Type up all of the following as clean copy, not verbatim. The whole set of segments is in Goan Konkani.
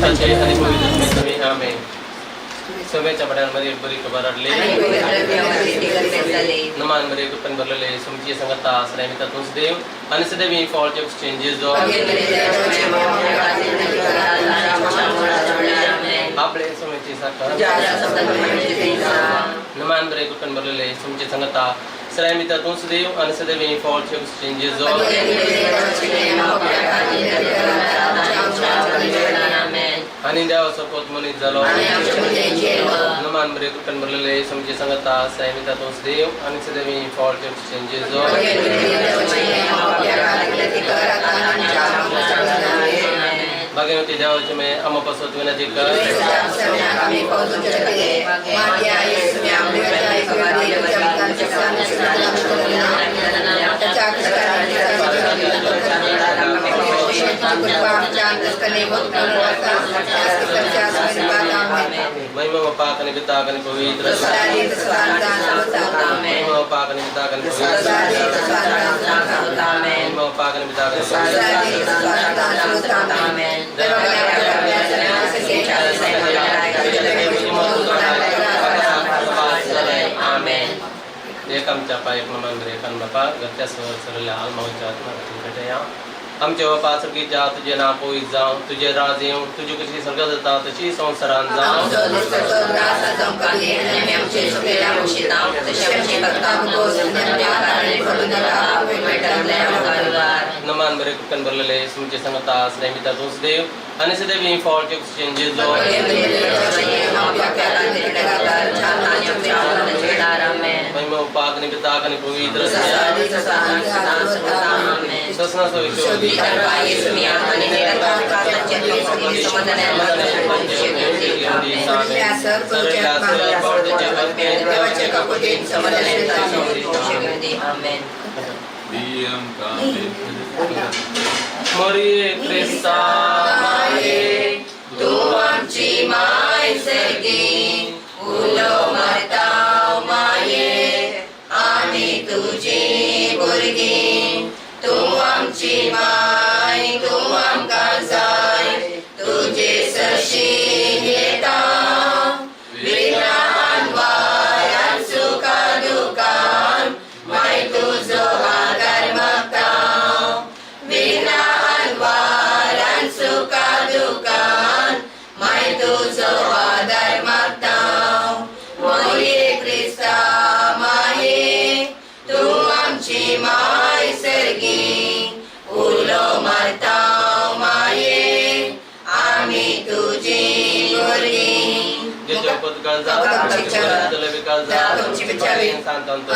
पुताचे आणि पवित्र आत्म्याचे आमेन. समेच्या पड्यांमध्ये बरी खबर हाडली. नमान बरे कृपेन भरलेले तुमची संगता सदैव तुमचं देव आणि सदैव फॉल एक्सचेंजेस आपले समेची साखर. नमान बरे कृपेन भरलेले तुमची संगता सदैव तुमचं देव आणि सदैव फॉल एक्सचेंजेस आणि देवाचो पोत मनीस झालो. नमान बरे कृपेन भरलेले तुमची संगता सदैव तुमचं देव आणि सदैव फॉल एक्सचेंजेस भाग्यवती देवाचे मे आम्हा पासत विनंती कर. महिमा पाक आणि पिता आणि पवित्र. महिमा पाक आणि पिता आणि पवित्र. महिमा पाक आणि पिता आणि पवित्र. एक आमच्या पाय नमान एकान बापा घरच्या सहज सरल्या आलमावच्या आत्मा भेटया. आमच्या बापा स्वर्गीच्या, तुझे नाव पवित्र जावं, तुझे राज येवं, तुझी कशी स्वर्गात जाता तशी संवसारात जावं. नमान बरे कृपेन भरलेले तुमचे संगता सदैव तुमचं देव आणि सदैव फॉल एक्सचेंजेस महिमा पाक आणि पिता आणि पवित्र. ससनाचो मोरिये क्रिस्ता माये, तूं आमची माय सर्गी, उलो मारता माये, आमी तुजी भुरगीं. तूं आमची माय, तूं आमकां जाय, तुजे सरशी येता. विना अनवारान सुखा दुखान माय तुजो आदार मागता. विना अनवारान सुखा दुखान माय तुजो आदार मागता. मोरये क्रिस्ता माये, तूं आमची माय सर्गी, उलो मारता माये, आमी तुजी भुरगीं. जेच्या पद काळजा विकास सांतांतो.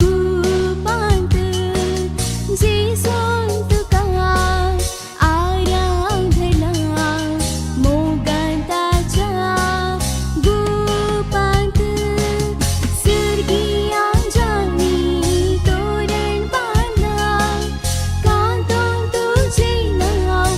गुपांत जेजून तुका आराधना, मोगान ताच्या गुपांत स्वर्गियांनी तोरण बांधला, कांतोन तुझे नाव.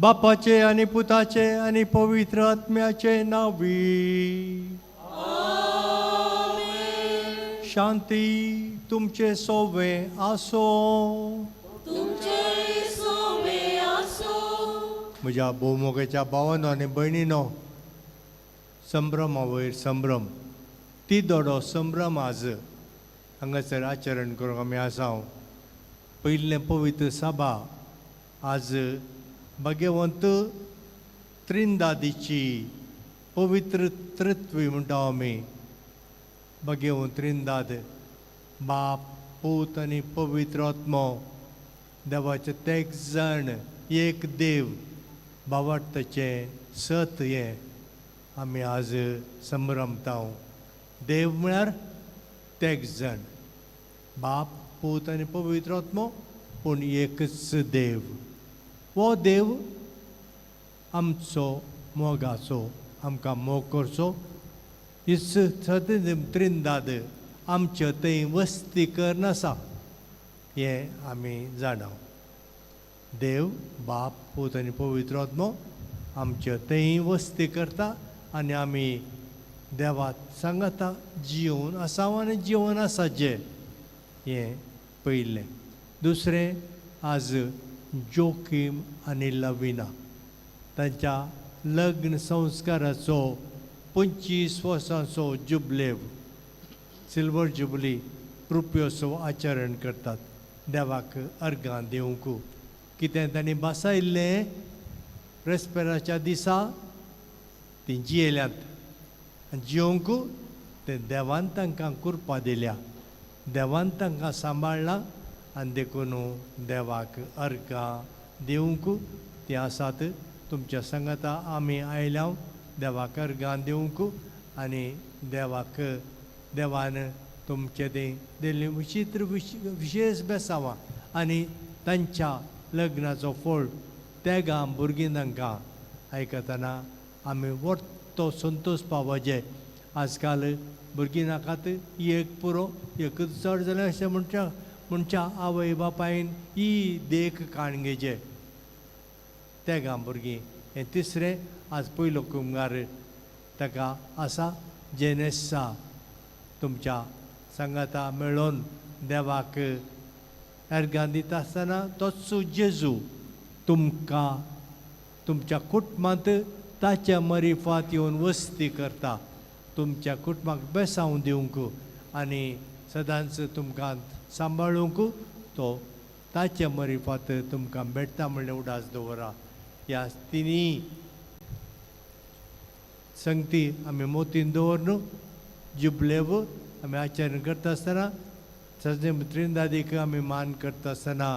बापाचे आनी पुताचे आनी पवित्र आत्म्याचे नांवी. शांती तुमचे सोवे आसो. म्हज्या भोवमोगाच्या भावानो आनी भयणीनो, संभ्रमा वयर संभ्रम, ती दोडो संभ्रम आज हांगासर आचरण करूंक आमी आसा. पयलें पवित्र सभा आज भाग्यवंत त्रिंदादीची पवित्र त्रित्वी म्हणटा आमी. भाग्यवंत त्रिंदाद, बाप, पूत आनी पवित्र आत्मो, देवाचे तेग जाण एक देव, भावार्थाचें सत हें आमी आज संभ्रमता. देव म्हळ्यार तेग जाण, बाप, पूत आनी पवित्र आत्मो, पूण एकच देव. हो देव आमचो मोगाचो, आमकां मोग करचो. इस त्रिंदाद आमचे थंय वस्ती करून आसा हें आमी जाणा. देव बाप, पूत आनी पवित्र आत्मो आमचे थंय वस्ती करता आनी आमी देवात सांगता जिवन आसा आनी जिवन आसा जें हें पयलें. दुसरें, आज जोकीम आनी लविना तांच्या लग्न संस्काराचो 25 वर्सांचो जुबलेव, सिल्वर जुबली रुप्योत्सव आचरण करतात. देवाक अर्गां दिवंक कितें तांणी बसयल्लें रेस्पेराच्या दिसा तीं जियेल्यांत आनी जियोंक तें देवान तांकां कृपा दिल्या, देवान तांकां सांबाळ्ळां आनी देखून देवाक अर्गां दिवंक तीं आसात. तुमच्या सांगाता आमी आयल्या देवाक अर्गां दिवंक आनी देवाक देवान तुमचे तें दिल्ली विचित्र विशेश बेसांवां आनी तांच्या लग्नाचो फळ तेगां भुरगीं तांकां आयकतना आमी व्हडतो संतोश पावपाचे. आजकाल भुरगीं नाकात, एक पुरो, एकच चड जाल्यार अशें म्हणच्या आवय बापायन ही देख काण घेवचे तेगां भुरगीं. हें तिसरें. आज पयलो कुमगार ताका आसा जेनेसा तुमच्या सांगाता मेळोन देवाक अर्गां दिता आसतना तोच जेजू तुमकां तुमच्या कुटुंबांत ताच्या मरिफात येवन वस्ती करता, तुमच्या कुटुंबाक बेसांव दिवंक आनी सदांच तुमकां सांबाळूंक तो ताच्या मरिफात तुमकां भेटता म्हणलें उडास दवरा. ह्या तिनी संगती आमी मोतीन दवर जुबलेव आमी आचरण करता आसतना सजने त्रिंदादीक आमी मान करता आसतना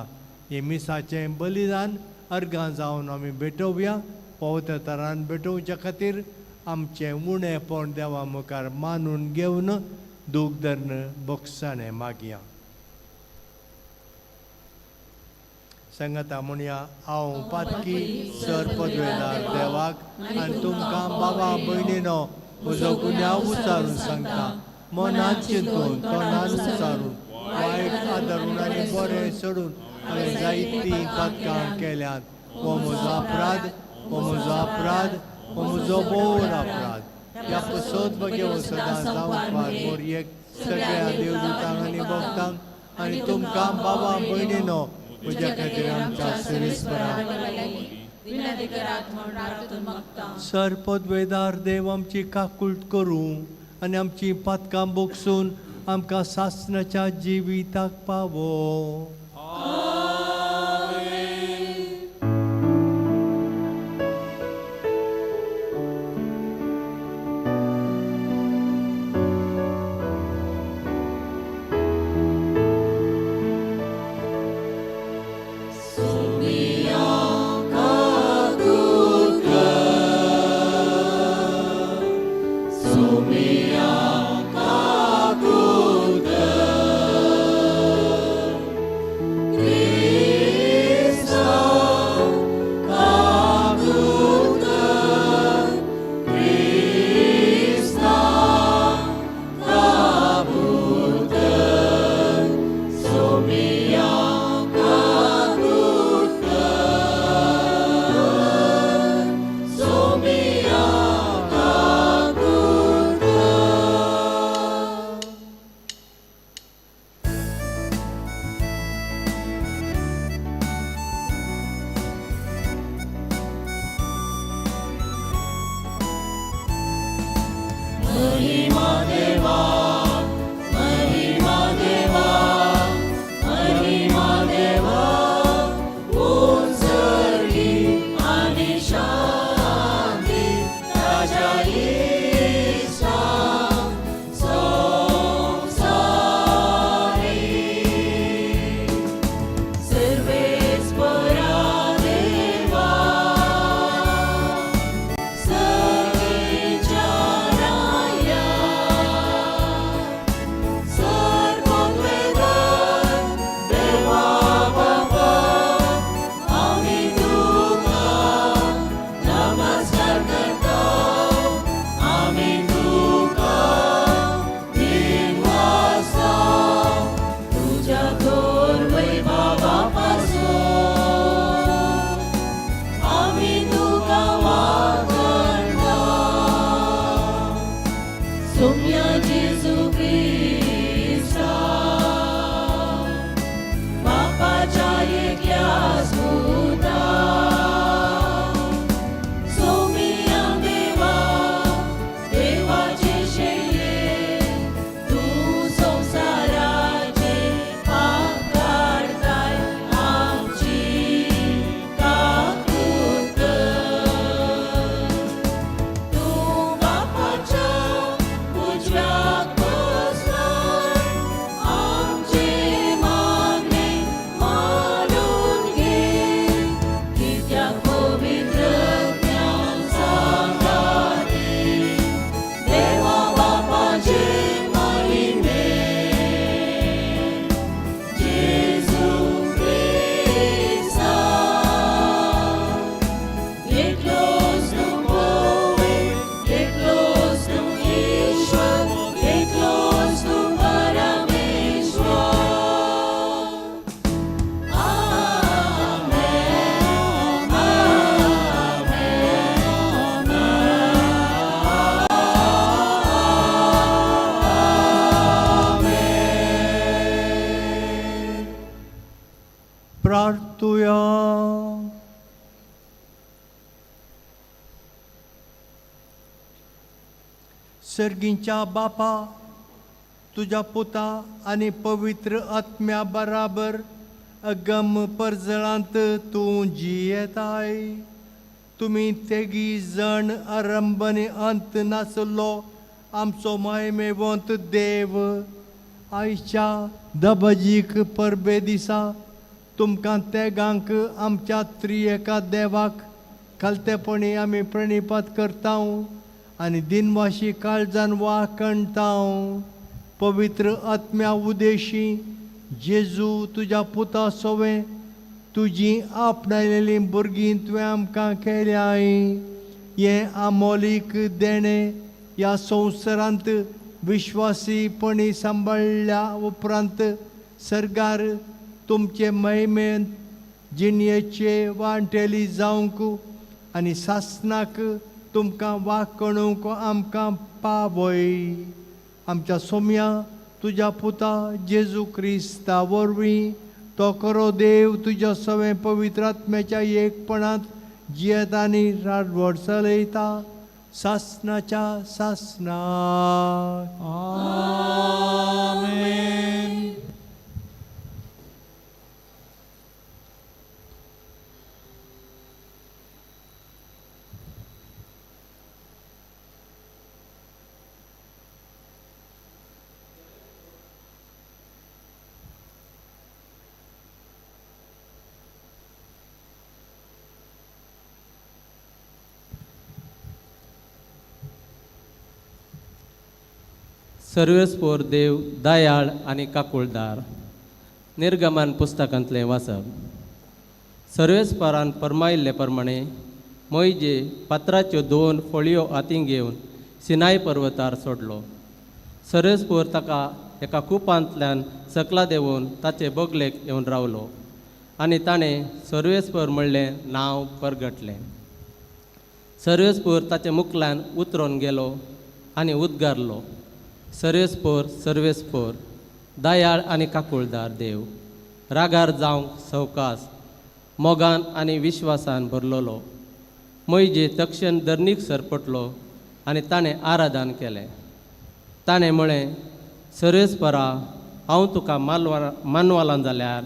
हे मिसाचें बलिदान अर्गां जावन आमी भेटोवया. पावत्या तरान भेटोवच्या खातीर आमचें उणेपण देवा मुखार मानून घेवन दूख धरून बोगसाणें मागया. सांगाता म्हणया, हांव पातकी सर पदवेदार देवाक आनी तुमकां बाबा भयणीनो म्हजो गुन्यांव उचारून सांगता. मनान चिंतून तोंडान उचारून वायट आदरून आनी बरें सोडून हांवें जायतीं पातकां केल्यांत. हो म्हजो अपराध, हो म्हजो अपराध, हो म्हजो भोव अपराध. ह्या पसत बगे सदां जावपाक मोरयेक सगळ्या देवदूतांक आनी भक्तांक आनी तुमकां बाबा भयणीनो म्हज्या खातीर आमच्या सिरेस्परा. सर पदवेदार देव आमची काकूळट करूं आनी आमची पातकां बोगसून आमकां सासणाच्या जिविताक पावो. महिमा देवा, महिमा देवा, महिमा देवा, उंचली आनी शांती ताज्या इश्टांक संवसारी. सर्वेस्परा देवा, सर्वेच्या राया, सर्वोत्वेदन देवा बापा, आमी तुका नमस्कार करता, आमी तुका दिनवासा, तुज्या थोर वैभवा पासून आमी तुका वागणता. सोम्या जेजू क्रिस्ता, बापाच्या एकल्याच पुता, सोम्या देवा, देवाचे शेळये, तूं संवसाराचे पाप काडताय, आमची काकूत कर. तूं बापाच्या उजव्याक बसलाय, आमचे मागणे मानून घे, कित्याक पवित्र ज्ञान सांगता ती, देवा बापाचे महिमे, जेजू क्रिस्ता. एकलोच तूं पवित्र, एकलोच तूं ईश्वर, एकलोच तूं परमेश्वर. आमेन, आमेन, आमेन. प्रार्थुया. सर्गींच्या बापा, तुज्या पुता आनी पवित्र आत्म्या बराबर अगम परजळांत तूं जियेताय. तुमी तेगी जण आरंभ आनी अंत नासलो आमचो मायमेवंत देव, आयच्या दबजीक परबे दिसा तुमकां तेगांक आमच्या त्रिएका देवाक खालतेपणी आमी प्रणिपात करता आनी दिनवाशी काळजान वाकणता. पवित्र आत्म्या उदेशी जेजू तुज्या पुता सोवें तुजी आपणायलेलीं भुरगीं तुवें आमकां केल्याय. हें आमोलीक देणें ह्या संवसारांत विश्वासीपणी सांबाळ्ळ्या उपरांत सरकार तुमचे महिमेंत जिणयेचे वांटेली जावंक आनी सासनाक तुमकां वाकणूंक आमकां पावय. आमच्या सोम्या तुज्या पुता जेजू क्रिस्ता वरवीं, तो खरो देव तुज्या सवें पवित्र आत्म्याच्या एकपणांत जियेता आनी राजवट चलयता सासनाच्या सासनाक. आमेन. सर्वेस्पोर देव दयाळ आनी काकुळदार. निर्गमन पुस्तकांतलें वाचप. सर्वेस्परान फर्मायिल्ले प्रमाणे मोयजे फातराच्यो दोन फळयो हातीं घेवन सिनाय पर्वतार सोडलो. सर्वेस्पोर ताका एका कुपांतल्यान सकला देंवोवन ताचे बगलेक येवन रावलो आनी ताणें सर्वेस्पर म्हणलें नांव परगटलें. सर्वेस्पोर ताचे मुखल्यान उतरोन गेलो आनी उद्गारलो, सर्वेस्पोर, सर्वेस्पोर, दयाळ आनी काकुळदार देव, रागार जावंक सवकास, मोगान आनी विश्वासान भरलेलो. मोयजे तक्षण धरणीक सरपटलो आनी ताणें आराधन केलें. ताणें म्हळें, सर्वेस्परा, हांव तुका मानवालां जाल्यार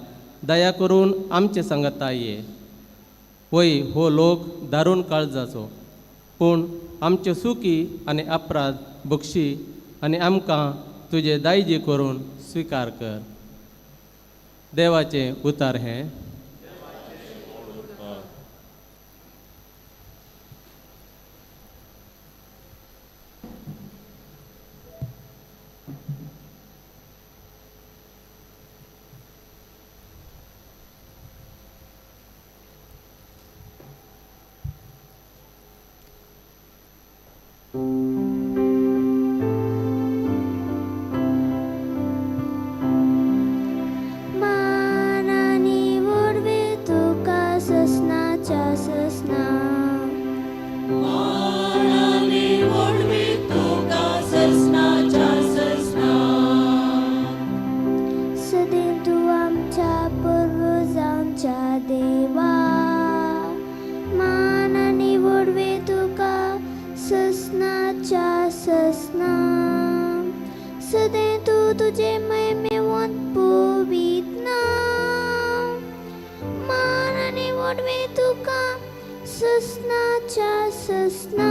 दया करून आमचे सांगता ये. वय हो लोक दारून काळजाचो, पूण आमच्यो सुकी आनी अपराध बक्षी आनी आमकां तुजे दायजी करून स्विकार कर. देवाचें उतार हें. मानानी वरवीं तुका ससनाच्या ससना, मानानी वरवीं तुका ससनाच्या ससना, सदैव तूं आमच्या पुर्वजांच्या देवा, मानानी वरवीं तुका ससनाच्या ससना, सदैव तूं तुजे महिमेवंत पवित्र नांव, मानानी वरवीं तुका ससनाच्या ससना.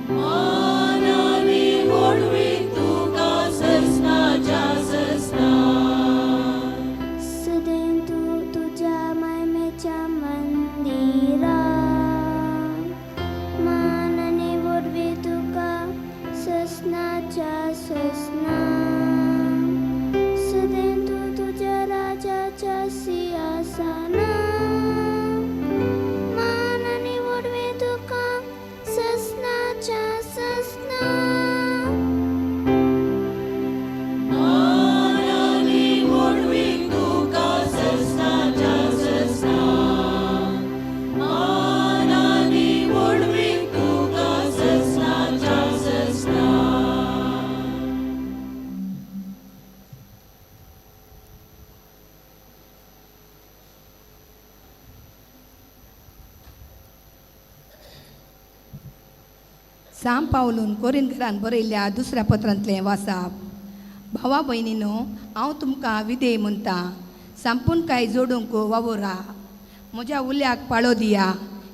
मानानी वरवीं तुका ससनाच्या ससना, सदैव तूं तुज्या महिमेच्या मंदिरा, मानानी वरवीं तुका ससनाच्या ससना, सदैव तूं तुज्या राजाच्या सिंहासना, मानानी वरवीं तुका ससनाच्या ससना. मानानी वरवीं तुका ससनाच्या ससना, मानानी वरवीं तुका ससनाच्या ससना. साम पावलून कोरिनकरान बरयल्ल्या दुसऱ्या पत्रांतलें वासाप. भावा भयणीनो, हांव तुमकां विधेय म्हणटा, सांपून काय जोडूंक वावुरा, म्हज्या उल्याक पाळो दिया,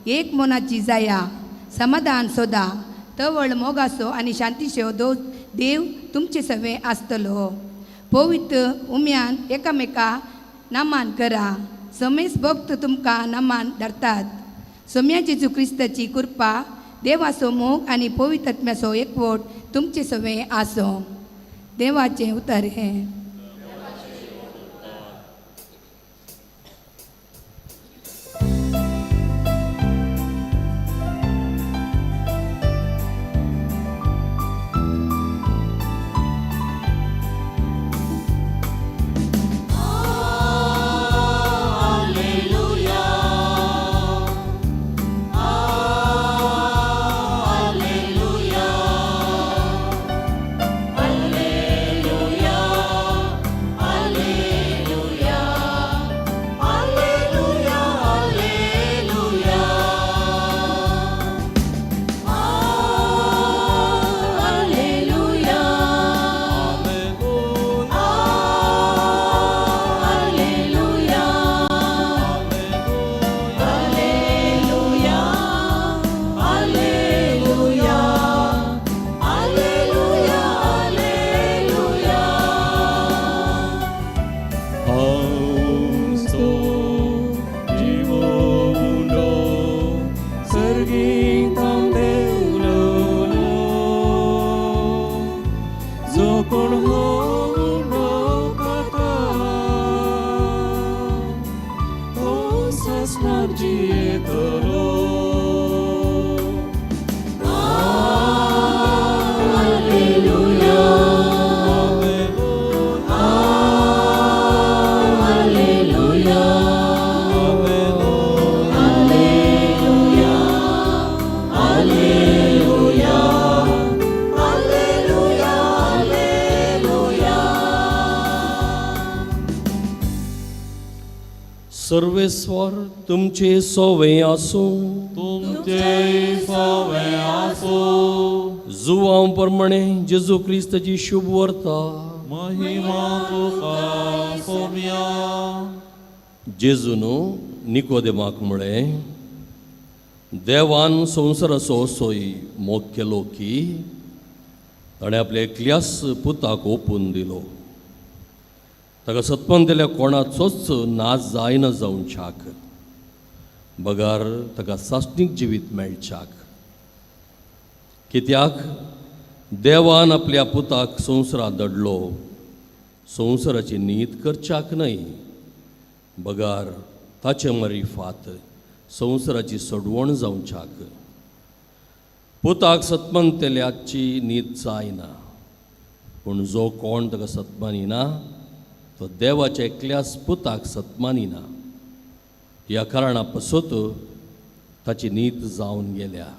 एक मनाची जाया, समाधान सोदा, तवळ मोगासो आनी शांतीचो देव तुमचे सवें आसतलो. पवित्र उम्यान एकामेका नामान करा, समेस भक्त तुमकां नामान धरतात. सोम्या जेजू क्रिस्ताची कृपा, देवाचो मोग आनी पवित्र आत्म्याचो एकवट तुमचे सवें आसो. देवाचें उतर हें. Alleluia, Alleluia, Alleluia, Alleluia, Alleluia, Alleluia, Alleluia, Alleluia, Alleluia, Alleluia, Alleluia, Alleluia. Austo जीवो सर्गींतां देवलो, जो कोण हो उंडो खाता, तो ससनार जियेतलो. Alleluia, Alleluia, Alleluia, Alleluia, Alleluia, Alleluia. Sarveshwar तुमचे सोवे आसूं. तुमचे सोवे आसूं. जुवांव प्रमाणे जेजू क्रिस्ताची शुभ वर्ता. महिमा तुका सोम्या. जेजून निकोदेमाक म्हळें, देवान संवसाराचो असोय मोग केलो की ताणें आपल्या एकल्याच पुताक ओपून दिलो, ताका सत्पन दिल्या कोणाचोच नाच जायना जावच्याक, बगार ताका सासणीक जिवीत मेळच्याक. कित्याक देवान आपल्या पुताक संवसारांत धाडलो, संवसाराची नीत करच्याक न्हय, बगार ताचे मरिफात संवसाराची सोडवण जावच्याक. पुताक सतमनतेल्याची नीत जायना, पूण जो कोण ताका सतमानिना तो देवाच्या एकल्याच पुताक सतमानिना. ह्या कारणा पसत ताची नीत जावन गेल्या.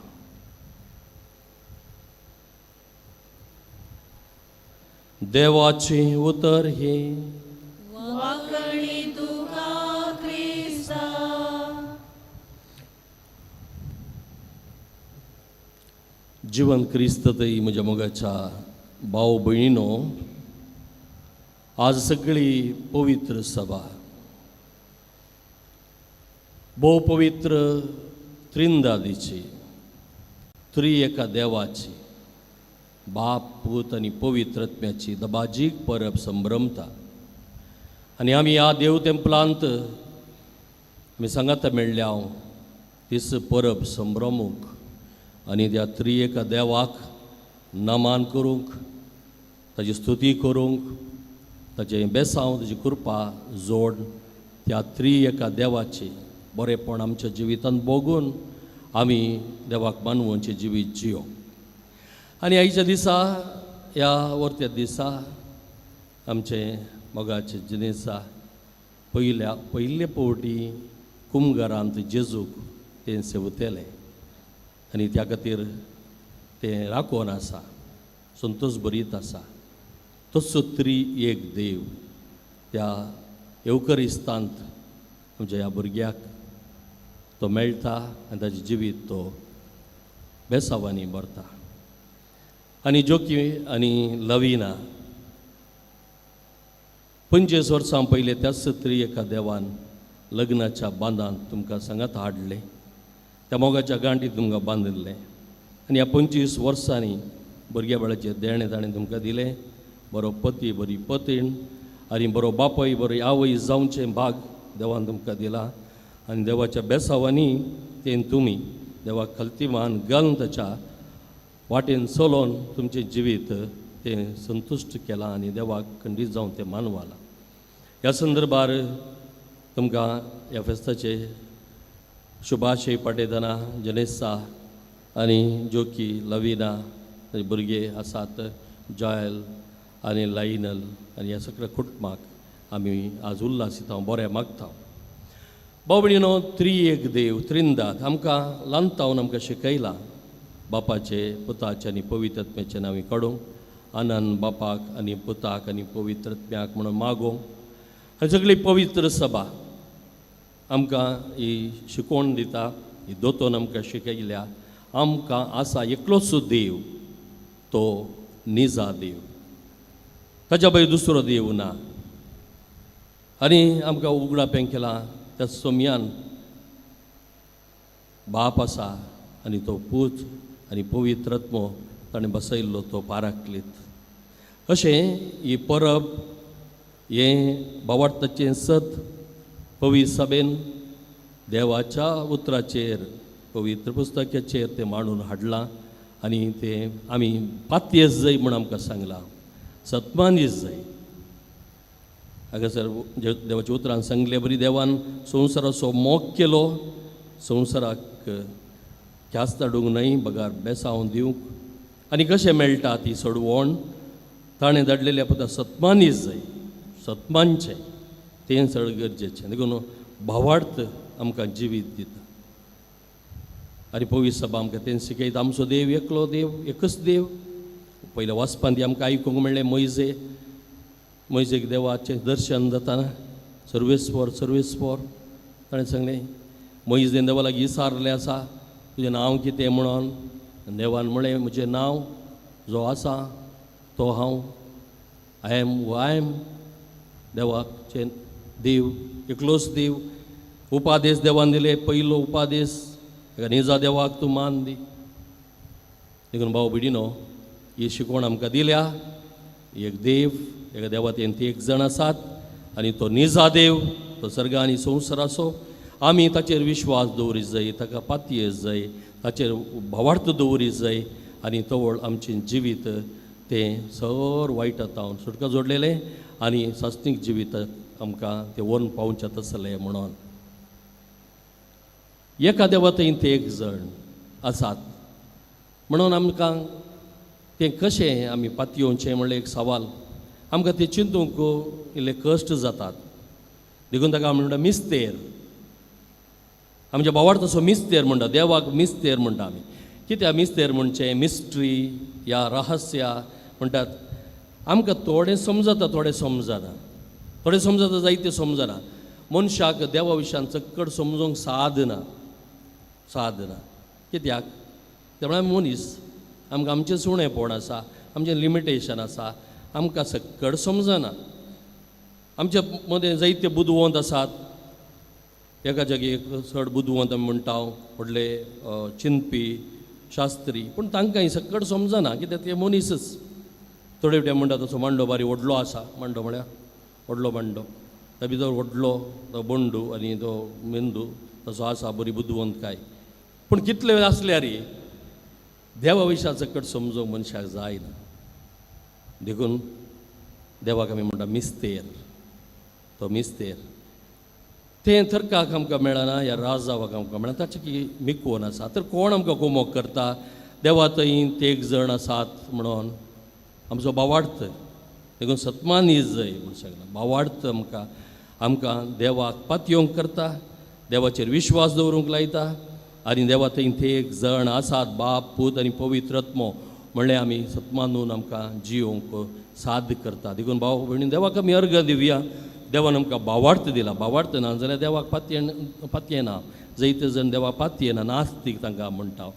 देवाचें उतर हें. वाकणी तुका क्रिस्ता. जिवन क्रिस्त तई म्हज्या मोगाच्या भाव भयणीनो, आज सगळी पवित्र सभा भोव पवित्र त्रिंदादीची, त्रि एका देवाची, बाप पूत आनी पवित्र आत्म्याची दबाजीक परब संभ्रमता. आनी आमी ह्या देव तेंपलांत आमी सांगाता मेळ्ळ्या हांव तीच परब संभ्रमूंक आनी त्या त्रिएका देवाक नमान करूंक, ताजी स्तुती करूंक, ताचें बेसांव ताजी कृपा जोड त्या त्रिएका देवाची बरेंपण आमच्या जिवितांत भोगून आमी देवाक मानवोवचें जिवीत जियो. आनी आयच्या दिसा, ह्या वर्त्या दिसा आमचें मोगाचें जिनेसा पयले पावटी कुमगारांत जेजूक तें सेवतेलें आनी त्या खातीर तें राखोवन आसा, संतोश भरीत आसा. तसो त्री एक देव त्या येवकरिस्तांत आमच्या ह्या भुरग्याक तो मेळटा आनी ताचें जिवीत तो बेसावांनी भरता. आनी जोकी आनी लविना 25 वर्सां पयलीं त्याच त्री एका देवान लग्नाच्या बांदांत तुमकां सांगात हाडलें, त्या मोगाच्या गांठीत तुमकां बांदिल्लें. आनी ह्या 25 वर्सांनी भुरग्या बाळाचें देणें ताणें तुमकां दिलें, बरो पती बरी पतीण आनी बरो बापय बरी आवय जावचें भाग देवान तुमकां दिला. आनी देवाच्या बेसावांनी तें तुमी देवाक खलतीमान घालून ताच्या वाटेन चलोवन तुमचें जिवीत तें संतुश्ट केलां आनी देवाक खंडीत जावन तें मानवालां. ह्या संदर्भार तुमकां ह्या फेस्ताचे शुभाशय पाठयतना जनेसा आनी जोकी लविना भुरगे आसात, जॉयल आनी लायनल आनी ह्या सगळ्या कुटुंबाक आमी आज उल्हासिता बरें मागता. भाव भयणीनो, त्री एक देव त्रिंदात आमकां ल्हानतावन आमकां शिकयलां, बापाचे पुताचे आनी पवित्र आत्म्याचे नांव काडूंक, आनंद बापाक आनी पुताक आनी पवित्र आत्म्याक म्हणून मागोवंक. आनी सगळी पवित्र सभा आमकां ही शिकवण दिता, ही दोतोन आमकां शिकयल्या. आमकां आसा एकलोच देव, तो निजा देव, ताच्या भायर दुसरो देव ना. आनी आमकां उगडापें केलां त्या सोमयान बाप आसा आनी तो पूत आनी पवित्र आत्मो ताणें बसयल्लो तो पाराक्लीत. अशें ही परब हें बावार्थाचें सत पवित्र सभेन देवाच्या उतराचेर पवित्र पुस्तकाचेर तें मांडून हाडलां आनी तें आमी पातयेस जाय म्हूण आमकां सांगलां, सतमानीस जाय. हांगासर देवाच्या उतरान सांगले बरी देवान संवसाराचो मोग केलो, संवसाराक ख्यास्त हाडूंक न्हय बगार बेसांव दिवंक. आनी कशें मेळटा ती सोडवण ताणें धाडलेल्या पता सतमानीस जाय, सतमानचें तें चड गरजेचें. देखून भावार्थ आमकां जिवीत दिता आनी पवित्र सभा आमकां तें शिकयता. आमचो देव एकलो देव, एकच देव. पयल्या वाचपान ती आमकां आयकूंक मेळ्ळें, मोयजेक देवाचें दर्शन जाताना सर्वेस्वर सर्वेस्वर ताणें सांगलें, मोयजेन देवा लागीं विचारलें आसा तुजें नांव कितें म्हणून. देवान म्हळें म्हजें नांव जो आसा तो हांव, I am who I am. देवाचें देव एकलोच देव. उपादेश देवान दिले, पयलो उपादेश एका निजा देवाक तूं मान दी. देखून भाव भयणीनो ही शिकवण आमकां दिल्या. एक देव, एका देवातेन ते एक जाण आसात आनी तो निजा देव, तो सर्ग आनी संवसाराचो. आमी ताचेर विश्वास दवरीत जाय, ताका पातयेस जाय, ताचेर भावार्थ दवरीत जाय आनी तवळ आमचें जिवीत तें सर वायट जावन सुटका जोडलेलें आनी सासणीक जिवीत आमकां तें व्हरून पावचें तसलें. म्हणून एका देवा थंय ते एक जण आसात म्हणून आमकां तें कशें आमी पातयेवचें म्हणलें एक सवाल. आमकां तें चिंतूंक इल्ले कश्ट जातात. देखून ताका आमी म्हणटा मिस्तेर. आमच्या भावार्थ तसो मिस्तेर म्हणटा, देवाक मिस्तेर म्हणटा आमी. कित्याक मिस्तेर म्हणचें? मिस्ट्री या रहस्य म्हणटात. आमकां थोडें समजता, थोडें समजना, थोडें समजता, जायतें समजना. मनशाक देवा विशयान चक्कड समजूंक साद ना, साद ना. कित्याक? त्यामुळे आमी मनीस, आमकां आमचें सुणेपण आसा, आमचें लिमिटेशन आसा, आमकां सक्कड समजना. आमच्या मदें जायते बुदवंत आसात. एका जागी एक चड बुदवंत आमी म्हणटा, व्हडले चिंतपी शास्त्री, पूण तांकां सक्कड समजना कित्याक ते मनीसच. थोडे फावटी म्हणटा तसो मांडो बारी व्हडलो आसा. मांडो म्हळ्यार व्हडलो मांडो, त्या भितर व्हडलो तो बंडू आनी तो मेंदू तसो आसा, बरी बुदवंतकाय. पूण कितले वेळ आसल्यार देवा विशयान सकट समजूंक मनशाक जायना. देखून देवाक आमी म्हणटा मिस्तेर. तो मिस्तेर तें थरकाक आमकां मेळना, ह्या राजावाक आमकां मेळना, ताचें की मिकोन आसा. तर कोण आमकां कोमोक करता? देवा थंय ते एक जण आसात म्हणून आमचो भावार्थ. देखून सतमानी जय म्हूण सांगला. भावार्थ आमकां आमकां देवाक पातयेवंक करता, देवाचेर विश्वास दवरूंक लायता आनी देवा थंय ते एक जण आसात, बाप पूत आनी पवित्र आत्मो म्हणलें आमी सतमानून आमकां जियोवंक साध्य करता. देखून भाव भयणी देवाक आमी अर्घ दिवया. देवान आमकां भावार्थ दिला. भावार्थ ना जाल्यार देवाक पातयेना. जायते जण देवाक पातयेना, नास्तीक तांकां म्हणटा,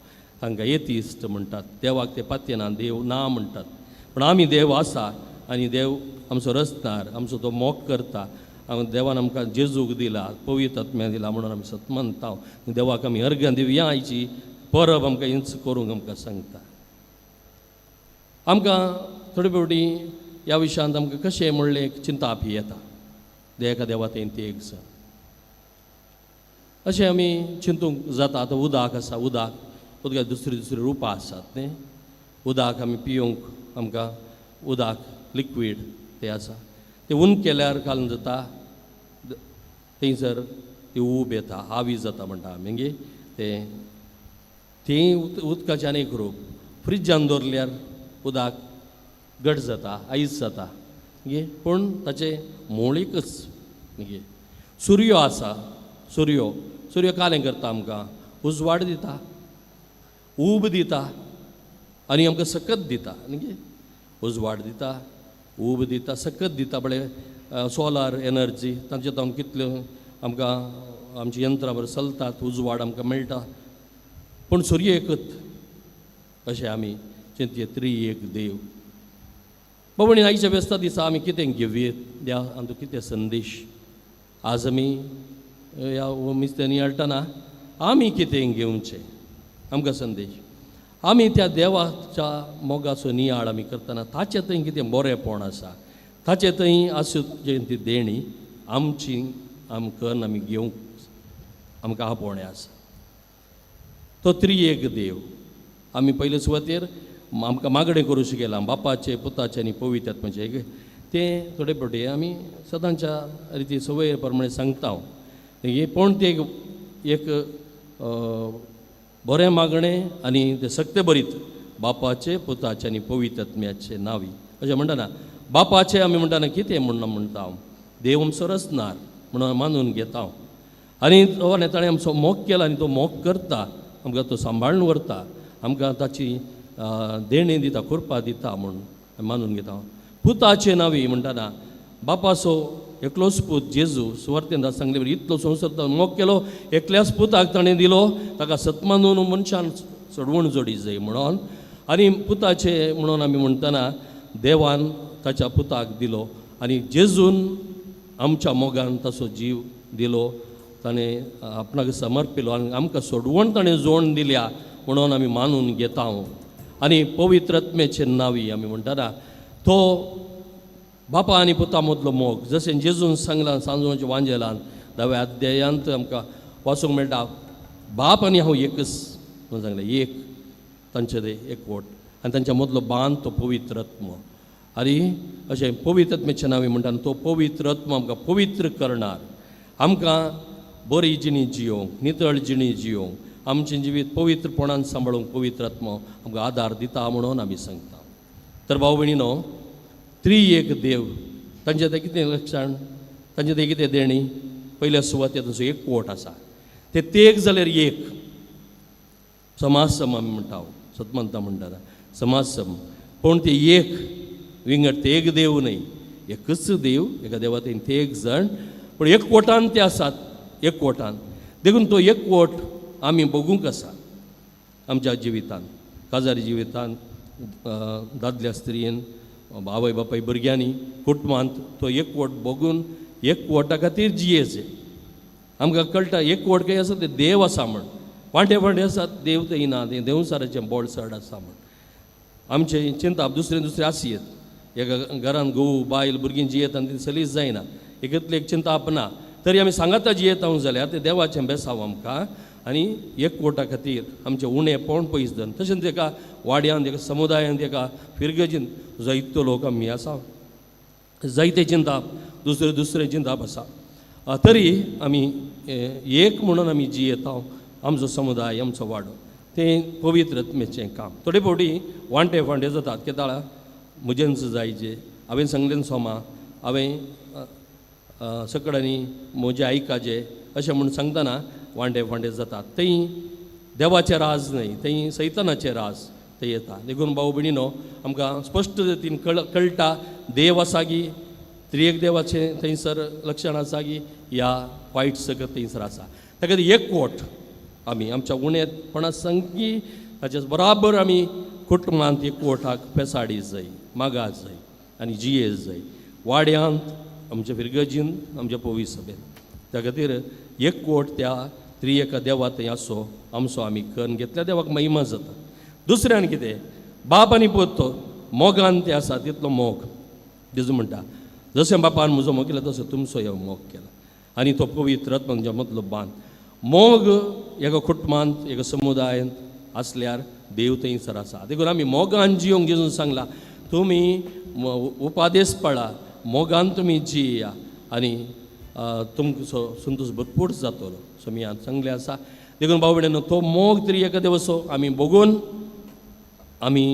तांकां एतिस्ट म्हणटात. देवाक ते पातयेना, देव ना म्हणटात. पूण आमी देव आसा आनी देव आमचो रचणार, आमचो तो मोग करता. देवान आमकां जेजूक दिला, पवित्र आत्म्या दिला म्हणून आमी सतमानता. देवाक आमी अर्घ दिवया. आयची परब आमकां इंच करूंक आमकां सांगता. आमकां थोडे फावटी ह्या विशयांत आमकां कशें म्हणलें एक चिंताप येता. एका देवा थंय ते एक जण अशें आमी चिंतूंक जाता. आतां उदक आसा, उदक उदकाक दुसरी दुसरी रुपां आसात न्ही. उदक आमी पिवंक आमकां उदक लिक्वीड तें आसा, तें ऊन केल्यार घालून जाता, थंयसर ती ऊब येता, आवी जाता म्हणटा आमी. मागीर तें तें उदकाचें आनी एक रूप. फ्रिजान दवरल्यार उदक घट जाता, आयस जाता मागीर, पूण ताचें मूळ एकच. मागीर सुर्यो आसा, सुर्यो सुर्यो कालें करता, आमकां उजवाड दिता, ऊब दिता आनी आमकां सकत दिता. मागीर उजवाड दिता, ऊब दिता, सकत दिता. पळय सोलार एनर्जी तांचे तो कितल्यो आमकां आमची यंत्रां बरें चलतात, उजवाड आमकां मेळटा. पूण सूर्य एकच अशें आमी चिंतये, त्री एक देव. बाबा आयच्या बेस्ता दिसा आमी कितें घेवयेत द्या आमचो कितें संदेश आज आमी ह्या मिस्त्यांनी नियाळटना आमी कितें घेवचें आमकां संदेश. आमी त्या देवाच्या मोगाचो नियाळ आमी करतना ताचे थंय कितें बरेंपण आसा, ताचे थंय आसूं ती देणी आमची आमकां आमी घेवंक आमकां आपोवणें आसा. तो त्रिएक देव आमी पयले सुवातेर आमकां मागणें करूं शिकयलां, बापाचें पुताचें आनी पवित्र आत्म्याचें. तें थोडे फावटी आमी सदांच्या रिती संवये प्रमाणे सांगता हांव, पूण तें एक बरें मागणें आनी तें सक्ते बरीत बापाचें पुताचें आनी पवित्र आत्म्याचें नांवी अशें म्हणटना बापाचें आमी म्हणटना कितें म्हणून म्हणटा हांव, देव आमचो रचणार म्हणून मानून घेता हांव आनी तो ताणें आमचो मोग केला आनी तो मोग करता, आमकां तो सांबाळून व्हरता, आमकां ताची देणें दिता, कृपा दिता म्हूण मानून घेता हांव. पुताचें नांवी म्हणटना बापाचो एकलोच पूत जेजू सुवार्थेन सांगले इतलो संवसार मोग केलो, एकल्याच पुताक ताणें दिलो, ताका सतमानून मनशान सोडवण जोडी जाय म्हणून. आनी पुताचे म्हणून आमी म्हणटना देवान ताच्या पुताक दिलो आनी जेजून आमच्या मोगान ताचो जीव दिलो, ताणें आपणाक समर्पिलो आनी आमकां सोडवण ताणें जोड दिल्या म्हणून आमी मानून घेता. आनी पवित्र आत्म्याचे नांवी आमी म्हणटना तो बापा आनी पुता मदलो मोग, जशें जेजून सांगलां सांजवाच्या वांजेलान 10व्या अध्यायांत आमकां वाचूंक मेळटा, बाप आनी हांव एकच म्हणून सांगलें, एक तांचे ते एकवट आनी तांच्या मदलो बांद तो पवित्र आत्मो. आनी अशें पवित्र आत्म्याचे नांवी म्हणटा तो पवित्र आत्मो आमकां पवित्र करणार, आमकां बरी जिणी जियोंक, नितळ जिणी जियोंक, आमचें जिवीत पवित्रपणान सांबाळूंक पवित्र आत्मो आमकां आदार दिता म्हणून आमी सांगता. तर भाव भयणीनो, त्रिएक देव तांचें तें कितें लक्षण, तांचें तें कितें देणी, पयल्या सुवातेर तांचो एकवट आसा. ते तेग जाल्यार एक समाजसम आमी म्हणटा, सतमंता म्हणटा समाजसम, पूण ते एक विंगड, ते एक देव न्हय, एकच देव, एका देवा ते एक जाण, पूण एकवटान ते आसात, एकवटान. देखून तो एकवट आमी बगूंक आसा आमच्या जिवितान, काजारी जिवितान, दादल्या स्त्रियेन, आवय बापाय भुरग्यांनी, कुटुंबांत तो एकवट बगून एकवटा खातीर जियेचें. आमकां कळटा एकवट खंय आसा तें देव आसा म्हण, वांटे वांटे आसात देव थंय ना, तें देवसाराचें बोळ चड आसा म्हण. आमचें चिंताप दुसरें दुसरें आसयेत, एका घरान घोव बायल भुरगीं जियेत आनी ती सलीस जायना, एकतलें एक चिंताप ना, तरी आमी सांगाता जियेता जाल्यार तें देवाचें बेसांव आमकां आनी एकवटा खातीर आमचें उणेपण पयस धरून. तशेंच एका वाड्यांत, एका समुदायांत, एका फिरगजीन जायतो लोक आमी आसा, जायते चिंताप, दुसरें दुसरें चिंताप आसा, तरी आमी एक म्हणून आमी जियेता. आमचो समुदाय, आमचो वाडो, तें पवित्र आत्म्याचें काम. थोडे फावटी वांटे फांटे जातात, केदाळा म्हजेंच जायचे, हांवें सांगलें सोमा, हांवें सकडांनी म्हजें आयकाचें अशें म्हूण सांगतना वांटे फांटे जातात. थंय देवाचें राज न्हय, थंय सैतानाचें राज थंय येता. देखून भाव भयणीनो, आमकां स्पश्ट रितीन कळटा देव आसा की त्रिएक देवाचें थंयसर लक्षण आसा की ह्या वायट सगळें थंयसर आसा. ताका खातीर एकवट आमी आमच्या उणेपणा संगी ताचे बराबर आमी कुटुंबांत एकवटाक पेसाडी जाय, मागा जाय आनी जिये जाय, वाड्यांत, आमच्या फिरगजीन, आमच्या पवी सभेन. त्या खातीर एकवट त्या त्रिएका देवा थंय आसो आमचो आमी करून घेतल्या देवाक महिमा जाता. दुसऱ्यान कितें, बाप आनी पूत मोगान ते आसा तितलो मोग. जेजू म्हणटा जशें बापान म्हजो मोग केला तसो तुमचो ह्यो मोग केला. आनी तो पवित्र आत्म्याच्या मदलो बांद मोग एका कुटुंबांत, एका समुदायांत आसल्यार देव थंयसर आसा. देखून आमी मोगान जियोंक जेजून सांगला, तुमी उपादेस पाळा, मोगान तुमी जिया आनी तुमचो संतोश भरपूर जातलो. सो मी सांगलें आसा. देखून भाव भयणीनो, तो मोग तरी एका देवाचो आमी बगून आमी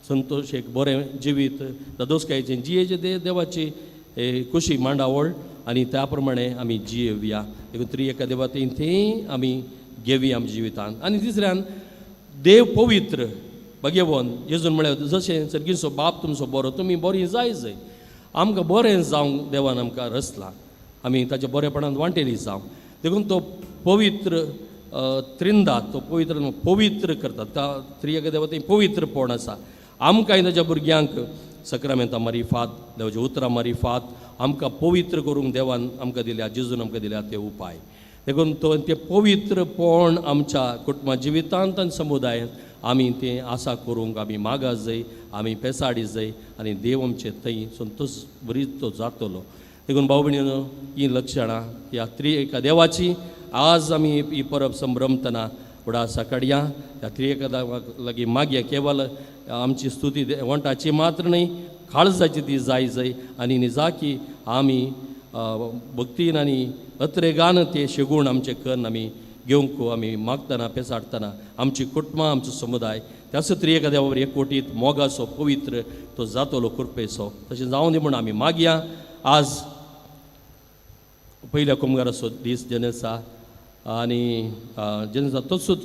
संतोश एक बरें जिवीत दादोसकायेचें जियेचें ते देवाची खुशी मांडावळ आनी त्या प्रमाणे आमी जियेवया. देखून तरी एका देवा थंय आमी घेवया आमच्या जिवितान. आनी तिसऱ्यान देव पवित्र भगेवन जेजून म्हळ्यार जशें सर्गीचो बाप तुमचो बरो, तुमी बरी जाय जाय. आमकां बरें जावंक देवान आमकां रचलां, आमी ताच्या बरेपणान वांटेली जावं. देखून तो पवित्र त्रिंदा, तो पवित्र पवित्र करता. त्या त्रिएक देवा थंय पवित्रपण आसा. आमकां ताच्या भुरग्यांक सक्रामेंता मारिफात, देवाच्या उतरां मारिफात आमकां पवित्र करूंक देवान आमकां दिल्या, जेजून आमकां दिल्या ते उपाय. देखून तो तें पवित्रपण आमच्या कुटुंबा जिवितांत आनी समुदायांत आमी तें आसा करूंक आमी मागा जाय, आमी पेसाडी जाय आनी देव आमचे थंय संतोश बरीच तो जातलो. देखून भाव भयणीनो, हीं लक्षणां ह्या त्रिएका देवाची आज आमी ही परब संभ्रमतना व्हडा सकाळयां ह्या त्रिएका देवाक लागीं मागया. केवल आमची स्तुती वंटाची मात्र न्हय, काळजाची ती जाय जाय आनी निजाकी आमी भक्तीन आनी अत्रेगान ते शेगूण आमचें कन्न आमी घेवंक आमी मागतना पेसाडटना आमची कुटुंबां, आमचो समुदाय त्याच त्रिएका देवा एकवटीत मोगाचो पवित्र तो जातलो कृपेचो. तशें जावं दी म्हूण आमी मागया. आज पयल्या कुमगाराचो दीस जेनेसा आनी जेनेसा तसोच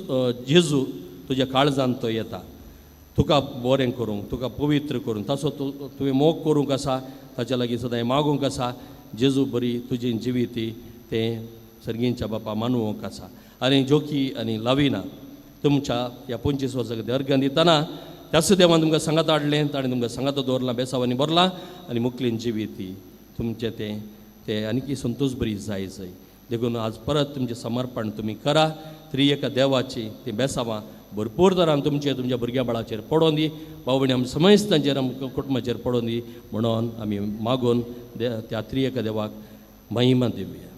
जेजू तुज्या काळजान तो येता तुका बरें करूंक, तुका पवित्र करूंक, ताचो तुवें मोग करूंक आसा, ताच्या लागीं सदांय मागूंक आसा. जेजू बरी तुजी जिवीत तें सर्गींच्या बापा मानवंक आसा. आनी जोकी आनी लाविना तुमच्या ह्या 25 वर्सां खातीर अर्घ्यां दितना त्याच देवान तुमकां सांगात हाडलें, ताणें तुमकां सांगात दवरलां, बेसावांनी भरलां आनी मुकलीन जिवीत ती तुमचें तें तें आनीकी संतोश बरी जाय जाय. देखून आज परत तुमचें समर्पण तुमी करा. त्रिएका एका देवाची ती बेसावां भरपूर तरान तुमचे तुमच्या भुरग्या बाळाचेर पडोवन दी, भाव भयणी आमी समयस्तांचेर आमकां कुटुंबाचेर पडोवन दी म्हणून आमी मागून त्या त्रिएका देवाक महिमा दिवया.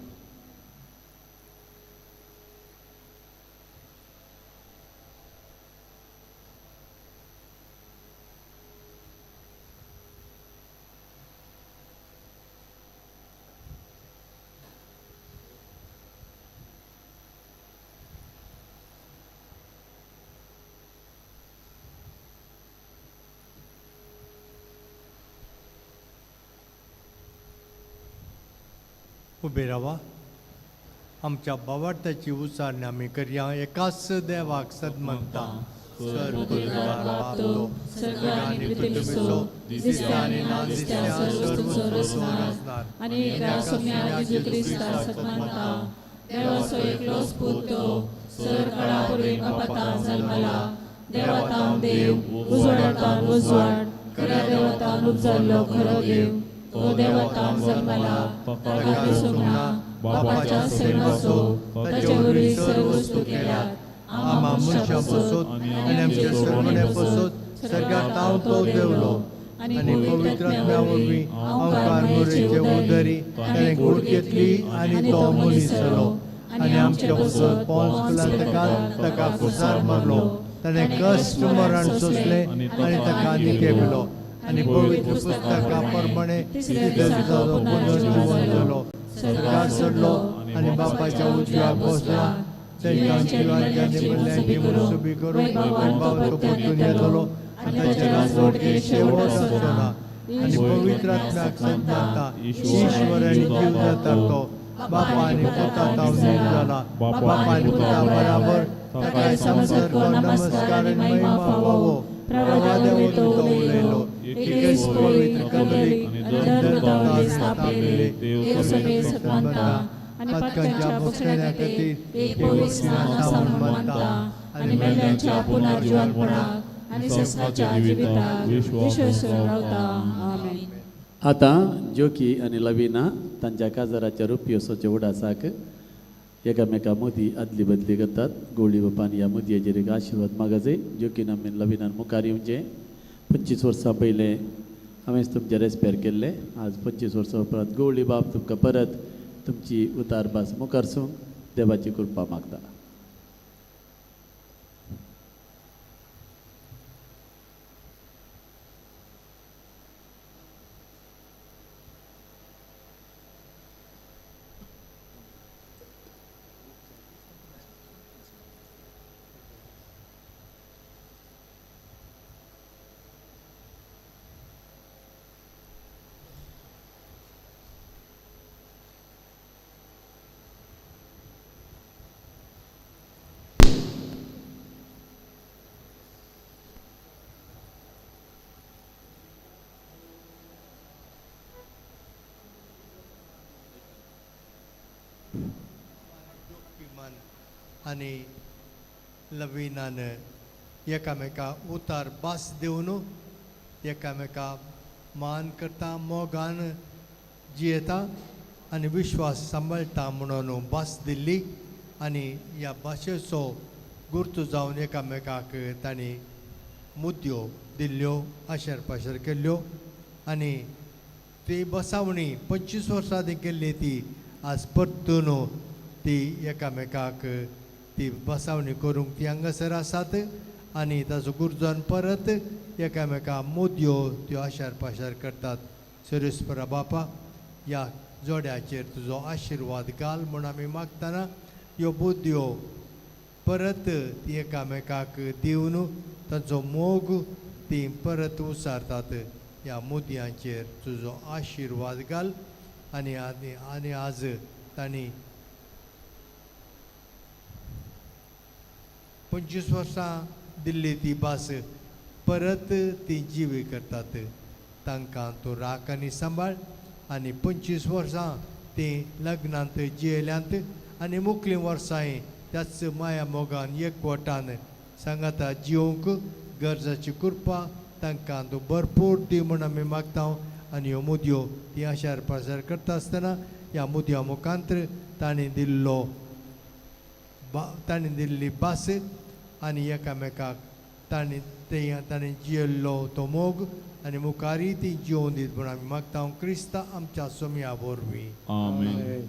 उबे रावा. आमच्या बावार्थाची उचारणी आमी करया. एकाच देवाक सदमनता बापाच्या सेवाचो ताचे वरवीं सर्व वस्तू केल्यात. आमा मनशां पसत आनी आमच्या सरवण्या पसत सर्गात ताव तो देवलो आनी पवित्र आत्म्या वरवीं आमकां मोरेचे उदरी ताणें कूड घेतली आनी तो मनीस जालो आनी आमच्या पसत पोंस पिलातकान ताका खुर्सार मारलो. ताणें कश्ट मरण सोंसलें आनी ताका निकेपलो आनी पवित्र पुस्तका प्रमाणे तिसऱ्या दिसा तो पुनर्जीवन जालो, सरकार चडलो आनी बापाच्या उजव्या बसला. तांकां जिवांच्यांनी मल्ल्यांची मनसुबी करून बाव तो परतून येतलो आनी ताचे राजवटके शेवट आसचो ना. आनी पवित्र आत्म्याक सन्मानता ईश्वर आनी जीव जाता तो बापा आनी पुता तावन एक जाला. बापा आनी पुता बराबर ताका संसर्ग नमस्कार आनी महिमा फावो. प्रभादेव तो उलयलो एकच पवित्र कॅथोलीक धर्मदान स्थापलेले देव सन्मानता आनी पातकांच्या बक्षण्या खातीर एक पवित्र स्नान मानता आनी मेल्ल्यांच्या पुनर्जीवनपणाक आनी सस्नाच्या जिविताक विश्वास रावता. आमेन. आतां जोकी आनी लवीना तांच्या काजाराच्या रुपयोसोच्या उडासाक एकामेका मोदी आदली बदली करतात. गोळी बापान ह्या मुदयेचेर एक आशिर्वाद मागाजे. जोकीन आमी लवीनान मुखार येवचें. 25 वर्सां पयलें हांवेंच तुमचें रेस्पेर केल्लें. आज 25 वर्सां उपरांत गोवळी बाब तुमकां परत तुमची उतार भास मुखार सून देवाची कृपा मागता. आनी लवीनान एकामेका उतार भास दिवन एकामेका मान करता, मोगान जियेता आनी विश्वास सांबाळटा म्हणून भास दिल्ली आनी ह्या भाशेचो गुर्तू जावन एकामेकाक तांणी मुद्यो दिल्ल्यो, आशेर पाशेर केल्ल्यो आनी ती बसावणी 25 वर्सां आदीं केल्ली ती आज परतून ती एकामेकाक ती बसावणी करूंक ती हांगासर आसात आनी ताचो गुरजन परत एकामेका मुदयो त्यो आशार पाशार करतात. सरेस्परा बापा ह्या जोड्याचेर तुजो आशिर्वाद घाल म्हूण आमी मागतना ह्यो बुद्यो परत ती एकामेकाक दिवन तांचो मोग ती परत उसारतात. ह्या मुदयांचेर तुजो आशिर्वाद घाल आनी आनी आनी आज तांणी 25 वर्सां दिल्ली ती भास परत ती जिवी करतात. तांकां तूं राख आनी सांबाळ आनी 25 वर्सां ती लग्नांत जियेल्यांत आनी मुखलीं वर्सांय त्याच माया मोगान एकवटान सांगाता जिवंक गरजाची कृपा तांकां तूं भरपूर दी म्हूण आमी मागता. आनी ह्यो मुदयो ती आशार पासार करता आसतना ह्या मुदया मुखांत्र तांणी दिल्लो तांणी दिल्ली भास आनी एकामेकाक तांणी ते तांणी जियेल्लो तो मोग आनी मुखारय ती जिवन दीत म्हूण आमी मागता क्रिस्ता आमच्या सोमया वरवीं. आमेन.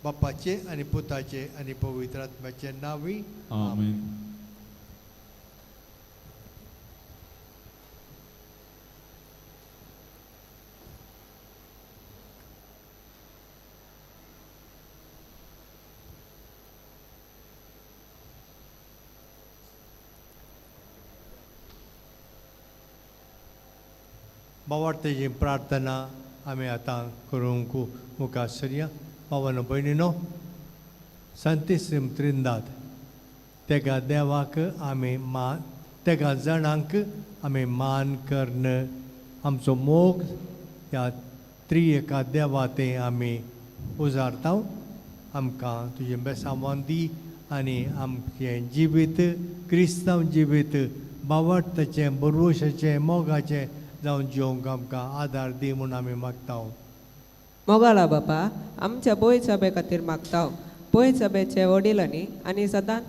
बापाचे आनी पुताचे आनी पवित्र आत्म्याचे नांवी. आमेन. बावार्थेची प्रार्थना आमी आतां करूंक मुखार सरया. भावानो भयणीनो, सांतिसिम त्रिंदाद तेगा देवाक आमी मान, तेगा जाणांक आमी मान कर्ण आमचो मोग ह्या त्रिएका देवा तें आमी उजारता. आमकां तुजें बेसांवान दी आनी आमचें जिवीत क्रिस्तांव जिवीत बावडताचें बरवशाचें मोगाचें जावन जिवंक आमकां आदार दी म्हूण आमी मागता. मोगाळा बापा, आमच्या बोय सभे खातीर मागता. बोय सभेचे वडिलांनी आनी सदांच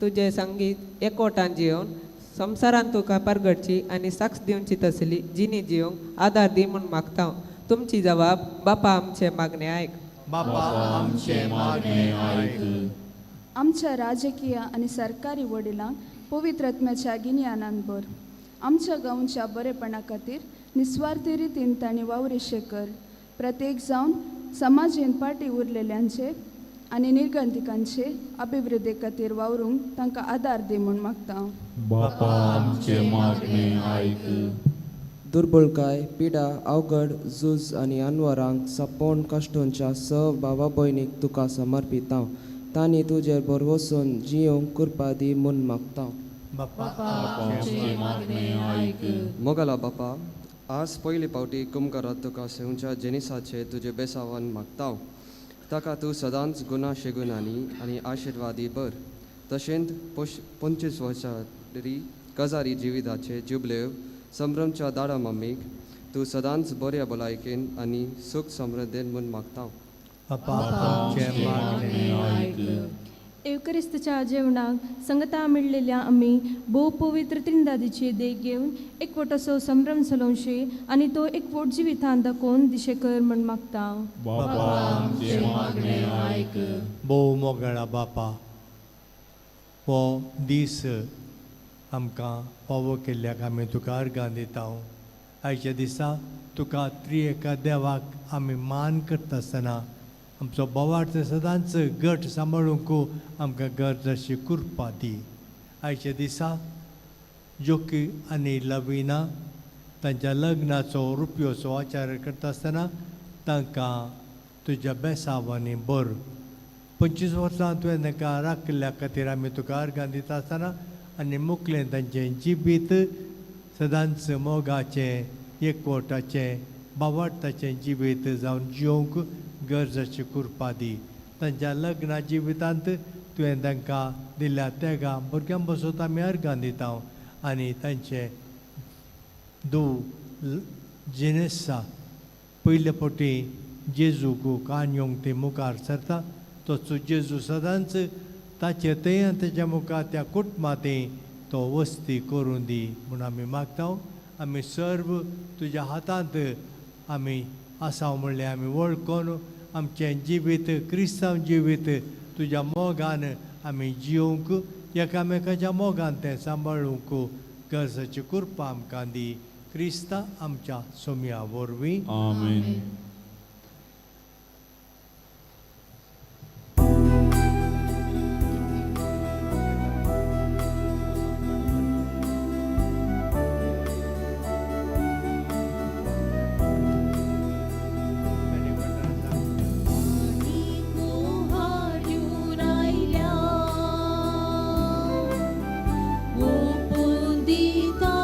तुजें संगीत एकवटान जिवन संवसारान तुका परगटची आनी साक्ष दिवची तसली जिणी जिवंक आदार दी म्हूण मागता. तुमची जबाब बापा आमचे मागणे आयक. बापा आमचे मागणे आयक. आमच्या राजकीय आनी सरकारी वडिलांक पवित्र आत्म्याच्या गिन्यानान भर. आमच्या गांवच्या बरेपणा खातीर निस्वार्थी रितीन तांणी वावरिशे कर. प्रत्येक जावन समाजेन पाटी उरलेल्यांचे आनी निर्गंतिकांचे अभिवृद्धी खातीर वावरूंक तांकां आदार दी म्हूण मागता. बापा आमचे मागणे आयक. दुर्बलकाय, पिडा, अवघड झूज आनी अनवरांक सपोवन कश्टोंच्या स भावा भयणीक तुका समर्पिता. तांणी तुजेर भरवसून जियोंक कृपा दी म्हूण मागता. बापा आमचे मागणे आयक. मोगाला बापा, आज पयले फावटी कुमकरात तुका सेवच्या जेनिसाचे तुजे बेसावान मागता. ताका तूं सदांच गुणा शेगुणांनी आनी आशिर्वादी भर. तशेंच 25 वर्सां कजारी जिविताचे जुबलेव संभ्रमच्या दाडा मम्मीक तूं सदांच बऱ्या भलायकेन आनी सूख समृद्धेन म्हूण मागता. बापा आमचे मागणे आयक. एवकरिस्तच्या जेवणाक संगता मेळिल्ल्या आमी भोव पवित्र त्रिंदादीची देख घेवन एकवट असो संभ्रम चलोवशी आनी तो एकवट जिवितांत दाखोवन दिशे कर म्हूण मागता. बापा आमचे मागणे आयक. भोव मोगळा बापा, हो दीस आमकां फावो केल्ल्याक आमी तुका अर्गां दिता. आयच्या दिसा तुका त्रिएका देवाक आमी मान करता आसतना आमचो बोवार्थ सदांच गट सांबाळूंक आमकां गरज अशी कृपा दी. आयच्या दिसा जोकी आनी लविना तांच्या लग्नाचो रुपयोचो आचार करता आसतना तांकां तुज्या बेसावांनी भर. 25 वर्सां तुवें तांकां राखिल्ल्या खातीर आमी तुका अर्गां दिता आसतना आनी मुखलें तांचें जिवीत सदांच मोगाचें, एकवटाचें, बावडताचें जिवीत जावन जिवंक गरजाची कृपा दी. तांच्या लग्ना जिवितांत तुवें तांकां दिल्या तेगां भुरग्यां बसत आमी अर्गां दिता. आनी तांचे धूव जिनेसा पयले फावटी जेजूक कान येवंक ती मुखार सरता. तसो जेजू सदांच ताचे थंय आनी ताच्या मुखार त्या कुटुंबांत तो वस्ती करून दी म्हूण आमी मागता. आमी सर्व तुज्या हातांत आमी आसा म्हणलें आमी वळखून आमचें जिवीत क्रिस्तांव जिवीत तुज्या मोगान आमी जिवंक एकामेकाच्या मोगान तें सांबाळूंक गरजाची कृपा आमकां दी. क्रिस्ता आमच्या सोमया वरवीं. आमेन. दिता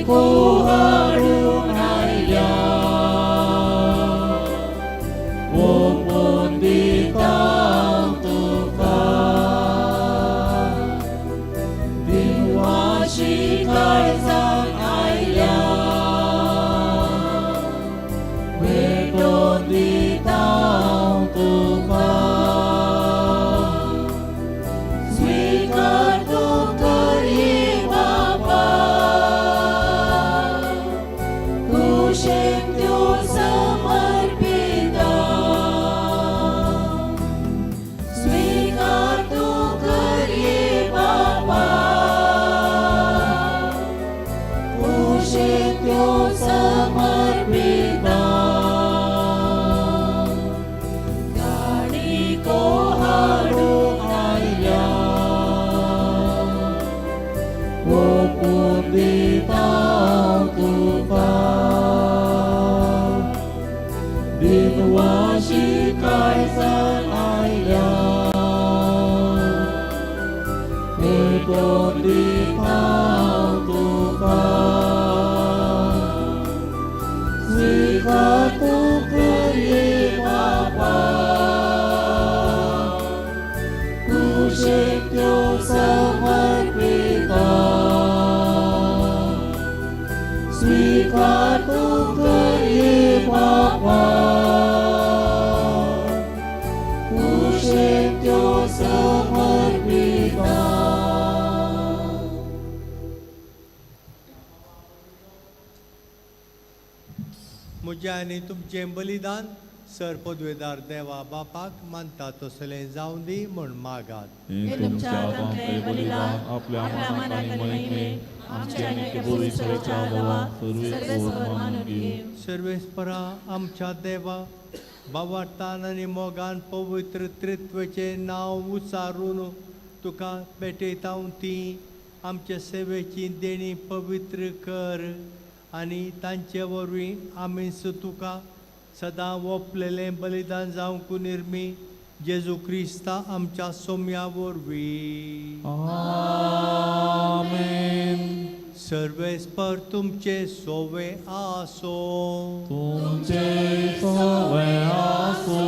गाणिको हाडून आयल्या ओंपून दिता तुका दिनवाशी काळजान आयल्या भेटोन दिता तुका स्वीकार तूं करये बापा कुशेन त्यो समर्पिता स्वीकार तूं करये बापा कुशेन त्यो समर्पिता गाणिको हाडून आयल्या ओंपून दिता तुका दिनवाशी काळजान आयल्या भेटोन दिता तुका स्वीकार तूं करये बापा कुशेक त्यो समर्पिता स्वीकार तूं करये बापा कुशेक त्यो समर्पिता. म्हजें आनी तुमचें बलिदान सर पदवेदार देवा बापाक मानता तसलें जावं दी म्हूण मागात. हें तुमच्या हातांतलें बलिदान आपल्या मनाक आनी महिमेक आमचे आनी कबुली सवेच्या देवा सर्वेस्पर मानून घेवं. सर्वेस्परा आमच्या देवा बाबाटान आनी मोगान पवित्र त्रित्वाचें नांव उच्चारून तुका भेटयता ती आमचे सेवेची देणी पवित्र कर आनी तांचे वरवीं आमी तुका सदां ओंपलेलें बलिदान जावंक निर्मी जेजू क्रिस्ता आमच्या सोम्या वरवीं. आमेन. सर्वेस्पर तुमचे सोवे आसो. तुमचे सोवे आसो.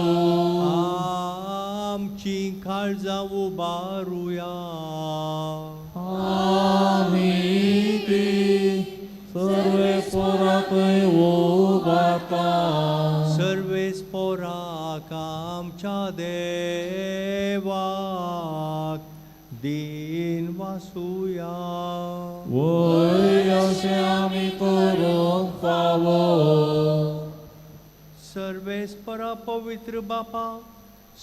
आमची काळजां उबारुया. आमी ती सर्वेस्पराकय उबारता. सर्वेस्पराक आमच्या देवाक दीन वासुया. वय अशें आमी करूंक फावो. सर्वेस्परा पवित्र बापा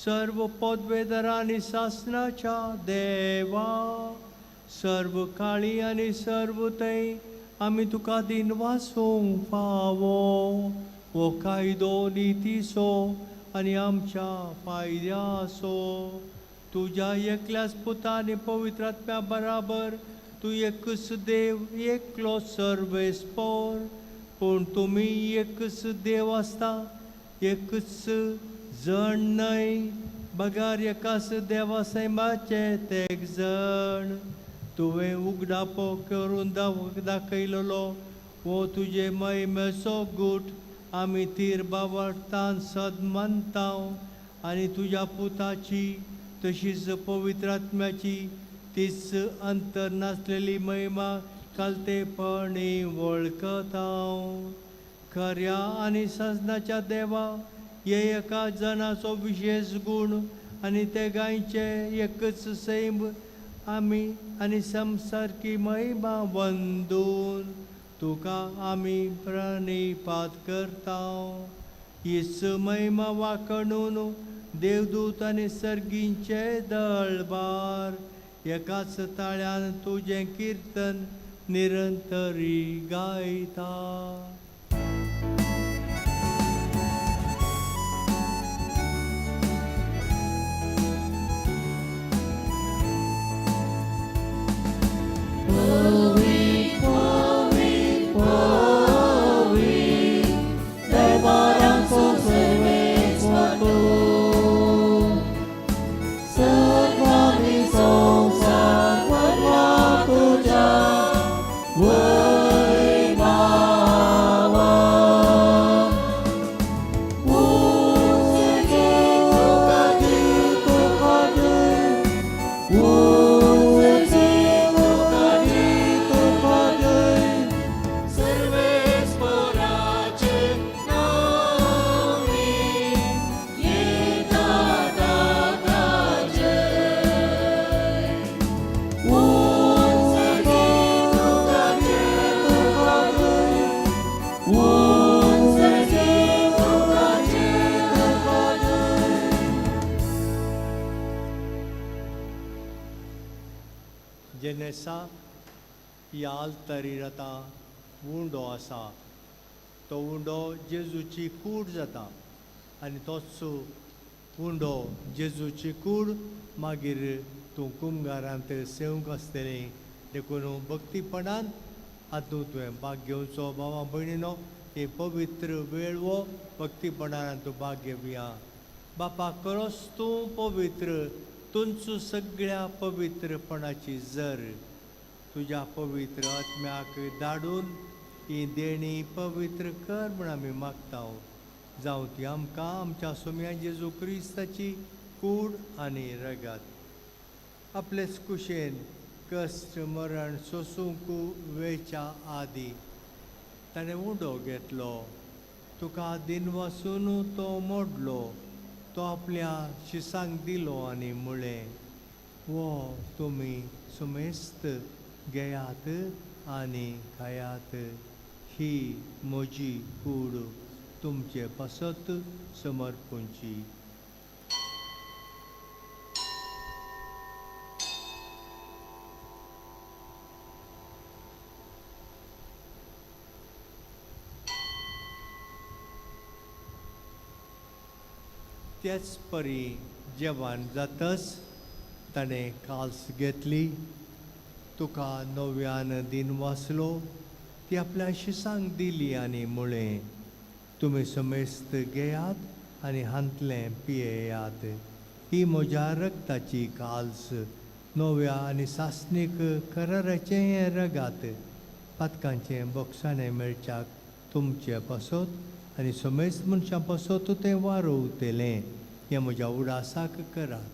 सर्व पदवेदार आनी सासनाच्या देवा सर्व काळी आनी सर्व थंय आमी तुका दीन वासूंक फावो. हो कायदो नितीचो आनी आमच्या फायद्याचो. तुज्या एकल्याच पुता आनी पवित्र आत्म्या बराबर तूं एकच देव एकलो सर्वेस्पर. पूण तुमी एकच देव आसता एकच जण न्हय बगार एकाच देवा सैमाचे तेग जण. तुवें उगडापो करून दाखयलेलो हो तुजे महिमेचो गूट आमी तीर बावडटान सद मानता आनी तुज्या पुताची तशीच पवित्र आत्म्याची तीच अंतर नासलेली महिमा कालतेपणी वळखता. खऱ्या आनी सजनाच्या देवा हे एका जणाचो विशेश गूण आनी ते गायचे एकच सैम आमी आनी संसारकी महिमा वंदून तुका आमी प्रणिपात करता. हीच महिमा वाखणून देवदूत आनी सर्गींचे दळबार एकाच ताळ्यान तुजें किर्तन निरंतरी गायता. Why? जेनेसा ह्या आल्तारीर आतां उंडो आसा, तो उंडो जेजूची कूड जाता आनी तोच उंडो जेजूची कूड मागीर तूं कुमगारांत सेवंक आसतलें. देखून भक्तीपणान हातूंत तुवें भाग घेवचो. भावा भयणीनो, ही पवित्र वेळ वो भक्तीपणान तूं भाग घेवया. बापा खरोच तूं पवित्र, तुंच सगळ्या पवित्रपणाची जर तुज्या पवित्र आत्म्याक धाडून ही देणी पवित्र कर म्हूण आमी मागता. जावं ती आमकां आमच्या सोम्या जेजू क्रिस्ताची कूड आनी रगात. आपलेच कुशेन कश्ट मरण सोसूंक वेच्या आदी ताणें उडो घेतलो, तुका दिनवासून तो मोडलो, तो आपल्या शिसांक दिलो आनी म्हळें, वो तुमी सुमेस्त घेयात आनी खायात, ही म्हजी कूड तुमचे पासत समर्पूंची. त्याच परी जेवण जातच ताणें काल्स घेतली, तुका नव्यान दिन वाचलो, ती आपल्या शिसांक दिली आनी म्हळें, तुमी समेस्त घेयात आनी हांतलें पियेयात, ही म्हज्या रक्ताची काल्स, नव्या आनी सासणीक कराराचें हें रगात, पातकांचें बोगसाणें मेळच्याक तुमचे पासत आनी समेस्त मनशां पासत तें वारोवतलें. हें म्हज्या उडासाक करात.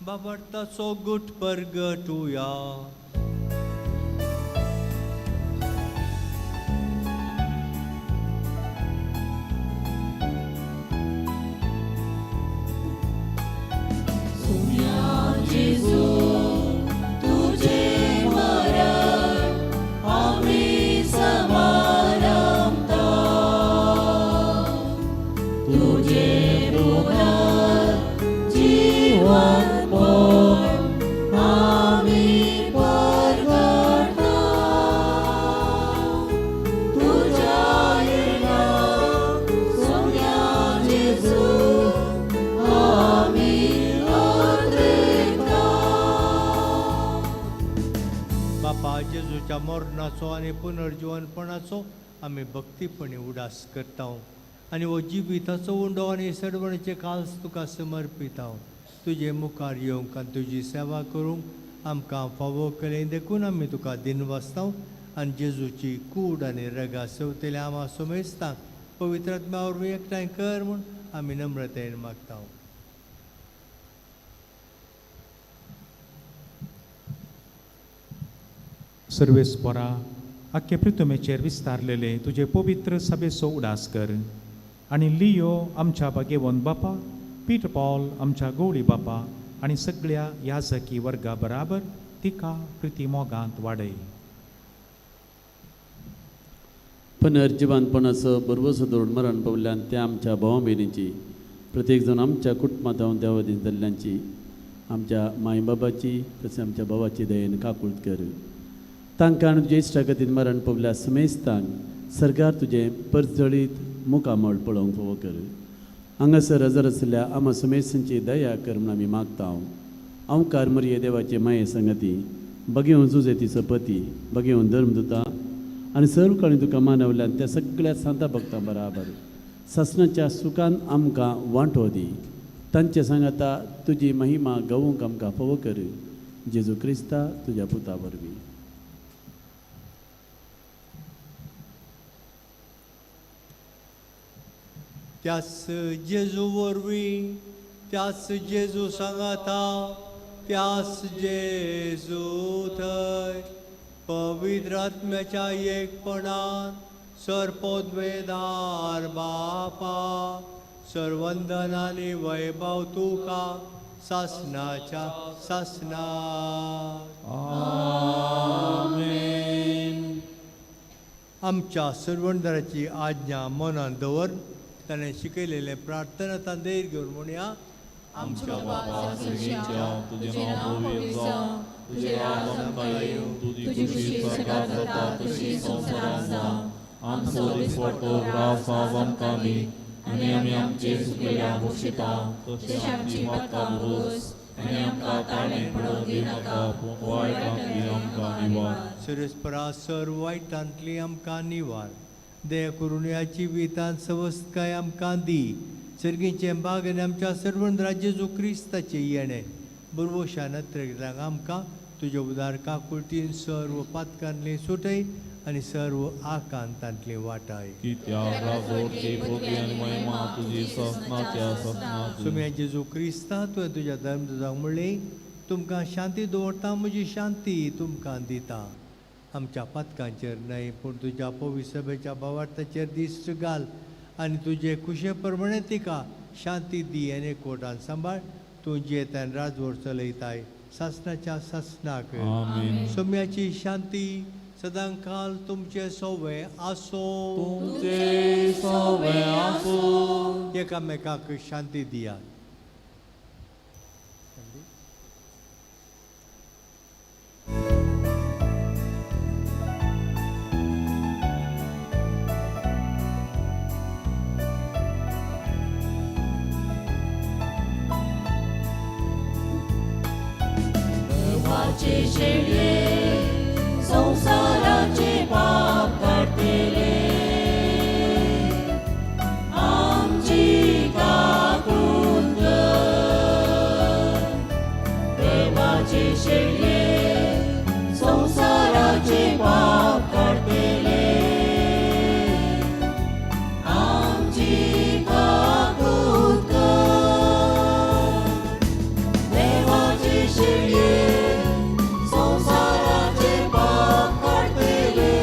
बाबर्ताचो गुट परगटुया. मरणाचो आनी पुनर्जिवनपणाचो आमी भक्तीपणी उडास करता आनी हो जिविताचो उंडो आनी सरवणेचे काल्स तुका समर्पिता. तुजे मुखार येवंक आनी तुजी सेवा करूंक आमकां फावो केलें देखून आमी तुका दिनवासता आनी जेजूची कूड आनी रगा सेवतल्या आमा समेस्तांक पवित्र आत्म्या वरवीं एकठांय कर म्हूण आमी नम्रतायेन मागता. सर्वेस्पोरा आख्खे प्रितुमेचेर विस्तारलेले तुजे पवित्र सभेचो उडास कर आनी लियो आमच्या भागेवन बापा, पीटर पॉल आमच्या गौडी बापा आनी सगळ्या याजकी वर्गा बराबर तिका प्रिती मोगांत वाडय. पुनर्जिवनपणाचो बरवसो धरून मरण पावल्यान त्या आमच्या भावा भयणीची, प्रत्येक जण आमच्या कुटुंबांत देवादीन जाल्ल्यांची, आमच्या माय बाबाची तशें आमच्या भावाची दयेन काकूळत कर. तांकां तुजे इश्टागतीन मरण पावल्या समेस्तांक सरकार तुजें परजळीत मुखामळ पळोवंक फावो कर. हांगासर हजर आशिल्ल्या आमा समेस्तांची दया कर म्हूण आमी मागता. अंवकार मरिये देवाचे माये संगती बगेवन जुजेतीचो पती बगेवन धर्मदुता आनी सर्व काळी तुका मानवल्यान त्या सगळ्या सांता भक्तां बराबर सासणाच्या सुखान आमकां वांटो दी. तांचे सांगाता तुजी महिमा गावूंक आमकां फावो कर. जेजू क्रिस्ता तुज्या पुता वरवीं. त्याच जेजू वरवीं, त्याच जेजू सांगाता, त्याच जेजू थंय पवित्र आत्म्याच्या एकपणान सर्पोद्वेदार बापा सर्वंदन आनी वैभव तुका सासणाच्या सासणाक. आमच्या सर्वंदराची आज्ञा मनान दवर ताणें शिकयलेलें प्रार्थना तांदेर घेवन म्हणया. आमच्या बापा सर्गीच्या, तुजें नांव पवित्र जावं, तुजें राज आमकां येवं, तुजी खुशी स्वर्गात जाता तशी संवसारांत जावं. आमचो दिसपट्टो ग्रास आज आमकां दी आनी आमी आमचे सुकलेल्या भोगशिता तशी आमची पातकां भोगोस आनी आमकां ताणें पडोवन दिवनाका, पूण वायटांतली आमकां निवार. सुरेस्परा सर्व वायटांतली आमकां निवार. दया करून ह्या जिवितांत सवस्तकाय आमकां दी. सर्गीचें भाग आनी आमच्या सर्वंद्रा जेजू क्रिस्ताचें येणें बरवशान अत्रेगलांक आमकां तुज्या उदार काकुळटीन सर्व पातकांतली सुटय आनी सर्व आकांतांतली वाटाय. कित्याक राजवटची पदवी आनी महिमा तुजी ससनाच्या ससनाची. सुम्या जेजू क्रिस्ता, तुवें तुज्या धर्मदूतांक म्हणलें, तुमकां शांती दवरता, म्हजी शांती तुमकां दिता. आमच्या पातकांचेर न्हय पूण तुज्या पवित्र सभेच्या भावार्थाचेर दिश्ट घाल आनी तुजे खुशे प्रमाणे तिका शांती दी आनी एकवटान सांबाळ. तूं जियेतान राजवट चलयताय सासणाच्या सासणाक. आमेन. सोम्याची शांती सदांकाल तुमचे सोवे आसो. तुमचे सोवे आसो. एकामेकाक शांती दियात. देवाचे शेळये संवसाराचे पाप काडटले, आमची काकूत कर. देवाचे शेळये संवसाराचे पाप काडटले, आमची काकूत कर. देवाचे शेळये संवसाराचे पाप काडटले,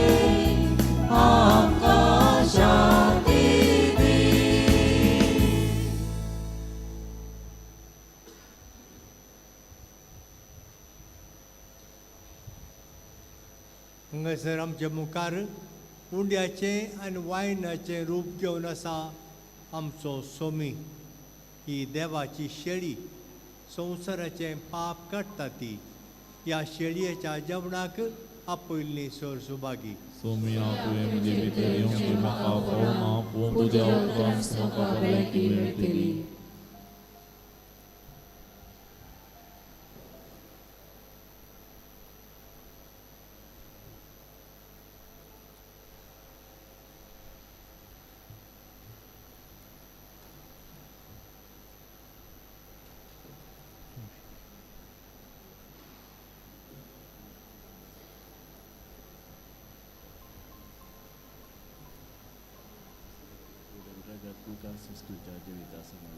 आमकां शांती दी. हांगासर आमच्या मुखार उंड्याचें आनी वायनाचें रूप घेवन आसा आमचो सोमी. ही देवाची शेळी संवसाराचें पाप काडटा ती. ह्या शेळयेच्या जेवणाक आपयल्ली सर सुभागी. सोम्या, तुवें म्हजे भितर येवंक म्हाका फावना, पूण तुज्या उपरांत म्हाका भलायकी मेळटली. ससनाच्या जिविता समान.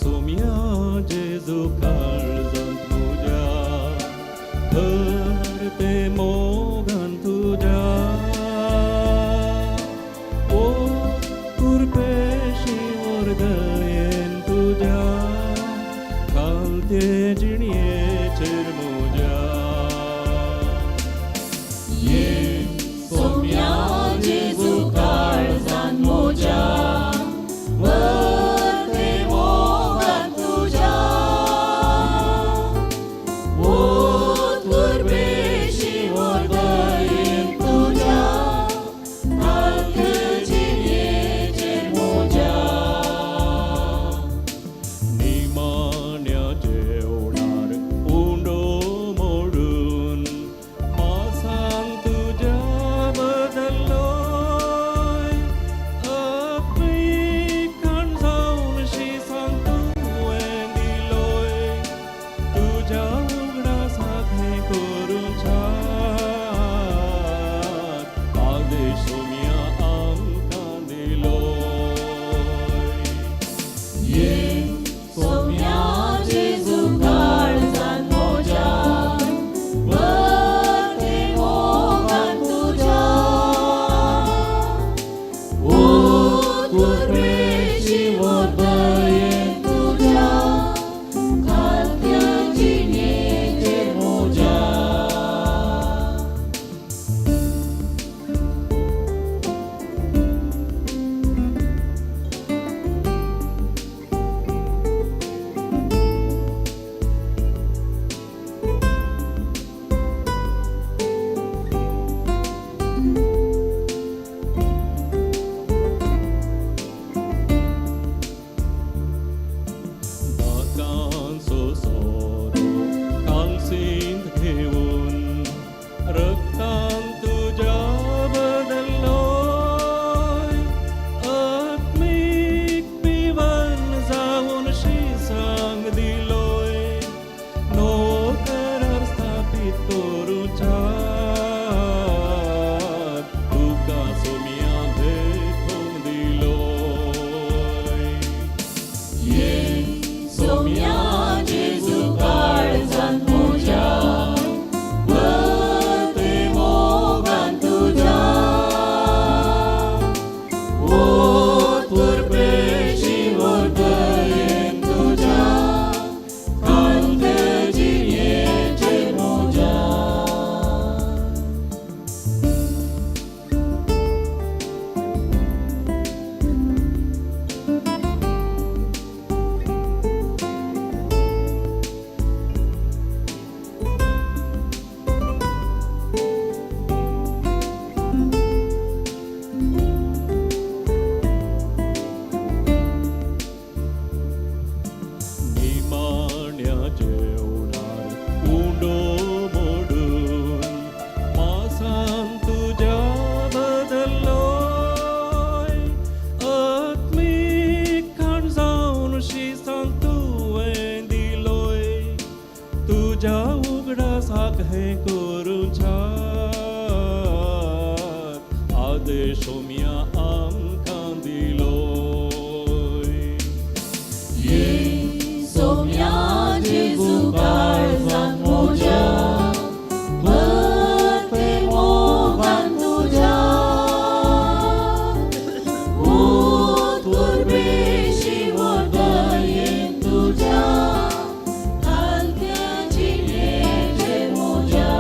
सोम्या जेजू काळजांत तुज्या, धर ते मोगान तुज्या, ओ कुरपेशी वरदयेन तुज्या, घालते जिणयेचेर म्हज्या. ये सोम्या जेजू काळजांत म्हज्या, वरते मोगान तुज्या, ओ कुरपेशी वरदयेन हें करूंच्या आदेश सोम्या आमकां दिलोय. ये सोम्या जेजू काळजान म्हज्या, भरते मोगान तुज्या, पूत कुर्बेशी वदयेन तुज्या, घालत्या जिणेचे म्हज्या.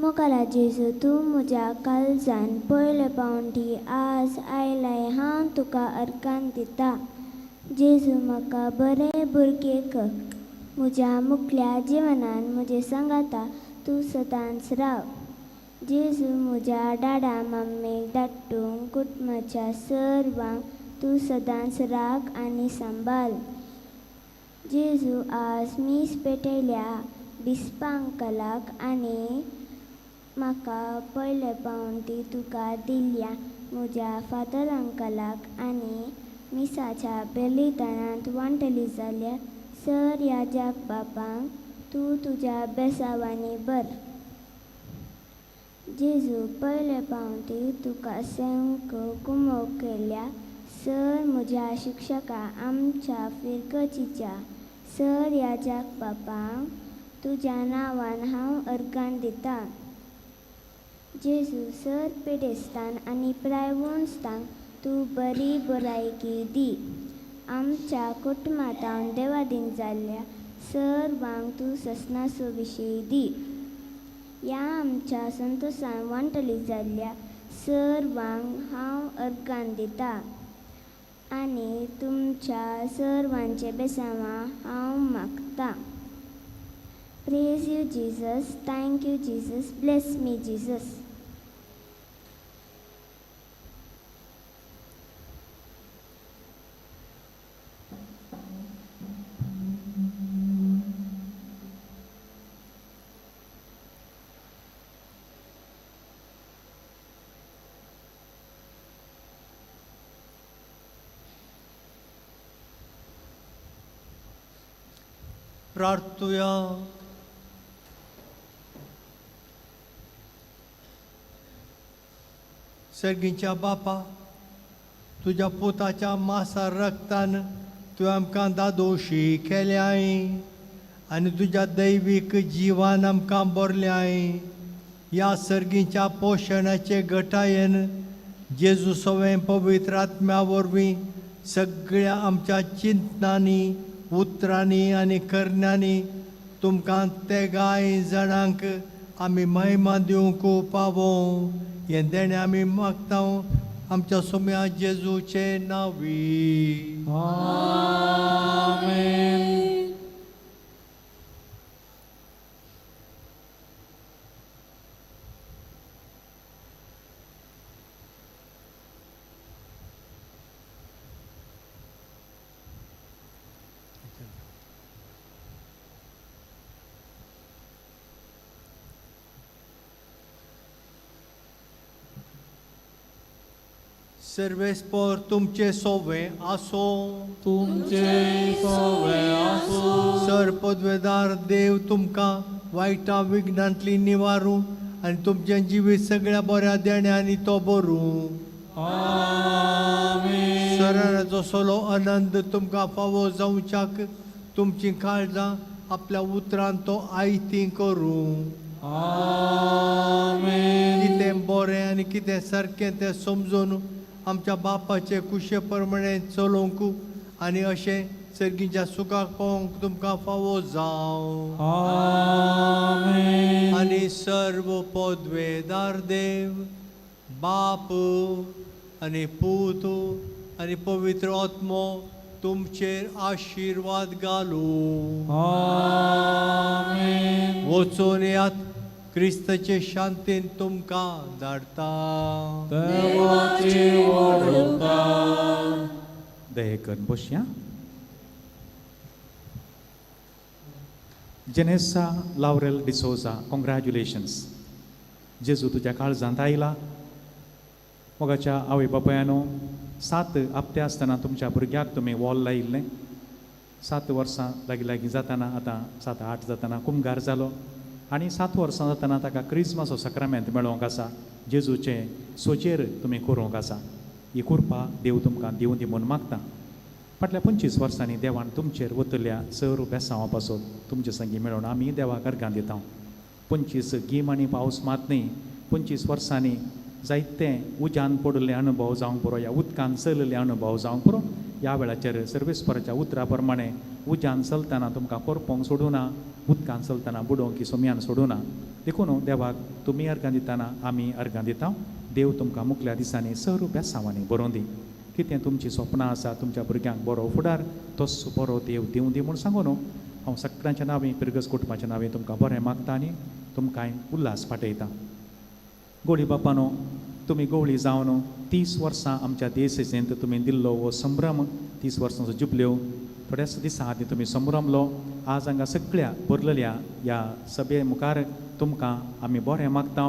मोगाला जेजू, तूं म्हज्या काळजान पयले पावटी आज आयलाय, हांव तुका अर्गान दिता. जेजू म्हाका बरें भुरगें कर, म्हज्या मुखल्या जिवनान म्हजे सांगाता तूं सदांच राव. जेजू म्हज्या डाडा मम्मीक, धाडटूंक कुटुंबाच्या सर्वांक तूं सदांच राख आनी सांबाळ. जेजू आज मीस पेटयल्या बिस्पांकलाक आनी म्हाका पयले पावटी तुका दिल्या म्हज्या फादर अंकलाक आनी मिसाच्या बेलिदानांत वांटली जाल्यार सर ह्या जाक बापांक तूं तुज्या बेसावांनी भर. जेजू पयले पावटी तुका सेवंक कुमो केल्या सर म्हज्या शिक्षका आमच्या फिरगजीच्या सर ह्या जाक बापांक तुज्या नांवान हांव अर्गान दिता. जेजू सर पिडेस्तान आनी प्रायवोन्स्तांक तूं बरी भलायकी दी. आमच्या कुटुंबांत देवादीन जाल्ल्या सर्वांक तूं ससनाचो विशय दी. ह्या आमच्या संतोशान वांटली जाल्ल्या सर्वांक हांव अर्गान दिता आनी तुमच्या सर्वांचे बेसांवां हांव मागता. Praise you, Jesus. Thank you, Jesus. Bless me, Jesus. प्रार्थुया. सर्गीच्या बापा, तुज्या पुताच्या मासा रक्तान तुवें आमकां दादोशी केल्याय आनी तुज्या दैवीक जिवान आमकां बरल्याय. ह्या सर्गीच्या पोशणाचे गटायेन जेजू सवें पवित्र आत्म्या वरवीं सगळ्या आमच्या चिंतनांनी, उतरांनी आनी करण्यांनी तुमकां तेगाय जाणांक आमी महिमा दिवंक पावो हें देणें आमी मागता आमच्या सोम्या जेजूचे नांवी. आमेन. सर्वेस्पर तुमचे सोवे आसो. तुमचे सोवे आसो. सर पदवेदार देव तुमकां वायटा विघ्नांतली निवारूं आनी तुमचें जिवीत सगळ्या बऱ्या देण्यांनी तो बरूं. आमेन. सराचो सोलो आनंद तुमकां फावो जावच्याक तुमचीं काळजां आपल्या उतरान तो आयती करूं. आमेन. कितें बरें आनी कितें सारकें तें समजून आमच्या बापाचे कुशे प्रमाणे चलोवंक आनी अशें सर्गीच्या सुखाक पावोवंक तुमकां फावो जावं. आमेन. आनी सर्व पदवेदार देव बाप आनी पूत आनी पवित्र आत्मो तुमचेर आशिर्वाद घालूं. आमेन. वचून येयात, क्रिस्ताचे शांतीन तुमकां धाडटा. देवाची व्हडुका. दया करून बसया. जेनेसा लावरेल डिसोजा, कॉंग्रॅच्युलेशन्स. जेजू तुज्या काळजांत आयला मोगाच्या आवय बापायानो, 7 हप्ते आसतना तुमच्या भुरग्याक तुमी वॉल लायिल्लें. 7 वर्सां लागीं लागीं जातना, आतां 7-8 जातना कुमगार जालो आनी 7 वर्सां जातना ताका क्रिस्मासो सक्रामेंत मेळोवंक आसा. जेजूचें सोजेर तुमी करूंक आसा. ही कृपा देव तुमकां दिवं दी म्हूण मागता. फाटल्या 25 वर्सांनी देवान तुमचेर वतल्या सर बेसांवा पासत तुमचे संगी मेळोवन आमी देवाक अर्गां दिता. 25 गीम आनी पावस मात न्ही, 25 वर्सांनी जायते उज्यान पडिल्ले अनुभव जावंक पुरो, ह्या उदकान चलिल्ले अनुभव जावंक पुरो. ह्या वेळाचेर सर्वेस्पराच्या उतरा प्रमाणे उज्यान चलतना तुमकां कोरपोंक सोडूं ना, उदकान चलतना बुडोवंक सोम्यान सोडूं ना. देखून देवाक तुमी अर्गां दितना आमी अर्गां दिता. देव तुमकां मुखल्या दिसांनी सर बेसांवांनी बरोवन दी. कितें तुमचीं सपनां आसा, तुमच्या भुरग्यांक बरो फुडार तोच बरो देव दिवं दी म्हूण सांगून हांव सगळ्यांच्या नांवी, पिरगस कुटुंबाच्या नांवी तुमकां बरें मागता आनी तुमकां उल्हास पाठयता. गोडी बापानो, तुमी गोवळी जावन 30 वर्सां आमच्या देसेंत तुमी दिल्लो हो संभ्रम, 30 वर्सांचो जुबल्यो थोड्याच दिसां आदीं तुमी संभ्रमलो. आज हांगा सगळ्या भरलेल्या ह्या सभे मुखार तुमकां आमी बरें मागता.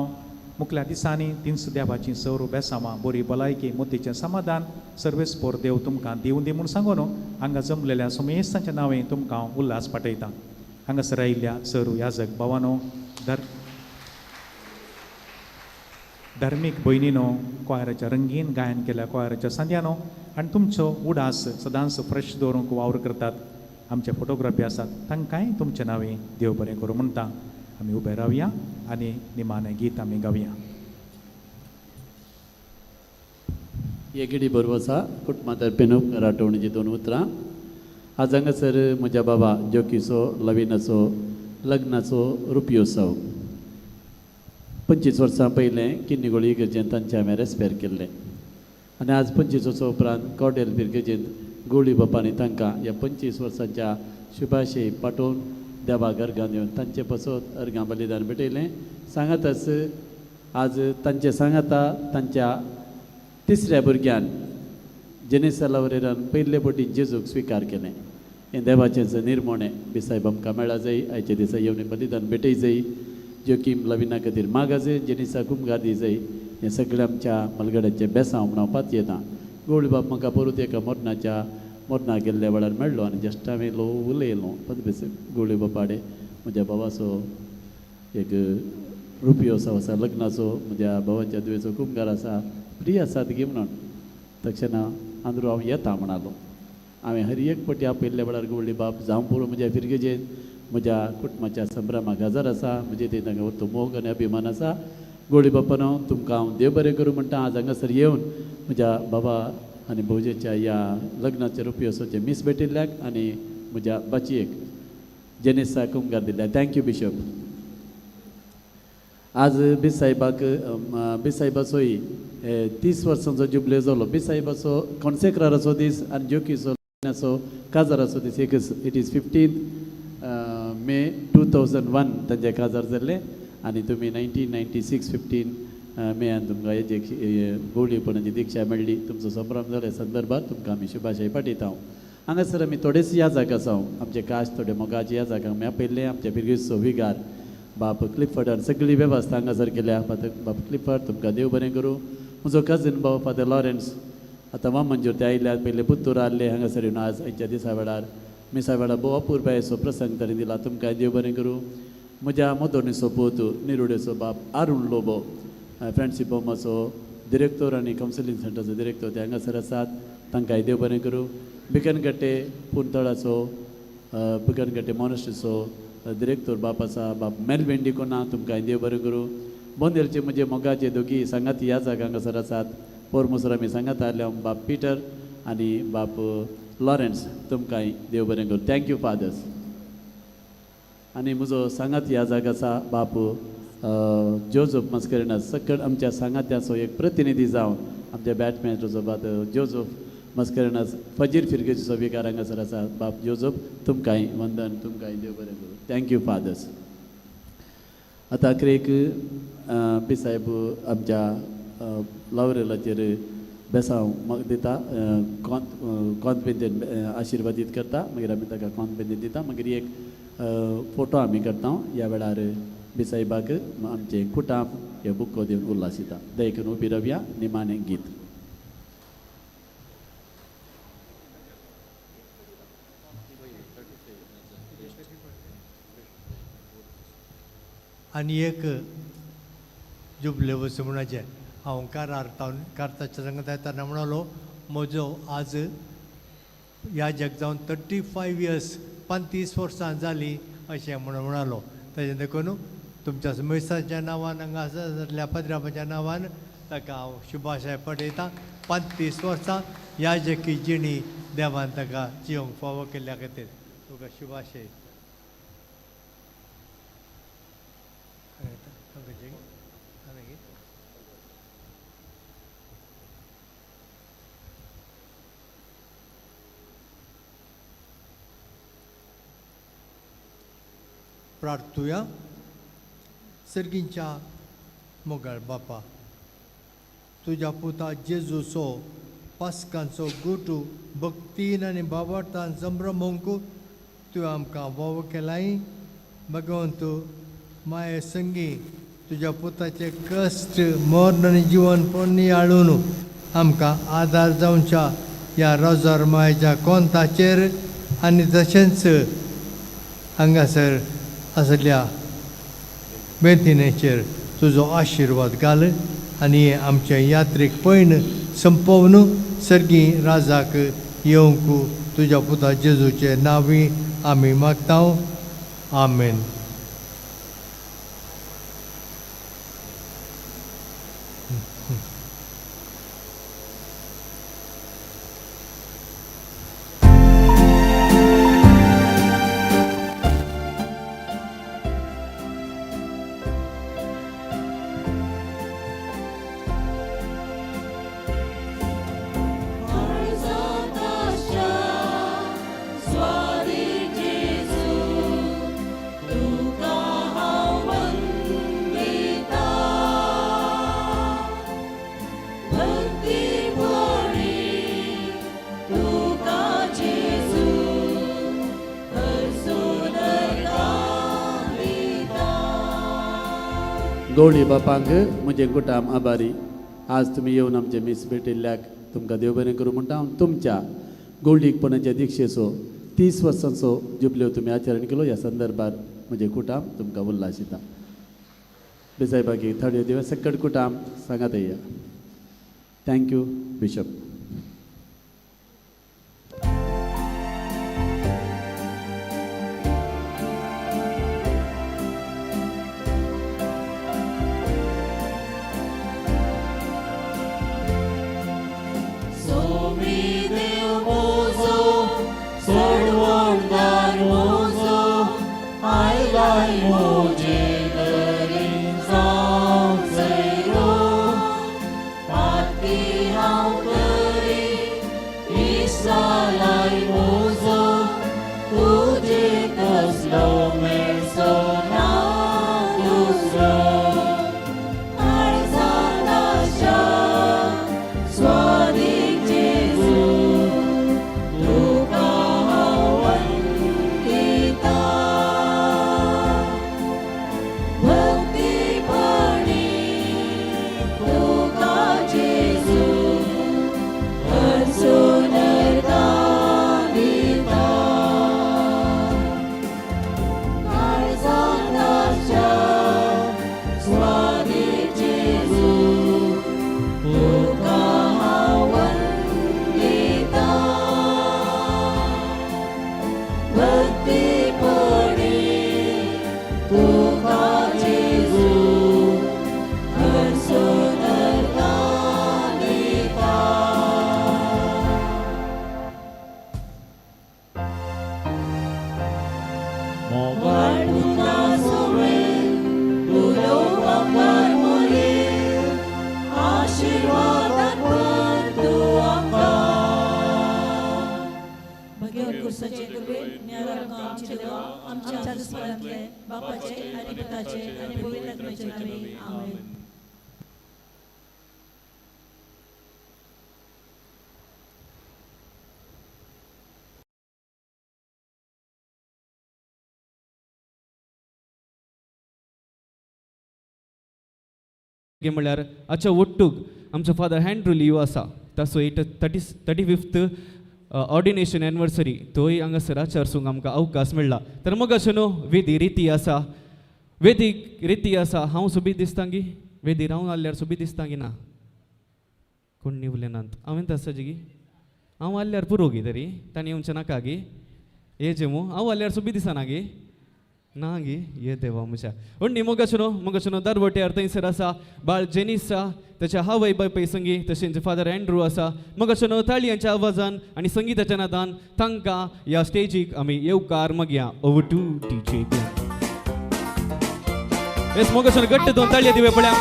मुखल्या दिसांनी तिनसो देवाचीं सर बेसांवां, बरी भलायकी, मोतीचें समाधान सर्वेस्पोर देव तुमकां दिवं दी म्हूण सांगून हांगा जमलेल्या सोमेस्तांच्या नांवे तुमकां हांव उल्हास पाठयता. हांगासर आयिल्ल्या सरू याजक भावानो, धार्मीक भयणीनो, क्वायराच्या रंगीन गायन केल्या क्वायराच्या सांद्यानो आनी तुमचो उडास सदांच फ्रेश दवरूंक वावर करतात आमचे फोटोग्राफी आसात, तांकांय तुमचे नांवे देव बरें करूं म्हणटा. आमी उबे रावया आनी निमाणें गीत आमी गावया. हे गिडी बरोबर आसा कुटुंबा तर्फेन उपकार आठवणीची 2 उतरां. आज हांगासर म्हज्या बाबा जोकीचो लवीनाचो लग्नाचो रुपयोत्सव. 25 वर्सां पयलें किन्नीगोळी इगर्जेंत तांचें हांवें रेस्पेर केल्लें आनी आज 25 वर्सां उपरांत कॉडेल फिरगेजेंत गोळी बापांनी तांकां ह्या 25 वर्सांच्या शुभाशय पाठोवन देवाक अर्गां दिवन तांचे पासत अर्गां बलिदान भेटयलें. सांगातच आज तांचे सांगाता तांच्या तिसऱ्या भुरग्यान जेनेसा लावरेरान पयले पटी जेजूक स्विकार केलें. हें देवाचेंच निर्मोणें. बिसायब आमकां मेळा जाय आयच्या दिसा येवन बलिदान भेटय जाय, जोकीम लविना खातीर मागा जाय, जेनिसा कुमगार दी जाय. हें सगळें आमच्या मलगड्याचें बेसांव म्हूण हांव पातयेता. गोवळी बाब म्हाका परत एका मरणाक गेल्ल्या वेळार मेळ्ळो आनी जस्ट हांवें ल्हव उलयलो पदबेस गोवळी बापाडे. म्हज्या बाबाचो एक रुपयोत्सव आसा लग्नाचो, म्हज्या बाबाच्या धुवेचो कुमगार आसा, फ्री आसा ती म्हणून तक्षणा आंद्रू हांव येता म्हणालो. हांवें हर एक पटी आपयल्ल्या वेळार गोवळी बाब जावं पुरो म्हज्या फिरगेजेन म्हज्या कुटुंबाच्या संभ्रमाक हजर आसा. म्हजे ते तांकां व्हरतो मोग आनी अभिमान आसा. गोवळी बापानो तुमकां हांव देव बरें करूं म्हणटा. आज हांगासर येवन म्हज्या बाबा आनी भोवजेच्या ह्या लग्नाच्या रुपयोत्सवाचें मीस भेटिल्ल्याक आनी म्हज्या बाचयेक जेनेसा कुमगार दिल्ल्या. Thank you bishop. आज बिसायबाक बिसायबाचोय 30 वर्सांचो जुबले जालो. बिसायबाचो कॉन्सेक्राराचो दीस आनी जोकीचो लग्नाचो काजाराचो दीस एकच. It is 15 May 2001 तांचे काजार जाल्लें आनी तुमी 1996 15 मेयान तुमकां हेजे गोवळीपणाची दीक्षा मेळ्ळी. तुमचो संभ्रम जाल्या संदर्भात तुमकां आमी शुभाशय पाठयता. हांगासर आमी थोडेच याजाक आसा. आमचे काश थोडे मोगाचे याजाक आमी आपयल्ले. आमच्या पिरगेचो विगार बाप क्लिफर्डान सगळी वेवस्था हांगासर केल्या. बाप क्लिफर्ड तुमकां देव बरें करूं. म्हजो कजीन भाव फादर लॉरेन्स आतां वामनजोर ते आयल्यात, पयले पुत्तूर आहले हांगासर येवन आज आयच्या दिसा वेळार मिसा वेळार भोव अपुरबायेचो प्रसंग ताणें दिला. तुमकां देव बरें करूं. म्हज्या मोदोर्णीचो पूत निरुडेचो बाप अरुण लोबो फ्रेंडशीप होमाचो डिरेक्टर आनी कावन्सिलींग सेंटराचो डिरेक्टर ते हांगासर आसात. तांकांय देव बरें करूं. बिकनगट्टे पुंतळाचो बिकनगट्टे मॉनेस्ट्रीचो डिरेक्टर बाप आसा बाप मेलविन डिकोना, तुमकांय देव बरें करूं. बोंदेलचे म्हजे मोगाचे दोगी सांगाती ह्या जागा हांगासर आसात. पोरमुसर आमी सांगात आयले बाप पिटर आनी बाप लॉरेन्स, तुमकांय देव बरें करूं. Thank you fathers. आनी म्हजो सांगात ह्या जागा आसा बाप जोजफ मस्करिनास, सकळ आमच्या सांगात्याचो एक प्रतिनिधी जावन आमच्या बॅटमॅनाचो बाप जोजफ मस्करिनास फजीर फिरगेचो विकार हांगासर आसा. बाप जोजफ तुमकांय वंदन, तुमकांय देव बरें करूं. Thank you fathers. आतां अखेरेक पी साहेब आमच्या लावरेलाचेर बेसांव दिता, कोंत बेंदेन आशिर्वादीत करता. मागीर आमी ताका कोंत बेंदेन दिता. मागीर एक फोटो आमी करता. ह्या वेळार बिसायबाक आमचें कुटाम हे बुको दिवन उल्हास दिता. देखून उबी रावया निमाणें गीत. आनी एक जुबले वचूं म्हणपाचें हांव कारार कार्ताच्या सांगता येताना म्हणलो म्हजो आज ह्या जग जावन 35 इयर्स 35 वर्सां जालीं अशें म्हणून म्हणालो. ताजें देखून तुमच्या मिसाच्या नांवान हांगा आसल्या पाद्राच्या नांवान ताका हांव शुभाशय पडयतां. 35 वर्सां ह्या जकी जिणी देवान ताका जिवंक फावो केल्ल्या खातीर तुका शुभाशय. प्रार्थुया. सर्गींच्या मोगाळ बापा, तुज्या पुता जेजूचो पास्कांचो गुटू भक्तीन आनी बाबार्थान संभ्रमोंक तुवें आमकां वाव केलाय. भगवंत माये संगी तुज्या पुताचे कश्ट मर्ण आनी जिवन नियाळून आमकां आदार जावच्या ह्या रोजार मायेच्या कोंताचेर आनी तशेंच हांगासर आसल्या बेंतिनेचेर तुजो आशिर्वाद घाल आनी आमचें यात्रीक पयण संपोवन सर्गी राजाक येवंक तुज्या पुता जेजूचे नांवी आमी मागता. आमेन. गवळी बापांक म्हजें कुटाम आभारी. आज तुमी येवन आमचें मीस भेटिल्ल्याक तुमकां देव बरें करूं म्हणटा. हांव तुमच्या गवळीकपणाच्या दिक्षेचो 30 वर्सांचो जुबल्यो तुमी आचरण केलो ह्या संदर्भार म्हजें कुटाम तुमकां उल्हास दिता. बेसायबाकी थोड्यो दिवस सकट कुटाम सांगात या. Thank you bishop. बापाचे आनी पुताचे आनी पवित्र आत्म्याचे नांवान आमेन. म्हळ्यार आच्या ಒಟ್ಟುಗ್ आमचो फादर हँड्रू लियो आसा ताचो eight thirty 35th ordination anniversary तोय हांगासर आचारसूंक आमकां अवकाश मेळ्ळा. तर मग अशें न्हू वेदी रिती आसा, वेदी रिती आसा. हांव सोबीत दिसता गी? वेदी रावन आसल्यार सोबीत दिसता गी ना? कोण न्ही नात हांवें आसा गी? हांव आसल्यार पुरो गी, तरी तांणी येवचें नाका गी? ये जेमू हांव आसल्यार सोबीत दिसना गी? ना गी? ये देवा म्हज्या. उण्णी मोगाचो मोगाचो दरवट्यार थंयसर आसा बाळ जेनिसा ताच्या हावय बापाय संगी, तशेंच फादर अँड्रू आसा. मोगाचो ताळयांच्या आवाजान आनी संगीताच्या नादान तांकां ह्या स्टेजीक आमी येवकार मागया. Over to DJ. Yes मोगाचो घट्ट दोन ताळयो दिवया पळया.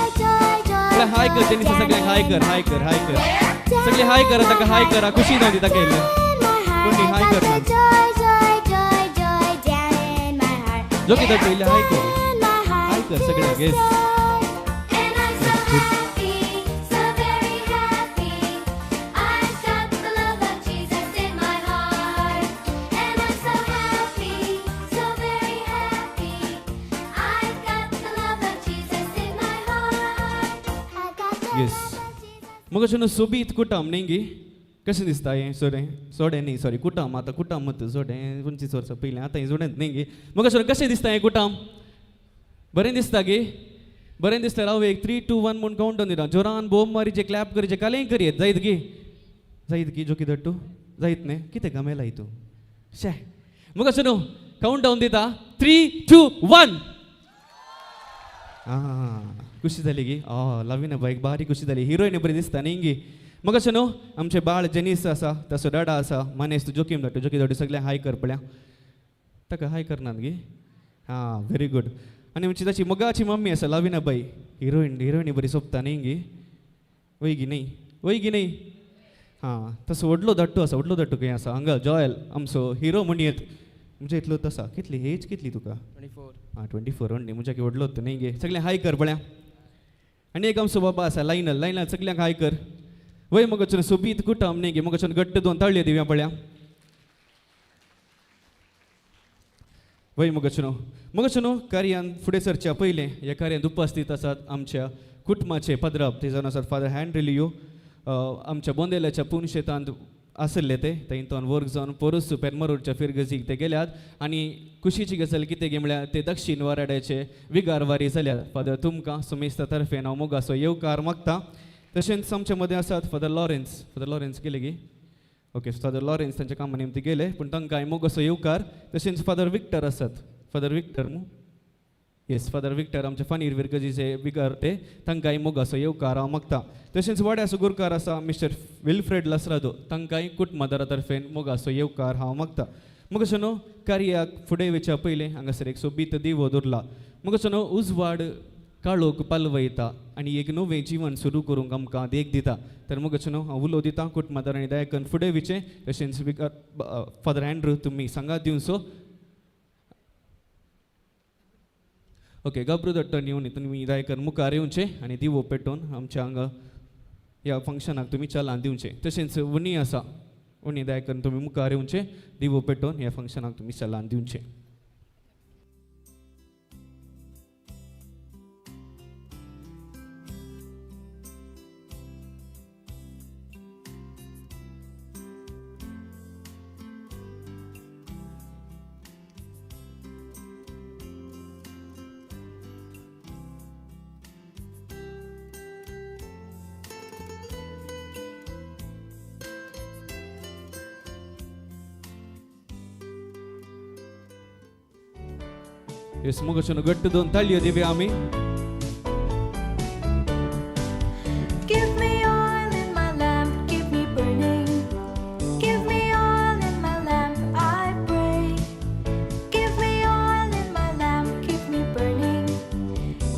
हाय कर जेनिसा, सगळ्यांक हाय कर, हाय कर, हाय कर, सगळे हाय करा ताका, हाय करा, खुशी जावं दी ताका इल्लें. कोणी हाय कर ना जोकी ताका इल्लें हाय कर, हाय कर सगळ्यांक. येस येस मग अशें सोबीत कुटाम न्ही गी? कशें दिसता हें सोडें? सोडें न्ही, सॉरी, कुटाम. आतां कुटाम जोडें 25 वर्सां पयलीं, आतां हें जोडें न्ही गी? मग अशें कशें दिसता हें कुटाम? बरें दिसता गी? बरें दिसता. राव एक 3 2 1 म्हूण काउंट डावन दिता. जोरान बोम मारीचे, क्लॅप करीचे, कालें करयेत. जायत गी? जायत गी जोकी दट्टू? जायत न्ही? कितें गमेलाय तूं? शे मग अशें न्हू काउंट डावन दिता 3 2 1. आं खुशी जाली गी? लवीना बायक बारी खुशी जाली. हिरोइन बरी दिसता न्ही गी? मग अशें न्हू आमचे बाळ जेनीस आसा, ताचो डाडा आसा मानेस्त जोकीम धाडटू. जोकी धाडटू सगळें हाय कर पळया. ताका हाय करनात गी? हां व्हेरी गुड. आनी आमची ताची मोगाची मम्मी आसा लवीना बाई, हिरोइन, हिरोइनी बरी सोबता न्ही गी? वय गी न्ही? वय गी न्ही? हां तसो व्हडलो धाडटू आसा. व्हडलो धाडटू खंय आसा? हांगा जॉयल आमचो हिरो म्हणयेत. म्हणजे इतलोच आसा. कितली एज कितली तुका? 24. आं 24 न्ही, म्हज्या व्हडलो न्ही गे? सगळें हाय कर पळया. आनी एक आमचो बाबा आसा लायनल, लायनल सगळ्यांक हाय कर. वय मग सोबीत कुटाम न्ही गे? मग घट्ट दोन ताळयो दिवया पळया. वय मग मग कार्यान फुडें सरच्या पयलें ह्या कार्यान उपस्थीत आसात आमच्या कुटुंबाचे पद्राप, ते जावन आसात फादर हँड्री लियो. आमच्या बोंदेल्याच्या पुनशेतांत आसले ते, थंयतोन वर्ग जावन पोरस पेरमरोडच्या फिरगजीक ते गेल्यात. आनी खुशीची गजाल कितें गे म्हळ्यार ते दक्षीण वाराड्याचे विगारवारी जाल्यात. फादर तुमकां सुमेस्ता तर्फेन हांव मोगाचो येवकार मागता. तशेंच आमच्या मदें आसात फादर लॉरेन्स. फादर लॉरेन्स गेले गी? ओके, फादर लॉरेन्स तांच्या कामा निमती गेले, पूण तांकां मोगाचो येवकार. तशेंच फादर विक्टर आसात. फादर विक्टर मू? येस, फादर विक्टर आमच्या फानीर विरगजीचे विगार, ते तांकांय मोगाचो येवकार हांव मागता. तशेंच वाड्याचो गुरकार आसा मिस्टर विल्फ्रेड लसरादो, तांकांय कुटुंबादारा तर्फेन मोगाचो येवकार हांव मागता. मग अशें न्हू कार्याक फुडें वयच्या पयलें हांगासर एक सोबीत दिवो दवरला. मग अशें न्हू उजवाड काळोख पालवयता आनी एक नवें जिवन सुरू करूंक आमकां देख दिता. तर मग अशें न्हू हांव उलो दिता कुटुंबादार आनी दायकन फुडें वयचें. तशेंच फादर अँड्रू तुमी सांगात दिवचो. ओके, गब्रू दट्टन येवन तुमी दायकन मुखार येवचें आनी दिवो पेटोवन आमच्या हांगा ह्या फंक्शनाक तुमी चलान दिवचें. तशेंच उणी आसा, उणी दायकन तुमी मुखार येवचें, दिवो पेटोवन ह्या फंक्शनाक तुमी चलान दिवचें. मोगाचो घट्ट दोन ताळयो दिवया आमी. Give me oil in my lamp, keep me burning. Give me oil in my lamp, I pray. Give me oil in my lamp, keep me burning.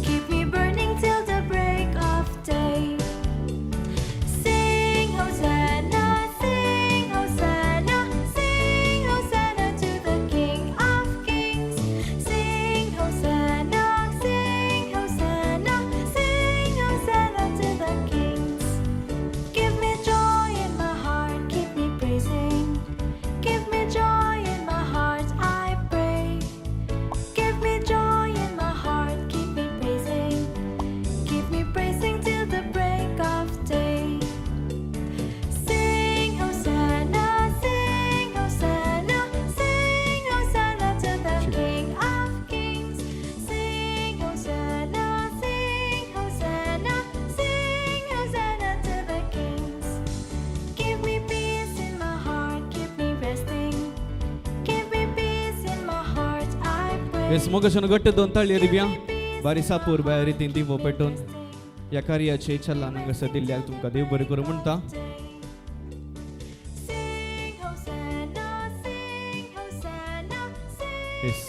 Keep me burning till the break of day. Sing Hosanna, sing Hosanna, sing Hosanna to the King of Kings. Sing Hosanna, sing Hosanna. येस मोगाच्यान घट्ट दोन ताळयो दिवया. बारी सापूर बाया रितीन दिवो पेटोवन ह्या कार्याचे चल्ला हांगासर दिल्ल्याक तुमकां देव बरें करूं म्हणटा. येस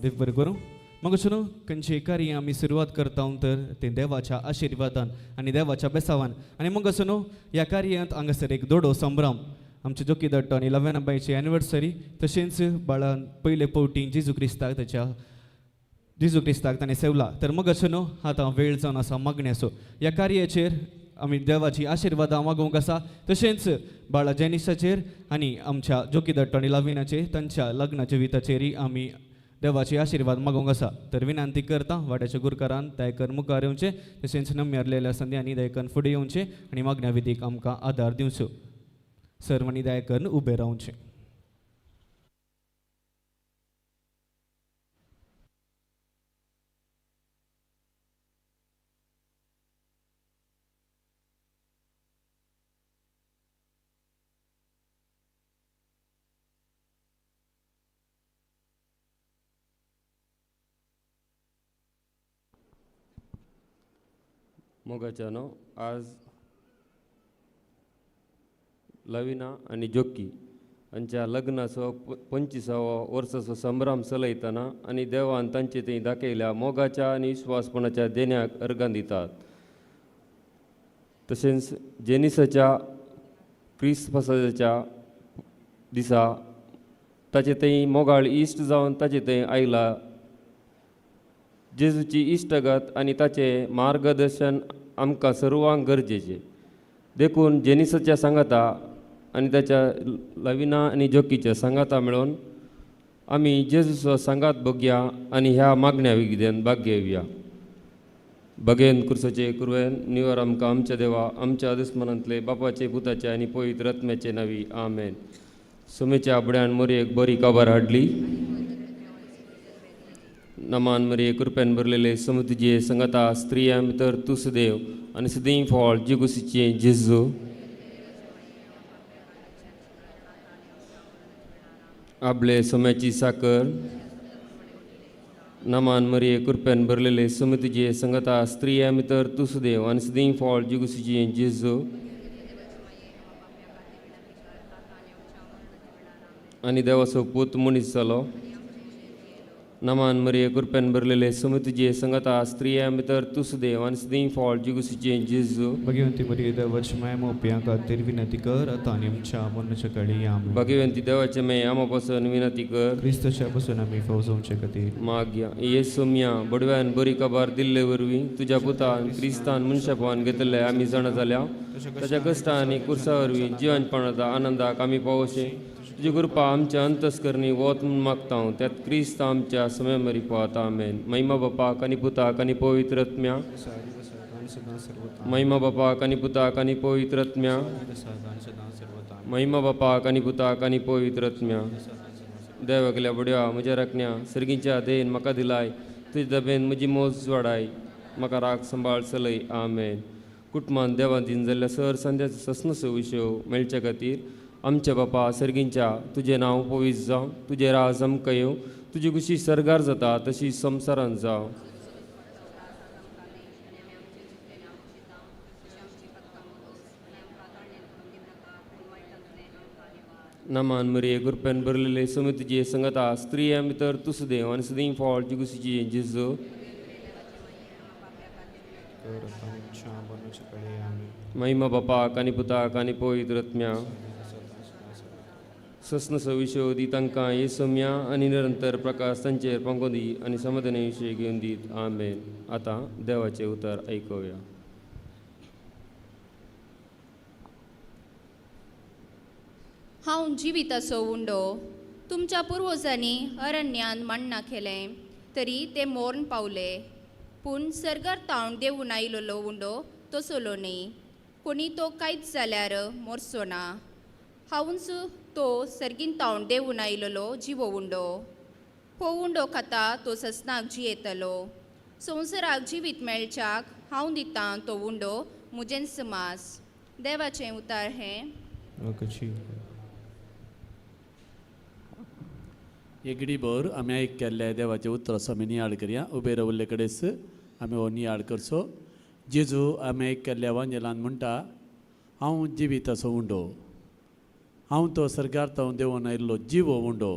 देव बरें करूं. मग न्हू खंयचे कार्य आमी सुरवात करता तर तें देवाच्या आशिर्वादान आनी देवाच्या बेसावान. आनी मग न्हू ह्या कार्यांत हांगासर एक दोडो संभ्रम आमचे जोकी दट्टो आनी लव्यानाबायची एनिवर्सरी तशेंच बाळान पयले फावटी जेजू क्रिस्ताक ताच्या जेजू क्रिस्ताक ताणें सेवला. तर मग न्हू आतां वेळ जावन आसा मागण्याचो. ह्या कार्याचेर आमी देवाची आशिर्वादां मागोवंक आसा तशेंच बाळा जेनिसाचेर आनी आमच्या जोकी दट्टो आनी लविनाचेर तांच्या लग्नाच्या विताचेरय आमी देवाची आशिर्वाद मागोवंक आसा. तर विनंती करता वाड्याच्या गुरकारान दयाकन मुखार येवचें तशेंच नम्यारलेल्या संद्यांनी दयाकन फुडें येवचें आनी मागण्या विधीक आमकां आदार दिवचो. सर्वांनी दयाकन उबें रावचें. मोगाच्यानो आज लविना आनी जोकी हांच्या लग्नाचो 25वो वर्साचो संभ्रम चलयतना आनी देवान तांचे थंय दाखयल्या मोगाच्या आनी विश्वासपणाच्या देण्याक अर्गां दितात. तशेंच जेनिसाच्या क्रिस्मसाच्या दिसा ताचे थंय मोगाळ इश्ट जावन ताचे थंय आयला. जेजूची इश्टगत आनी ताचें मार्गदर्शन आमकां सर्वांक गरजेचें. देखून जेनिसाच्या सांगाता आनी ताच्या लविना आनी जोकीच्या सांगाता मेळोवन आमी जेजूचो सांगात बघया आनी ह्या मागण्या विद्येन भाग घेवया. बगेन कुर्साचे कुरवेन निवर आमकां आमच्या देवा आमच्या दुस्मनांतले बापाचे पुताचे आनी पवित्र आत्म्याचे नावी आमेन. सुमेच्या आबड्यान मोरयेक बरी खबर हाडली. नमान मरिये कृपेन भरलेले सम तुजे संगता स्त्रियां भितर तूं सुदेव आनी सदीं फळ जिगुसीचें जेजू. आपले सोम्याची साकर. नमान मरिये कृपेन भरलेले सम तुजे संगता स्त्रियां भितर तूं सुदेव आनी सदीं फळ जिगुसीचें जेजू. आनी देवाचो पूत मनीस जालो. नमान मरिये कृपेन भरलेले सम तुजे संगता स्त्रियां भितर तूं सुदेव आनी सदीं फळ जिगुसीचें जेजू. भगवंती मरिये देवाची माय मोपया खातीर विनंती कर आतां आनी आमच्या मरणाच्या काळी आमेन. भगवंती देवाचे माय आमा पासून विनंती कर. क्रिस्ताच्या पासून आमी फौजोवचे खातीर मागया. ये सोम्या बडव्यान बरी खबर दिल्ले वरवीं तुज्या पुतान क्रिस्तान मनशापवान घेतले आमी जाणा जाल्या ताच्या कश्टां आनी कुर्सा वरवीं जिवनपणाच्या आनंदाक आमी पावोशे. तुजी कृपा आमच्या अंतस्करणी वत म्हूण मागता हांव त्यात क्रिस्त आमच्या समय मरी पावता. आमेन. महिमा बापाक आनी पुताक आनी पवित्र आत्म्या. महिमा बापाक आनी पुताक आनी पवित्र आत्म्या. महिमा बापाक आनी पुताक आनी पवित्र आत्म्या. देवागल्या बड्या म्हज्या राखण्या सर्गीच्या देन म्हाका दिलाय तुजे दबेन म्हजी मोज वाडाय म्हाका राग सांबाळ चलय. आमेन. कुटुंबान देवान दिन जाल्ल्या सर संध्याचो सस्नसो विशय मेळचे खातीर आमच्या बापा सर्गींच्या तुजें नांव पवित्र जावं, तुजें राज आमकां येवं, तुजी खुशी सर्गार जाता तशी संवसारांत जावं. नमान मरिये कृपेन भरलेले सम तुजे संगता स्त्रियां भितर तूं सुदेव आनी सदीं फळ जिगुसीचें जेजू. महिमा बापाक आनी पुताक आनी पवित्र आत्म्या. सस्न सविशो दी तांकां हे सोम्या आनी निरंतर प्रकाश तांचेर पांगो दी आनी समाधानी विशय घेवन दीत. आमेन. आतां देवाचें उतर आयकुया. हांव जिविताचो उंडो. तुमच्या पुर्वजांनी अरण्यांत माण्णा केलें तरी ते मोर्न पावले. पूण सर्गार तावन देवून आयिल्लो उंडो तसलो न्ही. कोणी तो कांयच जाल्यार मोरचो ना. हांवूच तो सर्गीन तावन देवून आयिल्लो जिवो उंडो. हो उंडो खाता तो ससनाक जियेतलो. संवसाराक जिवीत मेळच्याक हांव दितां तो उंडो म्हजेंच मास. देवाचें उतार हें. एगडीभर आमी आयक केल्ल्या देवाचें उतर आसा, आमी नियाळ करया. उबे रावल्ले कडेच आमी हो नियाळ करचो. जेजू आमी आयक केल्ल्या वांजेलान म्हणटा, हांव जिविताचो उंडो, हांव तो सर्गार तावन देंवोन आयिल्लो जिवो उंडो.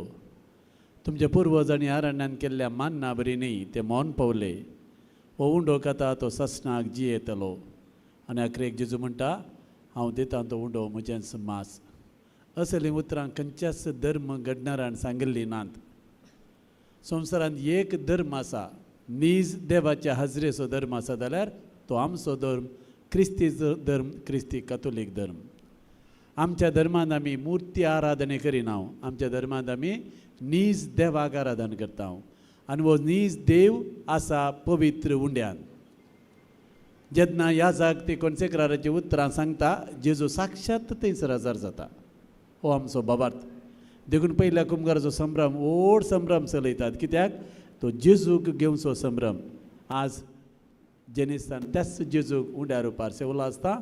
तुमच्या पुर्वजांनी अरण्यान केल्ल्या मान्ना बरी न्ही, ते मौन पावले. हो उंडो खाता तो ससनाक जियेतलो. आनी अखरेक जेजू म्हणटा, हांव दितां तो उंडो म्हजेंच मांस. असलीं उतरां खंयच्याच धर्म घडणारान सांगिल्लीं नात. संवसारांत एक धर्म आसा, नीज देवाच्या हाजरेचो धर्म आसा जाल्यार तो आमचो धर्म, क्रिस्ती धर्म, क्रिस्ती कातोलीक धर्म. आमच्या धर्मांत आमी मुर्ती आराधने करिना, आमच्या धर्मांत आमी नीज देवाक आराधन करता. आनी हो नीज देव आसा पवित्र उंड्यान. जेन्ना ह्या जाग ती कोन्सेक्राराची उतरां सांगता, जेजू साक्षात थंयसर हजर जाता. हो आमचो बाबार्थ. देखून पयल्या कुमगाराचो संभ्रम व्हड संभ्रम चलयतात. कित्याक तो जेजूक घेवचो संभ्रम. आज जेनिसान त्याच जेजूक उंड्या रुपार सेवलो आसता,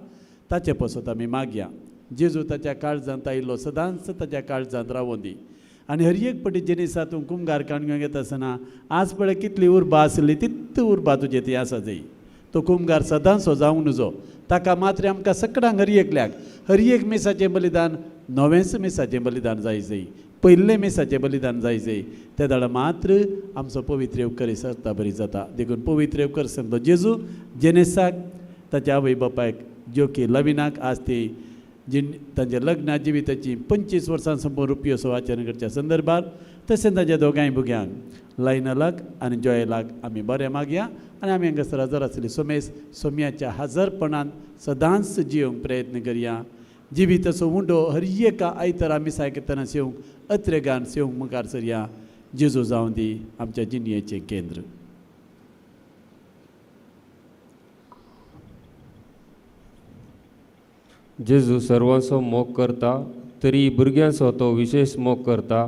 ताचे पासत आमी मागया. जेजू ताच्या काळजांत आयिल्लो सदांच ताच्या काळजांत रावों दी. आनी हर एक पटी जेनिसा तूं कुमगार काडून घेवंक येता आसतना आज पळय कितली उर्बा आसली तितली उर्बा तुजे ती आसा जाय. तो कुमगार सदांच जावंक नजो. ताका मात्र आमकां सगळ्यांक हर एकल्याक हर एक मिसाचें बलिदान नवेंच मिसाचें बलिदान जाय जाय, पयल्लें मिसाचें बलिदान जाय जाय. ते दाडा मात्र आमचो पवित्र येवकर सरता बरी जाता. देखून पवित्र येवकर सांगतो जेजू जेनेसाक ताच्या आवय बापायक ज्योकी लविनाक आज ती जिण तांच्या लग्ना जिविताची 25 वर्सां संपूर्ण रुपयोसो आचरण करच्या संदर्भात, तशेंच ताच्या दोगांय भुरग्यांक लायनलाक आनी जॉयलाक आमी बरें मागया. आनी आमी हांगासर हजर आसली सोमेस सोम्याच्या हजरपणान सदांच जियोंक प्रयत्न करया. जिविताचो उंडो हर एका आयतारा मिसाय करतना सेवंक अत्रेगान सेवंक मुखार सरया. जेजू जावं दी आमच्या जिणयेचें केंद्र. जेजू सर्वांचो मोग करता, तरी भुरग्यांचो तो विशेष मोग करता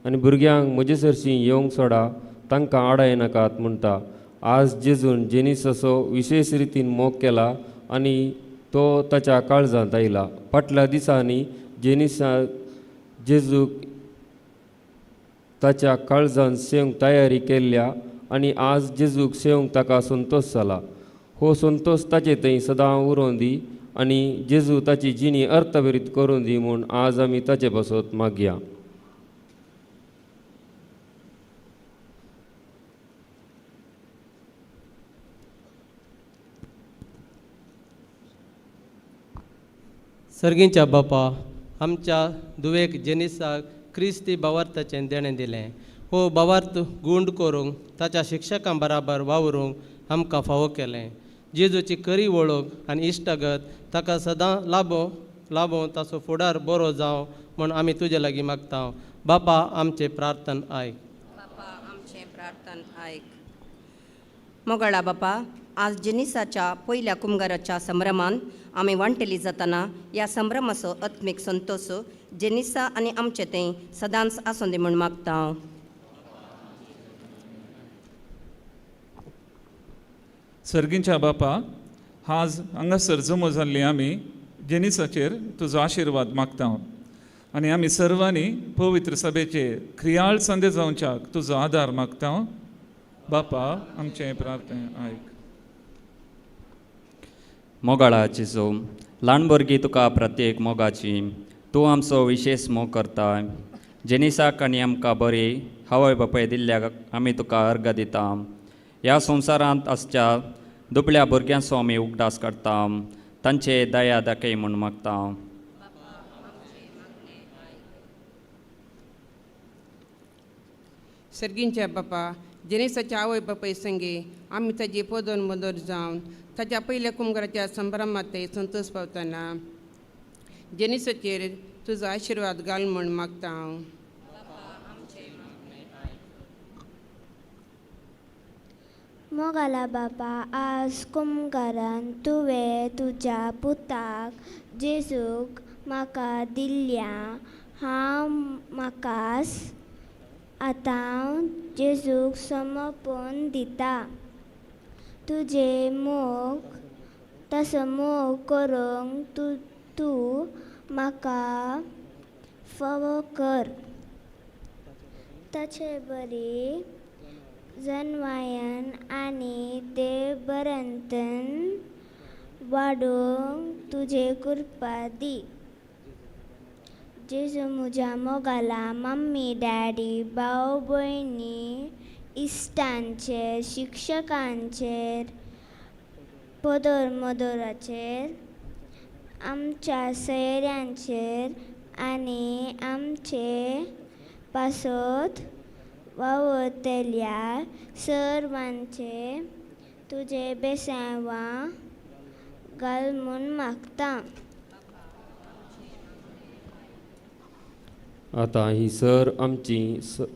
आनी भुरग्यांक म्हजे सरशीं येवंक सोडा, तांकां आडाय नाकात म्हणटा. आज जेजून जेनिसाचो विशेष रितीन मोग केला आनी तो ताच्या काळजांत आयला. फाटल्या दिसांनी जेनिसा जेजूक ताच्या काळजांत सेवंक तयारी केल्ल्या आनी आज जेजूक सेवंक ताका संतोश जाला. हो संतोश ताचे थंय सदां उरोवन दी आनी जेजू ताची जिणी अर्थभरीत करून दी म्हूण आज आमी ताचे पासत मागया. सर्गींच्या बापा, आमच्या दुवेक जेनिसाक क्रिस्ती भावार्थाचें देणें दिलें. हो भावार्थ गूंड करूंक ताच्या शिक्षकां बराबर वावरूंक आमकां फावो केलें. जेजूची खरी वळख आनी इश्टागत ताका सदां लाबो लाबोवन ताचो फुडार बरो जावं म्हूण आमी तुजे लागीं मागता. बापा आमचें प्रार्थन आयक. बापा आमचें प्रार्थन आयक. मोगाळा बापा, आज जेनिसाच्या पयल्या कुमगाराच्या संभ्रमान आमी वांटेली जातना ह्या संभ्रमाचो आत्मीक संतोश जेनिसा आनी आमचें तें सदांच आसूं दी म्हूण मागता. सर्गींच्या बापा, आज हांगासर जमो जाल्ली आमी जेनिसाचेर तुजो आशिर्वाद मागता आनी आमी सर्वांनी पवित्र सभेचे क्रियाळ संदे जावच्याक तुजो आदार मागता. बापा आमचें प्रार्थना आयक. मोगाळा जेजू, ल्हान भुरगीं तुका प्रत्येक मोगाची, तूं आमचो विशेष मोग करता. जेनिसाक आनी आमकां बरी आवय बापाय दिल्ल्याक आमी तुका अर्घ दिता. ह्या संवसारांत आसच्या दुबळ्या भुरग्यांचो आमी उगडास काडटा, तांचे दया दाखय म्हूण मागता. सर्गींच्या बापा, जेनिसाच्या आवय बापाय संगी आमी ताजी पदोन मदर जावन ताच्या पयल्या कुमगाराच्या संभ्रमात संतोश पावतना जेनिसाचेर तुजो आशिर्वाद घाल म्हूण मागता हांव. मोगाला बापा, आज कुमगारान तुवें तुज्या पुताक जेजूक म्हाका दिल्ल्या हांव म्हाकास आतां जेजूक समर्पण दिता. तुजे मोग तसो मोग करूंक तूं म्हाका फावो कर. ताचे बरी जनवायन आनी देव बरंतन वाडोवंक तुजे कृपा दी. जेजू म्हज्या मोगाला मम्मी डॅडी भाव भयणी इश्टांचेर शिक्षकांचेर पदर मदराचेर आमच्या सोयऱ्यांचेर आनी आमचे पासत वावुरतल्या सर्वांचे तुजे बेसांवां घाल म्हूण मागता. आतां ही सर आमची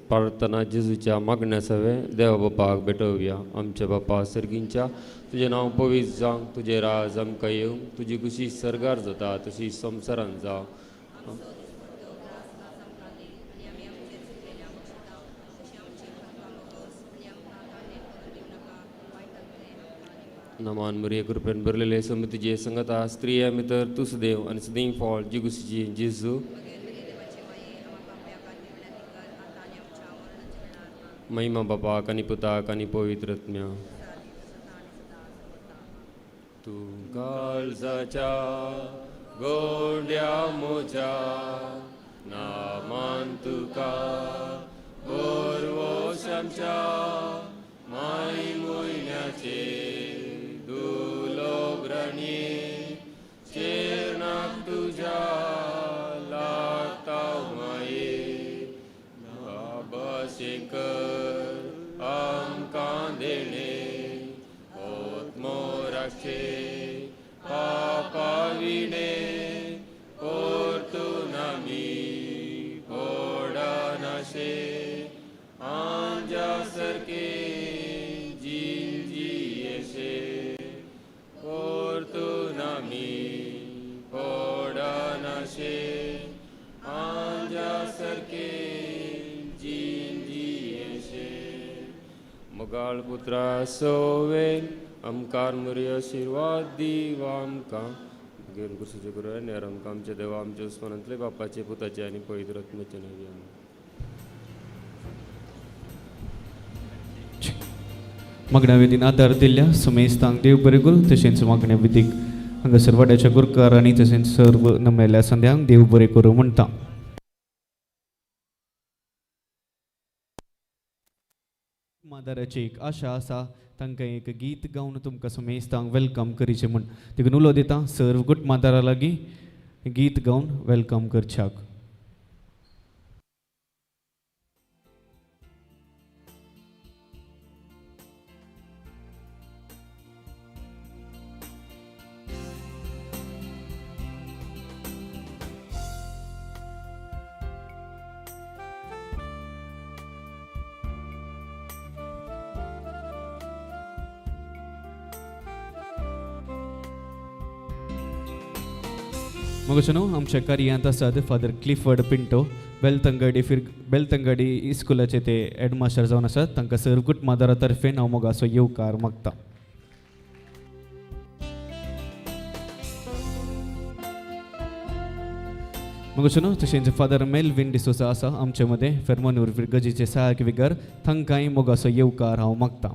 प्रार्थना जेजूच्या मागण्या सवें देवा बापाक भेटोवया. आमच्या बापा सर्गींच्या, तुजें नांव पवित्र जावं, तुजें राज आमकां येवं, तुजी खुशी सर्गार जाता तशी संवसारान जावं. नमान मरिये, कृपेन भरलेले समितीचे संगता, स्त्रिया भितर तूं सदैव आनी सदैव फळ जिगुसीची जेजू. महिमा बापाक आनी पुताक आनी पवित्र आत्म्या. तूं काळजाच्या गोंड्या म्हज्या नामान तुका बोरवोश आमच्या माय म्हयन्याचे दुलोग्रणी चेरनाक तुज्या लागता माये बाबाशेकर आमकां देणे ओत्मो राक्षे पापा विणे पोरतून आमी पडनाशे आंजा सारके जीण जियेशे पोरतून आमी पडनाशे आंजा सारके जीण जियेशे. मोगाळ पुत्रा सोवे आमकार मुरी आशिर्वाद दिव आमकां घेवन कुर्सूचे करूया आनी आमकां आमच्या देवा आमच्या उस्मानांतले बापाचे पुताचे आनी पवित्र आत्म्याचे नांव. मागण्या विधीन आदार दिल्ल्या सुमेस्तांक देव बरें करूं. तशेंच मागण्या विधीक हांगासर वाड्याच्या गुरकार आनी तशेंच सर्व नमेल्या संद्यांक देव बरें करूं म्हणटा. मादाराची एक आशा आसा तांकां एक गीत गावन तुमकां सुमेस्तांक welcome करीचें म्हूण देखून उलो दिता सर्व गुट मादारा लागीं गीत गावन welcome करच्याक. मगो न्हू आमच्या कार्यांत आसात फादर क्लिफर्ड पिंटो बेलतंगडी बेलतंगडी इस्कुलाचे ते हेडमास्टर जावन आसात. तांकां सर गुट मादारा तर्फे हांव मोगाचो येवकार मागता. मगो न्हू तशेंच फादर मेलविन डिसोजा आसा आमचे मदें फेर्मनूर फिरगजीचे सहायक विगर, तांकांय मोगाचो येवकार हांव मागता.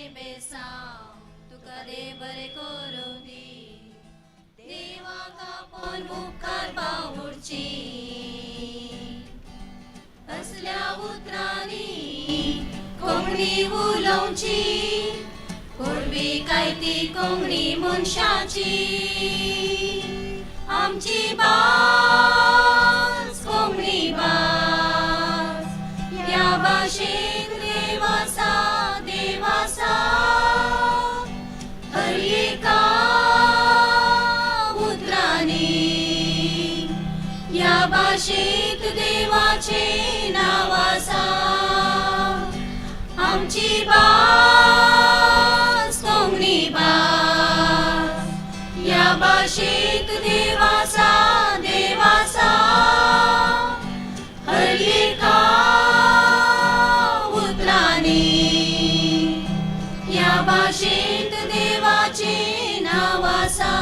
तुजें बेसांव तुका देव बरें करूं दी देवाक आपोवन मुखार पावुची असल्या उतरांनी कोंकणी उलोवची पूर्वी काय ती कोंकणी मनशाची आमची भास कोंकणी भास ह्या भाशेंत देव आसा देव आसा हर एका उतरांनी ह्या भाशेंत देवाचें नांव आसा आमची भास कोंकणी भास ह्या भाशेंत देव आसा देव आसा हर एका उतरांनी ह्या भाशेंत देवाचें नांव आसा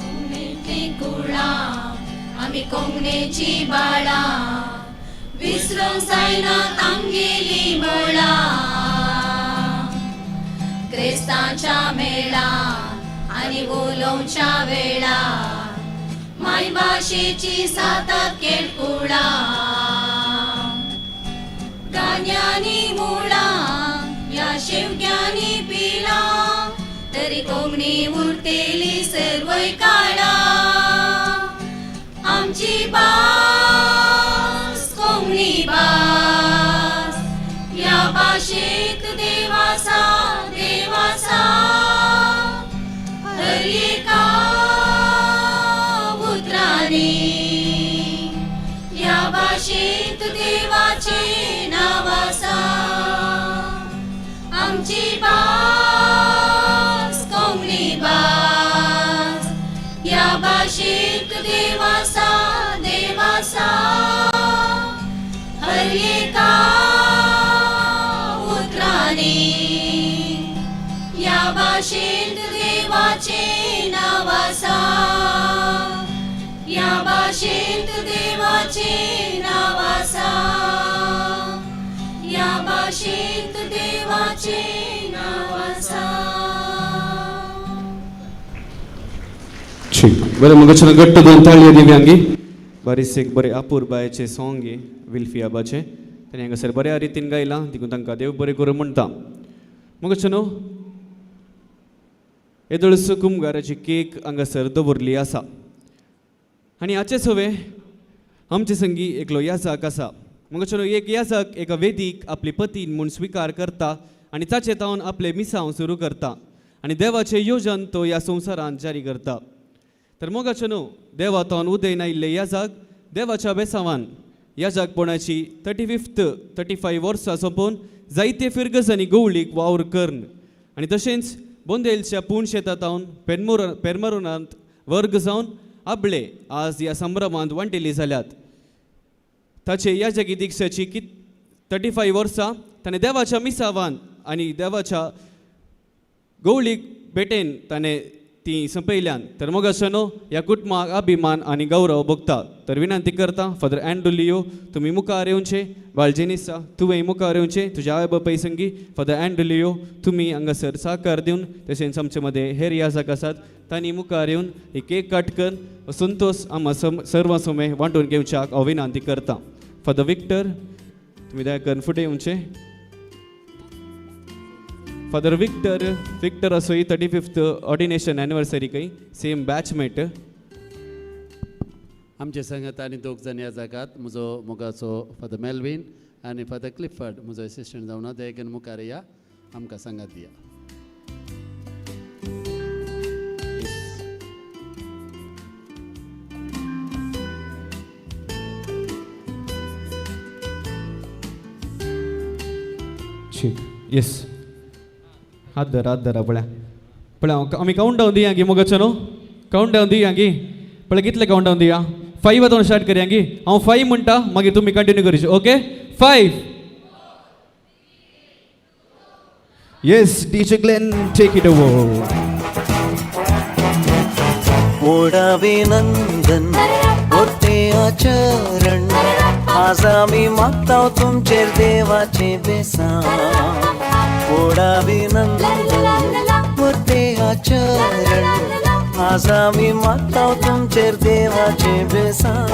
कोंकणींतलीं कुळां आमी कोंकणीचीं बाळां विसरूंक जायना तांगेलीं मुळां क्रिस्तांच्या मेळान आनी उलोवच्या वेळार मायभाशेची सातात केळकुळां गाण्यांनी मुळां ह्या शेवग्यांनी पिलां तरी कोंकणी उरतली सर्वय काळा आमची भास कोंकणी भास ह्या भाशेंत देव आसा देव आसा हर एका उतरांनी ह्या भाशेंत देवाचें नांव आसा आमची भास कोंकणी भास ह्या भाशेंत देव आसा देव आसा हर एका उतरांनी ह्या भाशेंत देवाचें नांव आसा ह्या भाशेंत देवाचें नांव आसा ह्या भाशेंत देवाचें नांव आसा. बरें मगाच्यान घट्ट दोन ताळयो दिव्यांगी बारीस एक बरें अपुरबायेचें सोंग हें विल्फियाबाचें ताणें हांगासर बऱ्या रितीन गायलां देखून तांकां देव बरें करूं म्हणटा. मगाच्यान येदोळस कुमगाराची केक हांगासर दवरली आसा आनी हाचे सवे आमचे संगी एकलो याजक आसा. मगाच्यान एक याजक एका वेदीक आपली पतीन म्हूण स्विकार करता आनी ताचे तावन आपलें मिसांव सुरू करता आनी देवाचें योजन तो ह्या संवसारांत जारी करता. तर मोगाचो न्हू देवा तावन उदयन आयिल्ले याजक देवाच्या बेसावान याजकपणाची 35 वर्सां सोंपोवन जायते फिरगजांनी गवळीक वावर करून आनी तशेंच बोंदेलच्या पूण शेतात तावन पेरमरुनांत वर्ग जावन आपले आज ह्या संभ्रमांत वांटेली जाल्यात. ताचे याजकी दिक्षाची 35 वर्सां ताणें देवाच्या मिसावान आनी देवाच्या गवळीक भेटेन ताणें ती संपयल्यान. तर मोगासनो ह्या कुटुंबाक अभिमान आनी गौरव भोगता. तर विनंती करता फादर अँड्रू लियो तुमी मुखार येवचे, बाळ जेनिसा तुवें मुखार येवचें, तुज्या आवय बापाय संगी फादर अँड्रू लियो तुमी हांगासर साकार दिवन तशेंच आमचे मदें हेर याजक आसात तांणी मुखार येवन ही केक काट करून संतोष आमा सर्वां सोमे वांटून घेवच्याक हांव विनंती करता. फादर विक्टर तुमी दया करून फुडें येवचें. फादर विक्टर विक्टर असोय 35th ordination anniversary खंय सेम बॅचमेट. आमचे संगत आनी दोग जाण ह्या जागात म्हजो मोगाचो फादर मेल्वीन आनी फादर क्लिफर्ड म्हजो एसिस्टंट जावन दयेन मुखार या आमकां सांगात दिया. येस हात धरा पळया पळया आमी कावंट डावन दिया गी मोगाचो न्हू कावंट डावन दिया गी पळय कितले कावंट डावन दिया 5 आतां स्टार्ट करया गी. हांव 5 म्हणटा मागीर तुमी कंटिन्यू करचे. Okay 5. Yes DJ Glenn take it over. ओढावे Nandan मोठे आचरण आज आमी मागता तुमचेर देवाचें बेसांव व्हड अभिनंदन मोर्ते आचरण आज आमी मागता तुमचेर देवाचें बेसांव.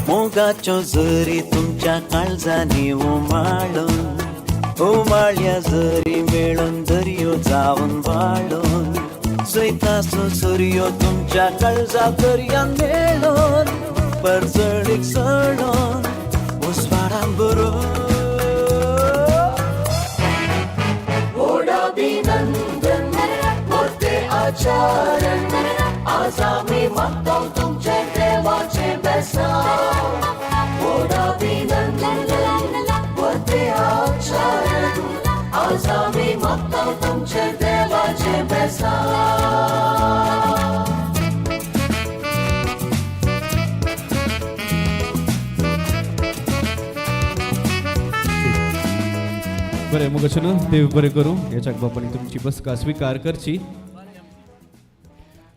मोगाच्यो जरी तुमच्या काळजांनी उमाळून उमाळ्या जरी मेळून दर्यो जावन वाळून जैताचो सुर्यो तुमच्या काळजा दर्यान मेळून परजळीक चडोन उजवाडान भरून व्हड अभिनंदन मोर्ते आचरण आज आमी मागता तुमचेर देवाचें बेसांव व्हड अभिनंदन मोर्ते आचरण आज आमी मागता तुमचेर देवाचें बेसांव. बरें मोगाचो न्हू देव बरें करूं ह्याच्याक बापांनी तुमची बसका स्विकार करची.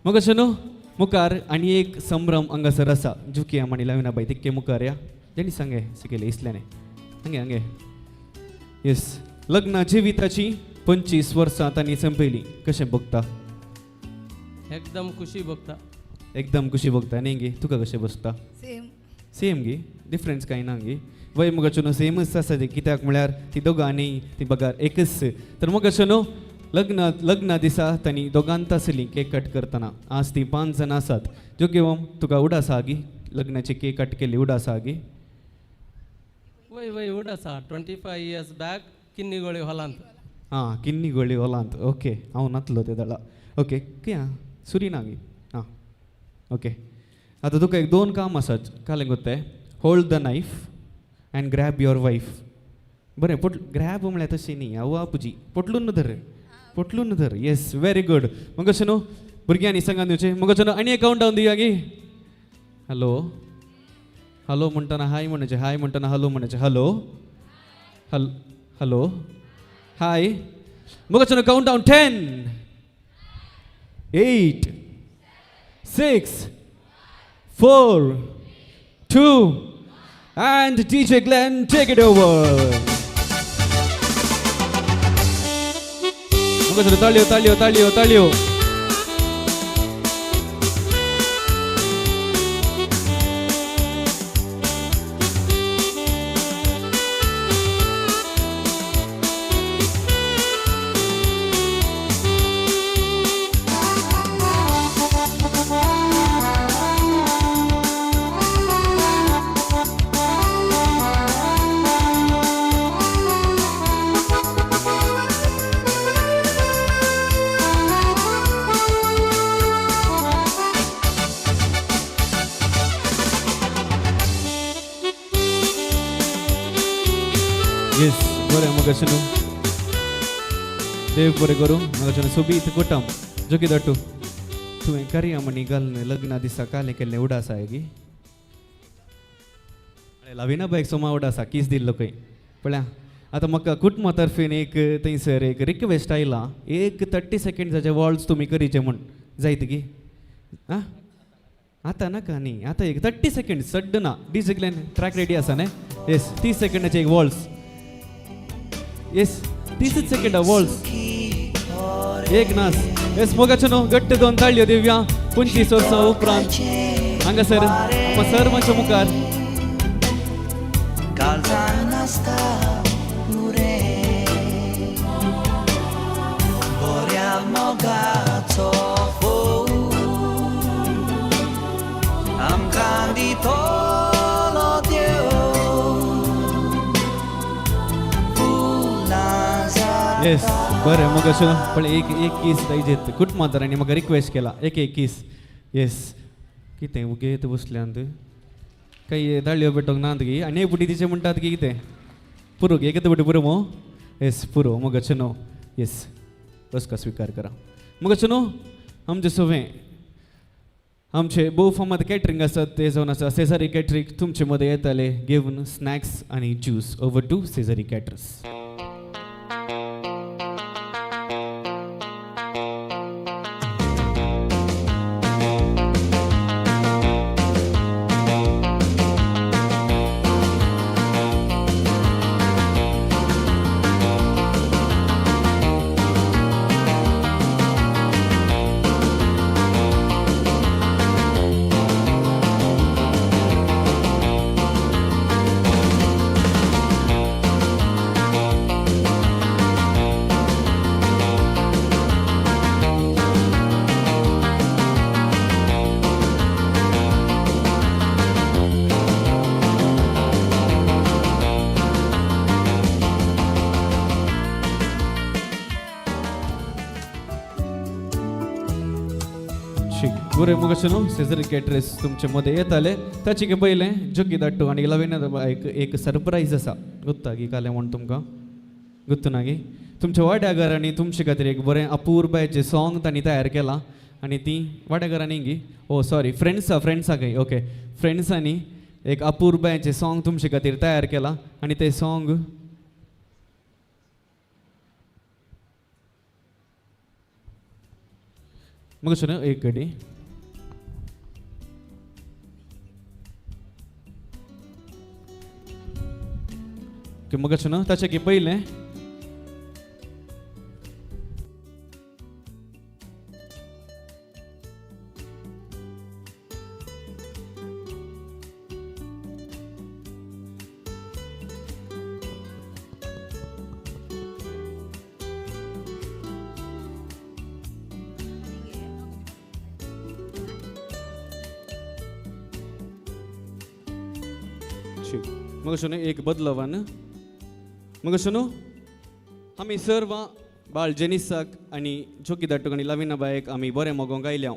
मोगाचो न्हू मुखार आनी एक संभ्रम हांगासर आसा जुकी आनी लाविना बाय तिक्के मुखार या जेणी सांगे शिकयले इसल्याने हांगे हांगे येस लग्न जिविताची 25 वर्सां तांणी संपयली. कशें बघता? एकदम खुशी बघता. एकदम खुशी बघता न्ही गे? तुका कशें बसता? सेम सेम गे, डिफरन्स कांय ना गे. वय मोगाचो न्हू सेमच आसा ते कित्याक म्हळ्यार ती दोगांनी ती बगार एकच. तर मोगाचो न्हू लग्न लग्ना दिसा तांणी दोगांत आसली केक कट करतना. आज ती 5 जाणां आसात. जोगी ओम तुका उडास आसा गी लग्नाचे केक कट केली उडास आसा गी? वय वय उडास आसा. 25 इयर्स बॅक किन्नीगोळी हॉलांत. आं किन्नीगोळी हॉलांत. ओके हांव नातलो ते दळा. ओके कितें सुरी ना गी? आं ओके आतां तुका एक 2 काम आसात. कालें कोत्ताय hold the knife and grab your wife. बरें पोट ग्रॅब म्हळ्यार तशें न्ही हांव आपुजी पोटलून धर पोटलून धर. येस व्हेरी गुड. मग कशें न्हू भुरग्यांनी सांगान दिवचें. मग कशें न्हू आनी एक कावंट डावन दिया गी. हॅलो हॅलो म्हणटना हाय म्हणचें, हाय म्हणटना हॅलो म्हणचें. Hello hello hello hi. मग कशें न्हू count down 10 8 6 4 2 and DJ Glenn, take it over. तालियो तालियो तालियो तालियो. येस बरें मोगाचो न्हू देव बरें करूं. मोगाचो न्हू सोबीत कोटम जोकी दाटू तुवें करया म्हणी घालून लग्ना दिसा कालें केल्लें उडास आसा गी? लाविना बायक सोमा उडास कीस दिल्लो खंय पळया. आतां म्हाका कुटुंबा तर्फेन एक थंयसर एक रिक्वेस्ट आयला एक 30 सेकेंड्साचे वॉल्स तुमी करीचे म्हूण जायत गी? आं आतां नाका न्ही आतां एक 30 सेकेंड सड्ड ना. डीजे ग्लॅन ट्रॅक रेडी आसा न्ही? येस 30 सेकेंडाचे एक वॉल्स. येस 30 सेकेंड वॉल्स एक नास. येस मोगाचो न्हू घट्ट 2 ताळयो दिवया. 25 वर्सां उपरांत हांगासर सर मातशे मुखार येस बरें मोगाचो पण एक एक कीस दायजेत कुटुंबांतरांनी म्हाका रिक्वेस्ट केला एक एक कीस. येस कितें उगेत बसल्यांत काही दाळयो पेटोवंक नात गी आनी एक बुटी तिचे म्हणटात की कितें पुरो गी एकच बुटी पुरो मो? येस पुरो मोगाचो न्हू. येस बसका स्विकार करा. मोगाचो न्हू आमचें सवें आमचे भोव फामाद कॅटरींग आसात ते जावन आसा सेजारी कॅटरींग तुमचे मदें येताले घेवन स्नॅक्स आनी juice. Over to Cesare caterers. बरें मुगो सेजरी केट्रेस तुमचे मदें येताले ताचे पयलें जोगी दाट्टू आनी लवीना एक सरप्रायज आसा गुत्ता गी कालें म्हूण तुमकां गुत्तू ना गी तुमच्या वाड्याघरांनी तुमचे खातीर एक बरें अपुरबायेचें सॉंग तांणी तयार केलां आनी ती वाड्याघरांनी गी ओ सॉरी फ्रेंड्सां फ्रेंड्सां खंय ओके फ्रेंड्सांनी एक अपुरबायेचें सॉंग तुमचे खातीर तयार केलां आनी तें सॉंग मग न्हू एक घडी मग न्हू ताचे की पयलें मग सुनो एक बदलावान मग सुनो आमी सर्व बाळ जेनिसाक आनी जोकी दाटूक आनी लवीना बायक आमी बरें मोगोंक आयल्या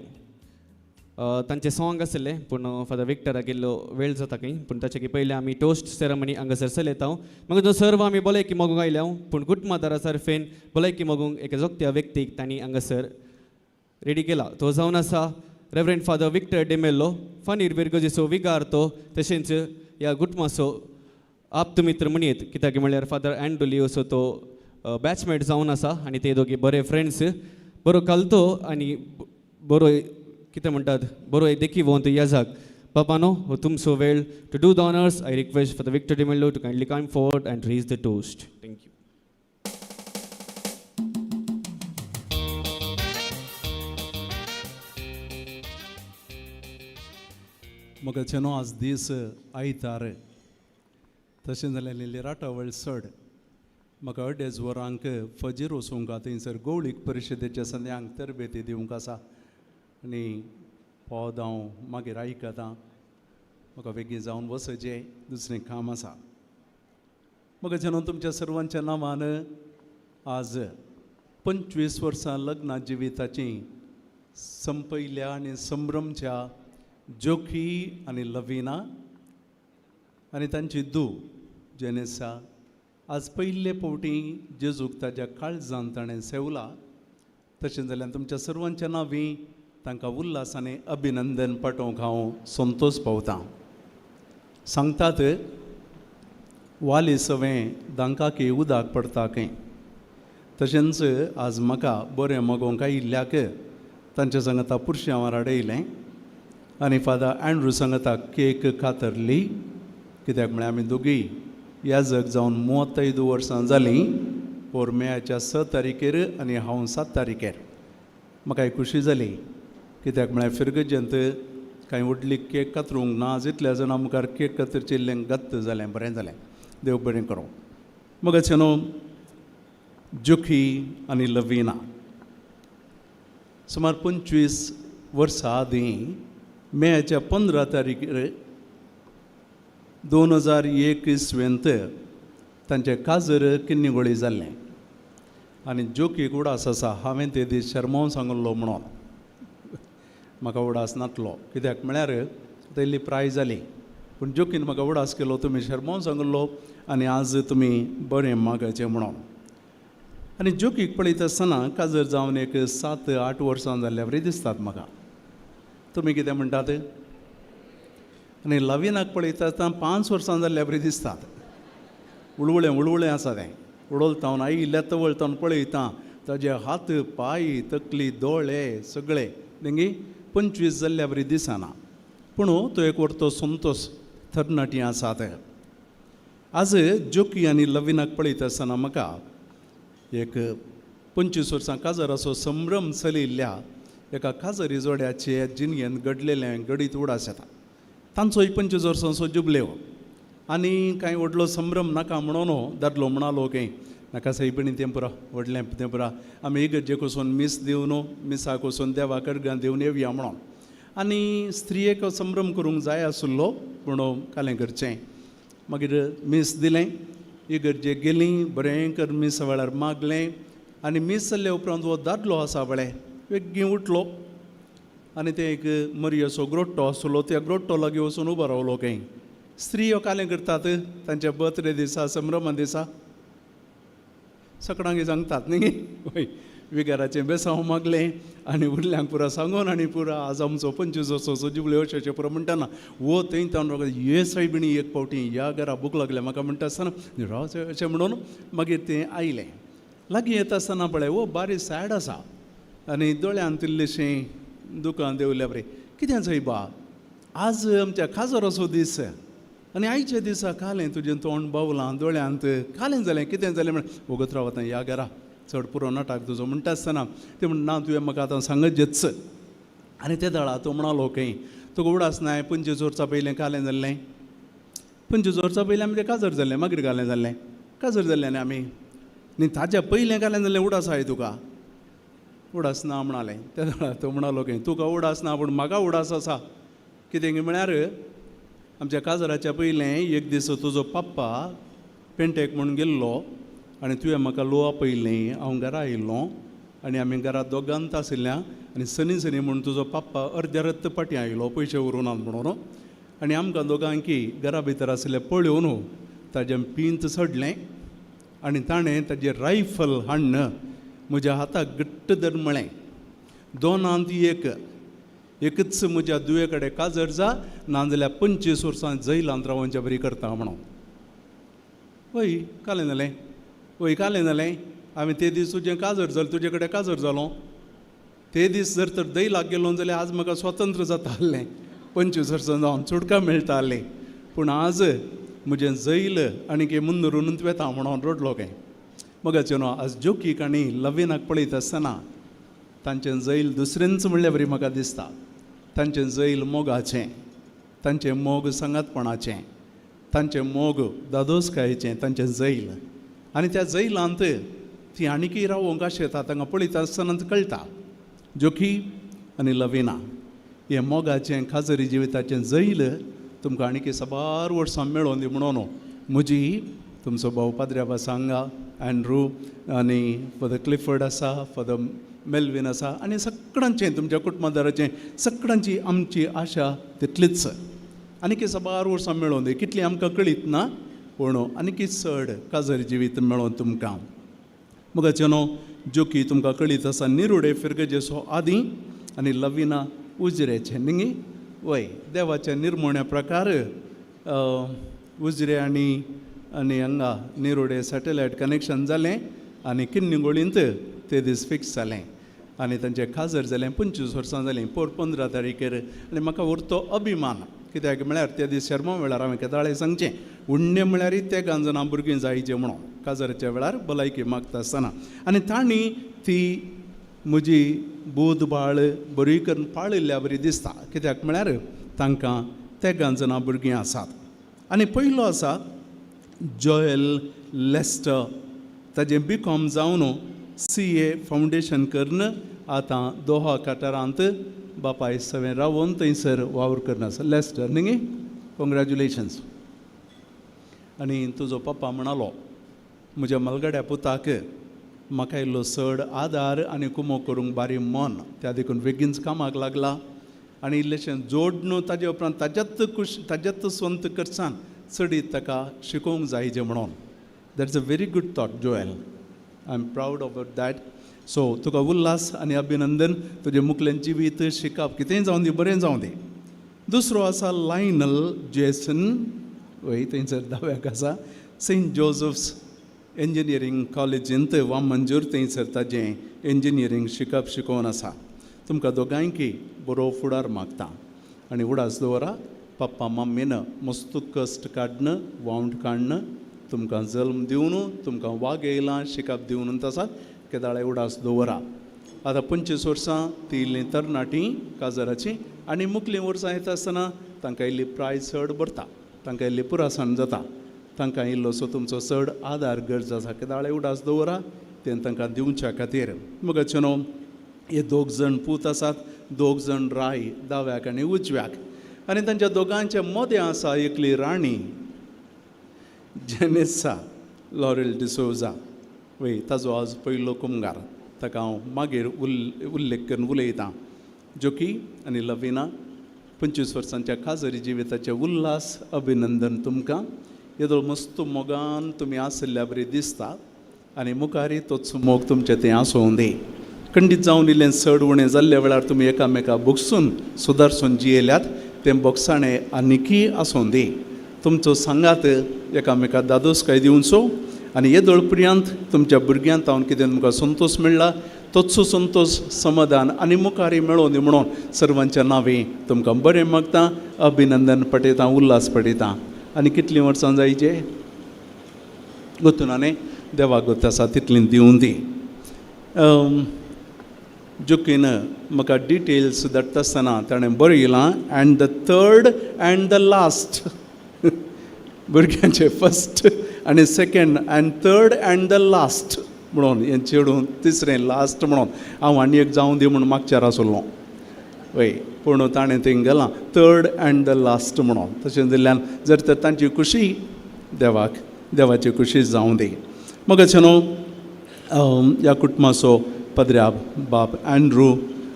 तांचे सॉंग आसलें पूण फादर विक्टराक इल्लो वेळ जाता खंय पूण ताचे की पयलें आमी टोस्ट सेरेमनी हांगासर चलयता मग जो सर्व आमी भलायकी मोगोंक आयल्या पूण कुटुंबादारा सारफेन भलायकी मोगोंक एका जोगत्या व्यक्तीक तांणी हांगासर रेडी केला तो जावन आसा रेवरेंड फादर विक्टर डिमेल्लो फनीर विरगजीचो विगार तो तशेंच ह्या कुटुंबाचो आप्त मित्र म्हणयेत कित्याक म्हणल्यार फादर अँड्रू लियोसो तो बॅचमेट जावन आसा आनी ते दोगी बरे फ्रेंड्स बरो कलतो आनी बरो कितें म्हणटात बरो एक देखी वोंत याजाक बाबानो हो तुमचो वेळ to do the honours I request Father Victor D'Mello to kindly come forward and raise the toast. Thank you. म्हाका चेनो आज दीस आयतार तशें जाल्यार लिराटावळ चड म्हाका अडेज वरांक फजीर वचूंक थंयसर गौळीक परिशदेच्या संद्यांक तरबेती दिवंक आसा आनी पद हांव मागीर आयकतां म्हाका बेगीन जावन वचचें दुसरें काम आसा. म्हाका जेन्ना तुमच्या सर्वांच्या नांवान आज 25 वर्सां लग्ना जिविताची संपयल्या आनी संभ्रमच्या जोखी आनी लवीना आनी तांची धूव जेनेसा आज पयले फावटी जेजूक ताज्या काळजान ताणें सेवला तशें जाल्यार तुमच्या सर्वांच्या नांवी तांकां उल्हास आनी अभिनंदन पाठोवंक हांव संतोश पावतां. सांगतात वाली सवें दांकाकी उदक पडटा खंय तशेंच आज म्हाका बरें मगोंक आयिल्ल्याक तांच्या सांगता पुरशांव हाडयलें आनी फादर अँड्रू सांगता केक कातरली कित्याक म्हळ्यार आमी दोगी याजक जावन 35 वर्सां जालीं पोर मेयाच्या 6 तारखेर आनी हांव 7 तारखेर. म्हाका एक खुशी जाली कित्याक म्हळ्यार फिरगजेंत कांय व्हडली केक कातरूंक ना जितल्या जाणां मुखार केक कातरचें इल्लें गत्त जालें बरें जालें देव बरें करूं. मगच न्हू जोखी आनी लवीना सुमार 25 वर्सां आदीं मेयाच्या 15 तारखेर 2001 इसवेंत तांचें काजर किन्नीगोळी जाल्लें आनी जोकीक उडास आसा हांवें ते दीस शर्माव सांगलो म्हणून म्हाका उडास नातलो कित्याक म्हळ्यार आतां इल्ली प्राय जाली पूण जोकीन म्हाका उडास केलो तुमी शर्माव सांगलो आनी आज तुमी बरें मागाचें म्हणून. आनी जोकीक पळयता आसतना काजर जावन एक 7-8 वर्सां जाल्ल्या वरी दिसतात म्हाका. तुमी कितें म्हणटात? आनी लवीनाक पळयता आसतना 5 वर्सां जाल्ल्या बरी दिसतात. उळवळें उळवळें आसा तें उडोलतावन आयिल्ल्या तवळतावन पळयता ताजे हात पांय तकली दोळे सगळे देंगी 25 जाल्ल्या बरी दिसना पूण तो एक वरतो संतोष तरणाटी आसात. आज जोकी आनी लवीनाक पळयता आसतना म्हाका एक 25 वर्सां काजराचो संभ्रम चलयिल्ल्या एका काजरी जोड्याचे जिणयेन घडलेलें घडीत उडास येता. तांचोय 25 वर्सांचो जुबलेव आनी कांय व्हडलो संभ्रम नाका म्हणून दादलो म्हणालो की नाका सायबिणी तें पुरो व्हडलें तें पुरो आमी इगर्जेक वचून मीस दिवन मिसाक वचून देवाक अर्गां दिवन येवया म्हणून. आनी स्त्रियेक संभ्रम करूंक जाय आसलो पूण कालें करचें मागीर मीस दिलें इगर्जेक गेलीं बरें कर मीस वेळार मागलें आनी मीस जाल्ले उपरांत हो दादलो आसा पळय बेगीन उठलो आनी ते एक मरियेचो ग्रोट्टो आसलो, त्या ग्रोट्टो लागीं वचून उबो रावलो. खंय स्त्रियो कालें करतात तांच्या बर्थडे दिसा, संभ्रमा दिसा, सकडांक सांगतात न्ही, वय विगाराचें बेसांव मागलें आनी उरल्यांक पुरा सांगून आनी पुरा आज आमचो 25 वर्साचो जुबले वर्साचें पुरो म्हणटाना वो थंय तावन ये सायबिणी एक फावटी ह्या घरा भूक लागल्या म्हाका म्हणटा आसतना राव अशें म्हणून मागीर तें आयलें. लागीं येता आसतना पळय वो बारी सॅड आसा आनी दोळ्यांत इल्लेशें दुकान देंवल्या बरें. कितें सायबा आज आमच्या खाजराचो दीस आनी आयच्या दिसा कालें तुजें तोंड बावलां दोळ्यांत कालें जालें कितें जालें म्हण वगत रावता ह्या घरा चड पुरो नाटक तुजो म्हणटा आसतना ते म्हण ना तुवें म्हाका आतां सांगत जेच. आनी ते दळा तो म्हणालो खंय तुका उडास नाय 25 वर्सां पयलें कालें जाल्लें, 25 वर्सां पयलें आमचें काजर जाल्लें, मागीर कालें जाल्लें, काजर जाल्लें आनी आमी न्ही ताज्या पयलें कालें जाल्लें उडास आहाय तुका उडास ना म्हणालें. त्या दळा तो म्हणालो खंय तुका उडास ना पूण म्हाका उडास आसा. कितें म्हळ्यार आमच्या काजराच्या पयलें एक दीस तुजो पप्पा पेंटेक म्हूण गेल्लो आनी तुवें म्हाका लोवा पयलें, हांव घरा आयिल्लो आनी आमी घरा दोगांत आशिल्ल्या आनी सनी सनी म्हूण तुजो पप्पा अर्द्या रत्त पाटी आयलो पयशे व्हरूं म्हणून आनी आमकां दोगांकी घरा भितर आशिल्लें पळोवन ताजें पींत चडलें आनी ताणें ताजें रायफल हाडून म्हज्या हाताक घट्ट धर म्हळें, दोनांत एक एकच म्हज्या दुवे कडेन काजर जा नाजाल्यार 25 वर्सां जैलांत रावोवच्या बरी करता म्हणून. वय कालें जालें, वय कालें जालें हांवें ते दीस तुजें काजर जालें तुजे कडेन काजर जालो ते दीस जर तर दैलाक गेलो जाल्यार आज म्हाका स्वतंत्र जाता आसलें, 25 वर्सां जावन सुटका मेळटा आसली, पूण आज म्हजें जैल आनी मुंदरून वेता म्हणून रडलो काय. मगाचें न्हू आज जोकीक आनी लवीनाक पळयत आसतना तांचें जैल दुसरेंच म्हणल्यार बरी म्हाका दिसता. तांचें जैल मोगाचें, तांचें मोग सांगातपणाचें, तांचें मोग दादोसकायेचें, तांचें जैल. आनी त्या जैलांत ती आनीकय रावोंक आशेता तांकां पळयता आसतना कळटा जोकी आनी लवीना हें मोगाचें खाजरी जिविताचें जैल तुमकां आनीक साबार वर्सां मेळोन दी म्हणून म्हजी तुमचो भाव पाद्र्याबा सांगा एन्ड्रू आनी फादर क्लिफर्ड आसा, फादर मेल्वीन आसा आनी सगळ्यांचें तुमच्या कुटुंबादाराचें सगळ्यांची आमची आशा तितलीच आनीक साबार वर्सां मेळोन दी. कितलीं आमकां कळीत ना पूण आनीक चड काजरी जिवीत मेळोन तुमकां. मगाचें न्हू जोकी तुमकां कळीत आसा निरुडे फिरगजेचो आदी आनी लवीना उजरेचें न्ही वय देवाच्या निर्मोण्या प्रकार उजरे आनी आनी हांगा निरोडे सॅटेलायट कनेक्शन जालें आनी किन्निगोळींत ते दीस फिक्स जालें आनी तांचें खाजर जालें 25 वर्सां जालीं पोर 15 तारीखेर. आनी म्हाका उरतो अभिमान कित्याक म्हळ्यार त्या दीस शर्मा वेळार हांवें केदाळे सांगचें उण्णें म्हळ्यार तेगां जाणां भुरगीं जायचें म्हणून काजराच्या वेळार भलायकी मागता आसतना आनी तांणी ती म्हजी बोध बाळ बरी करून पाळिल्ल्या बरी दिसता कित्याक म्हळ्यार तांकां तेगां जाणां भुरगीं आसात. आनी पयलो आसा जॉयल लेस्टर, ताजें बी कॉम जावन CA foundation करून आतां दोहा कटारांत बापाय सवें रावून थंयसर वावर करून आसा. लेस्टर न्ही, कॉंग्रेच्युलेशन्स. आनी तुजो पप्पा म्हणालो म्हज्या मलगड्या पुताक म्हाका इल्लो चड आदार आनी कुमो करूंक बारी मन, त्या देखून बेगीनच कामाक लागला आनी इल्लेशें जोड न्हू ताजे उपरांत ताज्यात खुश ताज्यात स्वंत करसान चडीत ताका शिकोवंक जायचें म्हणून. That's a very good thought Joel, I am proud about that. So तुका उल्हास आनी अभिनंदन, तुजें मुखलें जिवीत शिकप कितेंय जावं दी बरें जावं दी. दुसरो आसा लायनल जेसन, वय थंयसर दाव्याक आसा, सेंट जोजफ्स इंजिनियरींग कॉलेजींत वामंजूर थंयसर ताजें इंजिनियरींग शिकप शिकोवन आसा. तुमकां दोगांयकी बरो फुडार मागता आनी उडास दवरा पप्पा मम्मीन मस्त कश्ट काडन वावंट काडन तुमकां जल्म दिवन तुमकां वाग येयलां शिकप दिवन तसात केदाळे उडास दवरा. आतां 25 वर्सां ती इल्ली तरणाटी काजराची आनी मुखलीं वर्सां येता आसतना तांकां इल्ली प्राय चड भरता, तांकां इल्ली पुरासाण जाता, तांकां इल्लोसो तुमचो चड आदार गरज आसा. केदाळे उडास दवरा तें तांकां दिवच्या खातीर. मगाचें न्हू हे दोग जाण पूत आसात, दोग जाण राय दाव्याक आनी उजव्याक आनी तांच्या दोगांच्या मदें आसा एकली राणी जेनेसा लॉरेल डिसोजा. वय ताजो आज पयलो कुमगार, ताका हांव मागीर उल्लेख करून उलयतां. जोकी आनी लविना 25 वर्सांच्या काजरी जिविताचें उल्हास अभिनंदन तुमकां. येदोळ मस्त मोगान तुमी आशिल्ल्या बरी दिसता आनी मुखारय तोच मोग तुमचें तें आसूं दी. खंडीत जावन इल्लें चड उणें जाल्ल्या वेळार तुमी एकामेका बोगसून सुदारसून जियेल्यात तें बोगसाणें आनिकूय आसूं दी. तुमचो सांगात एकामेका दादोसकाय दिवचो आनी येदोळ पर्यंत तुमच्या भुरग्यांत हांव कितें तुमकां संतोश मेळ्ळा तोच संतोश समाधान आनी मुखारय मेळोवन दी म्हणून सर्वांच्या नांवे तुमकां बरें मागता, अभिनंदन पठयता, उल्हास पठयता. आनी कितलीं वर्सां जायचे गोतून न्ही देवाक गोत आसा तितलीं दिवूं दी. जोकीन म्हाका डिटेल्स धाडटा आसतना ताणें बरयलां and the third and the last. भुरग्यांचे फस्ट आनी second and third and the last म्हणून हें चेडूं तिसरें लास्ट म्हणून हांव आनी एक जावं दी म्हूण मागच्यार आसलो वय, पूण ताणें थंय गेलां थर्ड अँड the last म्हणून. तशें जाल्ल्यान जर तर तांची खुशी देवाक देवाची खुशी जावं दी. मगच न्हू ह्या कुटुंबाचो पदऱ्याब बाब अँड्रू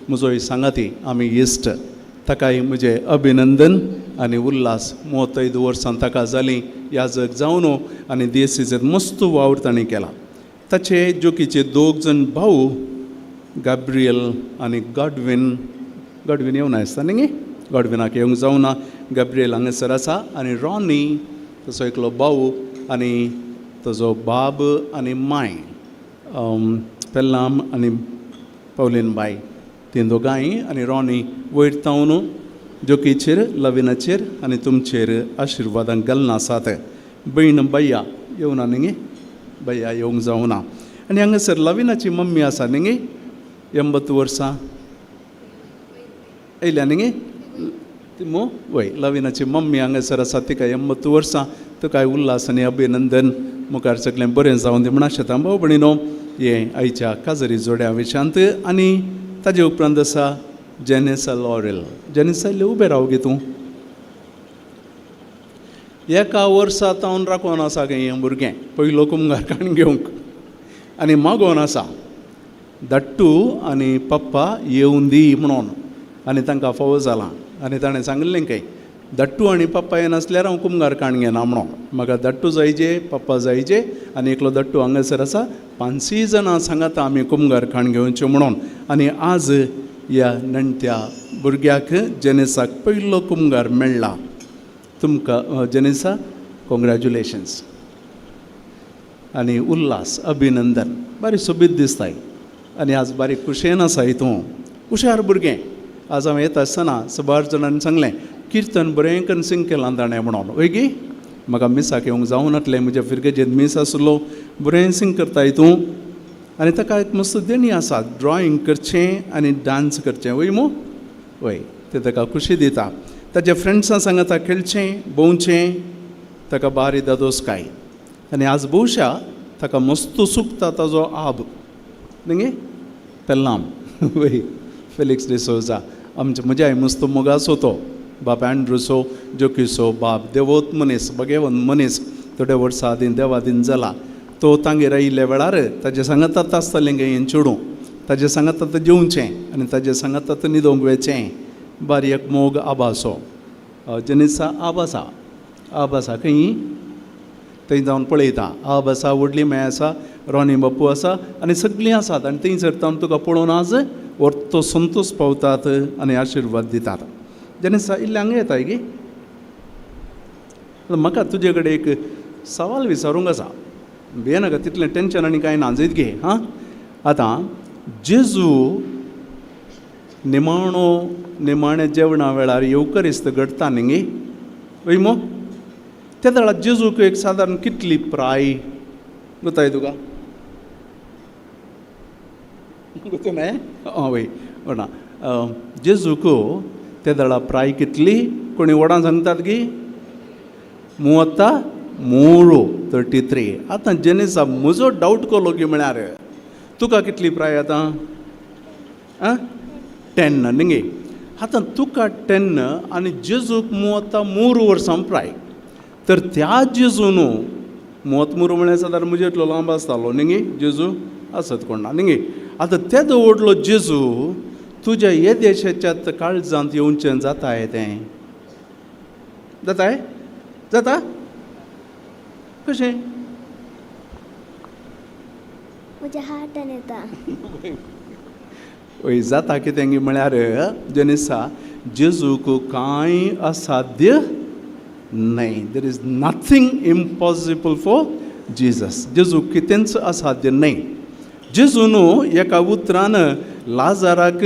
म्हजोय सांगाती आमी इश्ट, ताकाय म्हजें अभिनंदन आनी उल्हास. 35 वर्सां ताका जालीं ह्या जग जावन आनी देसीचेर मस्त वावर ताणें केला. ताचे जोकीचे दोग जण भाऊ गाब्रियल आनी गॉडवीन, गॉडवीन येवना आसता न्ही, गॉडविनाक येवंक जावना, गाब्रियल हांगासर आसा आनी रॉनी तसो एकलो भाऊ आनी ताजो बाब आनी माय पेल्लाम आनी पावलीन बाय तीं दोगांय आनी रॉनी वयर तावन जोकीचेर लविनाचेर आनी तुमचेर आशिर्वादां घालना आसात. भयण भैया येवना न्ही, भैया येवंक जावना. आनी हांगासर लविनाची मम्मी आसा न्ही, 80 वर्सां येयल्या न्ही मो वय. लविनाची मम्मी हांगासर आसा, तिका 80 वर्सां, तुकाय उल्हास आनी अभिनंदन. मुखार सगळें बरें जावन दी म्हण आशेता. भाव भयणीनो हें आयच्या काजरी जोड्या विशांत. आनी ताजे उपरांत आसा जेनेसा लॉरेल. जेनेसा इल्लें उबें राव गे तूं. एका वर्सा तावन राखोन आसा गे हें भुरगें पयलो कुमगार काण घेवंक आनी मागोन आसा धाट्टू आनी पप्पा येवन दी म्हणून आनी तांकां फावो जालां. आनी ताणें सांगिल्लें खंय धाट्टू आनी पप्पा येनासल्यार हांव कुमगार काण घेना म्हणून. म्हाका धाट्टू जायजे पप्पा जायजे आनी एकलो धाट्टू हांगासर आसा, 5 जाणां सांगाता आमी कुमगार काण घेवचें म्हणून. आनी आज ह्या नणट्या भुरग्याक जेनेसाक पयलो कुमगार मेळ्ळा. तुमकां जेनेसा कॉंग्रॅच्युलेशन्स आनी उल्हास अभिनंदन. बारी सोबीत दिसताय आनी आज बारीक खुशयेन आसाय तूं, हुशार भुरगें. आज हांव येता आसतना सुमार जाणांनी सांगलें किर्तन बरें करून सिंग केलां ताणें म्हणून. वय गी म्हाका मिसाक येवंक जावनातलें, म्हज्या फिरगेजेंत मीस आसलो. बरें सिंग करताय तूं आनी ताका एक मस्त देणी आसा ड्रॉइंग करचें आनी डांस करचें. वय मू वय तें ताका खुशी दिता. ताच्या फ्रेंड्सां सांगाता खेळचें भोंवचें ताका बारी दादोसकाय. आनी आज भोवशा ताका मस्त सुकता ताजो आब न्ही पेल्लाम वय फेलिक्स डिसोजा आमचे म्हज्या मस्त मोगाचो तो बाप अँड्रूसो जोकीसो बाब देवोत मनीस बगेवन मनीस थोड्या वर्सां आदीं देवादीन जाला. तो तांगेर आयिल्ल्या वेळार ताजे सांगाता आसतालें गे हें चेडूं, ताजे सांगाता जेवचें आनी ताजे सांगाता न्हिदोंक वेचें. बारी एक मोग आबासो जेनेसा आब आसा, आब आसा खंय थंय जावन पळयता. आब आसा, व्हडली माय आसा, रॉनी बापू आसा आनी सगळीं आसात आनी थंय सरता तुका पळोवन आज वर्तो संतोश पावतात आनी आशिर्वाद दितात. जेनेसा इल्लें हांगा येताय गी, म्हाका तुजे कडेन एक सवाल विचारूंक आसा. भियेनाका, तितलें टेंशन आनी कांय ना, जैत घे हां. आतां जेजू निमाणो निमाणे जेवणा वेळार येवकरिस्त घडटा न्ही गे वय मो, त्या वेळार जेजूक एक सादारण कितली प्राय गोताय तुका गोतो न्हय? हय वय ना जेजूक त्या वेळार प्राय कितली कोणी व्हडां सांगतात की 33 33. आतां जेनेसा म्हजो डावट कोलो की म्हळ्यार तुका कितली प्राय आतां आं 10 न्ही गे. आतां तुका 10 आनी जेजूक 33 वर्सां प्राय, तर त्या जेजू न्हू 33 म्हळ्यार सादारण म्हजे इतलो लांब आसतालो न्ही गे जेजू आसत कोण ना न्ही गे. आतां तेदो व्हडलो जेजू तुज्या येदेशाच्या काळजांत येवचें जाताय तें जाताय जाता कशें म्हज्या हार्टान येता. वय जाता कितें गी म्हळ्यार जेनिसा जेजूक कांय असाध्य न्हय. There is nothing impossible for Jesus. जेजूक कितेंच असाध्य न्हय. जेजू न्हू एका उतरान लाजाराक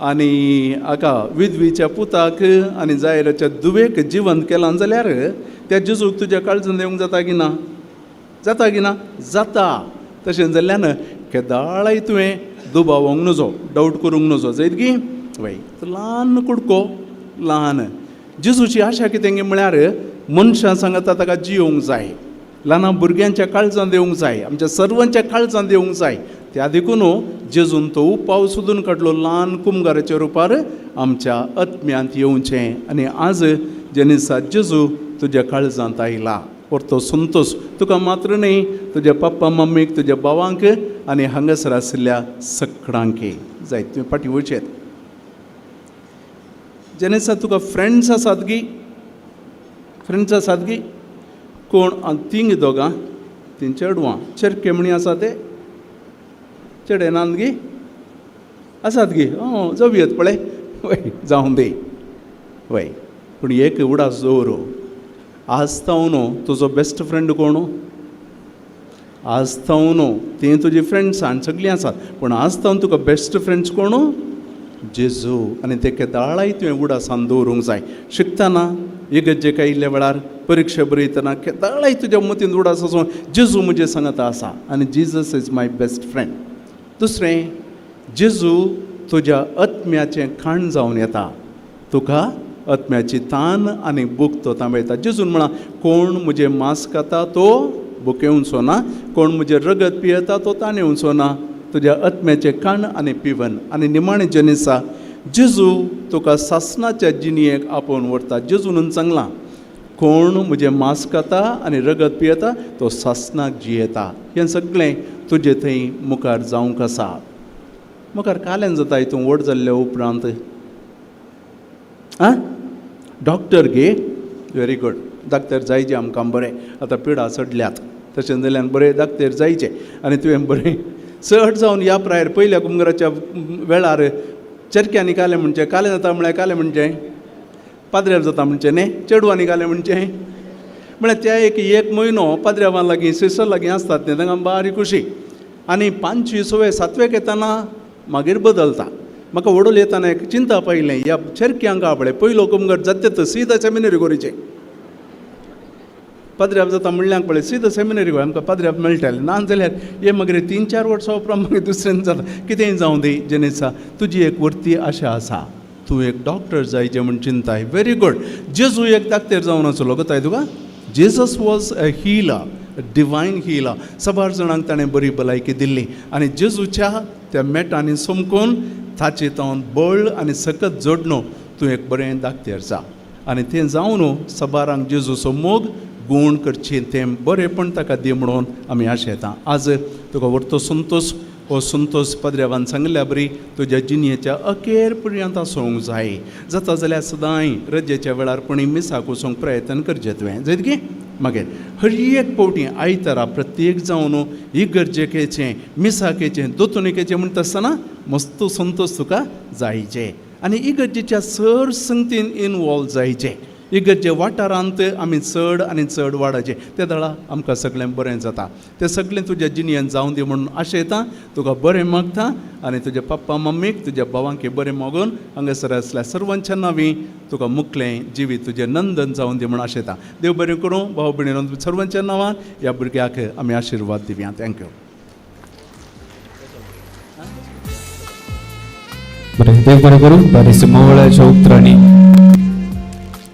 आनी हाका विधवीच्या पुताक आनी जायराच्या दुवेक जिवंत केलां जाल्यार त्या जेजूक तुज्या काळजान येवंक जाता की ना? जाता की ना? जाता. तशें जाल्ल्यान केदाळाय तुवें दुबावोंक नजो, डावट करूंक नजो. जायत गी? वय ल्हान कुडको ल्हान. जेजूची आशा कितें गी म्हळ्यार मनशां सांगता ताका जियोवंक जाय, ल्हान भुरग्यांच्या काळजांत येवंक जाय, आमच्या सर्वांच्या काळजांत येवंक जाय. त्या देखून जेजून तो उपाव सोदून काडलो ल्हान कुमगाराच्या रुपार आमच्या आत्म्यांत येवचें. आनी आज जेनिसा जेजू तुज्या काळजांत आयला परतो संतोश तुका मात्र न्हय, तुज्या पप्पा मम्मीक, तुज्या भावांक आनी हांगासर आशिल्ल्या सगळ्यांक जाय. तुवें फाटीं वचेत. जेनिसा तुका फ्रेंड्स आसात गी? फ्रेंड्स आसात गी? कोण? तींग दोगां तीं चेडवां चेरके म्हणी आसा ते चेडे नात गी? आसात गी? जावयेत पळय. वय जावं दी. वय पूण एक उडास दवर, आज तावन तुजो बेस्ट फ्रेंड कोण? आज तावन तीं तुजी फ्रेंड्सां सगळीं आसात, पूण आज तावन तुका बेस्ट फ्रेंड्स कोण? जेजू. आनी ते केदाळाय तुवें उडासान दवरूंक जाय. शिकतना इगर्जेक आयिल्ल्या वेळार, परिक्षा बरयतना केदाळाय तुज्या मतींत उडास आसूं जेजू म्हजें सांगता आसा आनी Jesus is my best friend. दुसरें, जेजू तुज्या आत्म्याचें खाण जावन येता. तुका आत्म्याची तान आनी भूक तो तांबयता. जेजून म्हळां कोण म्हजें मांस खाता तो भुकेवचो ना, कोण म्हजें रगत पियेता तो ताणेवचो ना. तुज्या आत्म्याचें खाण आनी पिवन. आनी निमाणें जेनिसा जेजू तुका सासणाच्या जिणयेक आपोवन व्हरता. जेजून सांगलां कोण म्हजें मांस खाता आनी रगत पियेता तो सासणाक जियेता. हें सगळें तुजे थंय मुखार जावंक आसा. मुखार काल्यान जाता तूं व्हड जाल्ल्या उपरांत. आं डॉक्टर गे? Very good. डाक्टर जायचे आमकां बरें. आतां पिडा चडल्यात तशें जाल्यान बरें डाक्टर जायचे. आनी तुवें बरें चड जावन ह्या प्रायर पयल्या कुमगराच्या वेळार चरक्यांनी कालें म्हणचें, कालें जाता म्हळ्यार कालें म्हणचें, पाद्र्याव जाता म्हणचें न्ही, चेडवांनी कालें म्हणचें. म्हळ्यार त्या एक एक म्हयनो पाद्र्यावां लागीं सिस्टर लागीं आसतात न्ही, तांकां बारी खुशी. आनी पांचवी सवे सातवेक येतना मागीर बदलता. म्हाका व्हडलो येतना एक चिंता पयलें ह्या चरक्यांक पळय पयलो कुमगर जाता तो सीधा सेमिनरी गोरीचें पाद्र्याब जाता म्हणल्याक पळय सीधा सेमिनरी गोय आमकां पाद्र्याब मेळटालें ना जाल्यार हे मागीर 3-4 वर्सां उपरांत मागीर दुसऱ्यान जाता. कितेंय जावं दी जेनिसा, तुजी एक व्हडती आशा आसा, तूं एक डॉक्टर जायचें म्हूण चिंताय. Very good. जेजू एक डाक्टर जावन आसलो कोताय तुका? Jesus was a healer, divine healer. साबार जाणांक ताणें बरी भलायकी दिल्ली आनी जेजूच्या त्या मेटांनी समकून ताचे तावन बळ आनी सकत जोडणो तूं एक बरें डाक्टर जा. आनी तें जावन साबारांक जेजूचो मोग गूण करची तें बरेंपण ताका दी म्हणून आमी आशेता. आज तुका व्हरतो संतोश, हो संतोश पाद्र्यावान सांगल्या बरी तुज्या जिणयेच्या अखेर पर्यंत आसूंक जाय. जाता जाल्यार सदांय रजेच्या वेळार पणी मिसाक वचूंक प्रयत्न करचें तुवें. जायत गी? मागीर हर एक फावटी आयतारा प्रत्येक जावन इगर्जेकेचें, मिसाकेचें, दोतोनिकेचें म्हणटा आसतना मस्त संतोश तुका जायचे आनी इगर्जेच्या सर संगतीन इनवॉल्व जायचें. इगर्जे वाठारांत आमी चड आनी चड वाडायचें. त्या दळा आमकां सगळें बरें जाता. तें सगळें तुज्या जिणयेन जावं दी म्हणून आशेता. तुका बरें मागता आनी तुज्या पप्पा मम्मीक, तुज्या भावांक बरें मागून हांगासर आसल्या सर्वांच्या नांवी तुका मुकलें जिवीत तुजें नंदन जावं दी म्हणून आशेता. देव बरें करूं. भाव भयणीनो सर्वांच्या नांवान ह्या भुरग्याक आमी आशिर्वाद दिवया. Thank you. बरें, देव बरें करूं. बरें मोवळ्याच्या उतरांनी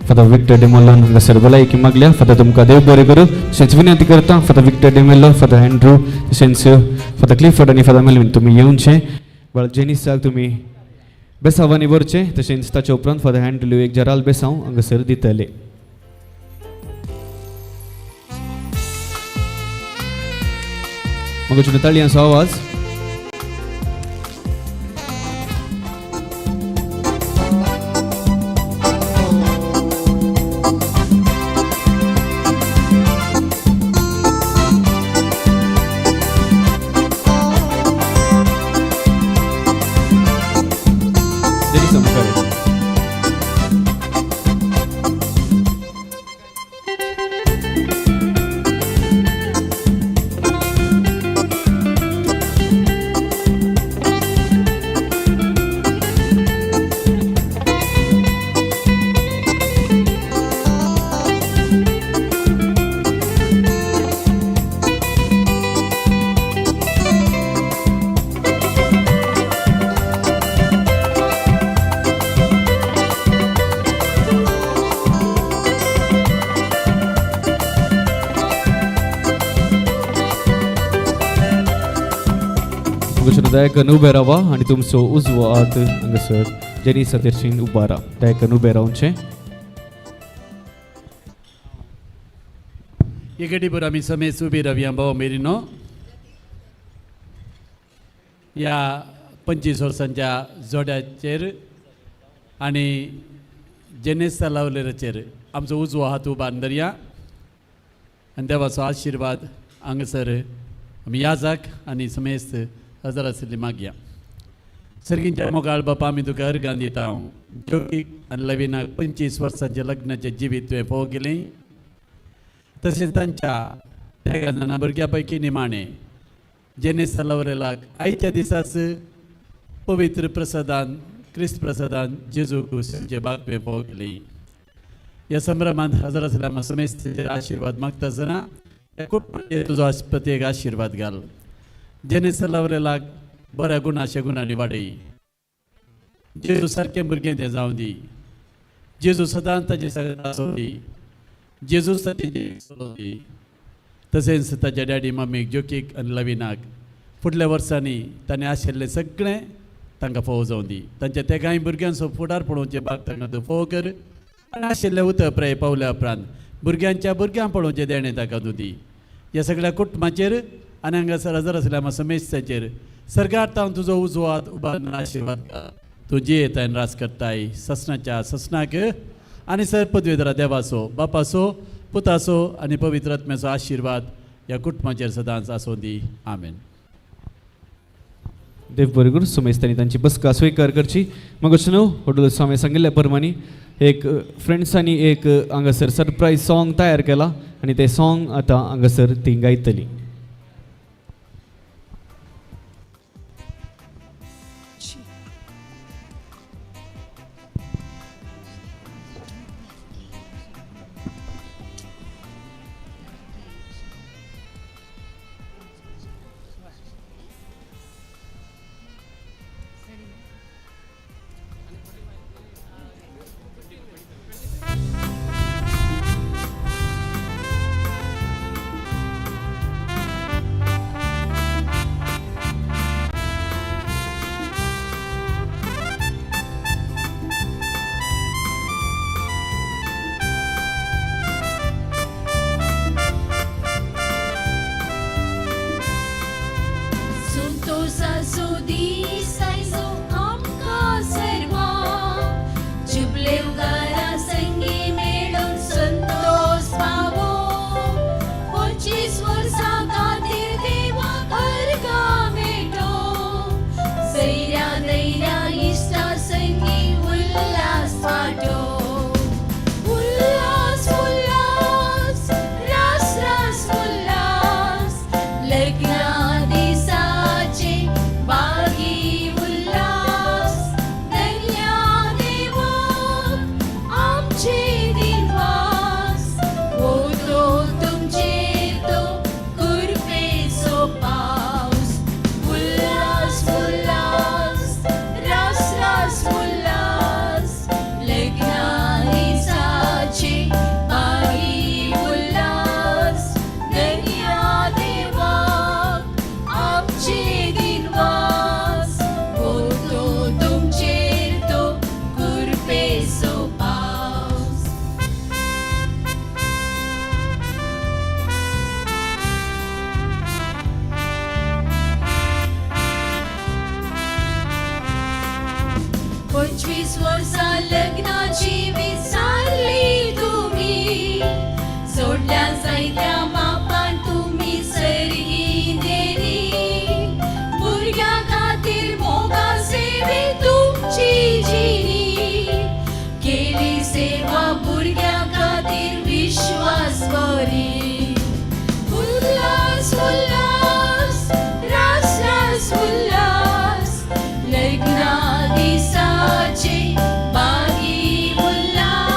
फादर विक्टर डिमेल्लोन हांगासर भलायकी मागल्या. फादर तुमकां देव बरें करूं. तशेंच विनंती करता father Victor D'Mello, father Andrew, तशेंच फादर क्लिफर्ड आनी फादर मेलवीन तुमी येवचें. बाळ जेनिसाक तुमी बेसांवांनी व्हरचें. तशेंच ताच्या उपरांत फादर एंड्रू एक जराल बेसांव हांगासर दितले. म्हाका ताळयांचो आवाज. मुखाचेर दया करून उबे रावा आनी तुमचो उजवो हात हांगासर जेनिसा तेरशीन उबारा. दया करून उबे रावचें. एकेटीबर आमी समेज उबी रावया भाव मेरीनो. ह्या 25 वर्सांच्या जोड्याचेर आनी जेनेसा लावलेराचेर आमचो उजवो हात उबारून धरया आनी देवाचो आशिर्वाद हांगासर आमी याजाक आनी समेस्त हजर आशिल्ली मागया. सर्गींच्या मोगाळ बापा, आमी तुका अर्गां दिता. ज्योतीक आनी लवीनाक 25 वर्सांचें लग्नाचें जिवीत तुवें फोव केलें, तशेंच तांच्या तेगा जाणां भुरग्यां पैकी निमाणें जेनेसा लवरेलाक आयच्या दिसाच पवित्र प्रसादान क्रिस्त प्रसादान जेजू क्रिस्ताचे बाग तुवें फोव केली. ह्या संभ्रमांत हजर आसल्या आमकां समेस्तांचेर आशिर्वाद मागता आसतना ह्या कुटुंबाचेर तुजो प्रत्येक आशिर्वाद घाल. जेनेसा लवरेलाक बऱ्या गुणाच्या गुणांनी वाडय. जेजू सारकें भुरगें तें जावं दी. जेजू सदांच ताजे सगळें आसूं दी. जेजू ताचें चलोवं दी. तशेंच ताच्या डॅडी मम्मीक ज्योकीक आनी लवीनाक फुडल्या वर्सांनी ताणें आशिल्लें सगळें तांकां फोव जावं दी. तांच्या तेगांय भुरग्यांचो फुडार पळोवचें भाग तांकां तूं फोव कर आनी आशिल्लें उतर प्रेय पावल्या उपरांत भुरग्यांच्या भुरग्यांक पळोवचें देणें ताका तूं दी. ह्या सगळ्या कुटुंबाचेर आनी हांगासर हजर आसल्या आमकां समेस्ताचेर सरकार तावन तुजो उजवो हात उबारून आशिर्वाद तूं जियेताय आनी राज करताय ससनाच्या ससनाक आनी सर पदवेधरा देवाचो बापाचो पुताचो आनी पवित्र आत्म्याचो आशिर्वाद ह्या कुटुंबाचेर सदांच आसूं दी. आमेन. देव बरें करूं. सुमेस्तांनी तांची बसका स्विकार करची. मग न्हू होटल स्वामी सांगिल्ल्या प्रमाणे एक फ्रेंड्सांनी एक हांगासर सरप्रायज सॉंग तयार केला आनी तें सॉंग आतां हांगासर ती गायतली. 25 वर्सां लग्नाची विचारली तुमी, सोडल्या जायत्या मापान तुमी सर्गी देली, भुरग्यां खातीर मोगा सेवे तुमची जिणी, केली सेवा भुरग्यां खातीर विश्वास बरी. उल्लास उल्लास रास रास उल्लास, लग्ना दिसाचे बागी उल्लास.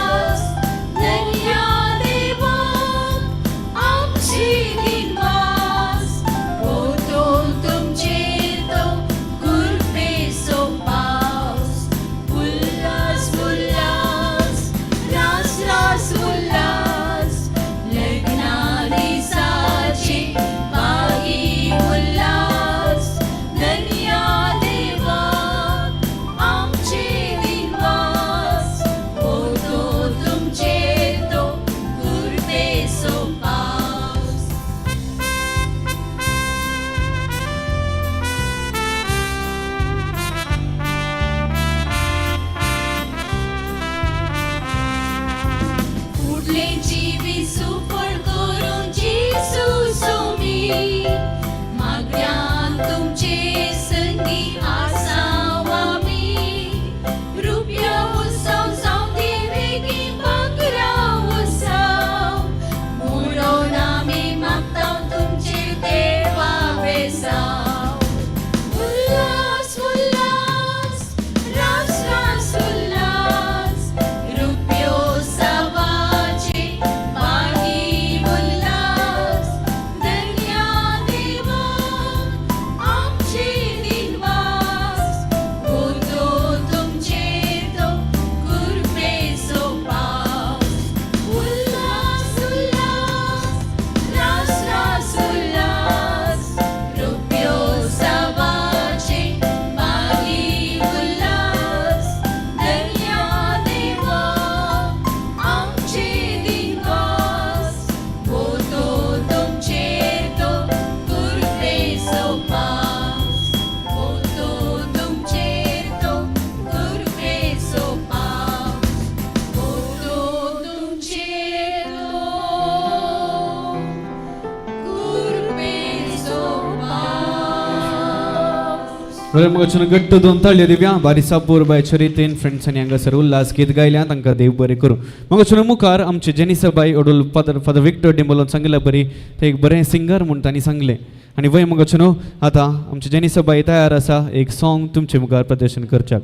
मगाच्यान गट्ट दोन ताळयो दिव्या बारी सापूर बाय चरितेन फ्रेंड्सांनी हांगासर उल्हास गीत गायल्या तांकां देव बरें करूं. मगाच्यान मुखार आमचे जेनिसाबाई ओडूल फादर फादर विक्टर डिंबलोन सांगिल्ल्या बरी ते एक बरें सिंगर म्हूण तांणी सांगलें आनी वय मगाच्यान आतां आमचे जेनिसाबाई तयार आसा एक सॉंग तुमचे मुखार प्रदर्शन करच्याक.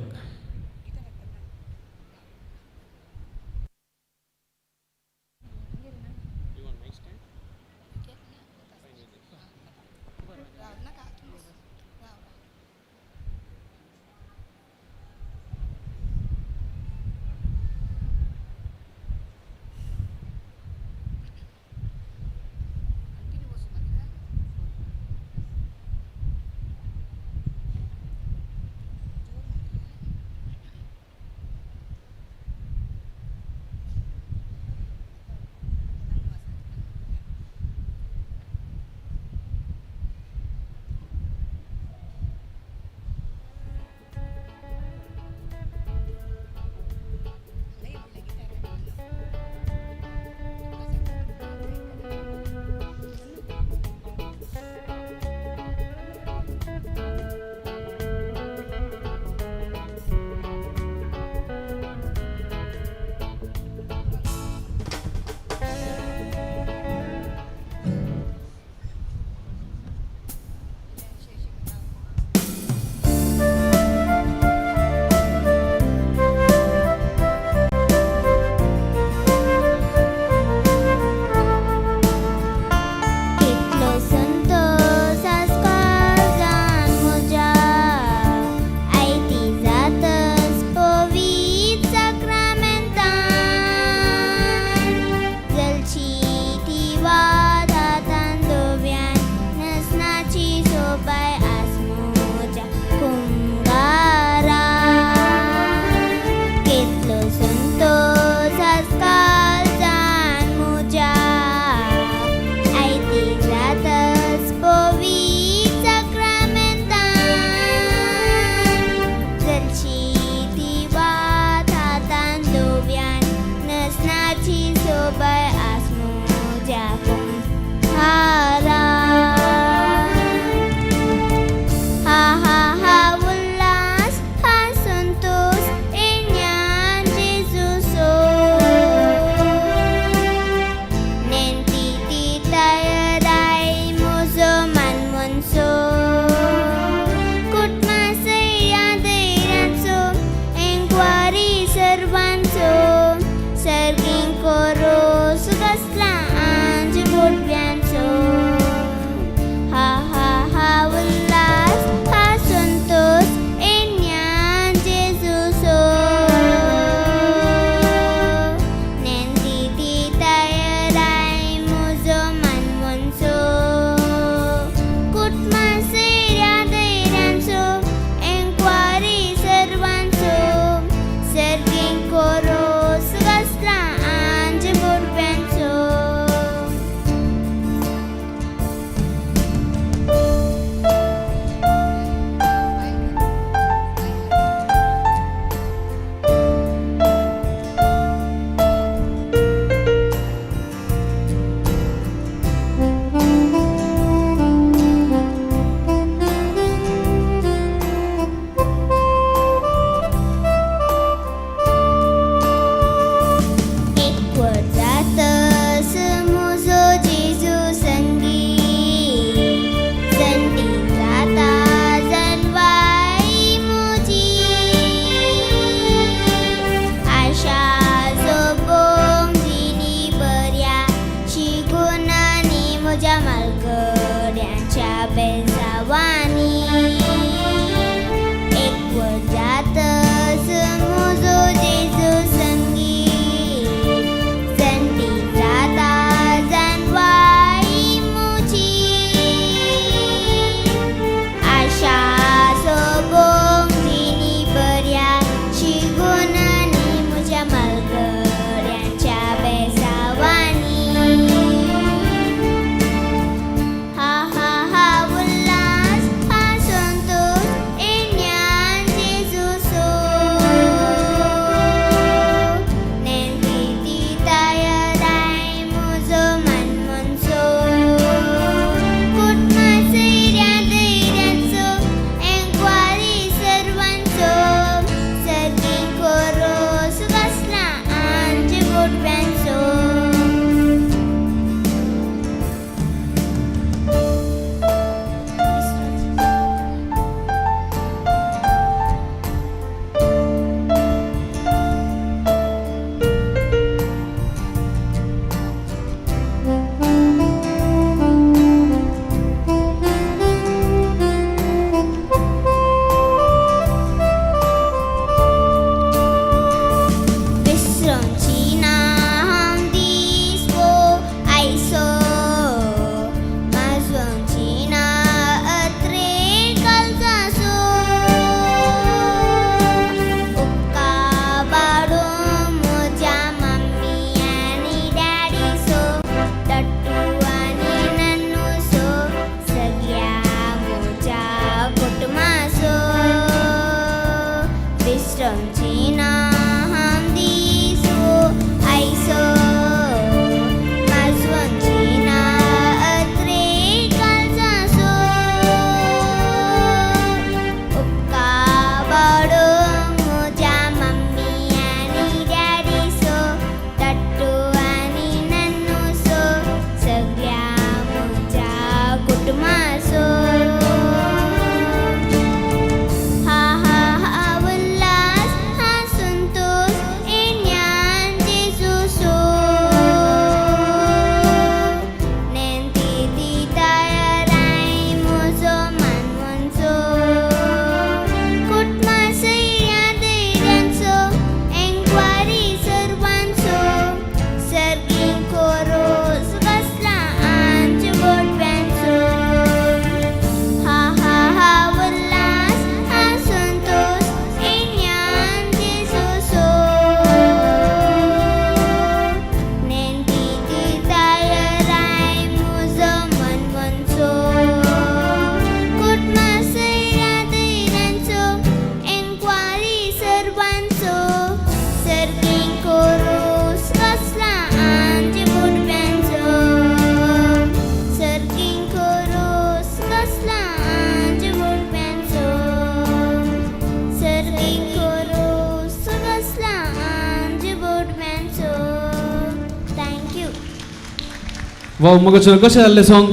वाव मग कशें जाल्लें सॉंग?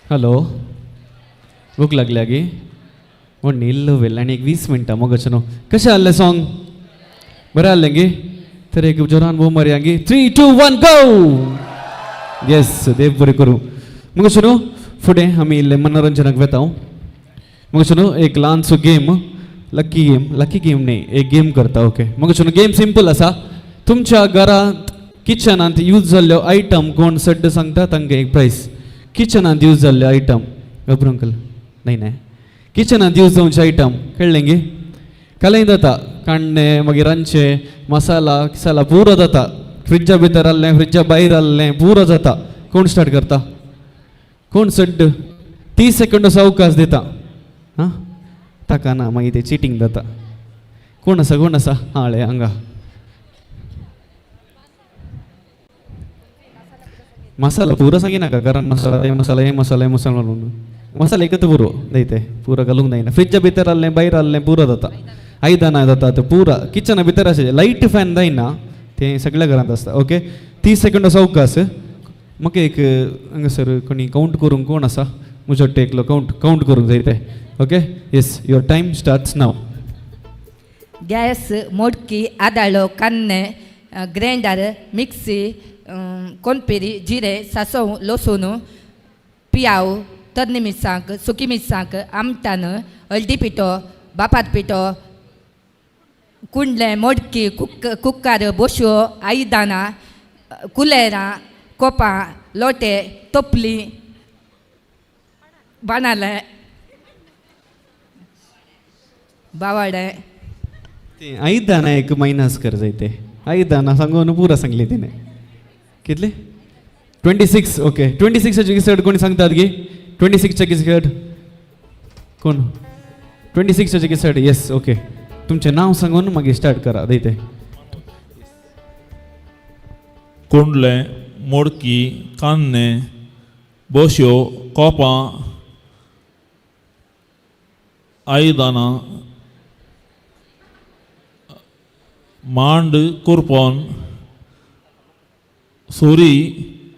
हॅलो, भूक लागल्या गे? म्हण इल्लो वेळ आनी एक 20 मिनटां मोगाचें न्हू. कशें जाल्लें सॉंग? बरें जाल्लें गे? तर एक जोरान बोव मारया गे. 3 2 1 गो. येस, देव बरें करूं. मोगाचें न्हू फुडें आमी इल्लें मनोरंजनाक वेता. मोगाचें न्हू एक ल्हानसो game, lucky game, lucky game न्ही, एक गेम करता. ओके मोगाचें न्हू गेम सिंपल आसा. तुमच्या घरांत किचनांत यूज जाल्ल्यो आयटम कोण सड्ड सांगता तांकां एक प्रायस. किचनांत यूज जाल्ल्यो आयटम, गबरू अंकल न्हय न्हय, किचनांत यूज जावचे आयटम कळ्ळें गे? कालय जाता काण्णे, मागीर रांदचें मसाला किसाला पुरो जाता. फ्रिजा भितर आहलें, फ्रिजा भायर आहलें, पुरो जाता. कोण स्टार्ट करता? कोण सड्ड? 30 सेकंड अवकाश दिता. हां ताका ना, मागीर ते चिटींग जाता. कोण आसा? कोण आसा? हां हांगा मसाला पुरो सांगिनाका, गरम मसाला, हे मसाला, हे मसाला, हे मसाला म्हणून मसाला एकच पुरो दयते, पुरो घालूंक जायना. फ्रिजा भितर आहलें, भायर आहलें, पुरो जाता. आयदनां जाता ते पुरा किचना भितर आसा. लायट फॅन जायना तें सगळ्या घरांत आसता. ओके 30 सेकंड अवकाश. म्हाका एक हांगासर कोणी कावंट करूंक कोण आसा? म्हजो एकलो कावंट कावंट करूंक जाय ते. Okay yes, your time starts now. Gas, मोडकी, आदाळो, कान्ने, ग्रायंडर, मिक्सी, कोणपेरी, जिरे, सासव, लसूण, पियाव, तरणी मिरसांग, सुकी मिरसांग, आमटान, हळदी पिठो, बापात पिठो, कुंडले, मोडकी, कुकर, बोश्यो, आयदनां, कुलेरां, कोपां, लोटे, तोपली, बाणाले, बावाडे. आयदनां एक मायनस कर जाय ते. आयदनां सांगून पुरा सांगली तिणें. कितले? 26. ओके 26 चड कोणी सांगतात गे? 26 चड कोण? 26 चड. येस ओके, तुमचें नांव सांगून मागीर स्टार्ट करा. दयते. कुंडले, मोडकी, कान्ने, बोश्यो, कोपां, आयदनां, मांड, कुरपोन, सुरी,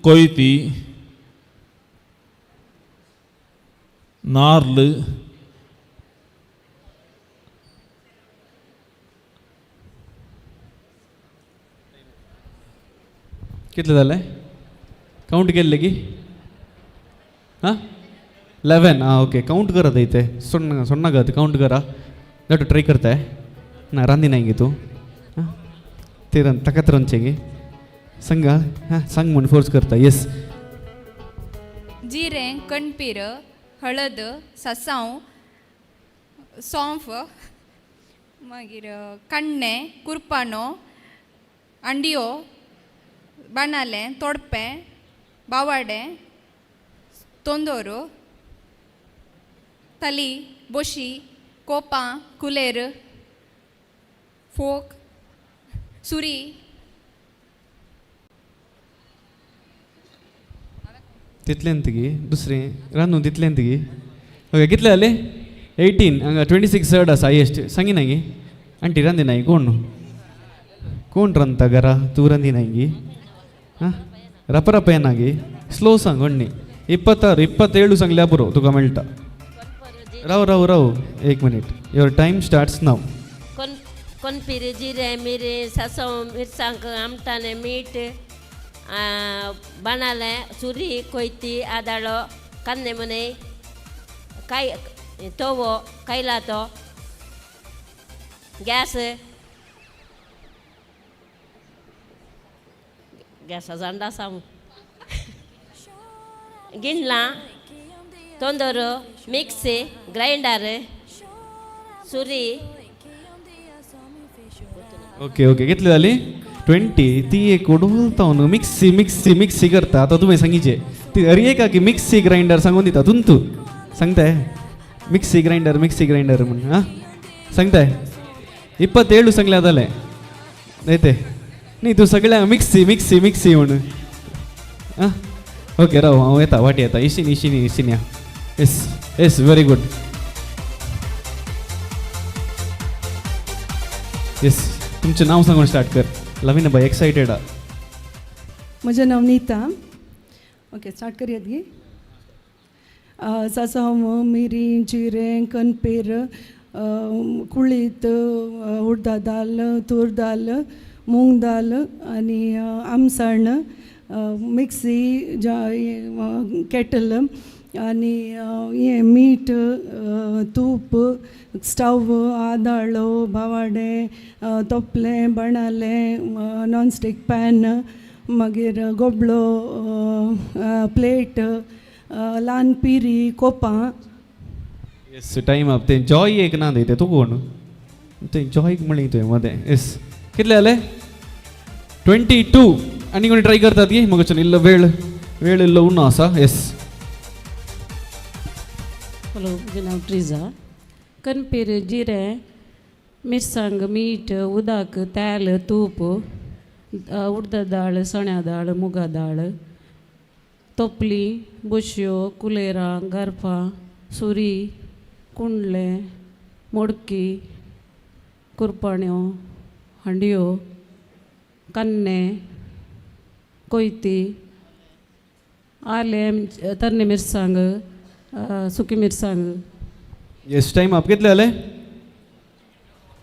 कोयती, नार्ल, कितले जाले? कावंट केल्ले की? हां 11. आं ओके, कावंट करा इथे. सोड सोड नाका, कावंट करा. लाटू ट्राय करताय ना? रांदी नाही गे तूं? हां ते ताकात रांदचें गे? सांगा. हां सांग म्हूण फोर्स करता. येस. जिरें, कणपीर, हळद, सासांव, सोंफ, मागीर काण्णें, कुरपानो, अंडियो, बाणालें, तोडपें, बावाडें, तोंदोरो, थाली, बोशी, कोपां, कुलेर, फोक, सुरी. तितलें गे दुसरें रांदून तितलें गे. ओके कितले जाले? 18. हांगा 26 चड आसा हायेस्ट. सांगिना गे आंटी? रांदिना कोण? कोण रांदता घरा? तूं रांदिना गे? हां रप रप येना गे? स्लो सांग व्हडली. 26 27 सांगल्या पुरो, तुका मेळटा. राव राव राव एक minute. Your time starts now. कोणपिरी, जिरें, मिरी, सासव, मिरसांग, आमटाणें, मीठ, बाणालें, सुरी, कोयती, आदाळो, कांदे मुने, काय तवो, कैलातो, गॅस, गॅसा जाणा सांग, गिंडलां, तोंदोर, मिक्सी, ग्रायंडर, सुरी. ओके ओके कितले जाली? 20. ती एक उडोवता न्हू. मिक्सी मिक्सी मिक्सी करता. आतां तुवें सांगिचें ती अरे एका की मिक्सी ग्रायंडर सांगून दिता. तूं तूं सांगताय मिक्सी ग्रायंडर मिक्सी ग्रायंडर म्हूण. आं सांगताय 27 सांगल्यार जालें. न्हय तें न्ही, तूं सगळ्यांक मिक्सी मिक्सी मिक्सी म्हूण. आं ओके राव, हांव येता, वाटी येता. इशीन इशीन इशीन या. Yes yes, very good. Yes, तुमचें नांव सांगून स्टार्ट कर. लवीन बाय एक्सायटेड. म्हजें नांव नीता. ओके स्टार्ट करयात गी. सासांव, मिरी, जिरें, कनपेर, कुळीत, उडदा दाल, तूर दाल, मूंग दाल आनी आमसण, मिक्सी, केटल आनी हें मीठ, तूप, स्टव, आदाळो, बावाडे, तोपलें, बाणालें, नॉनस्टीक पॅन, मागीर गोबलो, प्लेट, ल्हान पिरी, कोपां. येस टायम अप. तें जॉय एक ना दिता तूं कोण तें जॉयक म्हणली तुवें मदें. येस कितले जाले? 22. आनी कोणी ट्राय करतात की मग इल्लो वेळ वेळ इल्लो उणो आसा. येस. हॅलो, म्हजें नांव ट्रिजा. कनपेर, जिरें, मिरसांग, मीठ, उदक, तेल, तूप, उडदा दाळ, चण्या दाळ, मुगा दाळ, तोपली, बोशयो, कुलेरां, गारफां, सुरी, कुंडलें, मोडकी, कुरपाण्यो, हांडयो, कन्ने, कोयती, आलें, तरणे मिरसांग, सुकी मिरसांग. येस टायम अप. कितले जाले?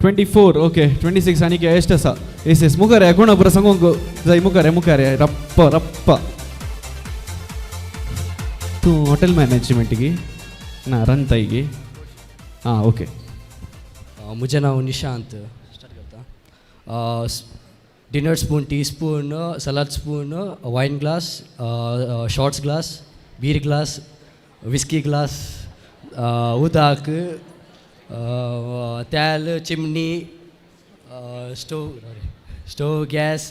24. ओके 26. आनी एस्ट आसा. येस येस मुखार या कोणा बरो सांगूंक जाय. मुखार या मुखार या. रप्पा रप्पा. तूं हॉटेल मॅनेजमेंट गी ना रांदताय गी? आं ओके. म्हजें नांव निशांत. स्टार्ट करता. Dinner spoon, tea spoon, salad spoon, wine glass, shots glass, beer glass, whisky glass, उदक, तेल, चिमणी, stove, gas,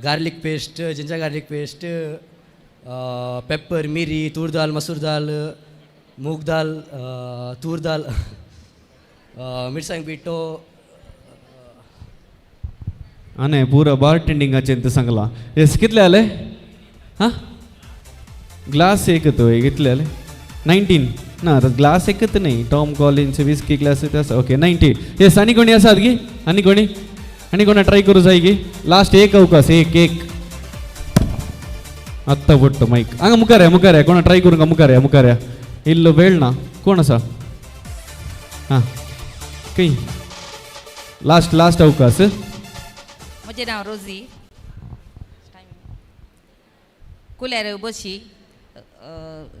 garlic paste, ginger garlic paste, pepper, मिरी, तूर दाल, मसूर दाल, मूग दाल, तूर दाल, मिरसांग पिठो. आनी पुरो बार टेंडिंगाचें तें सांगलां. येस कितले जाले? हां ग्लास एक तो कितले जाले? 19. ना आतां ग्लास एकच न्ही, टॉम कॉलिन्स विस्की ग्लास ते आसा. ओके 19. येस आनी कोणी आसात गी? आनी कोणी आनी कोणा ट्राय करूं जाय गी? लास्ट एक अवकाश. एक एक आत्तां पडटा मायक. हांगा मुखार या मुखार या. कोणा ट्राय करूंक मुखार या मुखार या. इल्लो वेळ ना. कोण आसा? हां खंय लास्ट लास्ट अवकाश. म्हजें नांव रोजी. कुल्यार, बशी,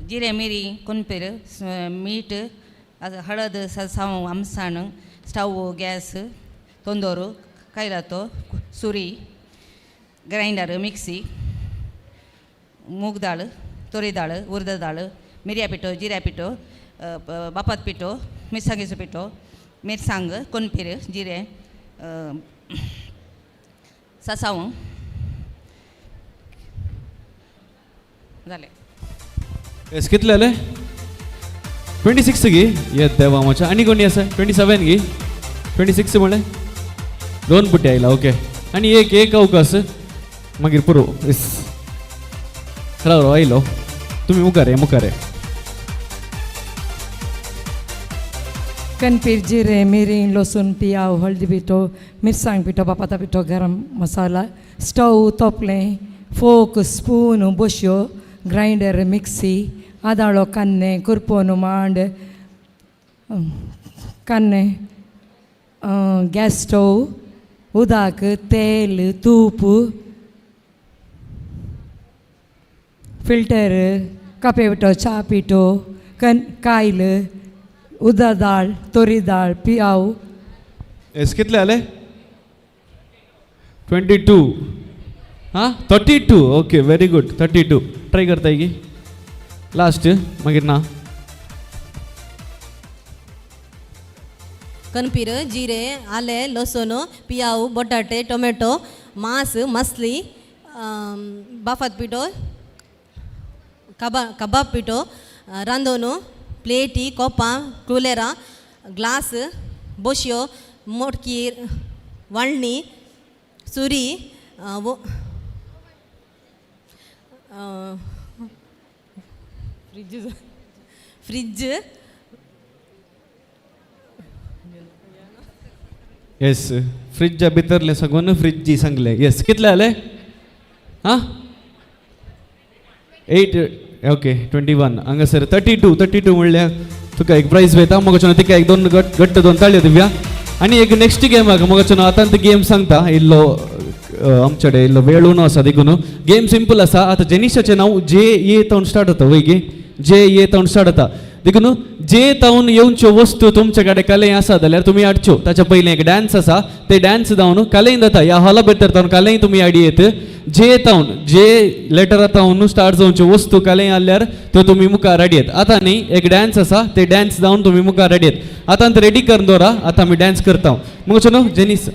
जिरें, मिरी, कोनपेर, मीठ, हळद, साव, आमसाण, स्टव, गॅस, तोंदोर, कायलातो, सुरी, ग्रायंडर, मिक्सी, मूग दाळ, तोरी दाळ, उर्द दाळ, मिरया पिठो, जिऱ्या पिठो, बापात पिठो, मिरसांगेचो पिठो, मिरसांग, कोनपेर, जिरें, सासांव. जालें. येस कितले जाले? 26 गी? येत देवा म्हज्या. आनी कोणी आसा? 27 गी? 26 म्हणलें दोन पुटी आयला. ओके आनी एक एक अवकाश मागीर पुरो. येस राव राव आयलो. तुमी मुखार या मुखार या. कनपीर, जिरें, मिरी, लसूण, पियाव, हळदी पिठो, मिरसांग पिठो, बापाता पिठो, गरम मसाला, स्टव, तोपलें, फोक, स्पून, बश्यो, ग्रायंडर, मिक्सी, आदाळो, कान्ने, कुरपोन, मांड, कान्ने, गॅस स्टोव, उदक, तेल, तूप, फिल्टर, कापे पिठो, च्या पिठो, कन कायल, उदक दाळ, तोरी दाळ, पियाव. येस कितले जाले? 22. हां 32. Okay very good 32. ट्राय करताय की लास्ट मागीर ना. कनपीर, जिरें, आलें, लसूण, पियाव, बटाटे, टोमॅटो, मांस, मसली, बाफात पिठो, कबाब पिठो, रांदोन, प्लेटी, कोपां, कुलेरां, ग्लास, बोशयो, मोटकी, वाळणी, सुरी, फ्रिज फ्रिज. येस फ्रिजा भितरलें सगळं फ्रिजी सांगलें. येस कितले जाले? हां 8 ओके 21 हांगासर 32 32 म्हणल्यार तुका एक प्रायज वयता. मोगाचो तिका एक दोन घट्ट दोन ताळयो दिवया. आनी एक नेक्स्ट गेमाक मोगाचो आतां गेम सांगता इल्लो आमचे कडेन इल्लो वेळ उणो आसा देखून गेम सिंपल आसा. आतां जेनिशाचें नांव जे ए तावन स्टार्ट जाता वय गे, जे ए तावन स्टार्ट जाता देखून जे तावन येवच्यो वस्तू तुमचे कडेन कलें आसा जाल्यार तुमी हाडच्यो. ताच्या पयलीं एक डान्स आसा, ते डान्स जावन कलें जाता ह्या हॉला भितर तावन कलें तुमी हाडी येत. जे तावन जे लेटरा तावन स्टार्ट जावच्यो वस्तू कलें हाडल्यार त्यो तुमी मुखार हाडयेत. आतां न्ही एक डान्स आसा, ते डान्स जावन तुमी मुखार हाडयेत. आतां रेडी करून दवरा, आतां आमी डान्स करता. मग न्हू जेनीस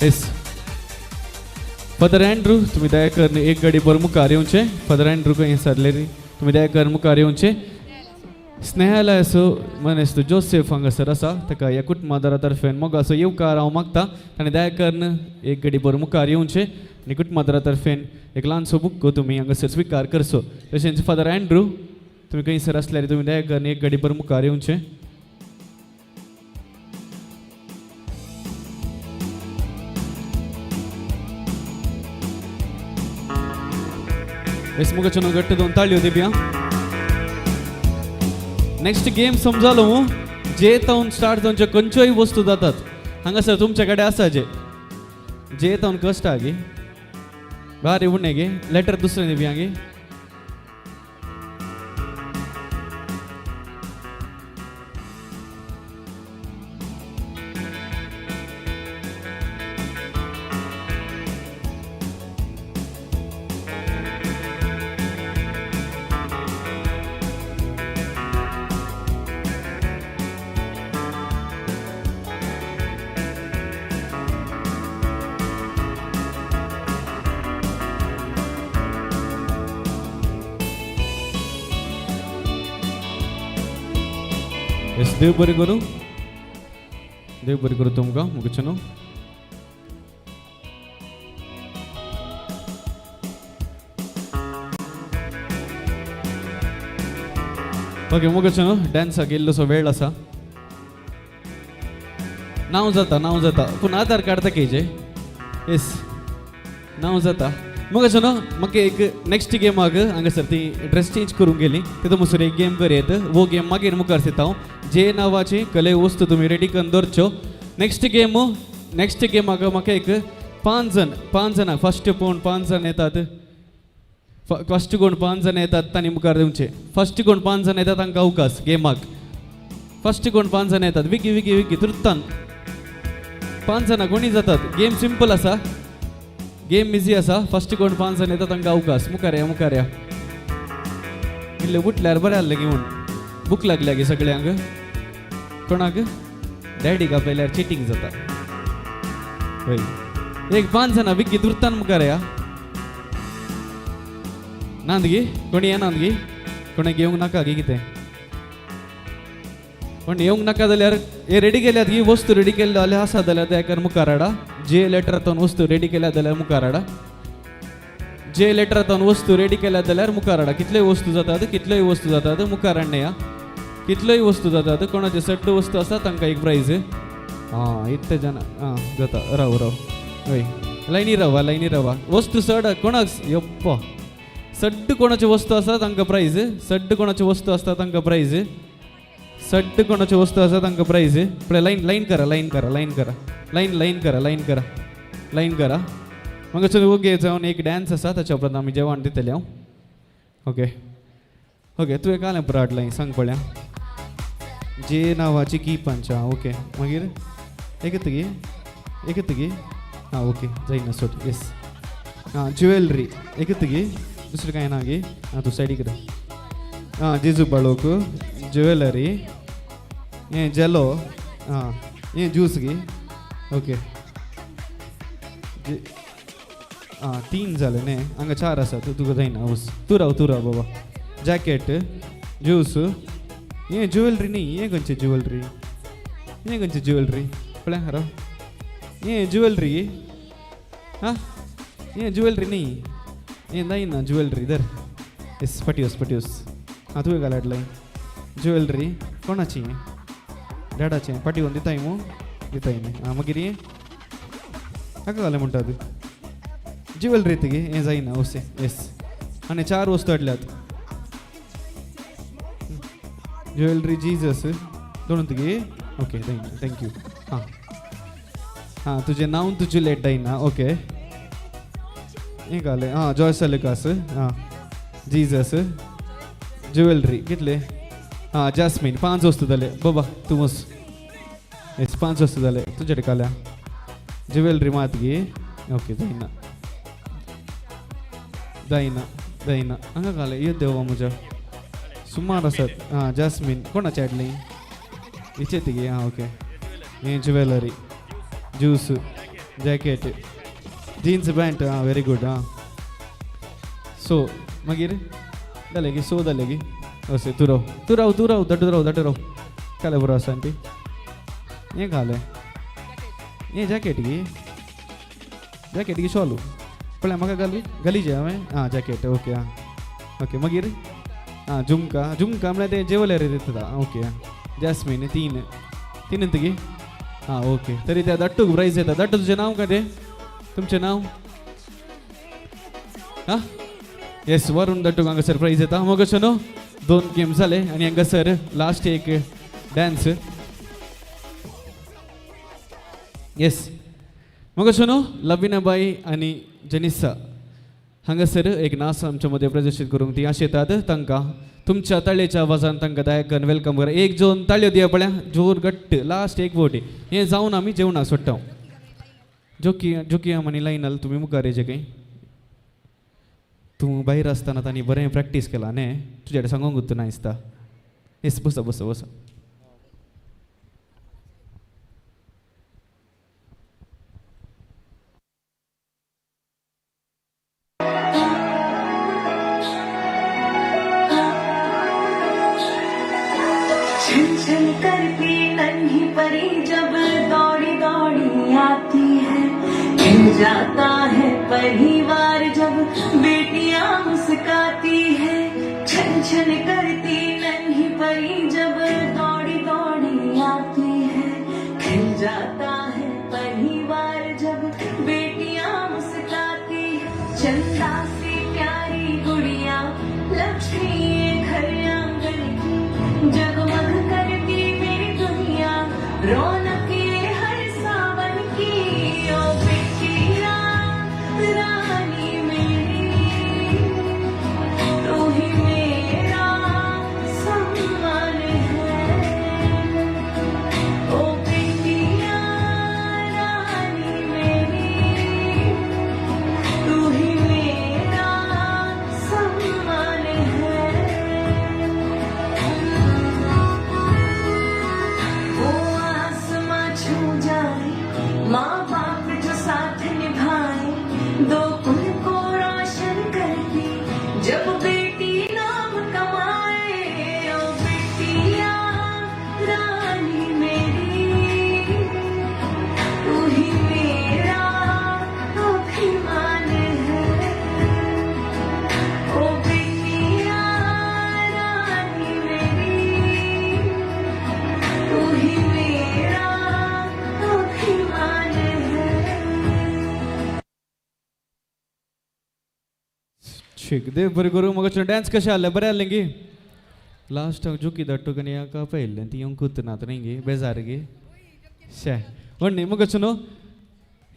येस फादर अँड्रू तुमी दया करून एक गाडी भर मुखार येवचें. फादर अँड्रू खंय सरले रे, तुमी दया करून मुखार येवचें. स्नेहालयाचो मनेस्त जोसेफ हांगासर आसा, ताका ह्या कुटुंबादारा तर्फेन मोगाचो येवकार हांव मागता. ताणें दया करून एक गडी भर मुखार येवचें आनी कुटुंबादारा तर्फेन एक ल्हानसो बुक तुमी हांगासर स्विकार करचो. तशेंच फादर अँड्रू तुमी खंयसर आसल्यार तुमी दया करून एक गडी भर मुखार येवचें. येस मुखाचो घट्ट दोन ताळयो दिवया. नेक्स्ट गेम समजालो जे तावन स्टार्ट जावचे खंयच्योय वस्तू जातात हांगासर तुमचे कडेन आसा. जे जे तावन कश्ट गे बारी उणें गे लेटर दुसरें दिवया गे. देव बरें करूं, देव बरें करूं तुमकां. मुगचो न्हू ओके मुगचो न्हू डान्साक इल्लोसो वेळ आसा. नांव जाता, नांव जाता पूण आधार कार्ड दाखयचें. येस नांव जाता. मुगचो न्हू म्हाका एक नेक्स्ट गेमाक हांगासर ती ड्रेस चेंज करूंक गेली तितून मुसर एक गेम कर येत वो गेम मागीर मुखार दिता हांव. जे नांवाची कले वस्तू तुमी रेडी करून दवरच्यो. नेक्स्ट गेम, नेक्स्ट गेमाक म्हाका एक पांच जाण, पांच जाणां फर्स्ट कोण पांच जाण येतात, फर्स्ट कोण पांच जाण येतात तांणी मुखार दिवचे. फर्स्ट कोण पांच जाण येतात तांकां अवकाश गेमाक. फर्स्ट कोण पांच जाण येतात विकी विकी विकी तुर्तान पांच जाणां कोणी जातात. गेम सिंपल आसा, गेम इजी आसा. फर्स्ट कोण पांच जाण येतात तांकां अवकाश. मुखार या, मुखार या. इल्ले उठल्यार बरें आहलें गे म्हूण भूक लागल्या गे सगळ्यांक. कोणाक डॅडीक आपल्यार चिटींग जाता. हय एक पांच जाणां विकी तुर्तान मुखार या. नांद गे कोणी येनात गे, कोणें घेवंक नाका गे कितें पण येवंक नाका जाल्यार हे रेडी केल्यात ही वस्तू रेडी केल्लो जाल्यार आसा जाल्यार त्या मुखार हाडा. जे लेटरांतून वस्तू रेडी केल्या जाल्यार मुखार हाडा. जे लेटरांतून वस्तू रेडी केल्या जाल्यार मुखार हाडा. कितल्योय वस्तू जातात, कितल्योय वस्तू जातात मुखार हाडणे या. कितल्योय वस्तू जातात, कोणाचे सट्ट वस्तू आसा तांकां एक प्रायज. आं इतले जाणां आं जाता. राव राव हय लायनी रावा, लायनी रावा. वस्तू चड कोणाक यप्पा सट्ट कोणाच्यो वस्तू आसा तांकां प्रायज. सट्ट कोणाच्यो वस्तू आसता तांकां प्रायज. सट्ट कोणाच्यो वस्तू आसा तांकां प्रायज. पळय लायन लायन करा, लायन करा, लायन करा, लायन लायन करा, लायन करा, लायन करा. मागीर ओके जावन एक डान्स आसा ताच्या उपरांत आमी जेवण दितले हांव. ओके ओके तुवें कालें पुरो हाडलें सांग पळया. जे नांवाची की पंच. आं ओके मागीर एकत गे, एकत गे. आं ओके जायना सोड. येस आं ज्युवेलरी एकत गे, दुसरें कांय ना गे. आं तूं सायडीक राव. आं जेजू बाळोक ज्युवेलरी हें जेलो. आं हें ज्यूस गे. ओके आं तीन जाले न्ही, हांगा चार आसा. तुका जायना वच, तूं राव, तूं राव बाबा. जॅकेट ज्यूस हें ज्युवेलरी न्ही, हें खंयचें ज्युवेलरी, हें खंयचें ज्युवेलरी पळय राव. हें ज्युवेलरी आं हें ज्युवेलरी न्ही, हें जायना ज्युवेलरी. धर येस पटियोस पटियोस. आं तुवें घाल हाडलें ज्युवेलरी कोणाची? डॅडाचें पाटी घेवन दिताय मू. दिता आं मागीर हें हाका घालें म्हणटा तूं ज्युवेलरी तुगे हें जायना ओसे येस आनी चार वस्तू हाडल्यात ज्युवेलरी जीजस दोन तुगे ओके thank you हां हां तुजें नांव तुजें जुलेट डायना ओके हें घालें आं जॉयस लुकास आं जीजस ज्युवेलरी कितले आं जास्मीन पांच वस्तू जाले बाबा तूं वच येस पांच वस्तू जाले तुजे घाल्या ज्युवेलरी मात गे ओके जायना जायना जायना हांगा घालें यो देवा म्हज्या सुमार आसात आं जास्मीन कोणाचे हाडली हिचे गे आं ओके हें jewellery juice jacket jeans pant आं व्हेरी गूड आं सो मागीर जालें गी सो जालें गी अशें तूं राव तूं राव तूं राव धाडू राव धाडू राव काले बरो आसा आंटी हें घालें हें जॅकेट गी जॅकेट गी शॉलू पळय म्हाका घाली घालीचे हांवें आं जॅकेट ओके आं ओके मागीर आं झुमका झुमका म्हळ्यार तें ज्वेलरी दिता ओके आं जास्मीन तीन तीन गी आं ओके तरी त्या दाट्टूक प्रायज येता. दाट्टू तुजें नांव काय तें तुमचें नांव आं येस वरुण दाट्टूक हांगासर प्रायज येता. मग न्हू दोन गेम जाले आनी हांगासर लास्ट एक डान्स. येस मग न्हू लविनाबाई आनी जेनिसा हांगासर एक नाच आमच्या मदें प्रदर्शीत करूंक ती आशेतात. तांकां तुमच्या ताळयेच्या आवाजान तांकां दायकन welcome करा. एक जोन ताळयो दिया पळया जोर घट्ट लास्ट एक वोटी हें जावन आमी जेवणाक सोडटा. जोकी जोकी आनी लायनल तुमी मुखार येचे खंय तूं भायर आसतना तांणी बरें प्रॅक्टीस केलां न्ही तुजे कडेन सांगूंक ना दिसता. येस बसा बसा बसा. छन छन करती नन्ही परी जब दौड़ी दौड़ी आती है, खिल जाता है परिवार जब बेटियां मुस्काती है। छन छन करती नन्ही परी जब दौड़ी दौड़ी आती है, खिल जाता है परिवार जब बेटियां मुस्काती है। चंदा सी प्यारी गुड़िया लक्ष्मी ये घर आंगन की, जगमग करती मेरी दुनिया रौनक ये हर सावन की। ओ बेटिया रानी मेरी तू ही मेरा सम्मान है। ओ बेटिया रानी मेरी तू ही मेरा सम्मान है। वो आसमां छू जाए माँ बाप जो साथ निभाए, दो कुल को रोशन करती जब बेटी नाम कमाए। ओ बेटिया रानी मेरी तू ही मेरा अभिमान है। ओ बेटिया रानी मेरी तू ही मेरा अभिमान है। ठीक देव बरें करूं. मग डान्स कशें आहलें बरें आहलें गी लास्टाक जोकी धाडटूक आनी हाका पळयल्लें ती येवंकूच ना न्ही गे बेजार गे शे व्हडली. मग न्हू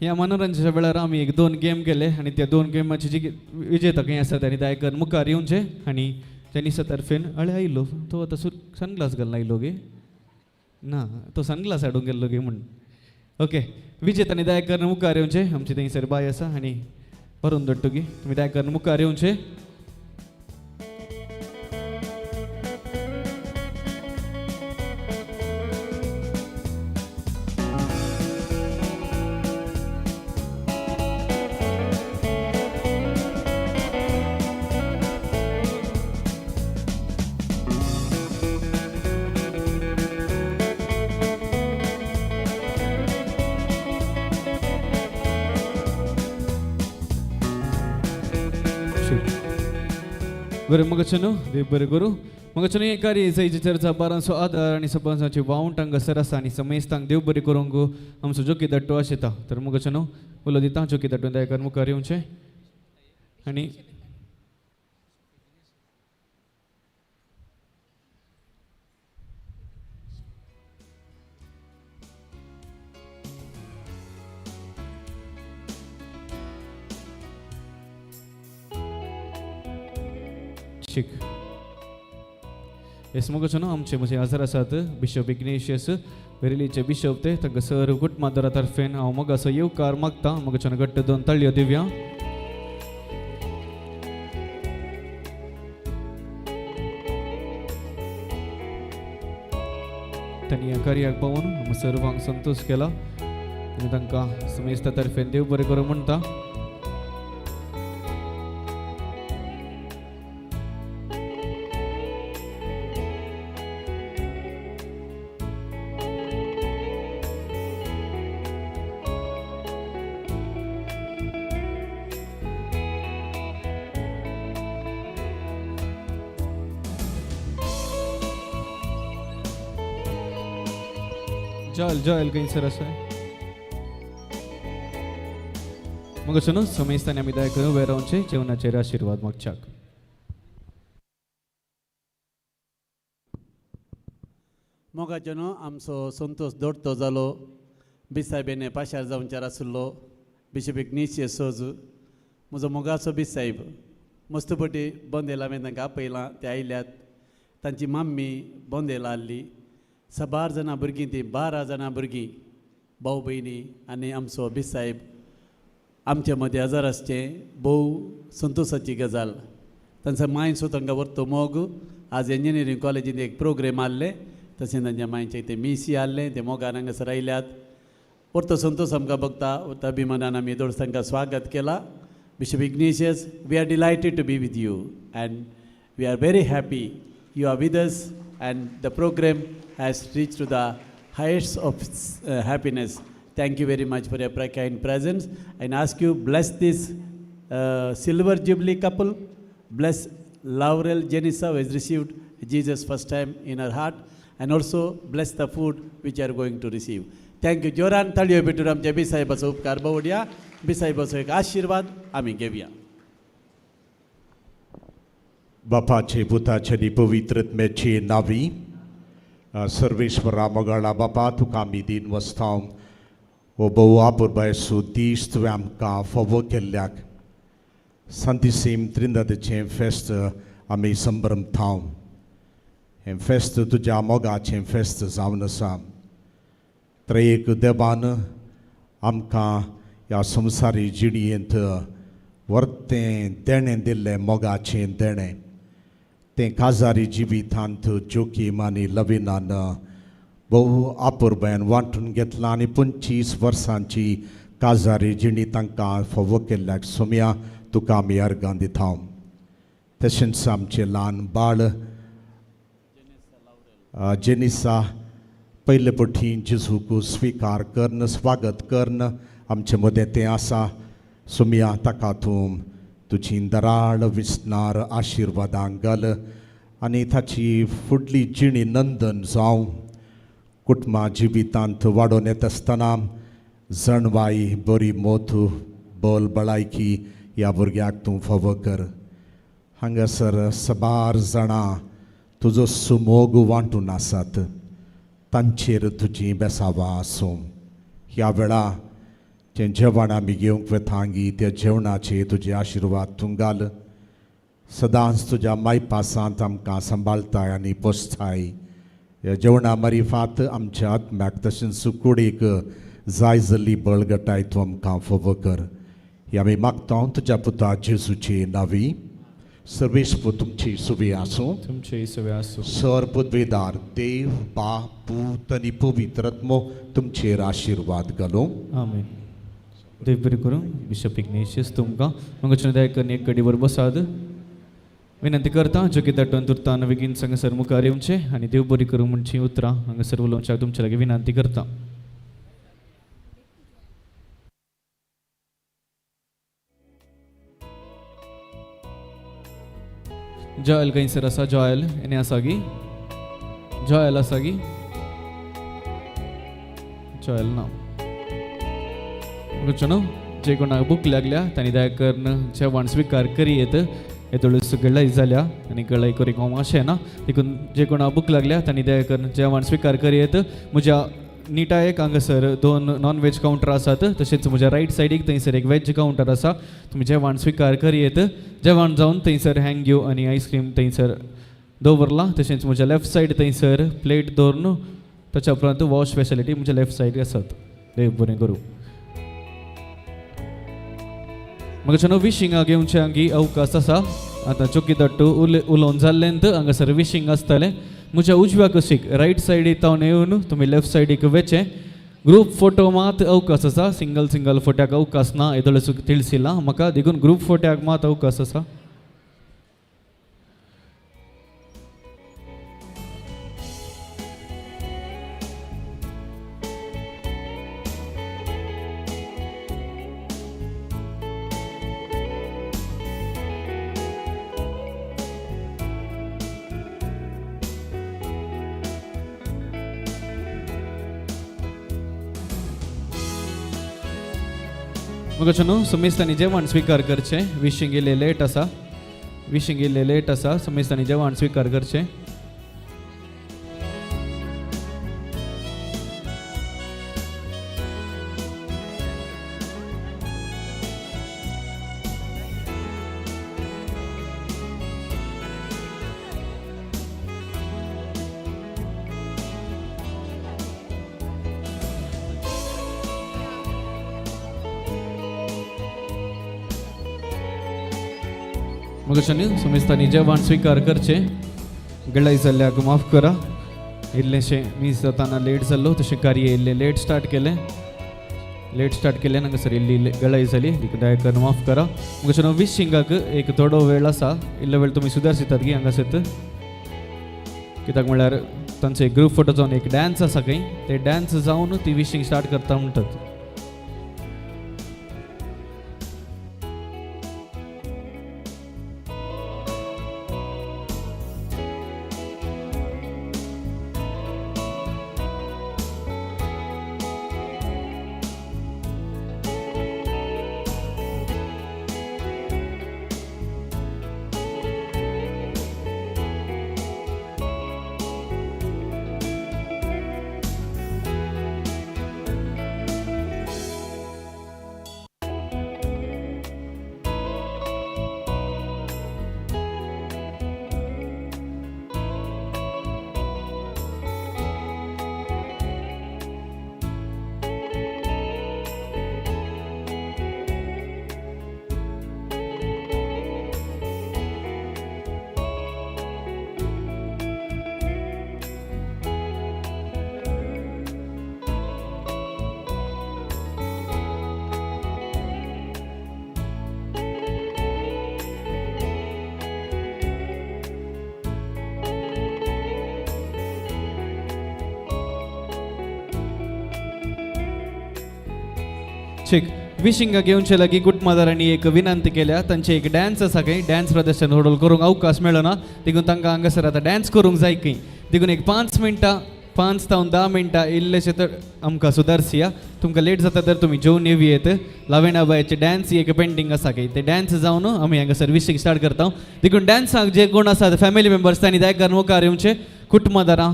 ह्या मनोरंजनाच्या वेळार आमी एक दोन गेम केले आनी त्या दोन गेमाची जी विजेता खंय आसात आनी दायकन मुखार येवचे आनी जेनिसा तर्फेन अळे आयलो तो आतां सनग्लास घालून आयलो गे ना तो सनग्लास हाडूंक गेल्लो गे म्हूण. ओके विजेता आनी दायकर मुखार येवचे. आमची थंयसर बाय आसा आनी भरून दडटू गी तुमी दायकर मुखार येवचे. बरें मग न्हू देव बरें करूं. मग हे कार्य जायची चर्चा बारांचो आदार आनी सरपंचाची वावंट हांगासर आसा आनी समेस्तांक देव बरें करूंक आमचो जोकी दाट्टो आशिता. तर मग न्हू उलो दिता जोकी दाट्टो दयाकर मुखार येवचें आनी शीक येस मग न्हू आमचे म्हजे हजर आसात बिशप इग्नेशियस वेरेलीचे बिशप ते तांकां सर कुटुंबादरा तर्फेन हांव मोगाचो येवकार मागता. मग घट्ट दोन ताळयो दिवया. तांणी ह्या कार्याक पावून आमकां सर्वांक संतोश केला आनी तांकां समेस्ता तर्फेन देव बरें करूं म्हणटा. जॉयल जॉयल खंयसर आसा मग न्हू समेस्तांनी आमी दया करून उबे रावचें जेवणाचेर आशिर्वाद मागच्याक. मोगाचो न्हू आमचो संतोष दोडतो जालो. बिसायबेने पाशार जावच्यार आसलो बिशप इग्नेशियस सोज म्हजो मोगाचो बिसायब मस्तपटी बोंदेल हांवें तांकां आपयलां ते आयल्यात. तांची माम्मी बोंदेला आहली. साबार जाणां भुरगीं ती 12 जाणां भुरगीं भाव भयणी आनी आमचो बिसायब आमचे मदें हजर आसचें भोव संतोशाची गजाल. तांचो मांयचो तांकां व्हरतो मोग. आज इंजिनियरींग कॉलेजींत एक प्रोग्रेम आहले तशें तांच्या मांयचें तें मिसी आहलें ते मोगान हांगासर आयल्यात. व्हरतो संतोश आमकां बघता व्हरता अभिमानान आमी दोळस तांकां स्वागत केलां. Bishop Ignatius, we are delighted to be with you and we are very happy you are with us and the program has reached to the highest of happiness. Thank you very much for your kind presence and ask you bless this silver jubilee couple, bless Laurel Jenisa who has received Jesus first time in her heart, and also bless the food which you are going to receive. Thank you. जोरान ताळयो भेटून आमच्या बिसाहेबाचो उपकार बवडया. बिसाहेबाचो एक आशिर्वाद आमी घेवया. बापाचे पुताचे आनी पवित्र आत्म्याचे नांवी सर्वेश्वरा मोगाळा बापा तुका आमी दीन वसता. हो भोव आपुरबायेचो दीस तुवें आमकां फावो केल्ल्याक सांतिसीम त्रिंदादेचें फेस्त आमी संभ्रमता. हें फेस्त तुज्या मोगाचें फेस्त जावन आसा. त्रयेक देवान आमकां ह्या संवसारी जिणयेंत वर्तें देणें दिल्लें मोगाचें देणें तें काजारी जिवितांत जोखीम आनी लविनान भोव आपुरबायेन वांटून घेतलां आनी 25 वर्सांची काजारी जिणी तांकां फावो केल्ल्याक सोम्या तुका आमी अर्गां दिता. तशेंच आमचें ल्हान बाळ जेनिसा पयले पटी जेजूक स्विकार करून स्वागत करून आमचे मदें तें आसा. सोम्या ताका तूं तुजी दराळ विसनार आशिर्वादां घाल आनी ताची फुडली जिणी नंदन जावं. कुटुंबा जिवितांत वाडोवन येता आसतना जणवाय बरी मोत बोल बळायकी ह्या भुरग्याक तूं फावो कर. हांगासर साबार जाणां तुजो सुमोग वांटून आसात तांचेर तुजी बेसावां आसूं. ह्या वेळा जें जेवण आमी घेवंक वता त्या जेवणाचे तुजे आशिर्वाद तूं घाल. सदांच तुज्या मायपासांत आमकां सांबाळताय आनी पोसताय. ह्या जेवणा मारिफात आमच्या आत्म्याक तशेंच कुडीक जाय जाल्ली बळगटाय तूं आमकां फावो कर. ही आमी मागता तुज्या पुता जेजूचे नांवी. सर्वेस्पर तुमची सुवी आसूं. तुमची सुवी आसूं. सर पदवेदार देव बाप पूत आनी पवित्र आत्मो तुमचेर आशिर्वाद घालूं. आमेन. देव बरें करूं बिशप इग्नेशियस तुमकां मग दयाकर एक घडीवर बसात. विनंती करता जोकी दाटून तुर्तान बेगीन हांगासर मुखार येवचें आनी देव बरी करूं म्हणची उतरां हांगासर उलोवच्याक तुमचे लागीं विनंती करता. जॉयल खंयसर आसा? जॉयल हें आसा गी? जॉयल आसा गी? जॉयल ना. न्हू जे कोणाक भूक लागल्या तांणी दया करून जेवण स्विकार करी येत. येदोळूच गळाय जाल्या आनी गळाय करीक हांव अशें ना, देखून जे कोणाक भूक लागल्या तांणी दया करून जेवण स्विकार करी येत. म्हज्या निटायेक हांगासर दोन नॉन वेज कावंटर आसात, तशेंच म्हज्या रायट सायडीक थंयसर एक वेज कावंटर आसा. तुमी जेवण स्विकार करी येत. जेवण जावन थंयसर हँग्यो आनी आयस्क्रीम थंयसर दवरलां. तशेंच म्हज्या लेफ्ट सायड थंयसर प्लेट दवरून ताच्या उपरांत वॉश फेसिलिटी म्हज्या लेफ्ट सायडीक आसात. देव बरें करूं. म्हाका न्हू विशिंगा घेवचे हांगी अवकाश आसा. आतां चोकी दट्टू उलोवन जाल्लें हांगासर विशींग आसतलें. म्हज्या उजव्या कुशीक रायट सायडीक तावन येवन तुमी लेफ्ट सायडीक वेचें. ग्रूप फोटो मात अवकाश आसा, सिंगल सिंगल फोट्याक अवकाश ना. येदोळेच तिळसिला म्हाका, देखून ग्रूप फोट्याक मात अवकाश आसा. मग न्हू समेस्तांनी जेवण स्विकार करचें. विशींग इल्लें लेट आसा, विशींग इल्लें लेट आसा. समेस्तांनी जेवण स्विकार करचें. मग समेस्तांनी जेवण स्विकार करचें. गळाय जाल्ल्याक माफ करा, इल्लेंशें मीस जाताना लेट जाल्लो, तशें कार्य इल्लें लेट स्टार्ट केलें. लेट स्टार्ट केलें हांगासर इल्ली गळाय जाली, देखून दया करून माफ करा. मग विशिंगाक एक थोडो वेळ आसा, इल्लो वेळ तुमी सुदारसितात की हांगासर, कित्याक म्हणल्यार तांचो एक ग्रूप फोटो जावन एक डान्स आसा खंय, ते डान्स जावन ती विशींग स्टार्ट करता म्हणटात. विशिंगा घेवचे लागीं कुटुंबादारांनी एक विनंती केल्या. तांचे एक डान्स आसा खंय, डान्स प्रदर्शन होडोल करूंक अवकाश मेळना, देखून तांकां हांगासर आतां डान्स करूंक जाय खंय. देखून एक 5 मिनटां, 5 जावन 10 मिनटां इल्लेशें तर आमकां सुदारसिया. तुमकां लेट जाता तर तुमी जेवन येवं येत. लावेणाबायचे डान्स एक पेंटींग आसा खंय, ते डान्स जावन आमी हांगासर विशींग स्टार्ट करता. देखून डान्साक जे कोण आसात फॅमिली मेंबर्स तांणी दया करून मुखार येवचें. कुटुंबादारां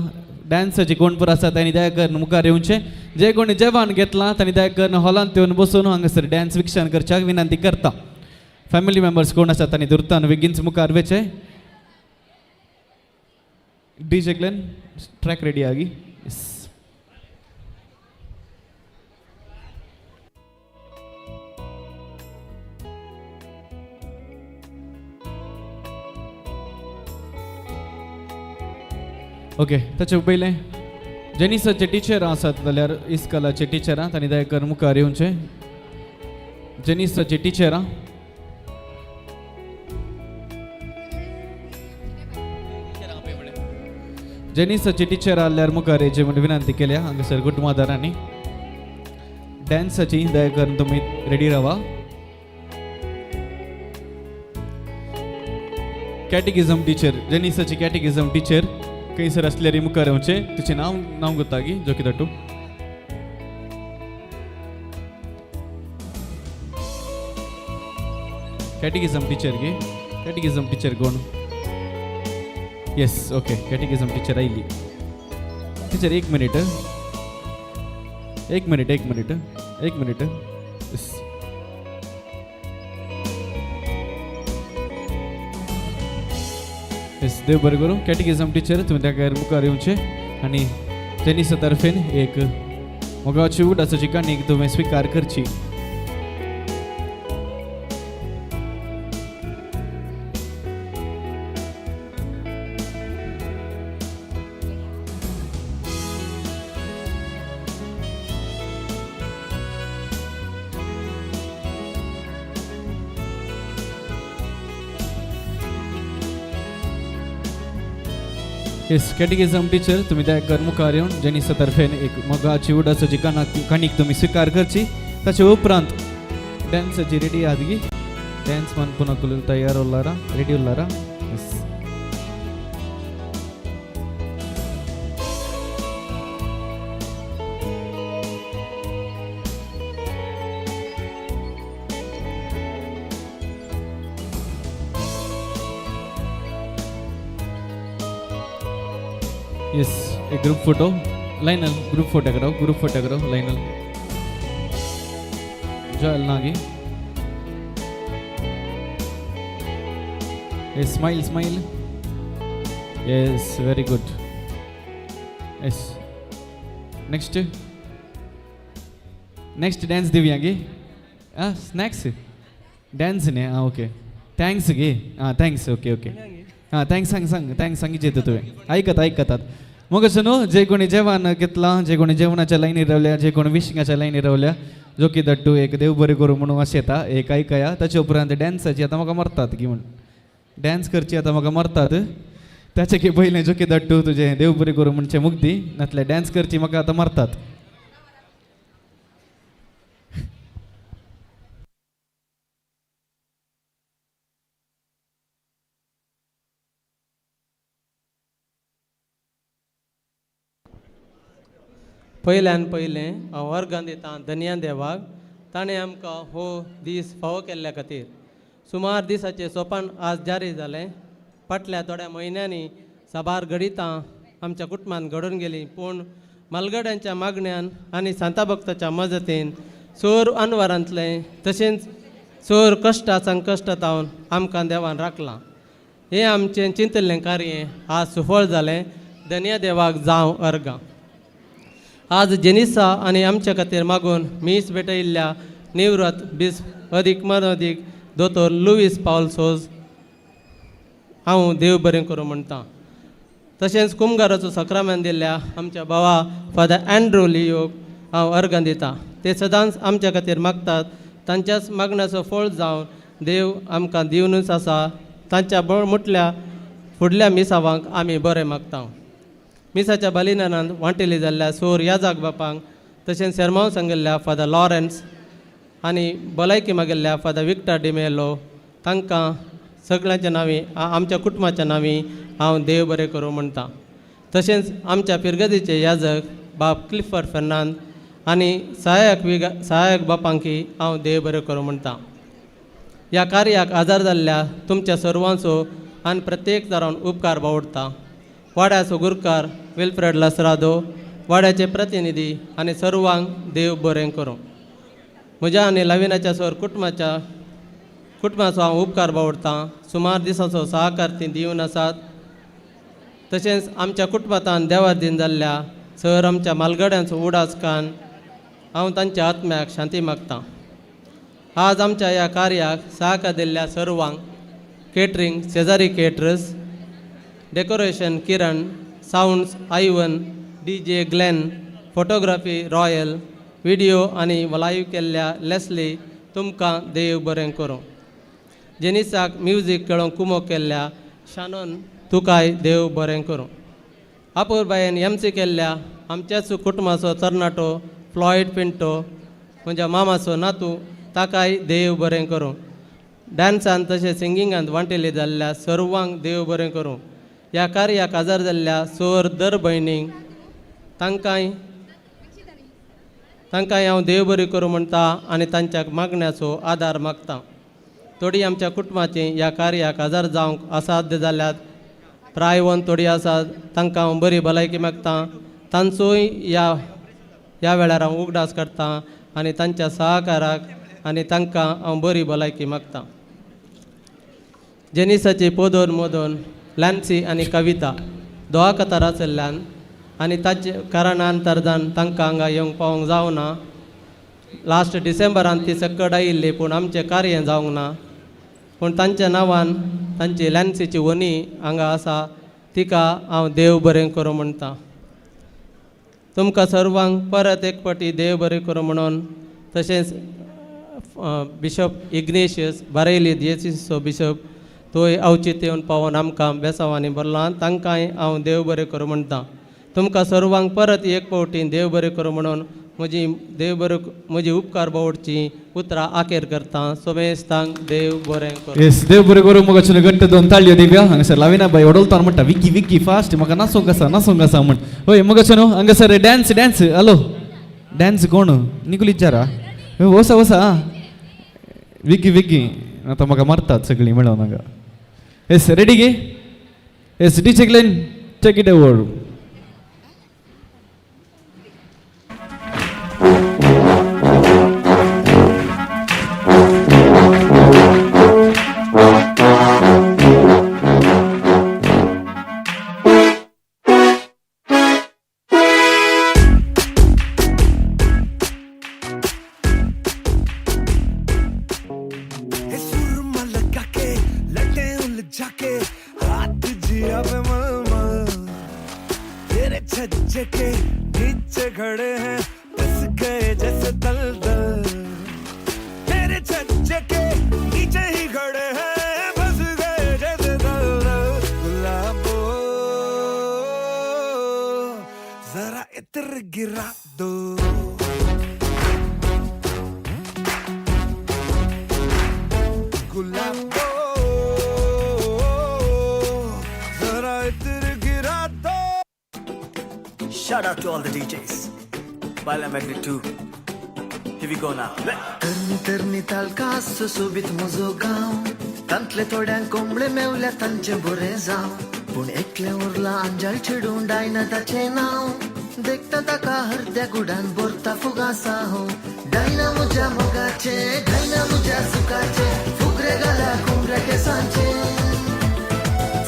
डान्साचे कोण पुरो आसा तांणी दया करून मुखार येवचें. जे कोणी जेवण घेतलां तांणी दया करून हॉलांत येवन बसून हांगासर डान्स विक्षण करच्याक विनंती करता. फॅमिली मेंबर्स कोण आसा तांणी दुर्तान बेगीनच मुखार वचें. डीजे ग्लेन ट्रॅक रेडी आगी. ओके, ताचे पयलें जेनिसाचे टिचर आसात जाल्यार इस्कलाचे टिचरां तांणी दया करून मुखार येवचें. जेनिसाचे टिचरां जेनिसाची टिचर आहल्यार मुखार येवचें म्हूण विनंती केल्या हांगासर कुटुंबादारांनी. डान्साची दया करून तुमी रेडी रावा. कॅटिकिजम टिचर जेनिसाची कॅटिकिजम टिचर खंयसर आसल्यार मुखार येवचें. तुजें नांव नांव गोतागी जोकी दाटू. कॅटिकिजम टिचर गे, कॅटिकिजम टिचर कोण? येस ओके, कॅटिकिजम टिचर आयली. टिचर एक मिनिट, एक मिनिट, एक मिनिट, एक मिनिट. येस येस, देव बरें करूं. कॅटिकिजम टिचर तुमी त्या मुखार येवचें आनी जेनिसा तर्फेन एक मोगाची उडासाची काणीक तुवें स्विकार करची. येस, कॅटिकिजम टिचर तुमी त्या मुखार येवन जेनिसा तर्फेन एक मोगाची उडासाची काणीक तुमी स्विकार करची. ताचे उपरांत डॅन्साची रेडी आहात गी? डॅन्स मान पुनः तयार उरलारा, रेडी उरलारा? येस. येस, एक group photo Lionel, group photo करो, ग्रुप फोटो करो Lionel Joel Nagi. Yes, smile smile. Yes, very good. Yes, next next dance दिवया गे. आं, स्नॅक्स डॅन्स न्ही? आं ओके, thanks गे. आं thanks, okay okay. हां thanks, सांग सांग thanks सांगितले तुवें. आयकत आयकतात मग न्हू. जे कोणी जेवण घेतलां, जे कोणी जेवणाच्या लायनीर रावल्या, जे कोणी विशिंगाच्या लायनीर रावल्या, जोकी दट्टू एक देव बरें करूं म्हणून अशें येता एक आयकया. ताचे उपरांत डॅन्साची आतां म्हाका मरतात की म्हूण डॅन्स करची आतां म्हाका मरतात. ताचे की पयलें जोकी दट्टू तुजें देव बरें करूं म्हणचें मुक्ती, नातल्यार डॅन्स करची म्हाका आतां मरतात. पयल्यान पयलें हांव वर्गान दितां धनया देवाक, ताणें आमकां हो दीस फावो केल्ल्या खातीर. सुमार दिसाचें सोपान आज जारी जालें. फाटल्या थोड्या म्हयन्यांनी साबार घडितां आमच्या कुटुंबान घडून गेलीं, पूण मालगड्यांच्या मागण्यान आनी सांता भक्ताच्या मजतीन सोर अनवरांतलें तशेंच सोर कश्टा संकश्टां तावन आमकां देवान राखलां. हें आमचें चिंतिल्लें कार्य आज सुफळ जालें. धनया देवाक जावं अर्गां. आज जेनिसा आनी आमच्या खातीर मागून मीस भेटयल्ल्या निवृत्त बिस्प अदीक मदीक दोतोर लुवीस पावल सोज हांव देव बरें करूं म्हणटा. तशेंच कुमगाराचो सक्रामेन दिल्ल्या आमच्या भावा फादर अँड्रू लियोक हांव अर्गां दितां. ते सदांच आमच्या खातीर मागतात. तांच्याच मागण्याचो फळ जावन देव आमकां दिवनूच आसा. तांच्या बळ म्हटल्या फुडल्या मिसावांक आमी बरें मागता. मिसाच्या बलिदानांत वांटेली जाल्ल्या सोर याजाक बापांक तशेंच सेरमांव सांगिल्ल्या फादर लॉरन्स आनी भलायकी मागिल्ल्या फादर विक्टर डिमेलो तांकां सगळ्यांच्या नांवी आमच्या कुटुंबाच्या नांवी हांव देव बरें करूं म्हणटा. तशेंच आमच्या फिरगदीचे याजक बाब क्लिफर्ड फेर्नांद आनी सहायक बापांकी हांव देव बरें करूं म्हणटा. ह्या कार्याक आदार जाल्ल्या तुमच्या सर्वांचो आनी प्रत्येक तरान उपकार बावडटा. वाड्याचो गुरकार विल्फ्रेड लसरादो, वाड्याचे प्रतिनिधी आनी सर्वांक देव बरें करूं. म्हज्या आनी लविनाच्या सर कुटुंबाचो हांव उपकार बावडटां. सुमार दिसाचो सहकार ती दिवन आसात. तशेंच आमच्या कुटुंबांत देवादीन जाल्ल्या सर आमच्या मालगड्यांचो उडास कान हांव तांच्या आत्म्याक शांती मागतां. आज आमच्या ह्या कार्याक सहकार दिल्ल्या सर्वांक केटरींग शेजारी caterers, decoration Kiran, sounds Ivan, D J Glenn, photography Royal, video आनी लायव्ह केल्ल्या लेस्ली तुमकां देव बरें करूं. जेनिसाक म्युजीक खेळोंक कुमोक केल्ल्या शानोन तुकाय देव बरें करूं. आपूरबायेन एम सी केल्ल्या आमच्याच कुटुंबाचो तरणाटो फ्लॉयड पिंटो म्हज्या मामाचो नातू ताकाय देव बरें करूं. डांसान तशें सिंगिंगांत वांटेली जाल्ल्या सर्वांक देव बरें करूं. ह्या कार्याक हजर जाल्ल्या सोर दर भयणींक तांकांय तांकांय हांव देव बरें करूं म्हणटा आनी तांच्या मागण्याचो आदार मागता. थोडीं आमच्या कुटुंबाचीं ह्या कार्याक हजर जावंक असाध्य जाल्यात, प्रायवन थोडीं आसात, तांकां हांव बरी भलायकी मागता. तांचोय ह्या ह्या वेळार हांव उगडास काडटा आनी तांच्या सहकाराक आनी तांकां हांव बरी भलायकी मागता. जेनिसाची पोदोन मोदोन लॅन्सी आनी कविता दोहा कतार आशिल्ल्यान आनी ताचे कारणान तरजान तांकां हांगा येवंक पावोंक जावना. लास्ट डिसेंबरान ती सक्कड आयिल्ली पूण आमचें कार्य जावंक ना. पूण तांच्या नांवान तांची लॅन्सीची वनी हांगा आसा, तिका हांव देव बरें करूं म्हणटा. तुमकां सर्वांक परत एक फावटी देव बरें करूं म्हणून तशेंच बिशप इग्नेशियस बारेली दियेसीचो बिशप तोय अवचीत येवन पावोन आमकां बेसांवांनी भरला, तांकांय हांव देव बरें करूं म्हणटा. तुमकां सर्वांक परत एक फावटी देव बरें करूं म्हणून म्हजी देव बरें म्हजी उपकार बावडची उतरां आखेर करता. सोमेस्तांक देव बरें करूं. येस, देव बरें करूं. मोगाचें घट्ट दोन ताळयो दिवया. हांगासर लाविना बाई वडोलता म्हणटा विकी विकी फास्ट म्हाका नाचोंक आसा नाचोंक आसा म्हण. हय मोगाचें न्हू हांगासर डान्स डान्स हॅलो डान्स कोण निकुलीत जरा वसा वसा विकी विकी आतां म्हाका मारतात सगळीं मेळोन हांगा. येस रेडी गे? Yes DJ Glenn take it over. सुरमा लगा के लटे उलझा के हाथ जिया पे मलमल तेरे छज्जे के नीचे खड़े हैं फंस गए जैसे दलदल तेरे छज्जे के नीचे ही खड़े हैं फंस गए जैसे दलदल गुलाबो जरा इत्र गिरा दो गुलाबो जरा इत्र गिरा दो. Shout out to all the DJs. Baila Magnet 2. Here we go now. तरणी तरणी तालकास सोबीत म्हजो गांव तांतले थोड्यांक कोंबळे मेवल्या तांचें बरें जावं पूण एकलें उरलां आंजाल चेडूं डायना ताचें नांव देखता ताका हरद्या गुडान भरता फुगासांव डायना म्हज्या मोगाचें डायना म्हज्या सुखाचें फुगरे घाल्या कुमऱ्या केसांचें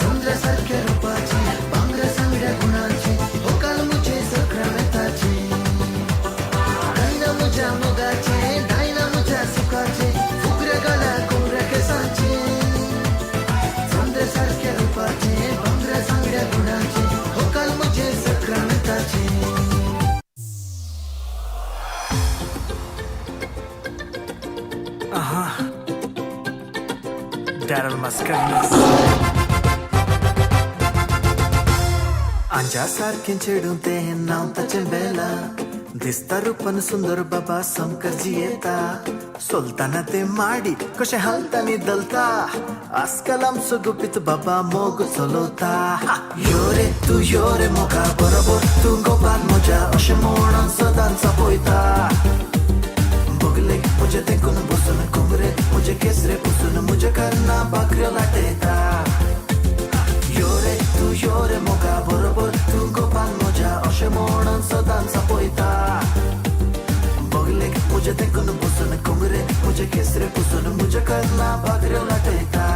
चंद्रा सारक्या रुपाचें भांगरा सांगड्या गुणाचें होकाल म्हजें सक्रमेताचें डायना म्हज्या मोगाचें डायना म्हज्या सुखाचें फुगरे घाल्या कुमऱ्या केसांचें चंद्रा सारक्या रुपाचें भांगरा सांगड्या गुणाचें होकाल म्हजें सक्रमेताचें. Daryl Mascarenhas. आंजा सारकें चेडूं तें नांव ताचें बेला दिसता रुपान सुंदर बाबा समकर जियेता सोलताना ते माडी कशें हालता नी दलता आजकाल आमचो गुपीत बाबा मोग चलवता. यो रे तूं यो रे मोगा बरोबर तूं गोपाल म्हज्या अशें म्हणून सदांच पळयता बगले म्हजे तेंकून बसून कुमरे म्हजे केसरे पुसून म्हज्या कर्ना भाकऱ्यो लाटयता. यो रे तूं यो रे मोगा बरोबर तूं गोपाल म्हज्या अशें म्हणून सदांच पळयता बगले म्हजे तेंकून बसून कुमरे म्हजे केसरे पुसून म्हज्या कर्ना भाकऱ्यो लाटयता.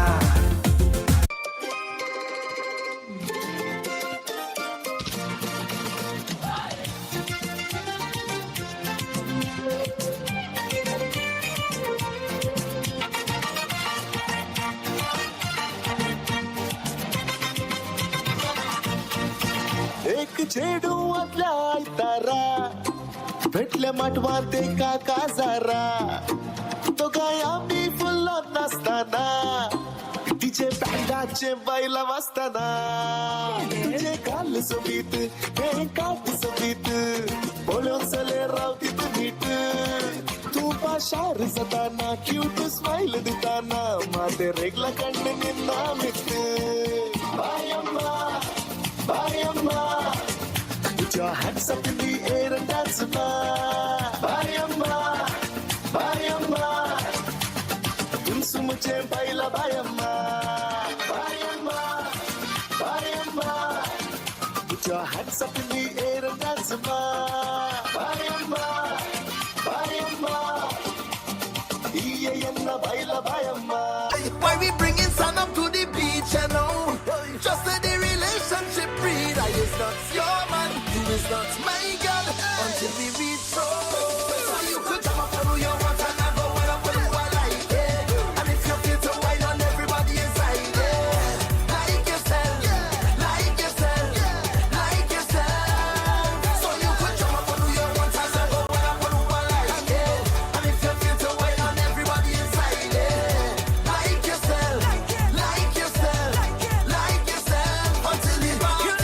एक चेडूंतल्या आयतारा भेटले माटवांत एका काजारा तो काय आमी फुल्लो नासतना तिचे बँडाचे बायलां वाजतना तुजे काल सोबीत हें काट सोबीत पळोवन चले रावतीत नीट तूं पाश हुशार जाताना क्यूट स्माइल दिताना माते रेगला कण्ण निन्न ಮಿತ್ತು ಬಾಯಮ್ಮ ಬಾಯಮ್ಮ. Put your hands up in the air and dance ma. Bayamma, Bayamma. Tumsu mujhe baila Bayamma. Bayamma, Bayamma. Put your hands up in the air and dance ma. Bayamma, Bayamma. Iye enna baila Bayamma. Why we bringing sun up to the beach and all? Just let the relationship breathe. I is not your man, you is not my girl. Until we reach so. So you could jump up for who you want and I go wild up for who I like. Yeah. And if you feel to wine on everybody inside, yeah. Like yourself, like yourself, like yourself. So you could jump up for who you want and I go wild up for who I like. Yeah. And if you feel to wine on everybody inside, yeah. Like yourself, like yourself, like yourself. Until the party.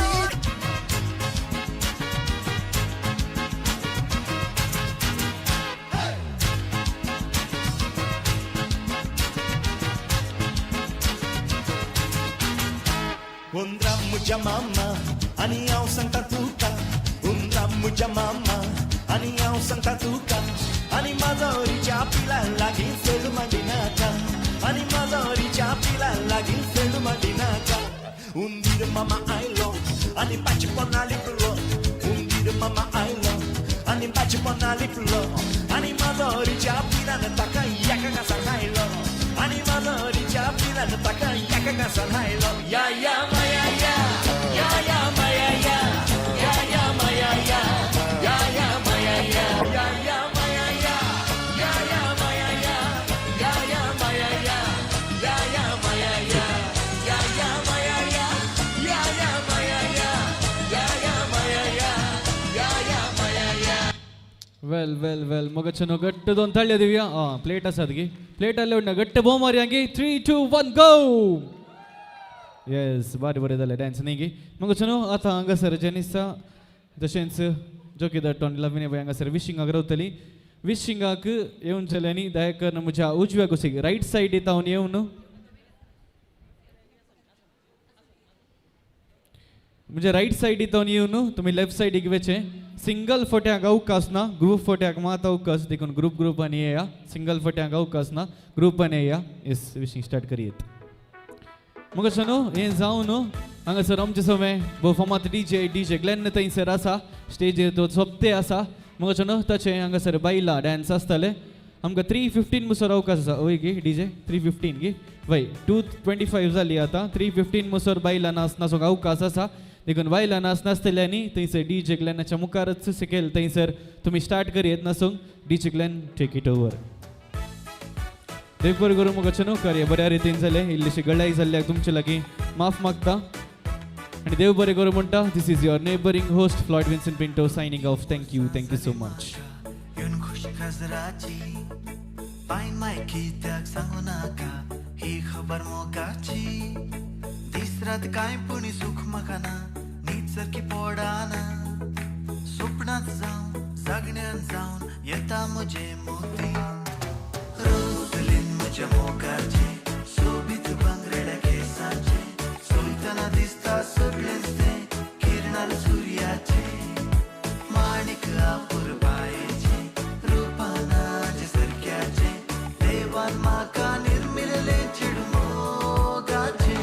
उंदरा मुझ्या मामा आनी हांव सांगता तुका, उंदरा मुझ्या मामा आनी हांव सांगता तुका, आनी माजोरीच्या पिला लागीं सेलू माडिनाका, आनी माजोरीच्या पिला लागीं सेलू माडिनाका. उंदीर मामा आयलो आनी पाची पोना लिपलो, उंदीर मामा आयलो आनी पाची पोना लिपलो, आनी माजोरीच्या पिलान ताका एका घासान आयलो, आनी माजोरीच्या पिलान ताका एका घासान आयलो. या या माया या या या माया या या या माया या या या माया या या या माया या या या माया या या या माया या या या माया या या या माया या या या माया या या या माया या या या माया या. ವೆಲ್ ವೆಲ್ ವೆಲ್ ಮೊಗಚನು ಗಟ್ಟದೊಂದು ತಳ್ಳಿ ದಿವ್ಯಾ. ಹಾಂ ಪ್ಲೇಟ್ ಅಸದ್ಗಿ ಪ್ಲೇಟಲ್ಲಿ ಉಂಡ ಗಟ್ಟ ಬೋಮಾರಿ ಹಂಗೆ. 3 2 1 ಗೋ. येस बारी बरें जालें डान्स न्ही गी. ಮೊಗಚನು आतां हांगासर जेनिसा तशेंच जोकी दट्टोन लविने बाय हांगासर विशिंगाक रावतली. विशिंगाक येवन जाल्यानी दयाकर म्हज्या उजव्या कुशीक रायट सायड येता येवन म्हणजे रायट सायड येता येवन तुमी लेफ्ट सायडीक वचें. सिंगल फोट्याक अवकाश ना, ग्रूप फोट्याक मात अवकाश, देखून ग्रूप ग्रुपान येया. सिंगल फोट्याक अवकाश ना, ग्रुपान येया. येस विशींग स्टार्ट करयेत. मग न्हू हें जावन न्हू हांगासर आमचे सगळें भोव फामाद डीजे ग्लॅन थंयसर आसा स्टेजीर, तो सोबते आसा. मग न्हू ताचें हांगासर बायलां डान्स आसताले. आमकां 3:15 मुसर अवकाश आसा. वय गी डीजे 3:15 गी वय 2:25 जाली आतां. 3:15 मुसर बायलां नाच नाचूंक अवकाश आसा. देखून बायलां नाच नाचतल्यांनी थंयसर डीजे ग्लॅनाच्या मुखारच सकयल थंयसर तुमी start करयेत नाचूंक. DJ Glenn take it over. देव बरें करूं मग न्हू कार्य बऱ्या रितीन जालें. इल्लीशी गळाई जाल्ल्याक तुमचे लागीं माफ मागता आनी देव बरें करूं म्हणटा. This is your neighbouring host Floyd Vincent Pinto signing off. Thank you, thank you so much. येवन खुशी काजराची पायन माय कित्याक सांगू नाका ही खबर मोगाची. दीस रात कांय पूण सुख म्हाका ना, न्हीद सारकी पडना. सपनांत जावन जागण्यान जावन येता म्हजे मोती. रोजलीन म्हज्या मोगाचे सोबीत भांगरेड्या केसाचे चोयतना दिसता सगळेंच तें किरणार सुर्याचे. माणिक अपुरबायेचे रुपानाचे सारक्याचे देवान म्हाका निर्मिल्लें चेडूं मोगाचे.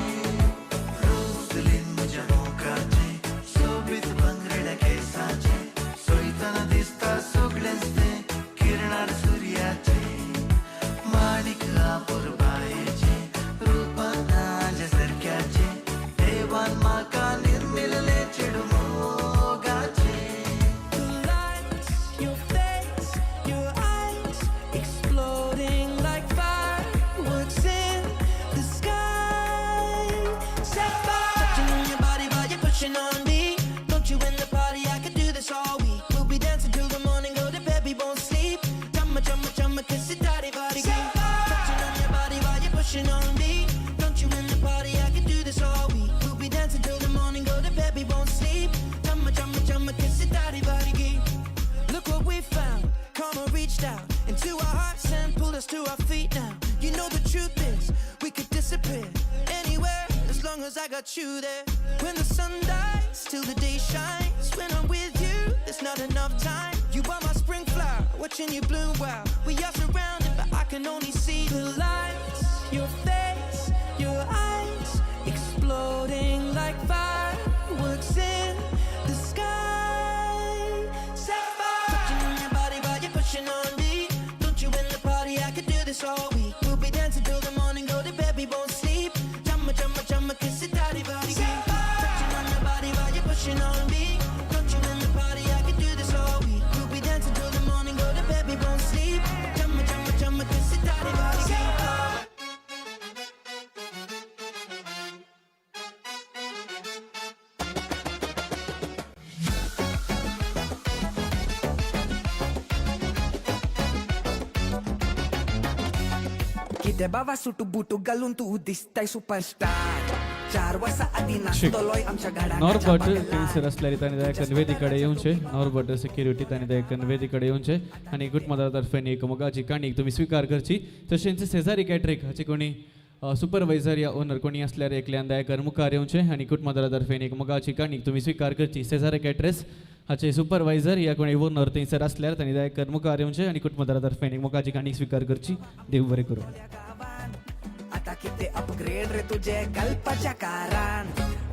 रोजलीन म्हज्या मोगाचे सोबीत भांगरेड्या केसाचे चोयतना दिसता सगळेंच तें किरणार सुर्याचे. माणिक अपुरबायेचे रुपानाचे सारक्याचे देवान म्हाका निर्मिल्लें चेडूं मोगाचे. Lights, your face, your eyes, exploding like fireworks in the sky. Set fire, touching on your body while you're pushing on me. Don't you in the party? I could do this all week. We'll be dancing till the morning, go to bed, we won't sleep. Chumma, chumma, chumma, kiss it, daddy, body. Touching on your body while you're pushing on me. Don't you in the party? I could do this all week. We'll be dancing till the morning, go to bed, we won't sleep. Chumma, chumma, chumma, kiss it, daddy, body. Look what we found. Karma reached out into our hearts. know the truth is, we could disappear anywhere as long as I got you there. When the sun dies, till the day shines. When I'm with you, there's not enough time. You are my spring flower, watching you bloom wild. We are surrounded, but I can only see the lights. Your face, your eyes, exploding like fireworks in the sky. Set fire. Touching on your body while you're pushing on me. Don't you in the party? I could do this all week. We'll be dancing till the morning, go to bed, we won't sleep. Chama, chama, chama, kiss it, daddy, body. Touching on your body while you're pushing on me. Don't you in the party? I could do this all week. We'll be dancing till the morning, go to bed, we won't sleep. Chama, chama, chama, kiss it, daddy, body. कितें बाबा सुटू बुटू घालून तूं दिसताय सुपरस्टार चार वर्सां आदीं नासतलोय आमच्या घराक नॉर्बर्ट थंयसर आसल्यार तांणी दयाकन वेदी कडेन येवचें. नॉर्बर्ट सिक्युरिटी तांणी दयाकन वेदी कडेन येवचें आनी कुटुंबा तर्फेन एक मोगाची काणीक तुमी स्विकार करची. तशेंच सेजारी कॅटरीक हाचे कोणी सुपरवायझर या ओनर कोणी आसल्यार एकल्यान दयाकर मुखार येवचें आनी कुटुंबा तर्फेन एक मोगाची काणीक तुमी स्विकार करची. सेजारी कॅटरेस हाचे सुपरवायझर या कोणी ओनर थंयसर आसल्यार तांणी दयाकर मुखार येवचें आनी कुटुंबा तर्फेन एक मोगाची काणीक स्विकार करची. देव बरें करूं. आता कितें अपग्रेड रे तुजे कल्पाच्या कारान.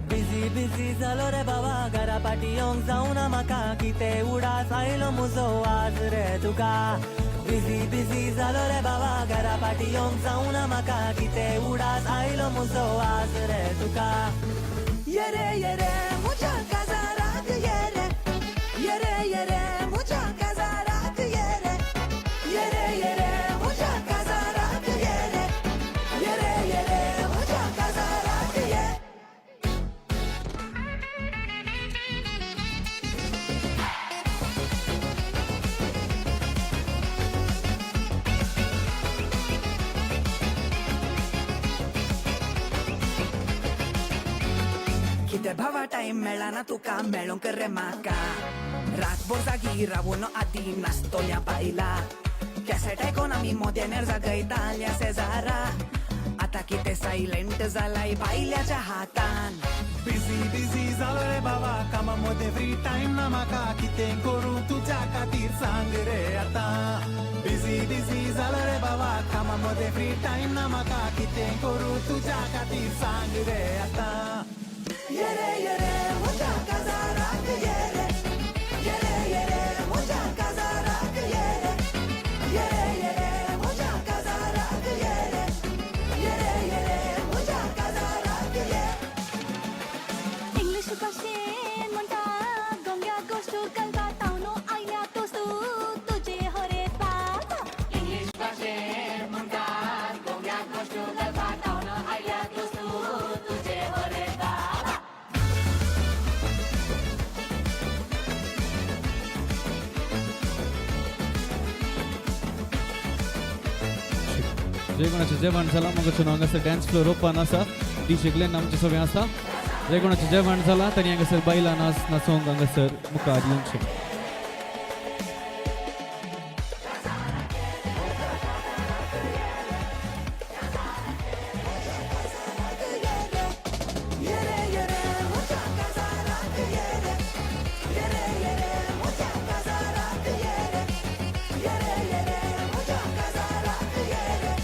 बिजी बिजी जालो रे बाबा घरा पाटी येवंक जावना म्हाका कितें उडास आयलो म्हजो आज रे तुका. बिजी बिजी जालो रे बाबा घरा पाटी येवंक जावना म्हाका कितें उडास आयलो म्हजो आज रे तुका. ये रे ये रे म्हज्या काजाराक ये रे ये रे ये रे म्हज्या काजाराक ये रे ये रे ये रे म्हज्या काजाराक ये रे ये रे ये रे म्हज्या काजाराक ये. कितें भावा टायम मेळना तुका मेळोंक रे म्हाका. रातभर जागी रावून आदी नासतोल्या बायला. कॅसेट आयकोन आमी मोद्यानेर जागयताल्या शेजारा. आतां कितें सायलेंट जालाय बायल्याच्या हातान. बिजी बिजी जालो रे बाबा कामा मदें फ्री टायम ना म्हाका कितें करूं तुज्या खातीर सांग रे आतां. बिजी बिजी जालो रे बाबा कामा मदें फ्री टायम ना म्हाका कितें करूं तुज्या खातीर सांग रे आतां. ये रे ये रे म्हज्या काजाराक ये रे ये रे ये रे म्हज्या काजाराक ये रे ये रे ये रे म्हज्या काजाराक ये रे ये रे ये रे म्हज्या काजाराक ये. इंग्लीश भाशेन म्हणटा गोंग्या गोश्ट कलता तावनो आयल्या दोस्तू तुजे हरे बाबा. इंग्लीश भाशेन म्हणटा गोंग्या गोश्ट कलता तावनो आयल्या दोस्तू तुजे हरे बाबा. जे कोणाचें जेवण जालां मग हांगासर डान्स फ्लोर ओपन आसा. डीजे ग्लेन आमचे सगळें आसा. जे कोणाचें जेवण जालां तांणी हांगासर बायलां नाच नाचोवंक हांगासर मुखार येवचें. ये रे ये रे म्हज्या काजाराक ये रे ये रे ये रे म्हज्या काजाराक ये रे ये रे ये रे म्हज्या काजाराक ये रे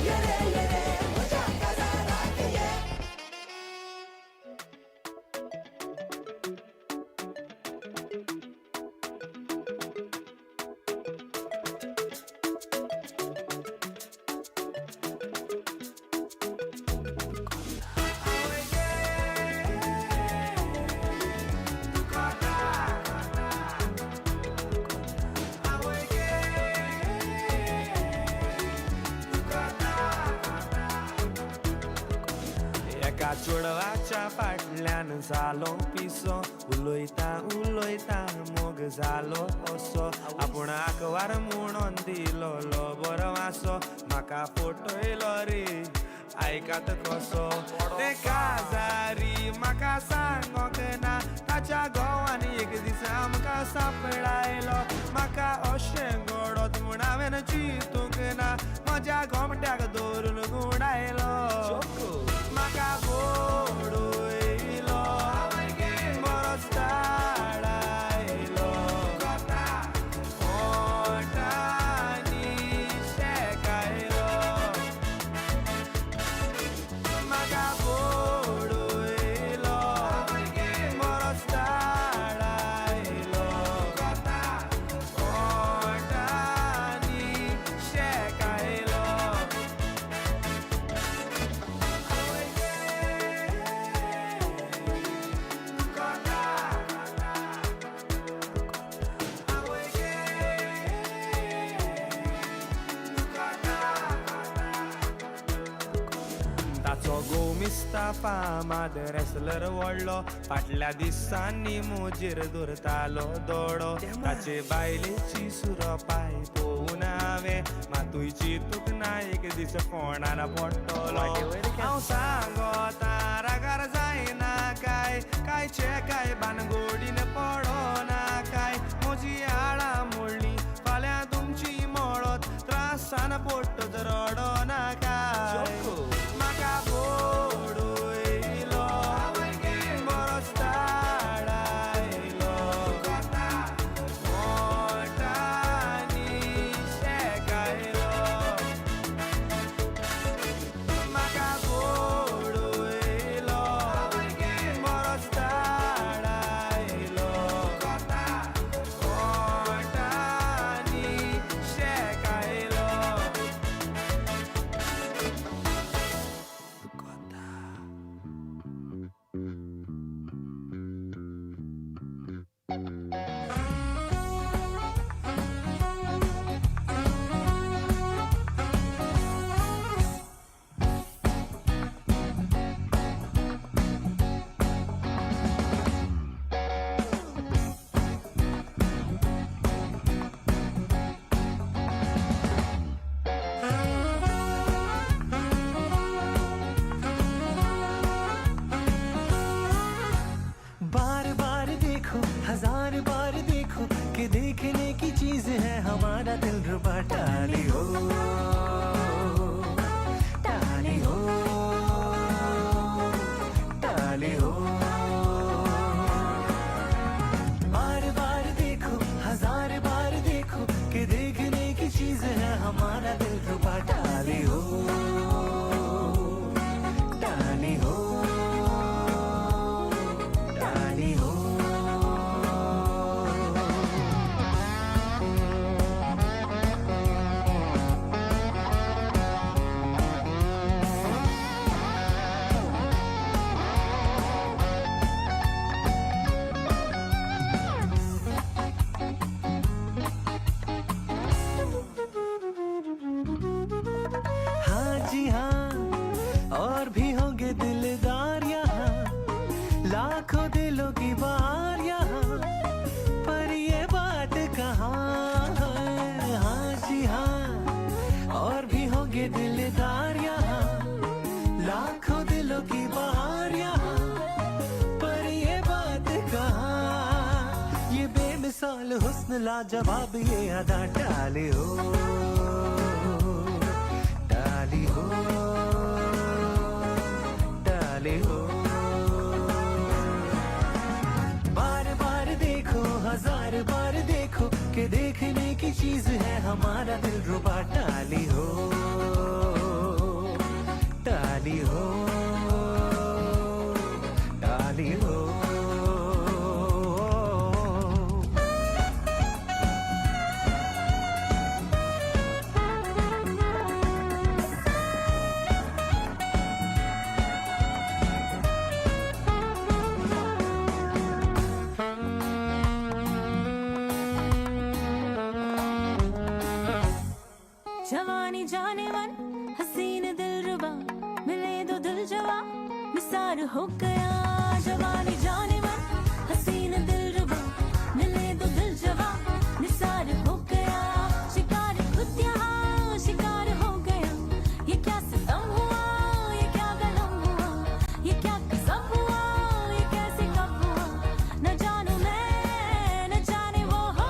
ये रे ये रे म्हज्या काजाराक ये. एका चेडवाच्या फाटल्यान जालो पिसो उलयता उलयता मोग जालो असो आपूण आकवार म्हणून दिलो बरो वासो म्हाका फटयलो रे आयकात कसो ते काजारी म्हाका सांगोंक ना ताच्या घोवान एक दीस आमकां सांपडायलो म्हाका अशें घडत म्हूण हांवें चिंतूंक ना म्हज्या गोमट्याक दवरून मिस्ताफा माद रेसलर व्हडलो फाटल्या दिसांनी म्हजेर दवरतालो दोडो ताचे बायलेची सुरपाय पोवून हांवें मातूय चिंतूंक ना एक दीस फोंडान पडटलो हांव सांगोता रागार जायना काय कायचे काय बानगोडीन पडोना काय म्हजी आळां मोडली फाल्यां तुमची मोडत त्रासान पोट्टच रडोना काय म्हाका बोडयलो बरोच ताडायलो मोटानी शेकायलो म्हाका बोडयलो बरोच ताडायलो मोटानी शेकायलो. बार बार देखो हजार बार देखो कि देखने की चीज है हमारा दिल रुबा टाली हो टाली हो टाली हो. बार बार देखो हजार बार देखो कि देखने की चीज है हमारा दिल रुबा टाली हो टाली हो टाली हो. हाँ जी हाँ और भी होंगे दिलदार यहाँ लाखों दिलों की बार यहाँ पर ये बात कहाँ है. हाँ जी हाँ और भी होंगे दिलदार यहाँ लाखों दिलों की बार यहाँ पर ये बात कहाँ. ये बेमिसाल हुस्न लाजवाब ये अदा टाले हो टाली हो टाली हो. बार बार देखो हजार बार देखो कि देखने की चीज है हमारा दिल रुबा टाली हो टाली हो टाली हो. जवानी जाने मन हसीन दिलरुबा मिले तो दिल जवा निसार हो गया. जवानी जाने मन हसीन दिलरुबा मिले तो दिल जवा निसार हो गया. शिकार खुद यहाँ शिकार हो गया. ये क्या सितम हुआ ये क्या गलम हुआ ये क्या कसम हुआ ये कैसे कब हुआ न जानू मैं न जाने वो हो.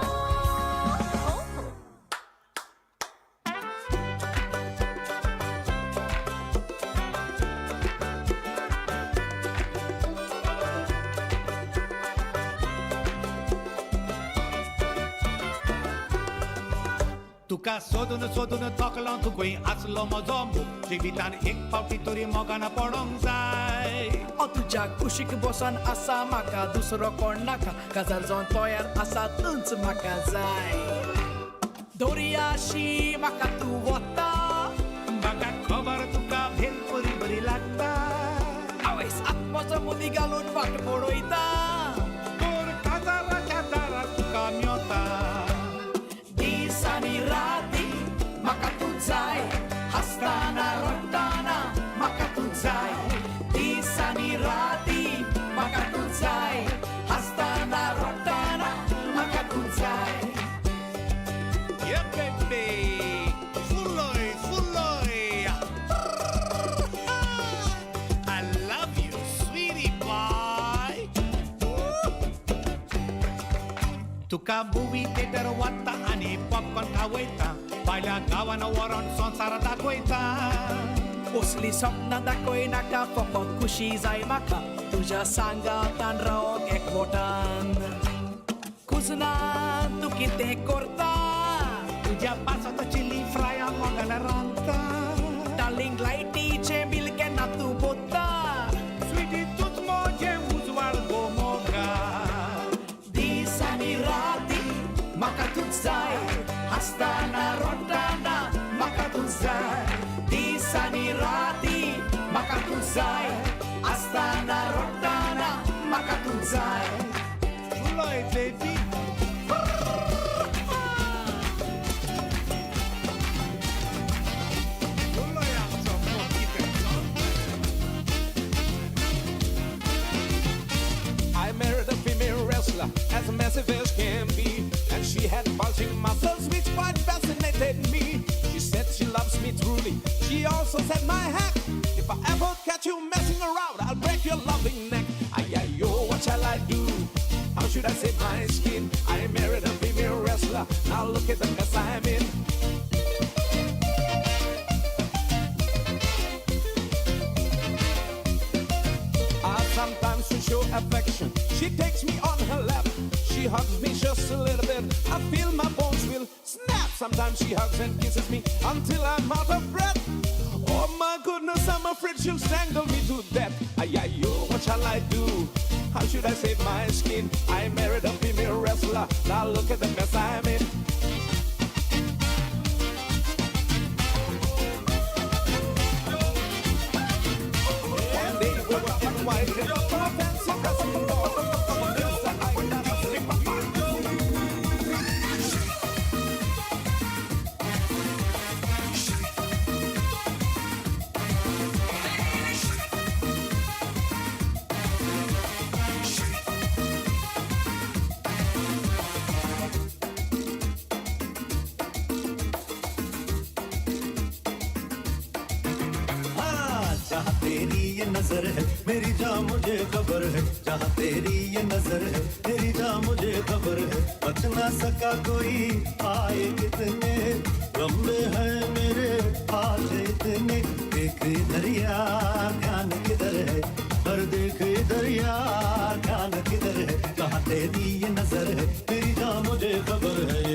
तुका सोदून सोदून थकलो तुगय आसलो म्हजो मोग जिवितान एक फावटी तरी मोगान पडोंक जाय. हांव तुज्या कुशीक बसोन आसा म्हाका दुसरो कोण नाका काजार जावन तयार आसा तूंच म्हाका जाय. दर्याशी म्हाका तूं वता म्हाका खबर तुका भेलपुरी बरी लागता. आवयस आत्मोचो मुदी घालून वाट पळयता तर काजाराच्या दारार तुका मेवता. दीस आनी राती म्हाका तूं जाय हसताना रडटाना म्हाका तूं जाय. आनी राती म्हाका तूं जाय, हांसतना रडटना म्हाका तूं जाय. Yeah, baby. Fulloy, fulloy. I love you, sweetie boy. तुका मुवी थिएटर वता आनी पॉपकॉर्न खावयता, बायल्या गांवान व्हरोन संवसार दाखयता. असली सपनां दाखय नाका, फकत खुशी जाय म्हाका तुज्या सांगातान रावंक एकवटान. कुजना तूं कितें करता? तुज्या पासत चिली फ्राय मोगान रांदता. डार्लिंग लायटीचें बील केन्ना तूं भरता? स्वीटी तूंच म्हजें उजवाड गो मोगा. दीस आनी राती म्हाका तूंच जाय, हांसतना रडटना म्हाका तूंच जाय. दीस आनी राती म्हाका तूंच जाय, हांसतना रडटना म्हाका तूंच जाय. फुलोय बेबी. फुलोय आमचो मोगी. I married a female wrestler, as massive as can be, and she had bulging muscles which quite fascinated me. She said she loves me truly. She also said, my heck, if I ever catch you messing around, I'll break your loving neck. Ay, ay, yo, what shall I do? How should I save my skin? I married a female wrestler. Now look at the mess I'm in. Sometimes to show affection, she takes me on her lap. She hugs me just a little bit. I feel my bones will snap. Sometimes she hugs and kisses me until I'm out of breath. Oh my goodness, I'm afraid she'll strangle me to death. Ay, ay, yo, what shall I do? How should I save my skin? I married a female wrestler. Now look at the mess I'm in. One day we were invited to a fancy dressing ball. हाँ, जहाँ तेरी ये नजर है मेरी जान मुझे खबर है, जहाँ तेरी ये नजर है मेरी जान मुझे खबर है, बच ना सका कोई आए कितने लंबे हैं मेरे हाथ इतने, देख इधर यार ध्यान किधर है, पर देख इधर यार ध्यान किधर है, जहाँ तेरी ये नजर है मेरी जान मुझे खबर है।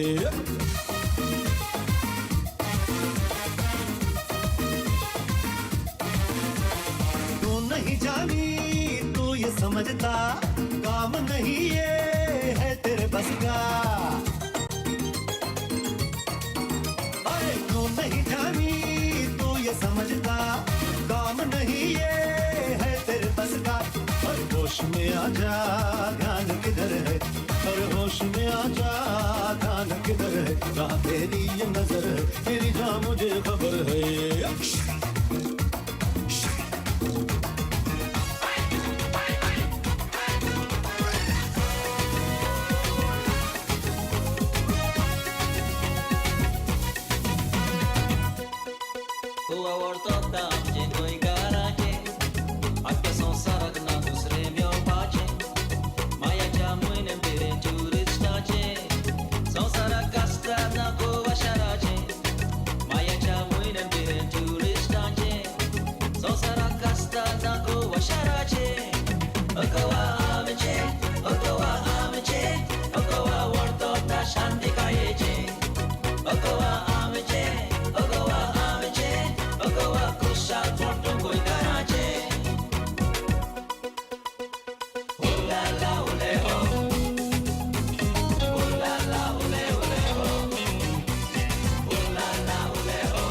तू नहीं जानी तू ये समझता, काम नहीं ये है तेरे बस का। अरे तू नहीं जानी तू ये समझता, काम नहीं ये है तेरे बस का। और होश में आ जा ध्यान किधर है, और होश में आ जा ध्यान किधर है, जहाँ तेरी ये नजर है तेरी जान मुझे खबर है। तूं आवडतो आमचे गोंयकारांचे, आख्या संवसाराक ना दुसरें मेळपाचें. मायाच्या म्हयन्यान तेरें ट्युरिस्टाचें, संवसाराक आसता ना गोवा शाराचें. मायाच्या म्हयन्यान तेरें ट्युरिस्टाचें, संवसाराक आसता ना गोवा शाराचें. गोवा आमचें, गोवा आमचें, गोवा आवडतो शांतिकायेचें. गोवा आमचें, गोवा आमचें, गोवा खुशाल पोटो गोंयकाराचें. ओ ला ला ओले हो, ओ ला ला ओले ओले हो, ओ ला ला ओले हो,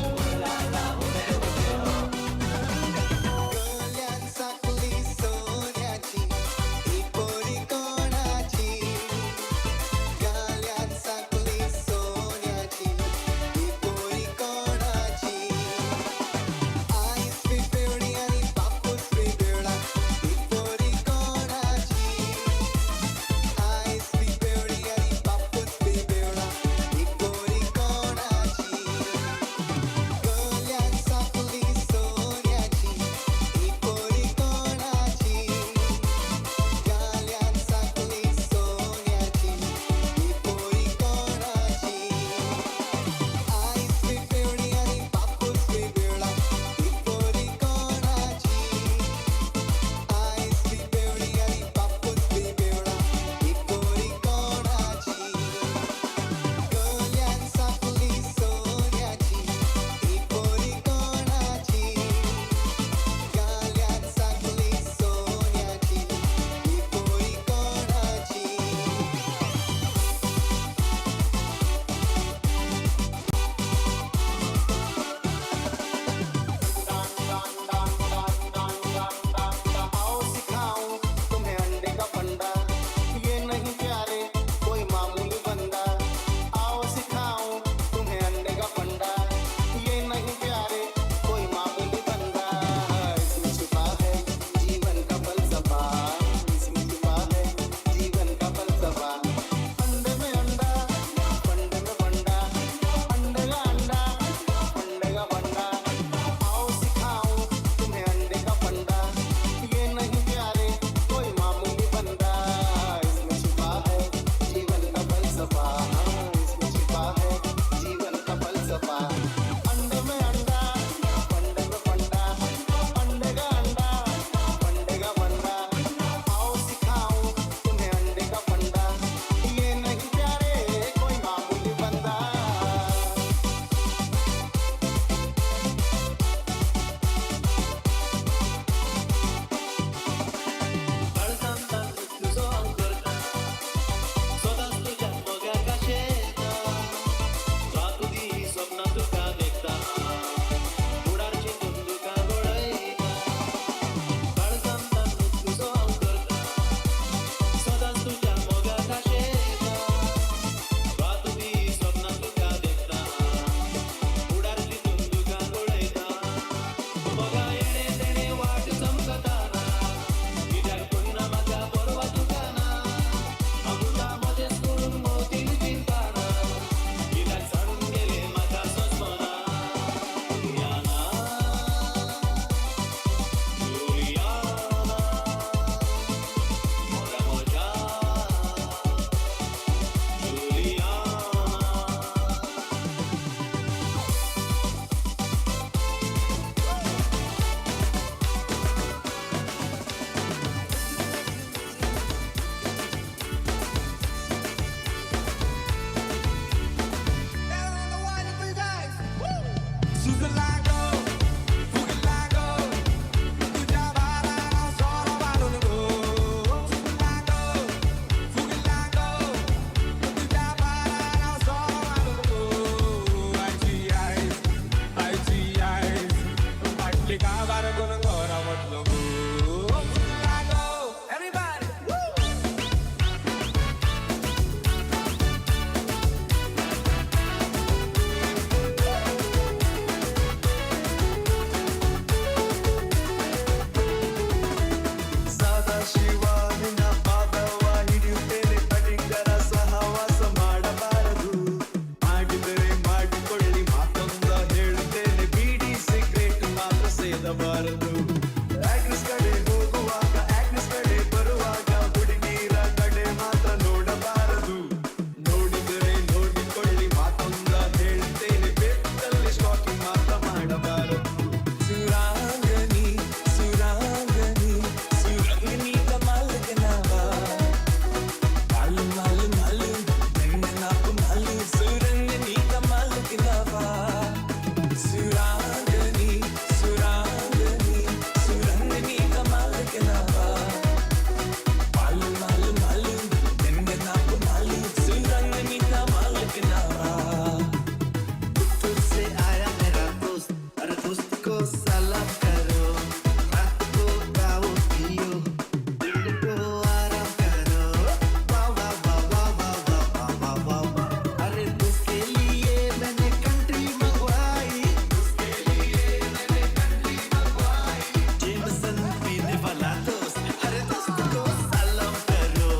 ओ ला ला ओले ओले हो. गळ्यान साकली लागून घरा वतलो गो. लागो. Everybody. Sadashiva ನಿನ್ನ ಪಾದವ ಹಿಡಿಯುತ್ತೇನೆ, ತಡಿಗರ ಸಹವಾಸ ಮಾಡಬಾರದು. ಮಾಡಿದರೆ ಮಾಡಿಕೊಳ್ಳಿ, ಮಾತೊಂದ ಹೇಳುತ್ತೇನೆ, ಬೀಡಿ ಸಿಗರೇಟ್ ಮಾತ್ರ ಸೇದಬಾರದು. ಆಗ್ನೆಸ್ ಕಡೆ ಹೋಗುವಾಗ, ಆಗ್ನೆಸ್ ಕಡೆ ಬರುವಾಗ, ಹುಡುಗಿರ ಕಡೆ ಮಾತ್ರ ನೋಡಬಾರದು. ನೋಡಿದರೆ ನೋಡಿಕೊಳ್ಳಿ, ಮಾತೊಂದ ಹೇಳುತ್ತೇನೆ, ಬೆತ್ತಲ್ಲಿ ಸ್ಟಾಕಿಂಗ್ ಮಾತ್ರ ಮಾಡಬಾರದು. ಸುರಾಂಗನಿ ಸುರಾಂಗನಿ ಸುರಂಗನಿ ಕಮಾಲ್ ಕನಾವಾ, ಮಾಲು ಮಾಲು ಮಾಲು ನಾಪು ಮಾಲು, ಸುರಂಗನಿ ಕಮಾಲ್ ಕನಾವಾ. ಸುರಾಂಗನಿ ಸುರಾಂಗನಿ ಸುರಂಗನಿ ಕಮಾಲ್ ಕನಾವಾ, ಮಾಲು ಮಾಲು ಮಾಲು ನಾಪು ಮಾಲು, ಸುರಂಗನಿ ಕಮಾಲ್ ಕನಾವಾ. पुत्तूर से आया मेरा दोस्त, अरे दोस्त को सलाम करो. रात को खाओ पियो, दिन को आराम करो. वाह वाह वाह वाह वाह वाह वाह वाह वाह वाह. अरे दोस्त के लिए मैंने कंट्री मंगवाई, दोस्त के लिए मैंने कंट्री मंगवाई. जेमसन पीने वाला दोस्त, अरे दोस्त को सलाम करो.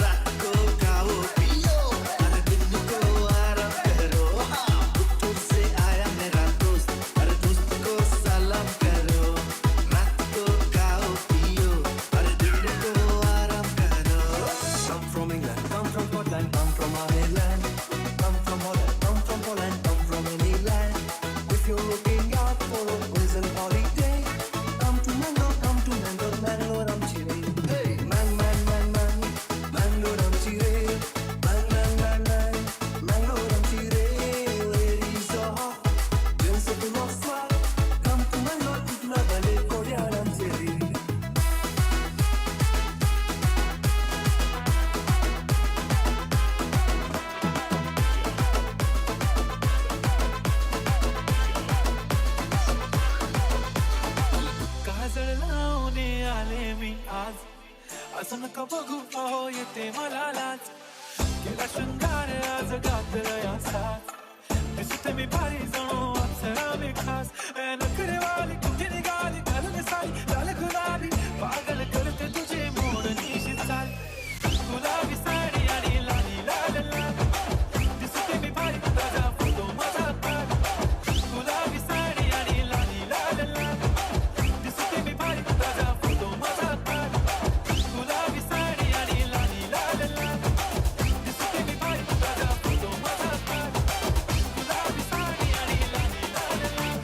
रात को खाओ पियो, अरे दिन को आराम करो. हाँ, पुत्तूर से आया मेरा दोस्त, अरे दोस्त को सलाम करो. रात को खाओ पियो, अरे दिन को आराम करो. Come from England, come from Scotland, come from Ireland, come from Holland, come from Poland, come from any land. If you're looking out for a pleasant holiday, come to Mangalore, come to Mangalore, Mangalore Amchire. Hey, man, man, man, man, Mangalore Amchire. Man, man, man, man, Mangalore Amchire. Ladies are hot, gents are full of swag. Come to Mangalore, Kutla Bale, Kodyal Amchire. काजळ लावून आले मी आज, असं नका बघू अहो येते मला लाज. केला शृंगार आज घातलं या साज, दिसते मी भारी जणू अप्सरा मी खास. ए नखरेवाली कुठे निघाली, घालून साडी लाल गुलाबी, पागल करते तुझे मोडणीशी चाल. गुलाबी साडी आणि लाली लाल लाल, दिसते मी भारी ताजा फोटो माझा काढ. गुलाबी साडी आणि लाली लाल लाल, दिसते मी भारी ताजा फोटो माझा काढ. गुलाबी साडी आणि लाली लाल लाल, दिसते मी भारी ताजा फोटो माझा काढ. गुलाबी साडी आणि लाली लाल लाल,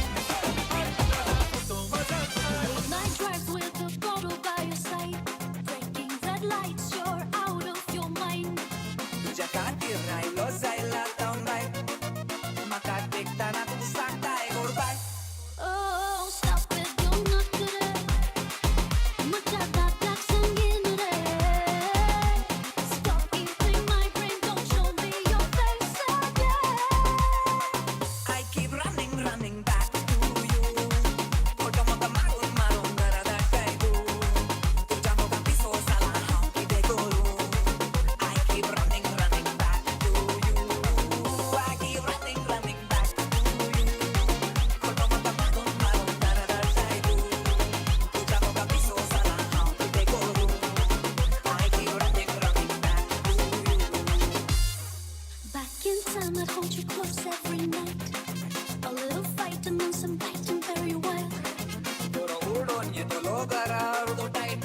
दिसते मी भारी ताजा फोटो माझा काढ. Night drive with a bottle by your side, breaking red lights, you're out of your mind. तुझ्या खातीर राहिलो जायला तावन बाय, म्हाका देखताना तूं सांगताय गोड बाय. Oh, stop with your नखरे, मुझा दादा संगीन रे. Stop eating my brain, don't show me your face again. I keep running, running back to you. Photo म्हाका मारून मारून घरा धाडटाय तूं. तुज्या मोगान पिसो जाला हांव कितें करूं? I keep running, running back to you. I keep running, running back to you. Photo म्हाका मारून मारून घरा धाडटाय तूं. तुज्या मोगान पिसो जाला हांव कितें करूं? I keep running, running back to you. Back in time, I'd hold you close every night. A little fight and then some biting, very wild. दोरो उडोन येतलो घरा अर्दो टायट,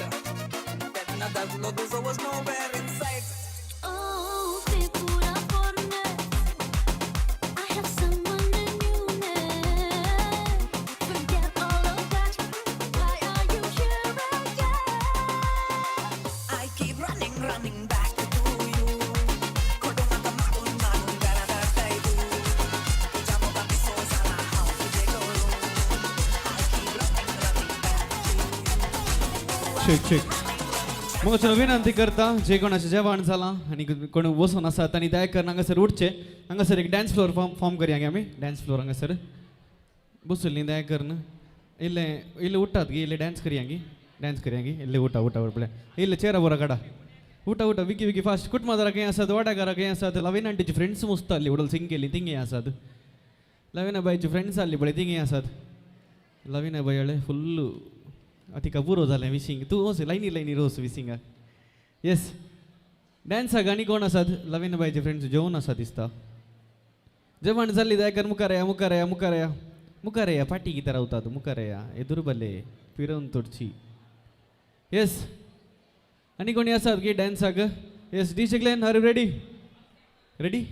तेन्ना दाखलो तुजो was nowhere in sight. Oh, te pura porne, I have someone new now. Forget all of that. Why are you here again? I keep running, running back to you. खोटो म्हाका मारून मारून घरा धाडटाय तूं. तुज्या मोगान पिसो जाला हांव कितें करूं? I keep running, running back to you. Check check. मग विनंती करता जे कोणाचें जेवण जालां आनी कोण बसून आसात तांणी दया करून हांगासर उठचें. हांगासर एक डान्स फ्लोर फॉर्म करया गे आमी. डान्स फ्लोर हांगासर बसुल्ली दया करून इल्लें इल्लें उठात गी, इल्लें डान्स करया गी, डान्स करया गी. इल्लें उठा उठा पळय, इल्लें चेरा बोरा काडा. उठा उठा विकी विकी फास्ट. कुटुंबादारा खंय आसात, वाड्याकारा खंय आसात? लवीन आंटीची फ्रेंड्स मुस्त आहली उडल सिंग केली थिंगे आसात. लवीना बायची फ्रेंड्स आहली पळय थिंगे आसात. लवीना बाय हळे फुल्ल तिका पुरो जालें विशींग. तूं वच लायनी लायनी रोस विसिंगाक. येस, डान्साक आनी कोण आसात? लवीना बायचे फ्रेंड्स जेवण आसा दिसता. जेवण जाल्ली जाय मुखार या, मुखार या, मुखार या, मुखार या. फाटी कितें रावतात, मुखार या. एदुर बले पिरोवन तोडची. येस, आनी कोणी आसात की डान्साक? Yes, DJ Glenn, are you ready? Ready?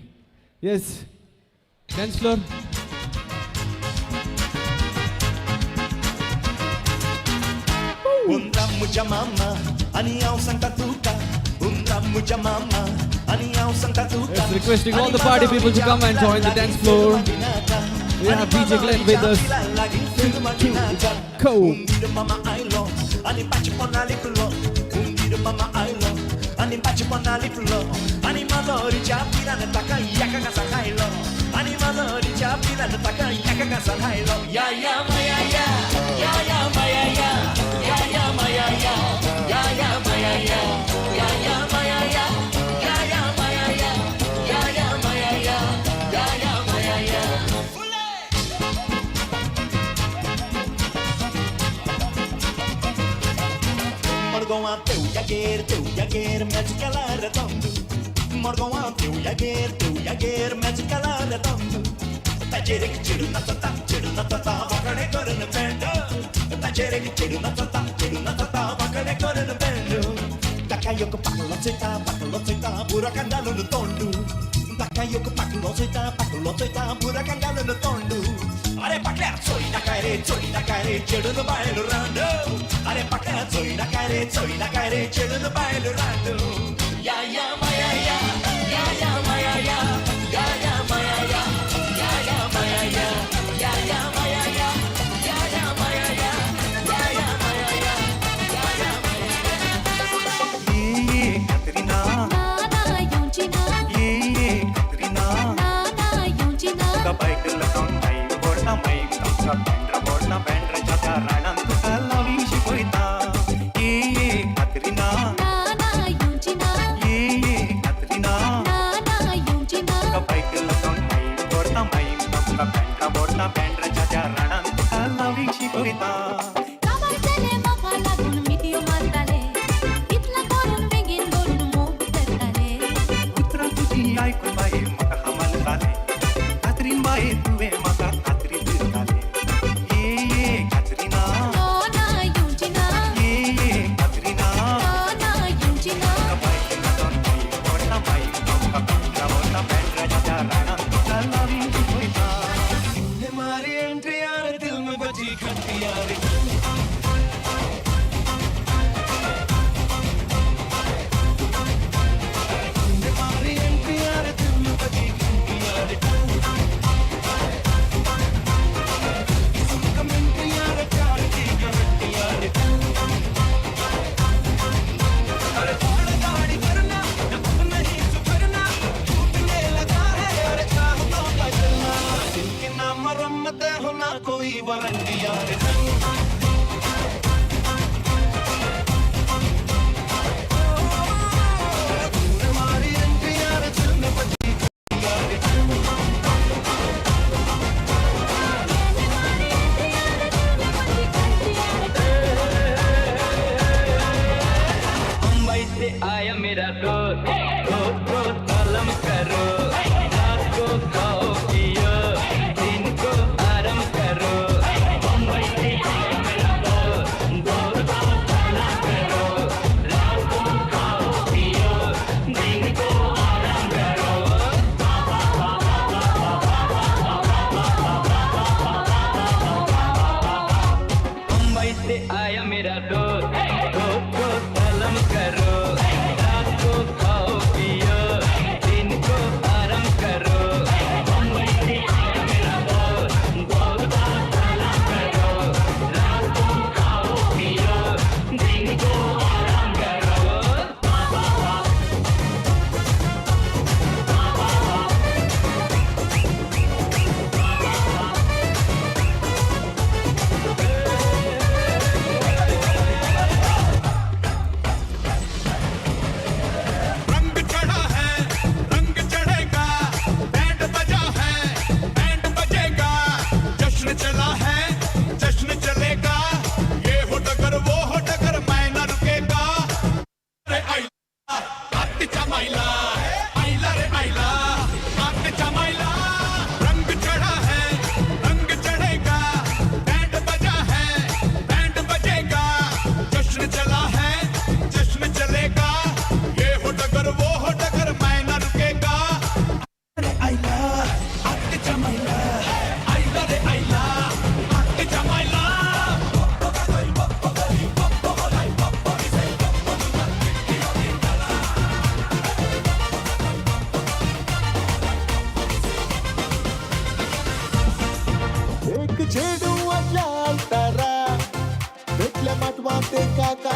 Yes, dance floor. हुंदरा म्हज्या मामा आनी हांव सांगता तुका, हुंदरा म्हज्या मामा आनी हांव सांगता तुका. Yes, requesting all the party people to come and join the dance floor. We have DJ Glenn with us. Go. मामा आयलो आनी पाचपना लिपलो, हुंदीर मामा आयलो आनी पाचपना लिपलो, आनी माजोरीच्या पिरान ताका एका घासा खायलो, आनी माजोरीच्या पिरान ताका एका घासा खायलो. या या माया या, या या माया या, या या माया या, या या माया या, या या माया या, या या माया या, या या माया या, या या माया या. मडगांवां तेवयागेर तेवयागेर मॅच केला रे तंदू, मडगांवां तेवयागेर तेवयागेर मॅच केला रे तंदू. ताचेर एक चेडूं नाचता, चेडूं नाचता वांकडे करून पेंड, ताचेर एक चेडूं नाचता, चेडूं नाचता वांकडे करून पेंड. ताका एक पाकलो चोयता, पाकलो चोयता बुराकान घालून तोंडू, ताका एक पाकलो चोयता, पाकलो चोयता बुराकान घालून तोंडू. अरे पाकल्या चोय नाका रे, चोय नाका रे चेडून बायल रांड, अरे पाकल्या चोय नाका रे, चोय नाका रे चेडून बायल रांड. या या माया या, या या माया या, या या माया या, या या माया या, या या माया या, या या माया या, या या माया या, या या माया ये कतरीना ना येवची ना, ये कतरीना ना येवची ना. तुका बायक लागून माई बोडता, माई तुमचा बँड्रा बोडता, बँड्राच्या त्या राणान तुका लावी शिकयता. ये कतरीना ना येवची ना, ये कतरीना ना येवची ना. तुका बायक लागून माई बोडता, माई तुमचा बँड्रा बोडता, बँड्राच्या त्या राणान तुका लावी शिकयता. काबार जालें म्हाका लागून मिठयो मारताले, इतलें करून बेगीन धरून मोग करताले. उतरां तुजी आयकून बाये म्हाका हमाल जालें, कातरीन बाये तुवें म्हाका कातरी दितालें. ये कातरीना ना येवची ना, ये कातरीना ना येवची ना. तुका बायक लागून माई बोडता, माई तुमका बँड्रा बोडता, बँड्राच्या त्या राणान तुका लावी शिकयता. मारी एंट्री यार दिल में बजी घंटी यार, मारी एंट्री यार दिल में बजी घंटी यार, कमेंट यार प्यार की गारंटी यार. अरे थोड़ा दाढ़ी करना अब नहीं सुधरना, टूटने लगा है अरे चाहतों का चलना, दिल के ना मरम्मत हो ना कोई वारंटी यार. मारी एंट्री यार दिल में बजी यार. मुंबई से आया मेरा दोस्त, दोस्त दोस्त कलम करो, रात को खाओ पियो दिन को आराम करो. मुंबई से आया मेरा दोस्त, दोस्त दोस्त कलम करो, रात को खाओ पियो दिन को आराम करो. मुंबई से आया मेरा दोस्त, दोस्त दोस्त कलम करो, रात को खाओ पियो दिन को आराम करो. मुंबई से आया मेरा दोस्त, दोस्त दोस्त कलम करो, रात को खाओ पियो दिन को आराम करो.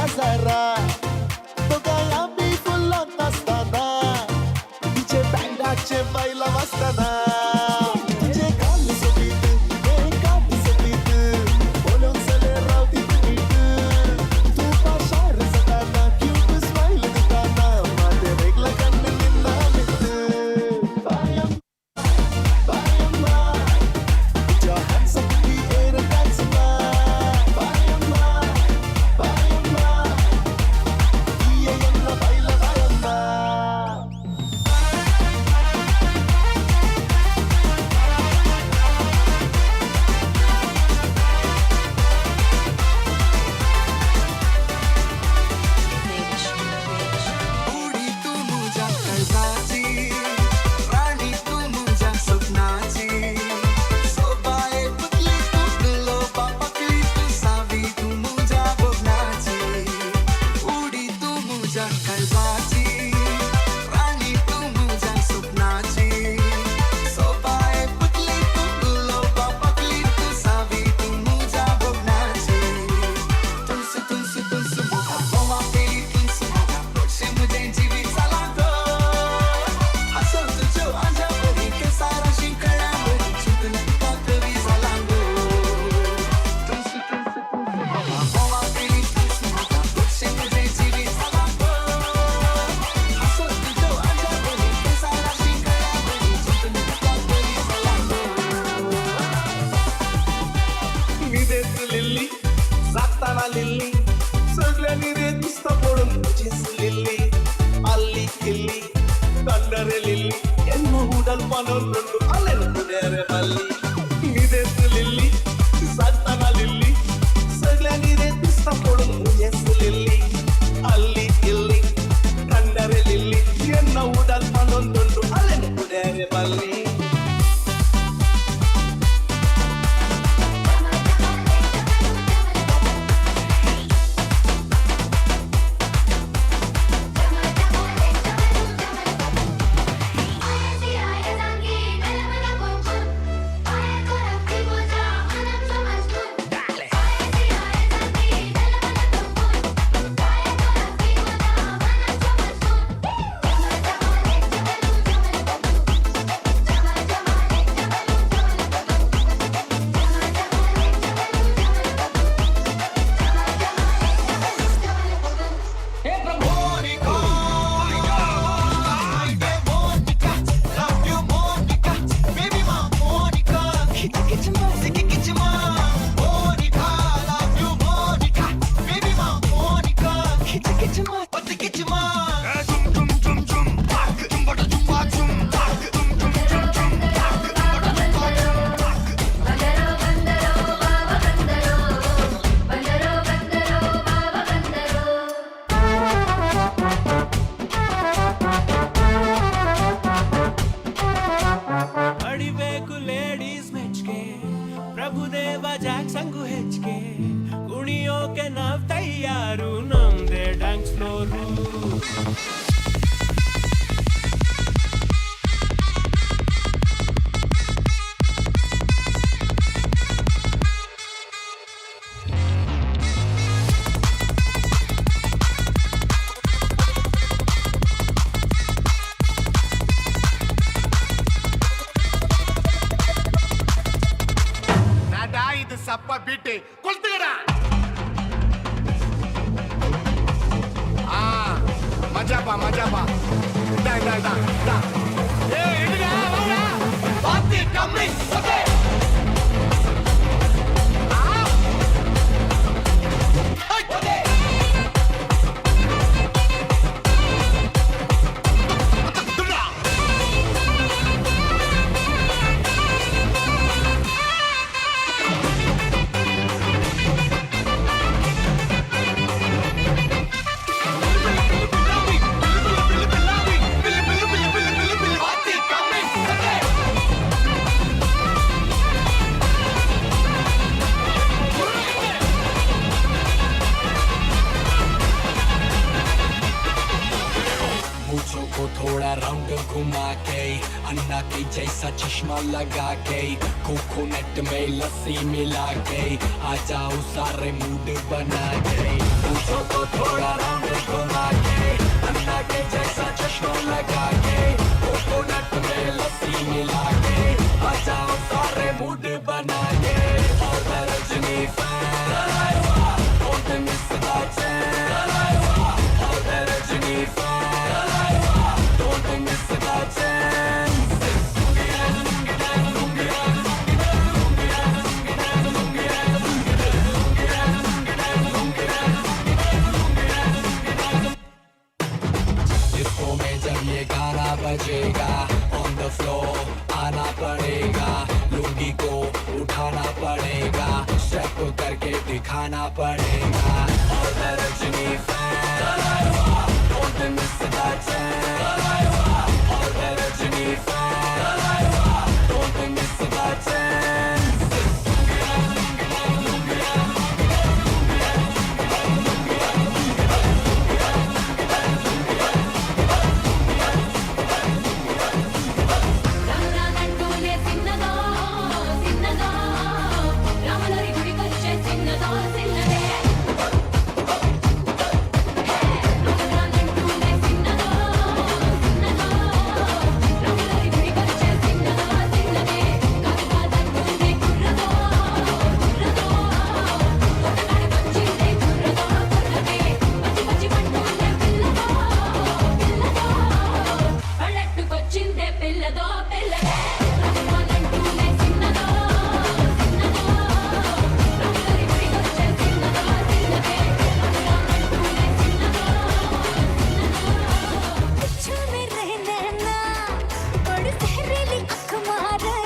काजारा दोगांय आमी फुलां नासतना तिचे बँडाचे बायलां वाजतना तुजे गाल सोबीत मेकअप सोबीत पळोवंक जाल्यार रावती मीठ तूं पाशार जाताना क्यूट स्मायल दिताना माते रेगला कण्ण निन्ना मित बायम्मा बायम्मा Put your hands up in the air and dance ma Bayamma Bayamma Iyayamma baila bayamma. उडी तू मुझ्या काळजाची राणी तू मुझ्या स्वप्नाची सोबाये पुतली तू लोबा पकली तू सावी तू मुझ्या भोगनाची उडी तू मुझ्या काळजाची राणी तू मुझ्या स्वप्नाची सोबाये पुतली तू लोबा पकली तू सावी तू मुझ्या भोगनाची तुलस तुलस तुलस मोगा गोवा पेली तुलस मोगा गोडशे मुझे जिवीत जाला गो हसो तुझ्यो आंज्या बरी केसारा शिंकळ्या बरी चिंतून तुका कवी जाला गो तुलस तुलस तुलस मोगा गोवा पेली तुलस मोगा गोडशे मुझे जिवीत जाला गो हसो तुझ्यो आंज्या बरी केसारा शिंकळ्या बरी चिंतून तुका कवी जाला गो. निदेत लिल्ली जागताना लिल्ली सगळ्यांनी रे दिसता पडून तुझीच लिल्ली అల్లి ఇల్లి కండరే లిల్లి ఎన్నో ఉడల్ పనులు అల్లెను కుదేరే మల్లి నిదేత్ లిల్లి సాగుతానా లిల్లి सगळ्यांनी रे दिसता पडून तुझेच लिल्ली అల్లి ఇల్లి కండరే లిల్లి ఎన్నో ఉడల్ పనులు అల్లెను కుదేరే మల్లి. ಅಡಿಬೇಕು ಲೇಡೀಸ್ ಮೆಚ್ಗೆ ಪ್ರಭುದೇವ ಜಾಕ್ಸಂಗು ಹೆಚ್ಚಿಗೆ ಕುಣಿಯೋಕೆ ನಾವ್ ತಯ್ಯಾರು ನಮ್ದೇ ಡ್ಯಾನ್ಸ್ ಫ್ಲೋರು. நாடா இது சப்ப பீட்டு கொளுத்துக்கடா. ஆ மஜாப்பா மஜாப்பா இந்தா இந்தா இந்தா இந்தா. ஏய் எடுடா வாடா பாத்தி கம்மிங் ஓகே. घुमा के, अन्ना के जैसा चश्मा लगा के, कोकोनट में लस्सी मिला के, आ जाओ सारे मूड बना के, पूछो तो थोड़ा राउंड घुमा के, अन्ना के जैसा चश्मा लगा के, कोकोनट में लस्सी मिला के, आ जाओ सारे मूड बना K. Aur the Rajini fan, don't miss the chance. All the Rajini fan, don't miss the chance. Disco में जब ये गाना बजेगा, ऑन the floor आना पड़ेगा, लुंगी को उठाना पड़ेगा, स्टेप करके दिखाना पड़ेगा। All the Rajini fan, don't miss the chance. All the Rajini fan, don't miss the chance. రానురానంటూనే చిన్నదో చిన్నదో, రాములరి గుడికొచ్చే చిన్నదో చిన్నదే. రానురానంటూనే చిన్నదో చిన్నదో, రాములరి గుడికొచ్చే చిన్నదో చిన్నదే. కాదు కాదంటూనే కుర్రదో కుర్రదో, తోటకాడకొచ్చిందే కుర్రదో కుర్రదే. పచ్చి పచ్చి పంటూనే పిల్లదో పిల్లదో, పళ్ళట్టుకొచ్చిందే పిల్లదో పిల్లదే. రానురానంటూనే చిన్నదో చిన్నదో, రాములరి గుడికొచ్చే చిన్నదో చిన్నదే. రానురానంటూనే చిన్నదో पिछू में रहना ना बड़ जहरीली अख मारे,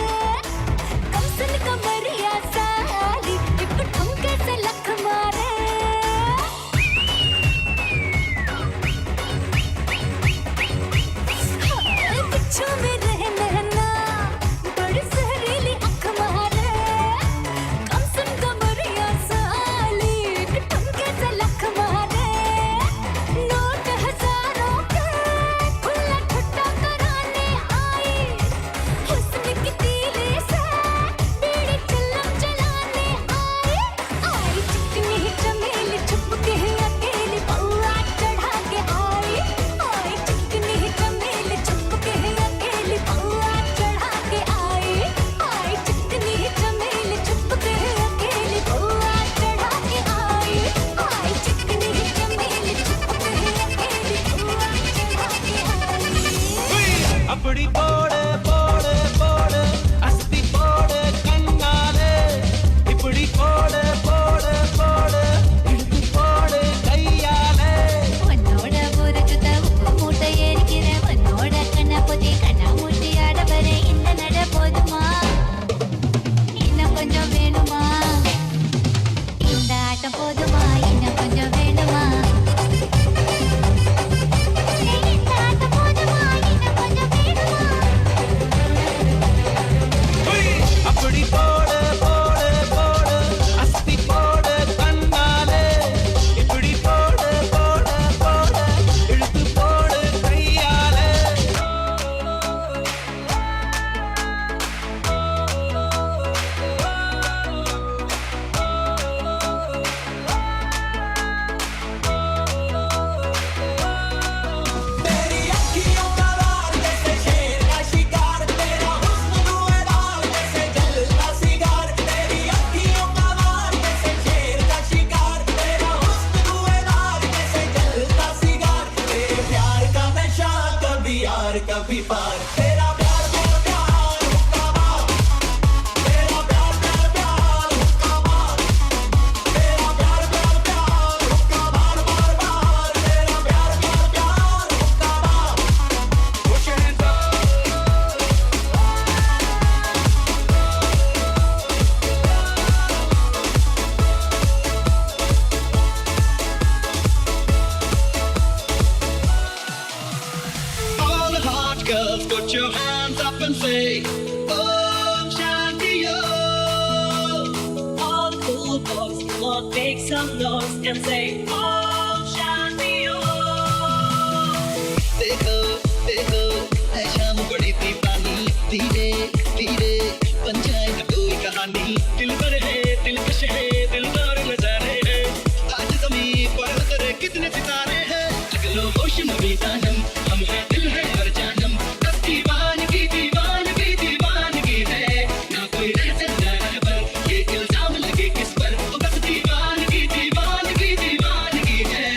कमसन कमरिया साली एक ठुमके से लख मारे। पिछू में रहना ना बड़ जहरीली अख मारे, कमसन कमरिया साली एक ठुमके से लख मारे। नोट हजारों के खुला ठुट्टा कराने आई, हुस्न की तीली से बीड़ी चलम चलाने आई। आई चिकनी चमेली छुप के अकेली पौआ चढ़ा के आई। आई चिकनी चमेली छुप के अकेली पौआ चढ़ा के आई। आई चिकनी चमेली छुप के अकेली पौआ चढ़ा के आई। आई चिकनी चमेली छुप के अकेली पौआ चढ़ा के आई। அப்படி போடு போடு போடு அஸ்தி போடு கண்ணாலே, இப்படி போடு போடு போடு இழுத்து போடு கையாலே. உன்னோட ஊரு சுத்த உப்பு மூட்டை ஏறிக்கிற, உன்னோட கண்ணை பொத்தி கண்ணா மூட்டி ஆட வர, இந்த நட போதுமா இன்னும் கொஞ்சம் வேணுமா? இந்த ஆட்டம் போதுமா இன்னும் கொஞ்சம் வேணுமா? இந்த ஆட்டம் போதுமா இன்னும் கொஞ்சம் வேணுமா? அப்படி போடு போடு போடு அஸ்தி போடு கண்ணாலே, இப்படி போடு போடு போடு இழுத்து போடு கையாலே. तेरी अखियों का वार जैसे शेर का शिकार, तेरा हुस्न धुएंदार जैसे जलता सिगार। तेरी अखियों का वार जैसे शेर का शिकार, तेरा हुस्न धुएंदार जैसे जलता सिगार। तेरे प्यार का नशा कभी यार कभी पार, तेरा प्यार प्यार प्यार हुक्का बार, तेरा प्यार प्यार प्यार हुक्का बार, तेरा प्यार प्यार प्यार हुक्का बार बार बार, तेरा प्यार प्यार प्यार हुक्का bar. Put your hands up. All the hot girls, put your hands up and say, Om Shanti Om. All the cool boys, come on, make some noise and say, Om Shanti Om. देखो देखो शाम बड़ी दीवानी, धीरे धीरे बन जाए न कोई कहानी। दिल पर है दिलकश है दिलदार नजारे हैं, आज ज़मीं पर उतरे कितने सितारे हैं। अगलो होश नबी दानम, हम है दिल है और जानम, बस दीवानगी दीवानगी दीवानगी है, ना कोई रहसन ना रहबर, ये इल्जाम लगे किस पर, ओ बस दीवानगी दीवानगी दीवानगी है।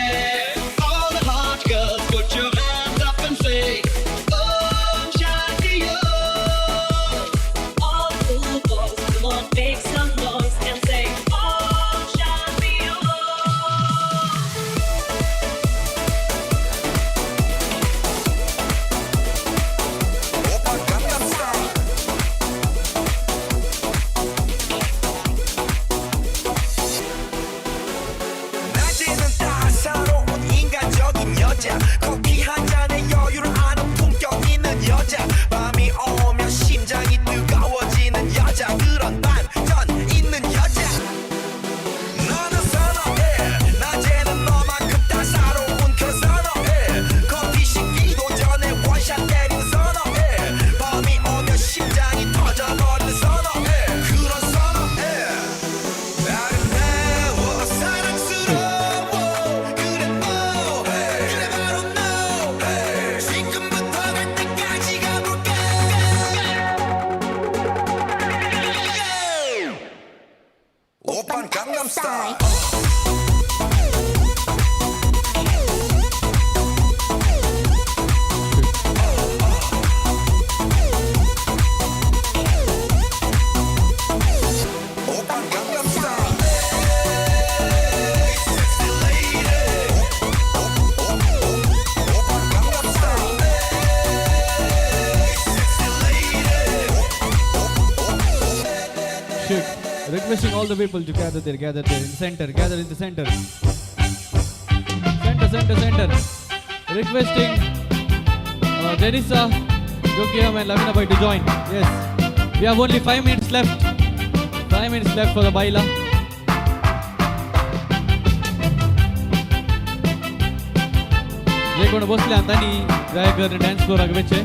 All the hot girls put your hands up and say Om Shanti Om. All the cool boys, come on, make some noise and say Om Shanti Om. 낮에는 따사로운 인간적인 여자, 커피 한 잔에 여유를 아는 품격 있는 여자, 밤이 오면 심장이 뜨거워지는 여자, 그런 반전 있는 여자. 너는 선어해, 낮에는 너만큼 따사로운 그런 선어해, 커피 식기도 전에 원샷 때리는 선어해, 밤이 오면 심장이 터져버리는 선어해, 그런 선어해. 아름다워 사랑스러워 그래 너, 그래 바로 너, 지금부터 갈 때까지 가볼까. 오빤 강남스타일. 오빤 강남스타일. Sexy lady. 오빤 강남스타일. Sexy lady. Shit. Requesting all the people to gather there, in center, gather in the center. Center, center, center. Requesting Jenisa, Jokiam and Lavina Bhai to join. Yes. We have only 5 minutes left. 5 minutes left for the baila. जे कोण बसले तांणी जायकर डान्स फ्लोराक वचचे.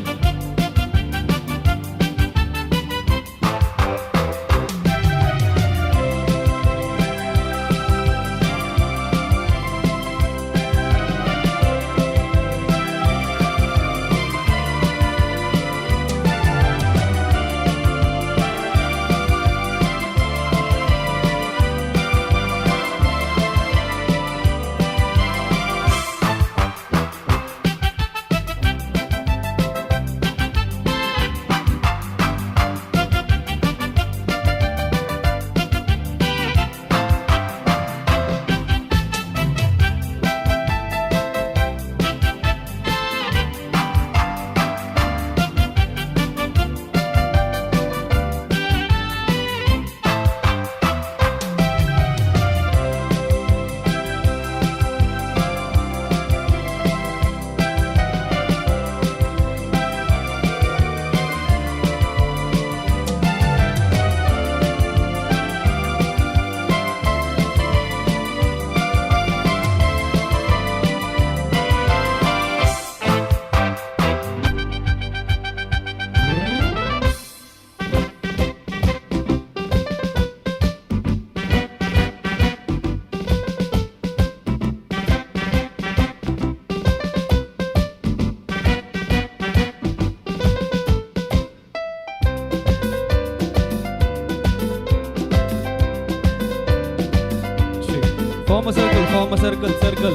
Form a circle, form a circle, circle.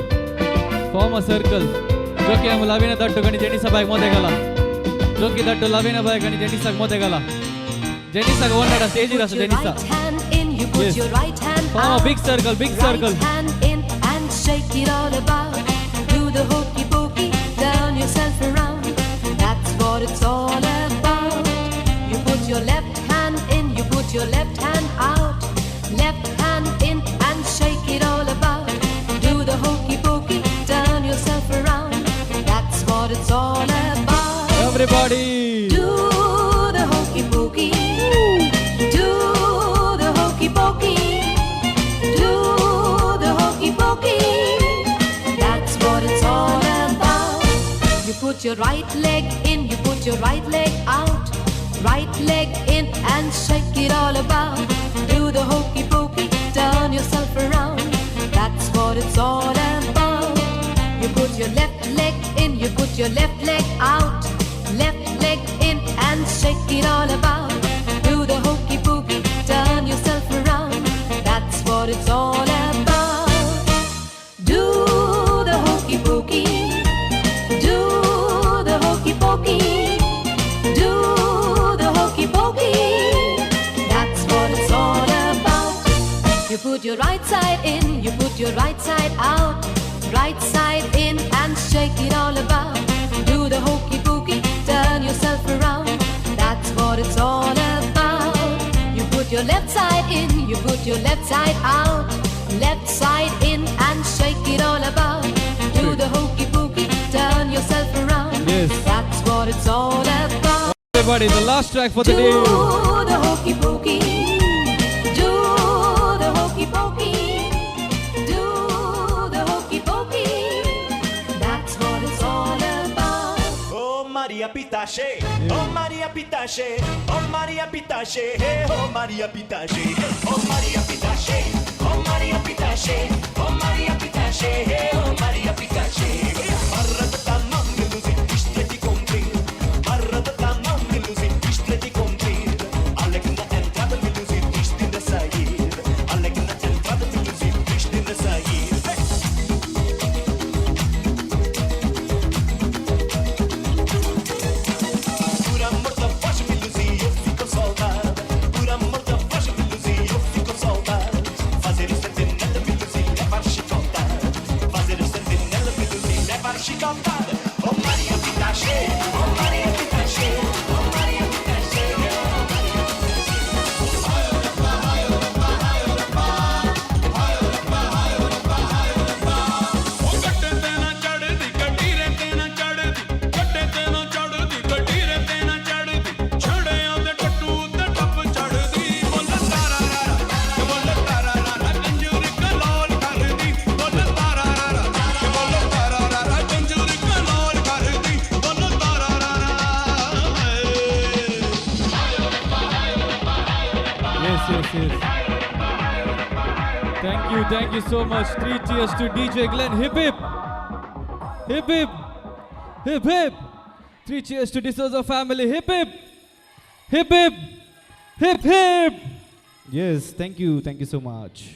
Form a circle. जो की आम लाविना दाट्टू आणि जेनिसा बायक मध्ये घाला. जो की दाट्टू लाविना बायक आणि जेनिसाक मध्ये घाला. जेनिसाक वन स्टेजीर आसा Put your Jenisa. right hand in, you put Yes. your right hand Form a out. big circle, big circle. Right hand in and shake it all about. Do the hokey pokey, turn yourself around. That's what it's all about. You put your left hand in, you put your left hand out. Left hand in and shake it all about. Do the hokey pokey, turn yourself around. That's what it's all about. Everybody. Do the hokey pokey. Do the hokey pokey. Do the hokey pokey. That's what it's all about. You put your right leg in, you put put your right leg out, right leg in and shake it all about. Do the hokey pokey, turn yourself around. That's what it's all about. You put your left leg in, you put your left leg out, left leg in and shake it all about. Do the hokey pokey, turn yourself around. That's what it's all about. Do the hokey pokey, do the hokey pokey, do the hokey pokey. That's what it's all about. You put your right side in, you put your right side out, right side in and shake it all about. Do the hokey pokey, turn yourself around. That's what it's all about. You put your left side in, you put your left side out, left side in and shake it all about. Do the hokey pokey, turn yourself around. Yes. That's what it's all about. Everybody, the last track for the day. Do the hokey pokey, do the hokey pokey, do the hokey pokey. That's what it's all about. Oh Maria Pitache, oh Maria Pitache, oh Maria Pitache, oh Maria Pitache, oh Maria Pitache, oh Maria Pitache, oh Maria Pitache, oh Maria Pitache. Por amor da voz me ilusi, eu fico soldado. Por amor da voz me ilusi, eu fico soldado. Fazer o sentinela me ilusi, levar chicotada. Fazer o sentinela me ilusi, levar chicotada. Oh Maria Pitache, oh Maria Pitache, oh Maria Pitache, oh Maria ਉਹ ਗੱਡੇ ਤੇ ਨਾ ਚੜਦੀ ਕਟੀਰੇ ਤੇ ਨਾ ਚੜਦੀ, ਗੱਡੇ ਤੇ ਨਾ ਚੜਦੀ ਕਟੀਰੇ ਤੇ ਨਾ ਚੜਦੀ, ਛੜਿਆਂ ਦੇ ਟੱਟੂ ਤੇ ਟੱਪ ਚੜਦੀ। ਬੋਲ ਤਾਰਾ ਰਾਰਾ, ਬੋਲ ਤਾਰਾ ਰਾਰਾ, ਕੰਜੂਰ ਕਲੋਲ ਕਰਦੀ। ਬੋਲ ਤਾਰਾ ਰਾਰਾ, ਬੋਲ ਤਾਰਾ ਰਾਰਾ, ਕੰਜੂਰ ਕਲੋਲ ਕਰਦੀ। ਬੋਲ ਤਾਰਾ ਰਾਰਾ। Yes, yes, yes. Thank you so much. 3 cheers to DJ Glenn. Hip hip. Hip hip. Hip hip. 3 cheers to D'Souza family. Hip hip. Hip hip. Hip hip. Yes, thank you. Thank you so much.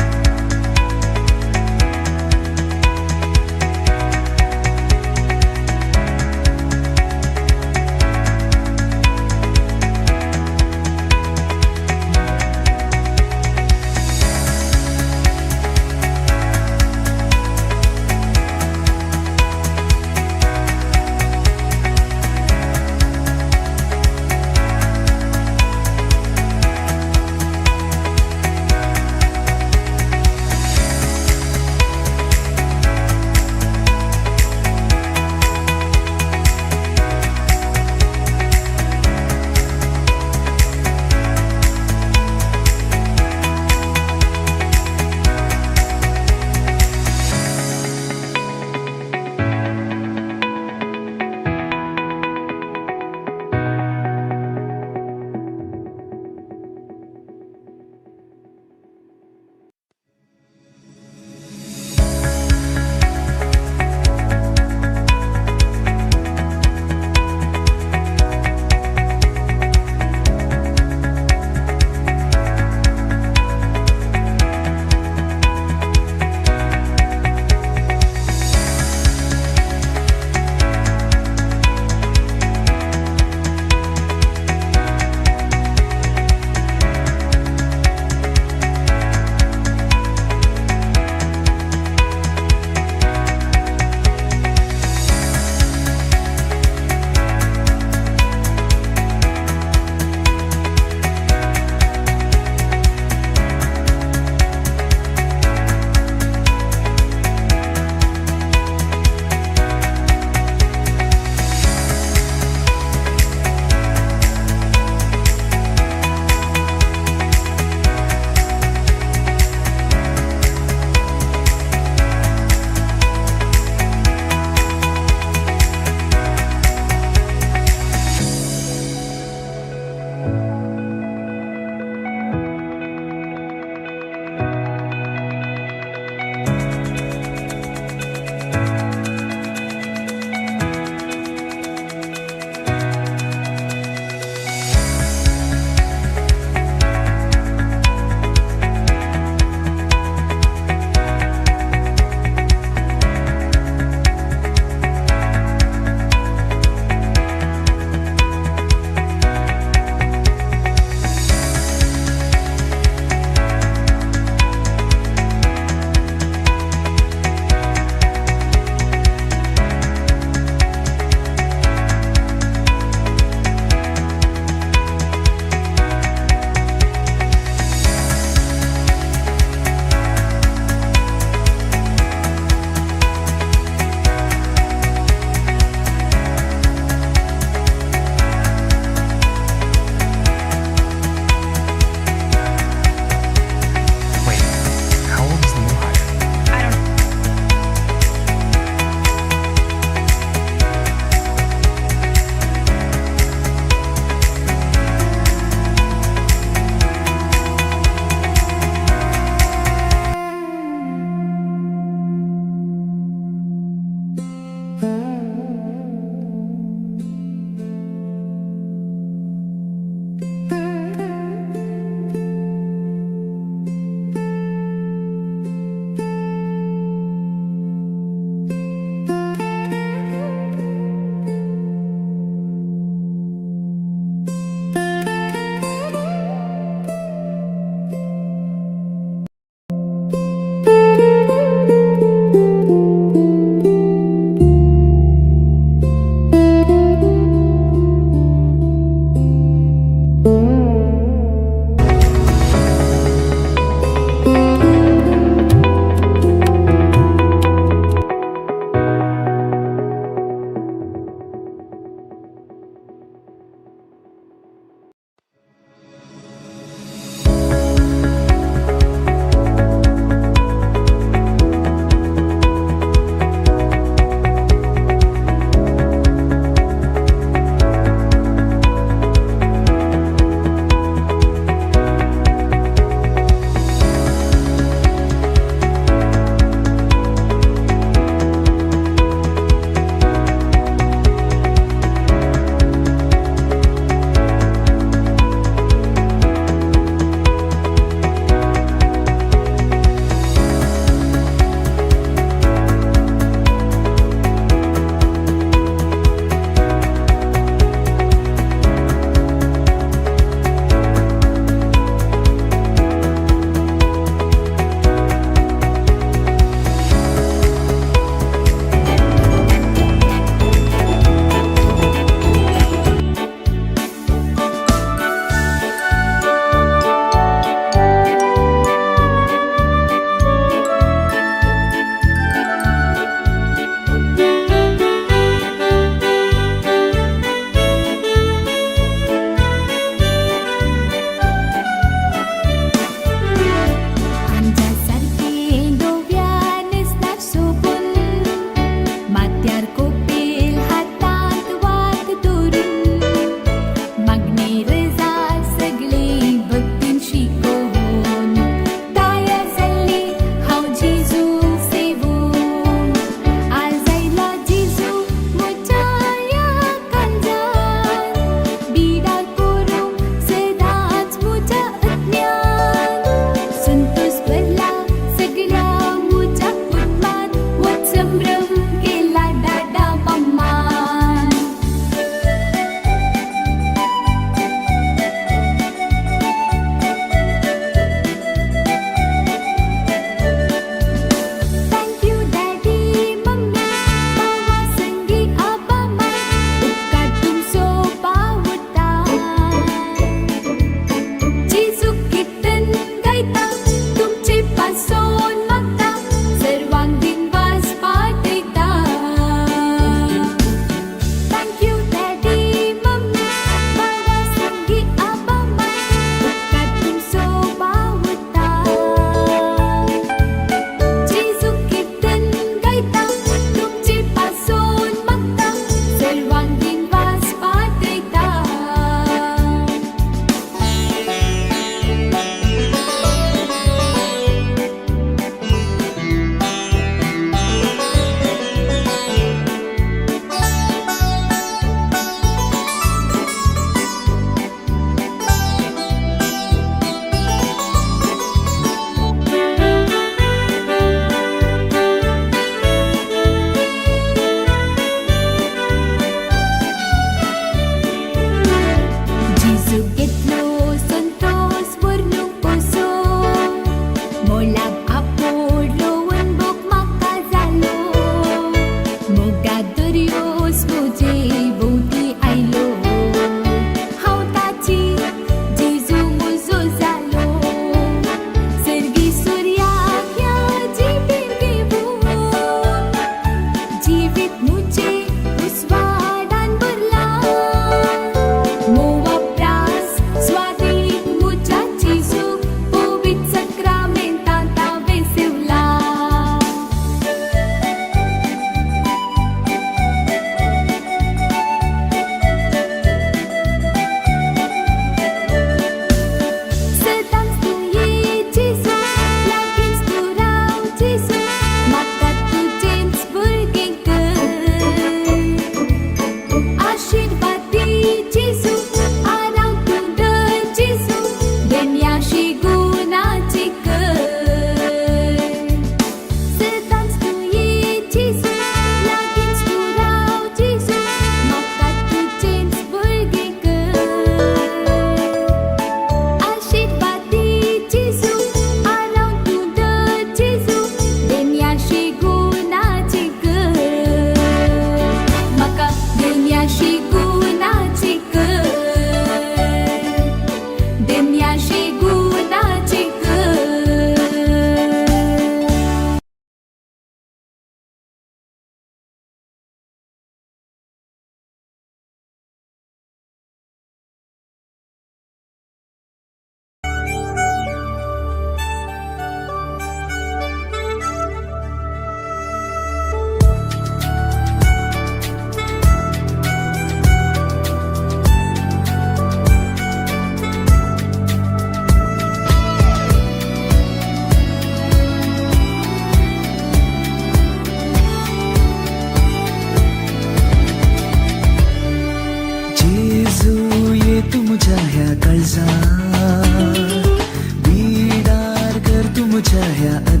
ह्या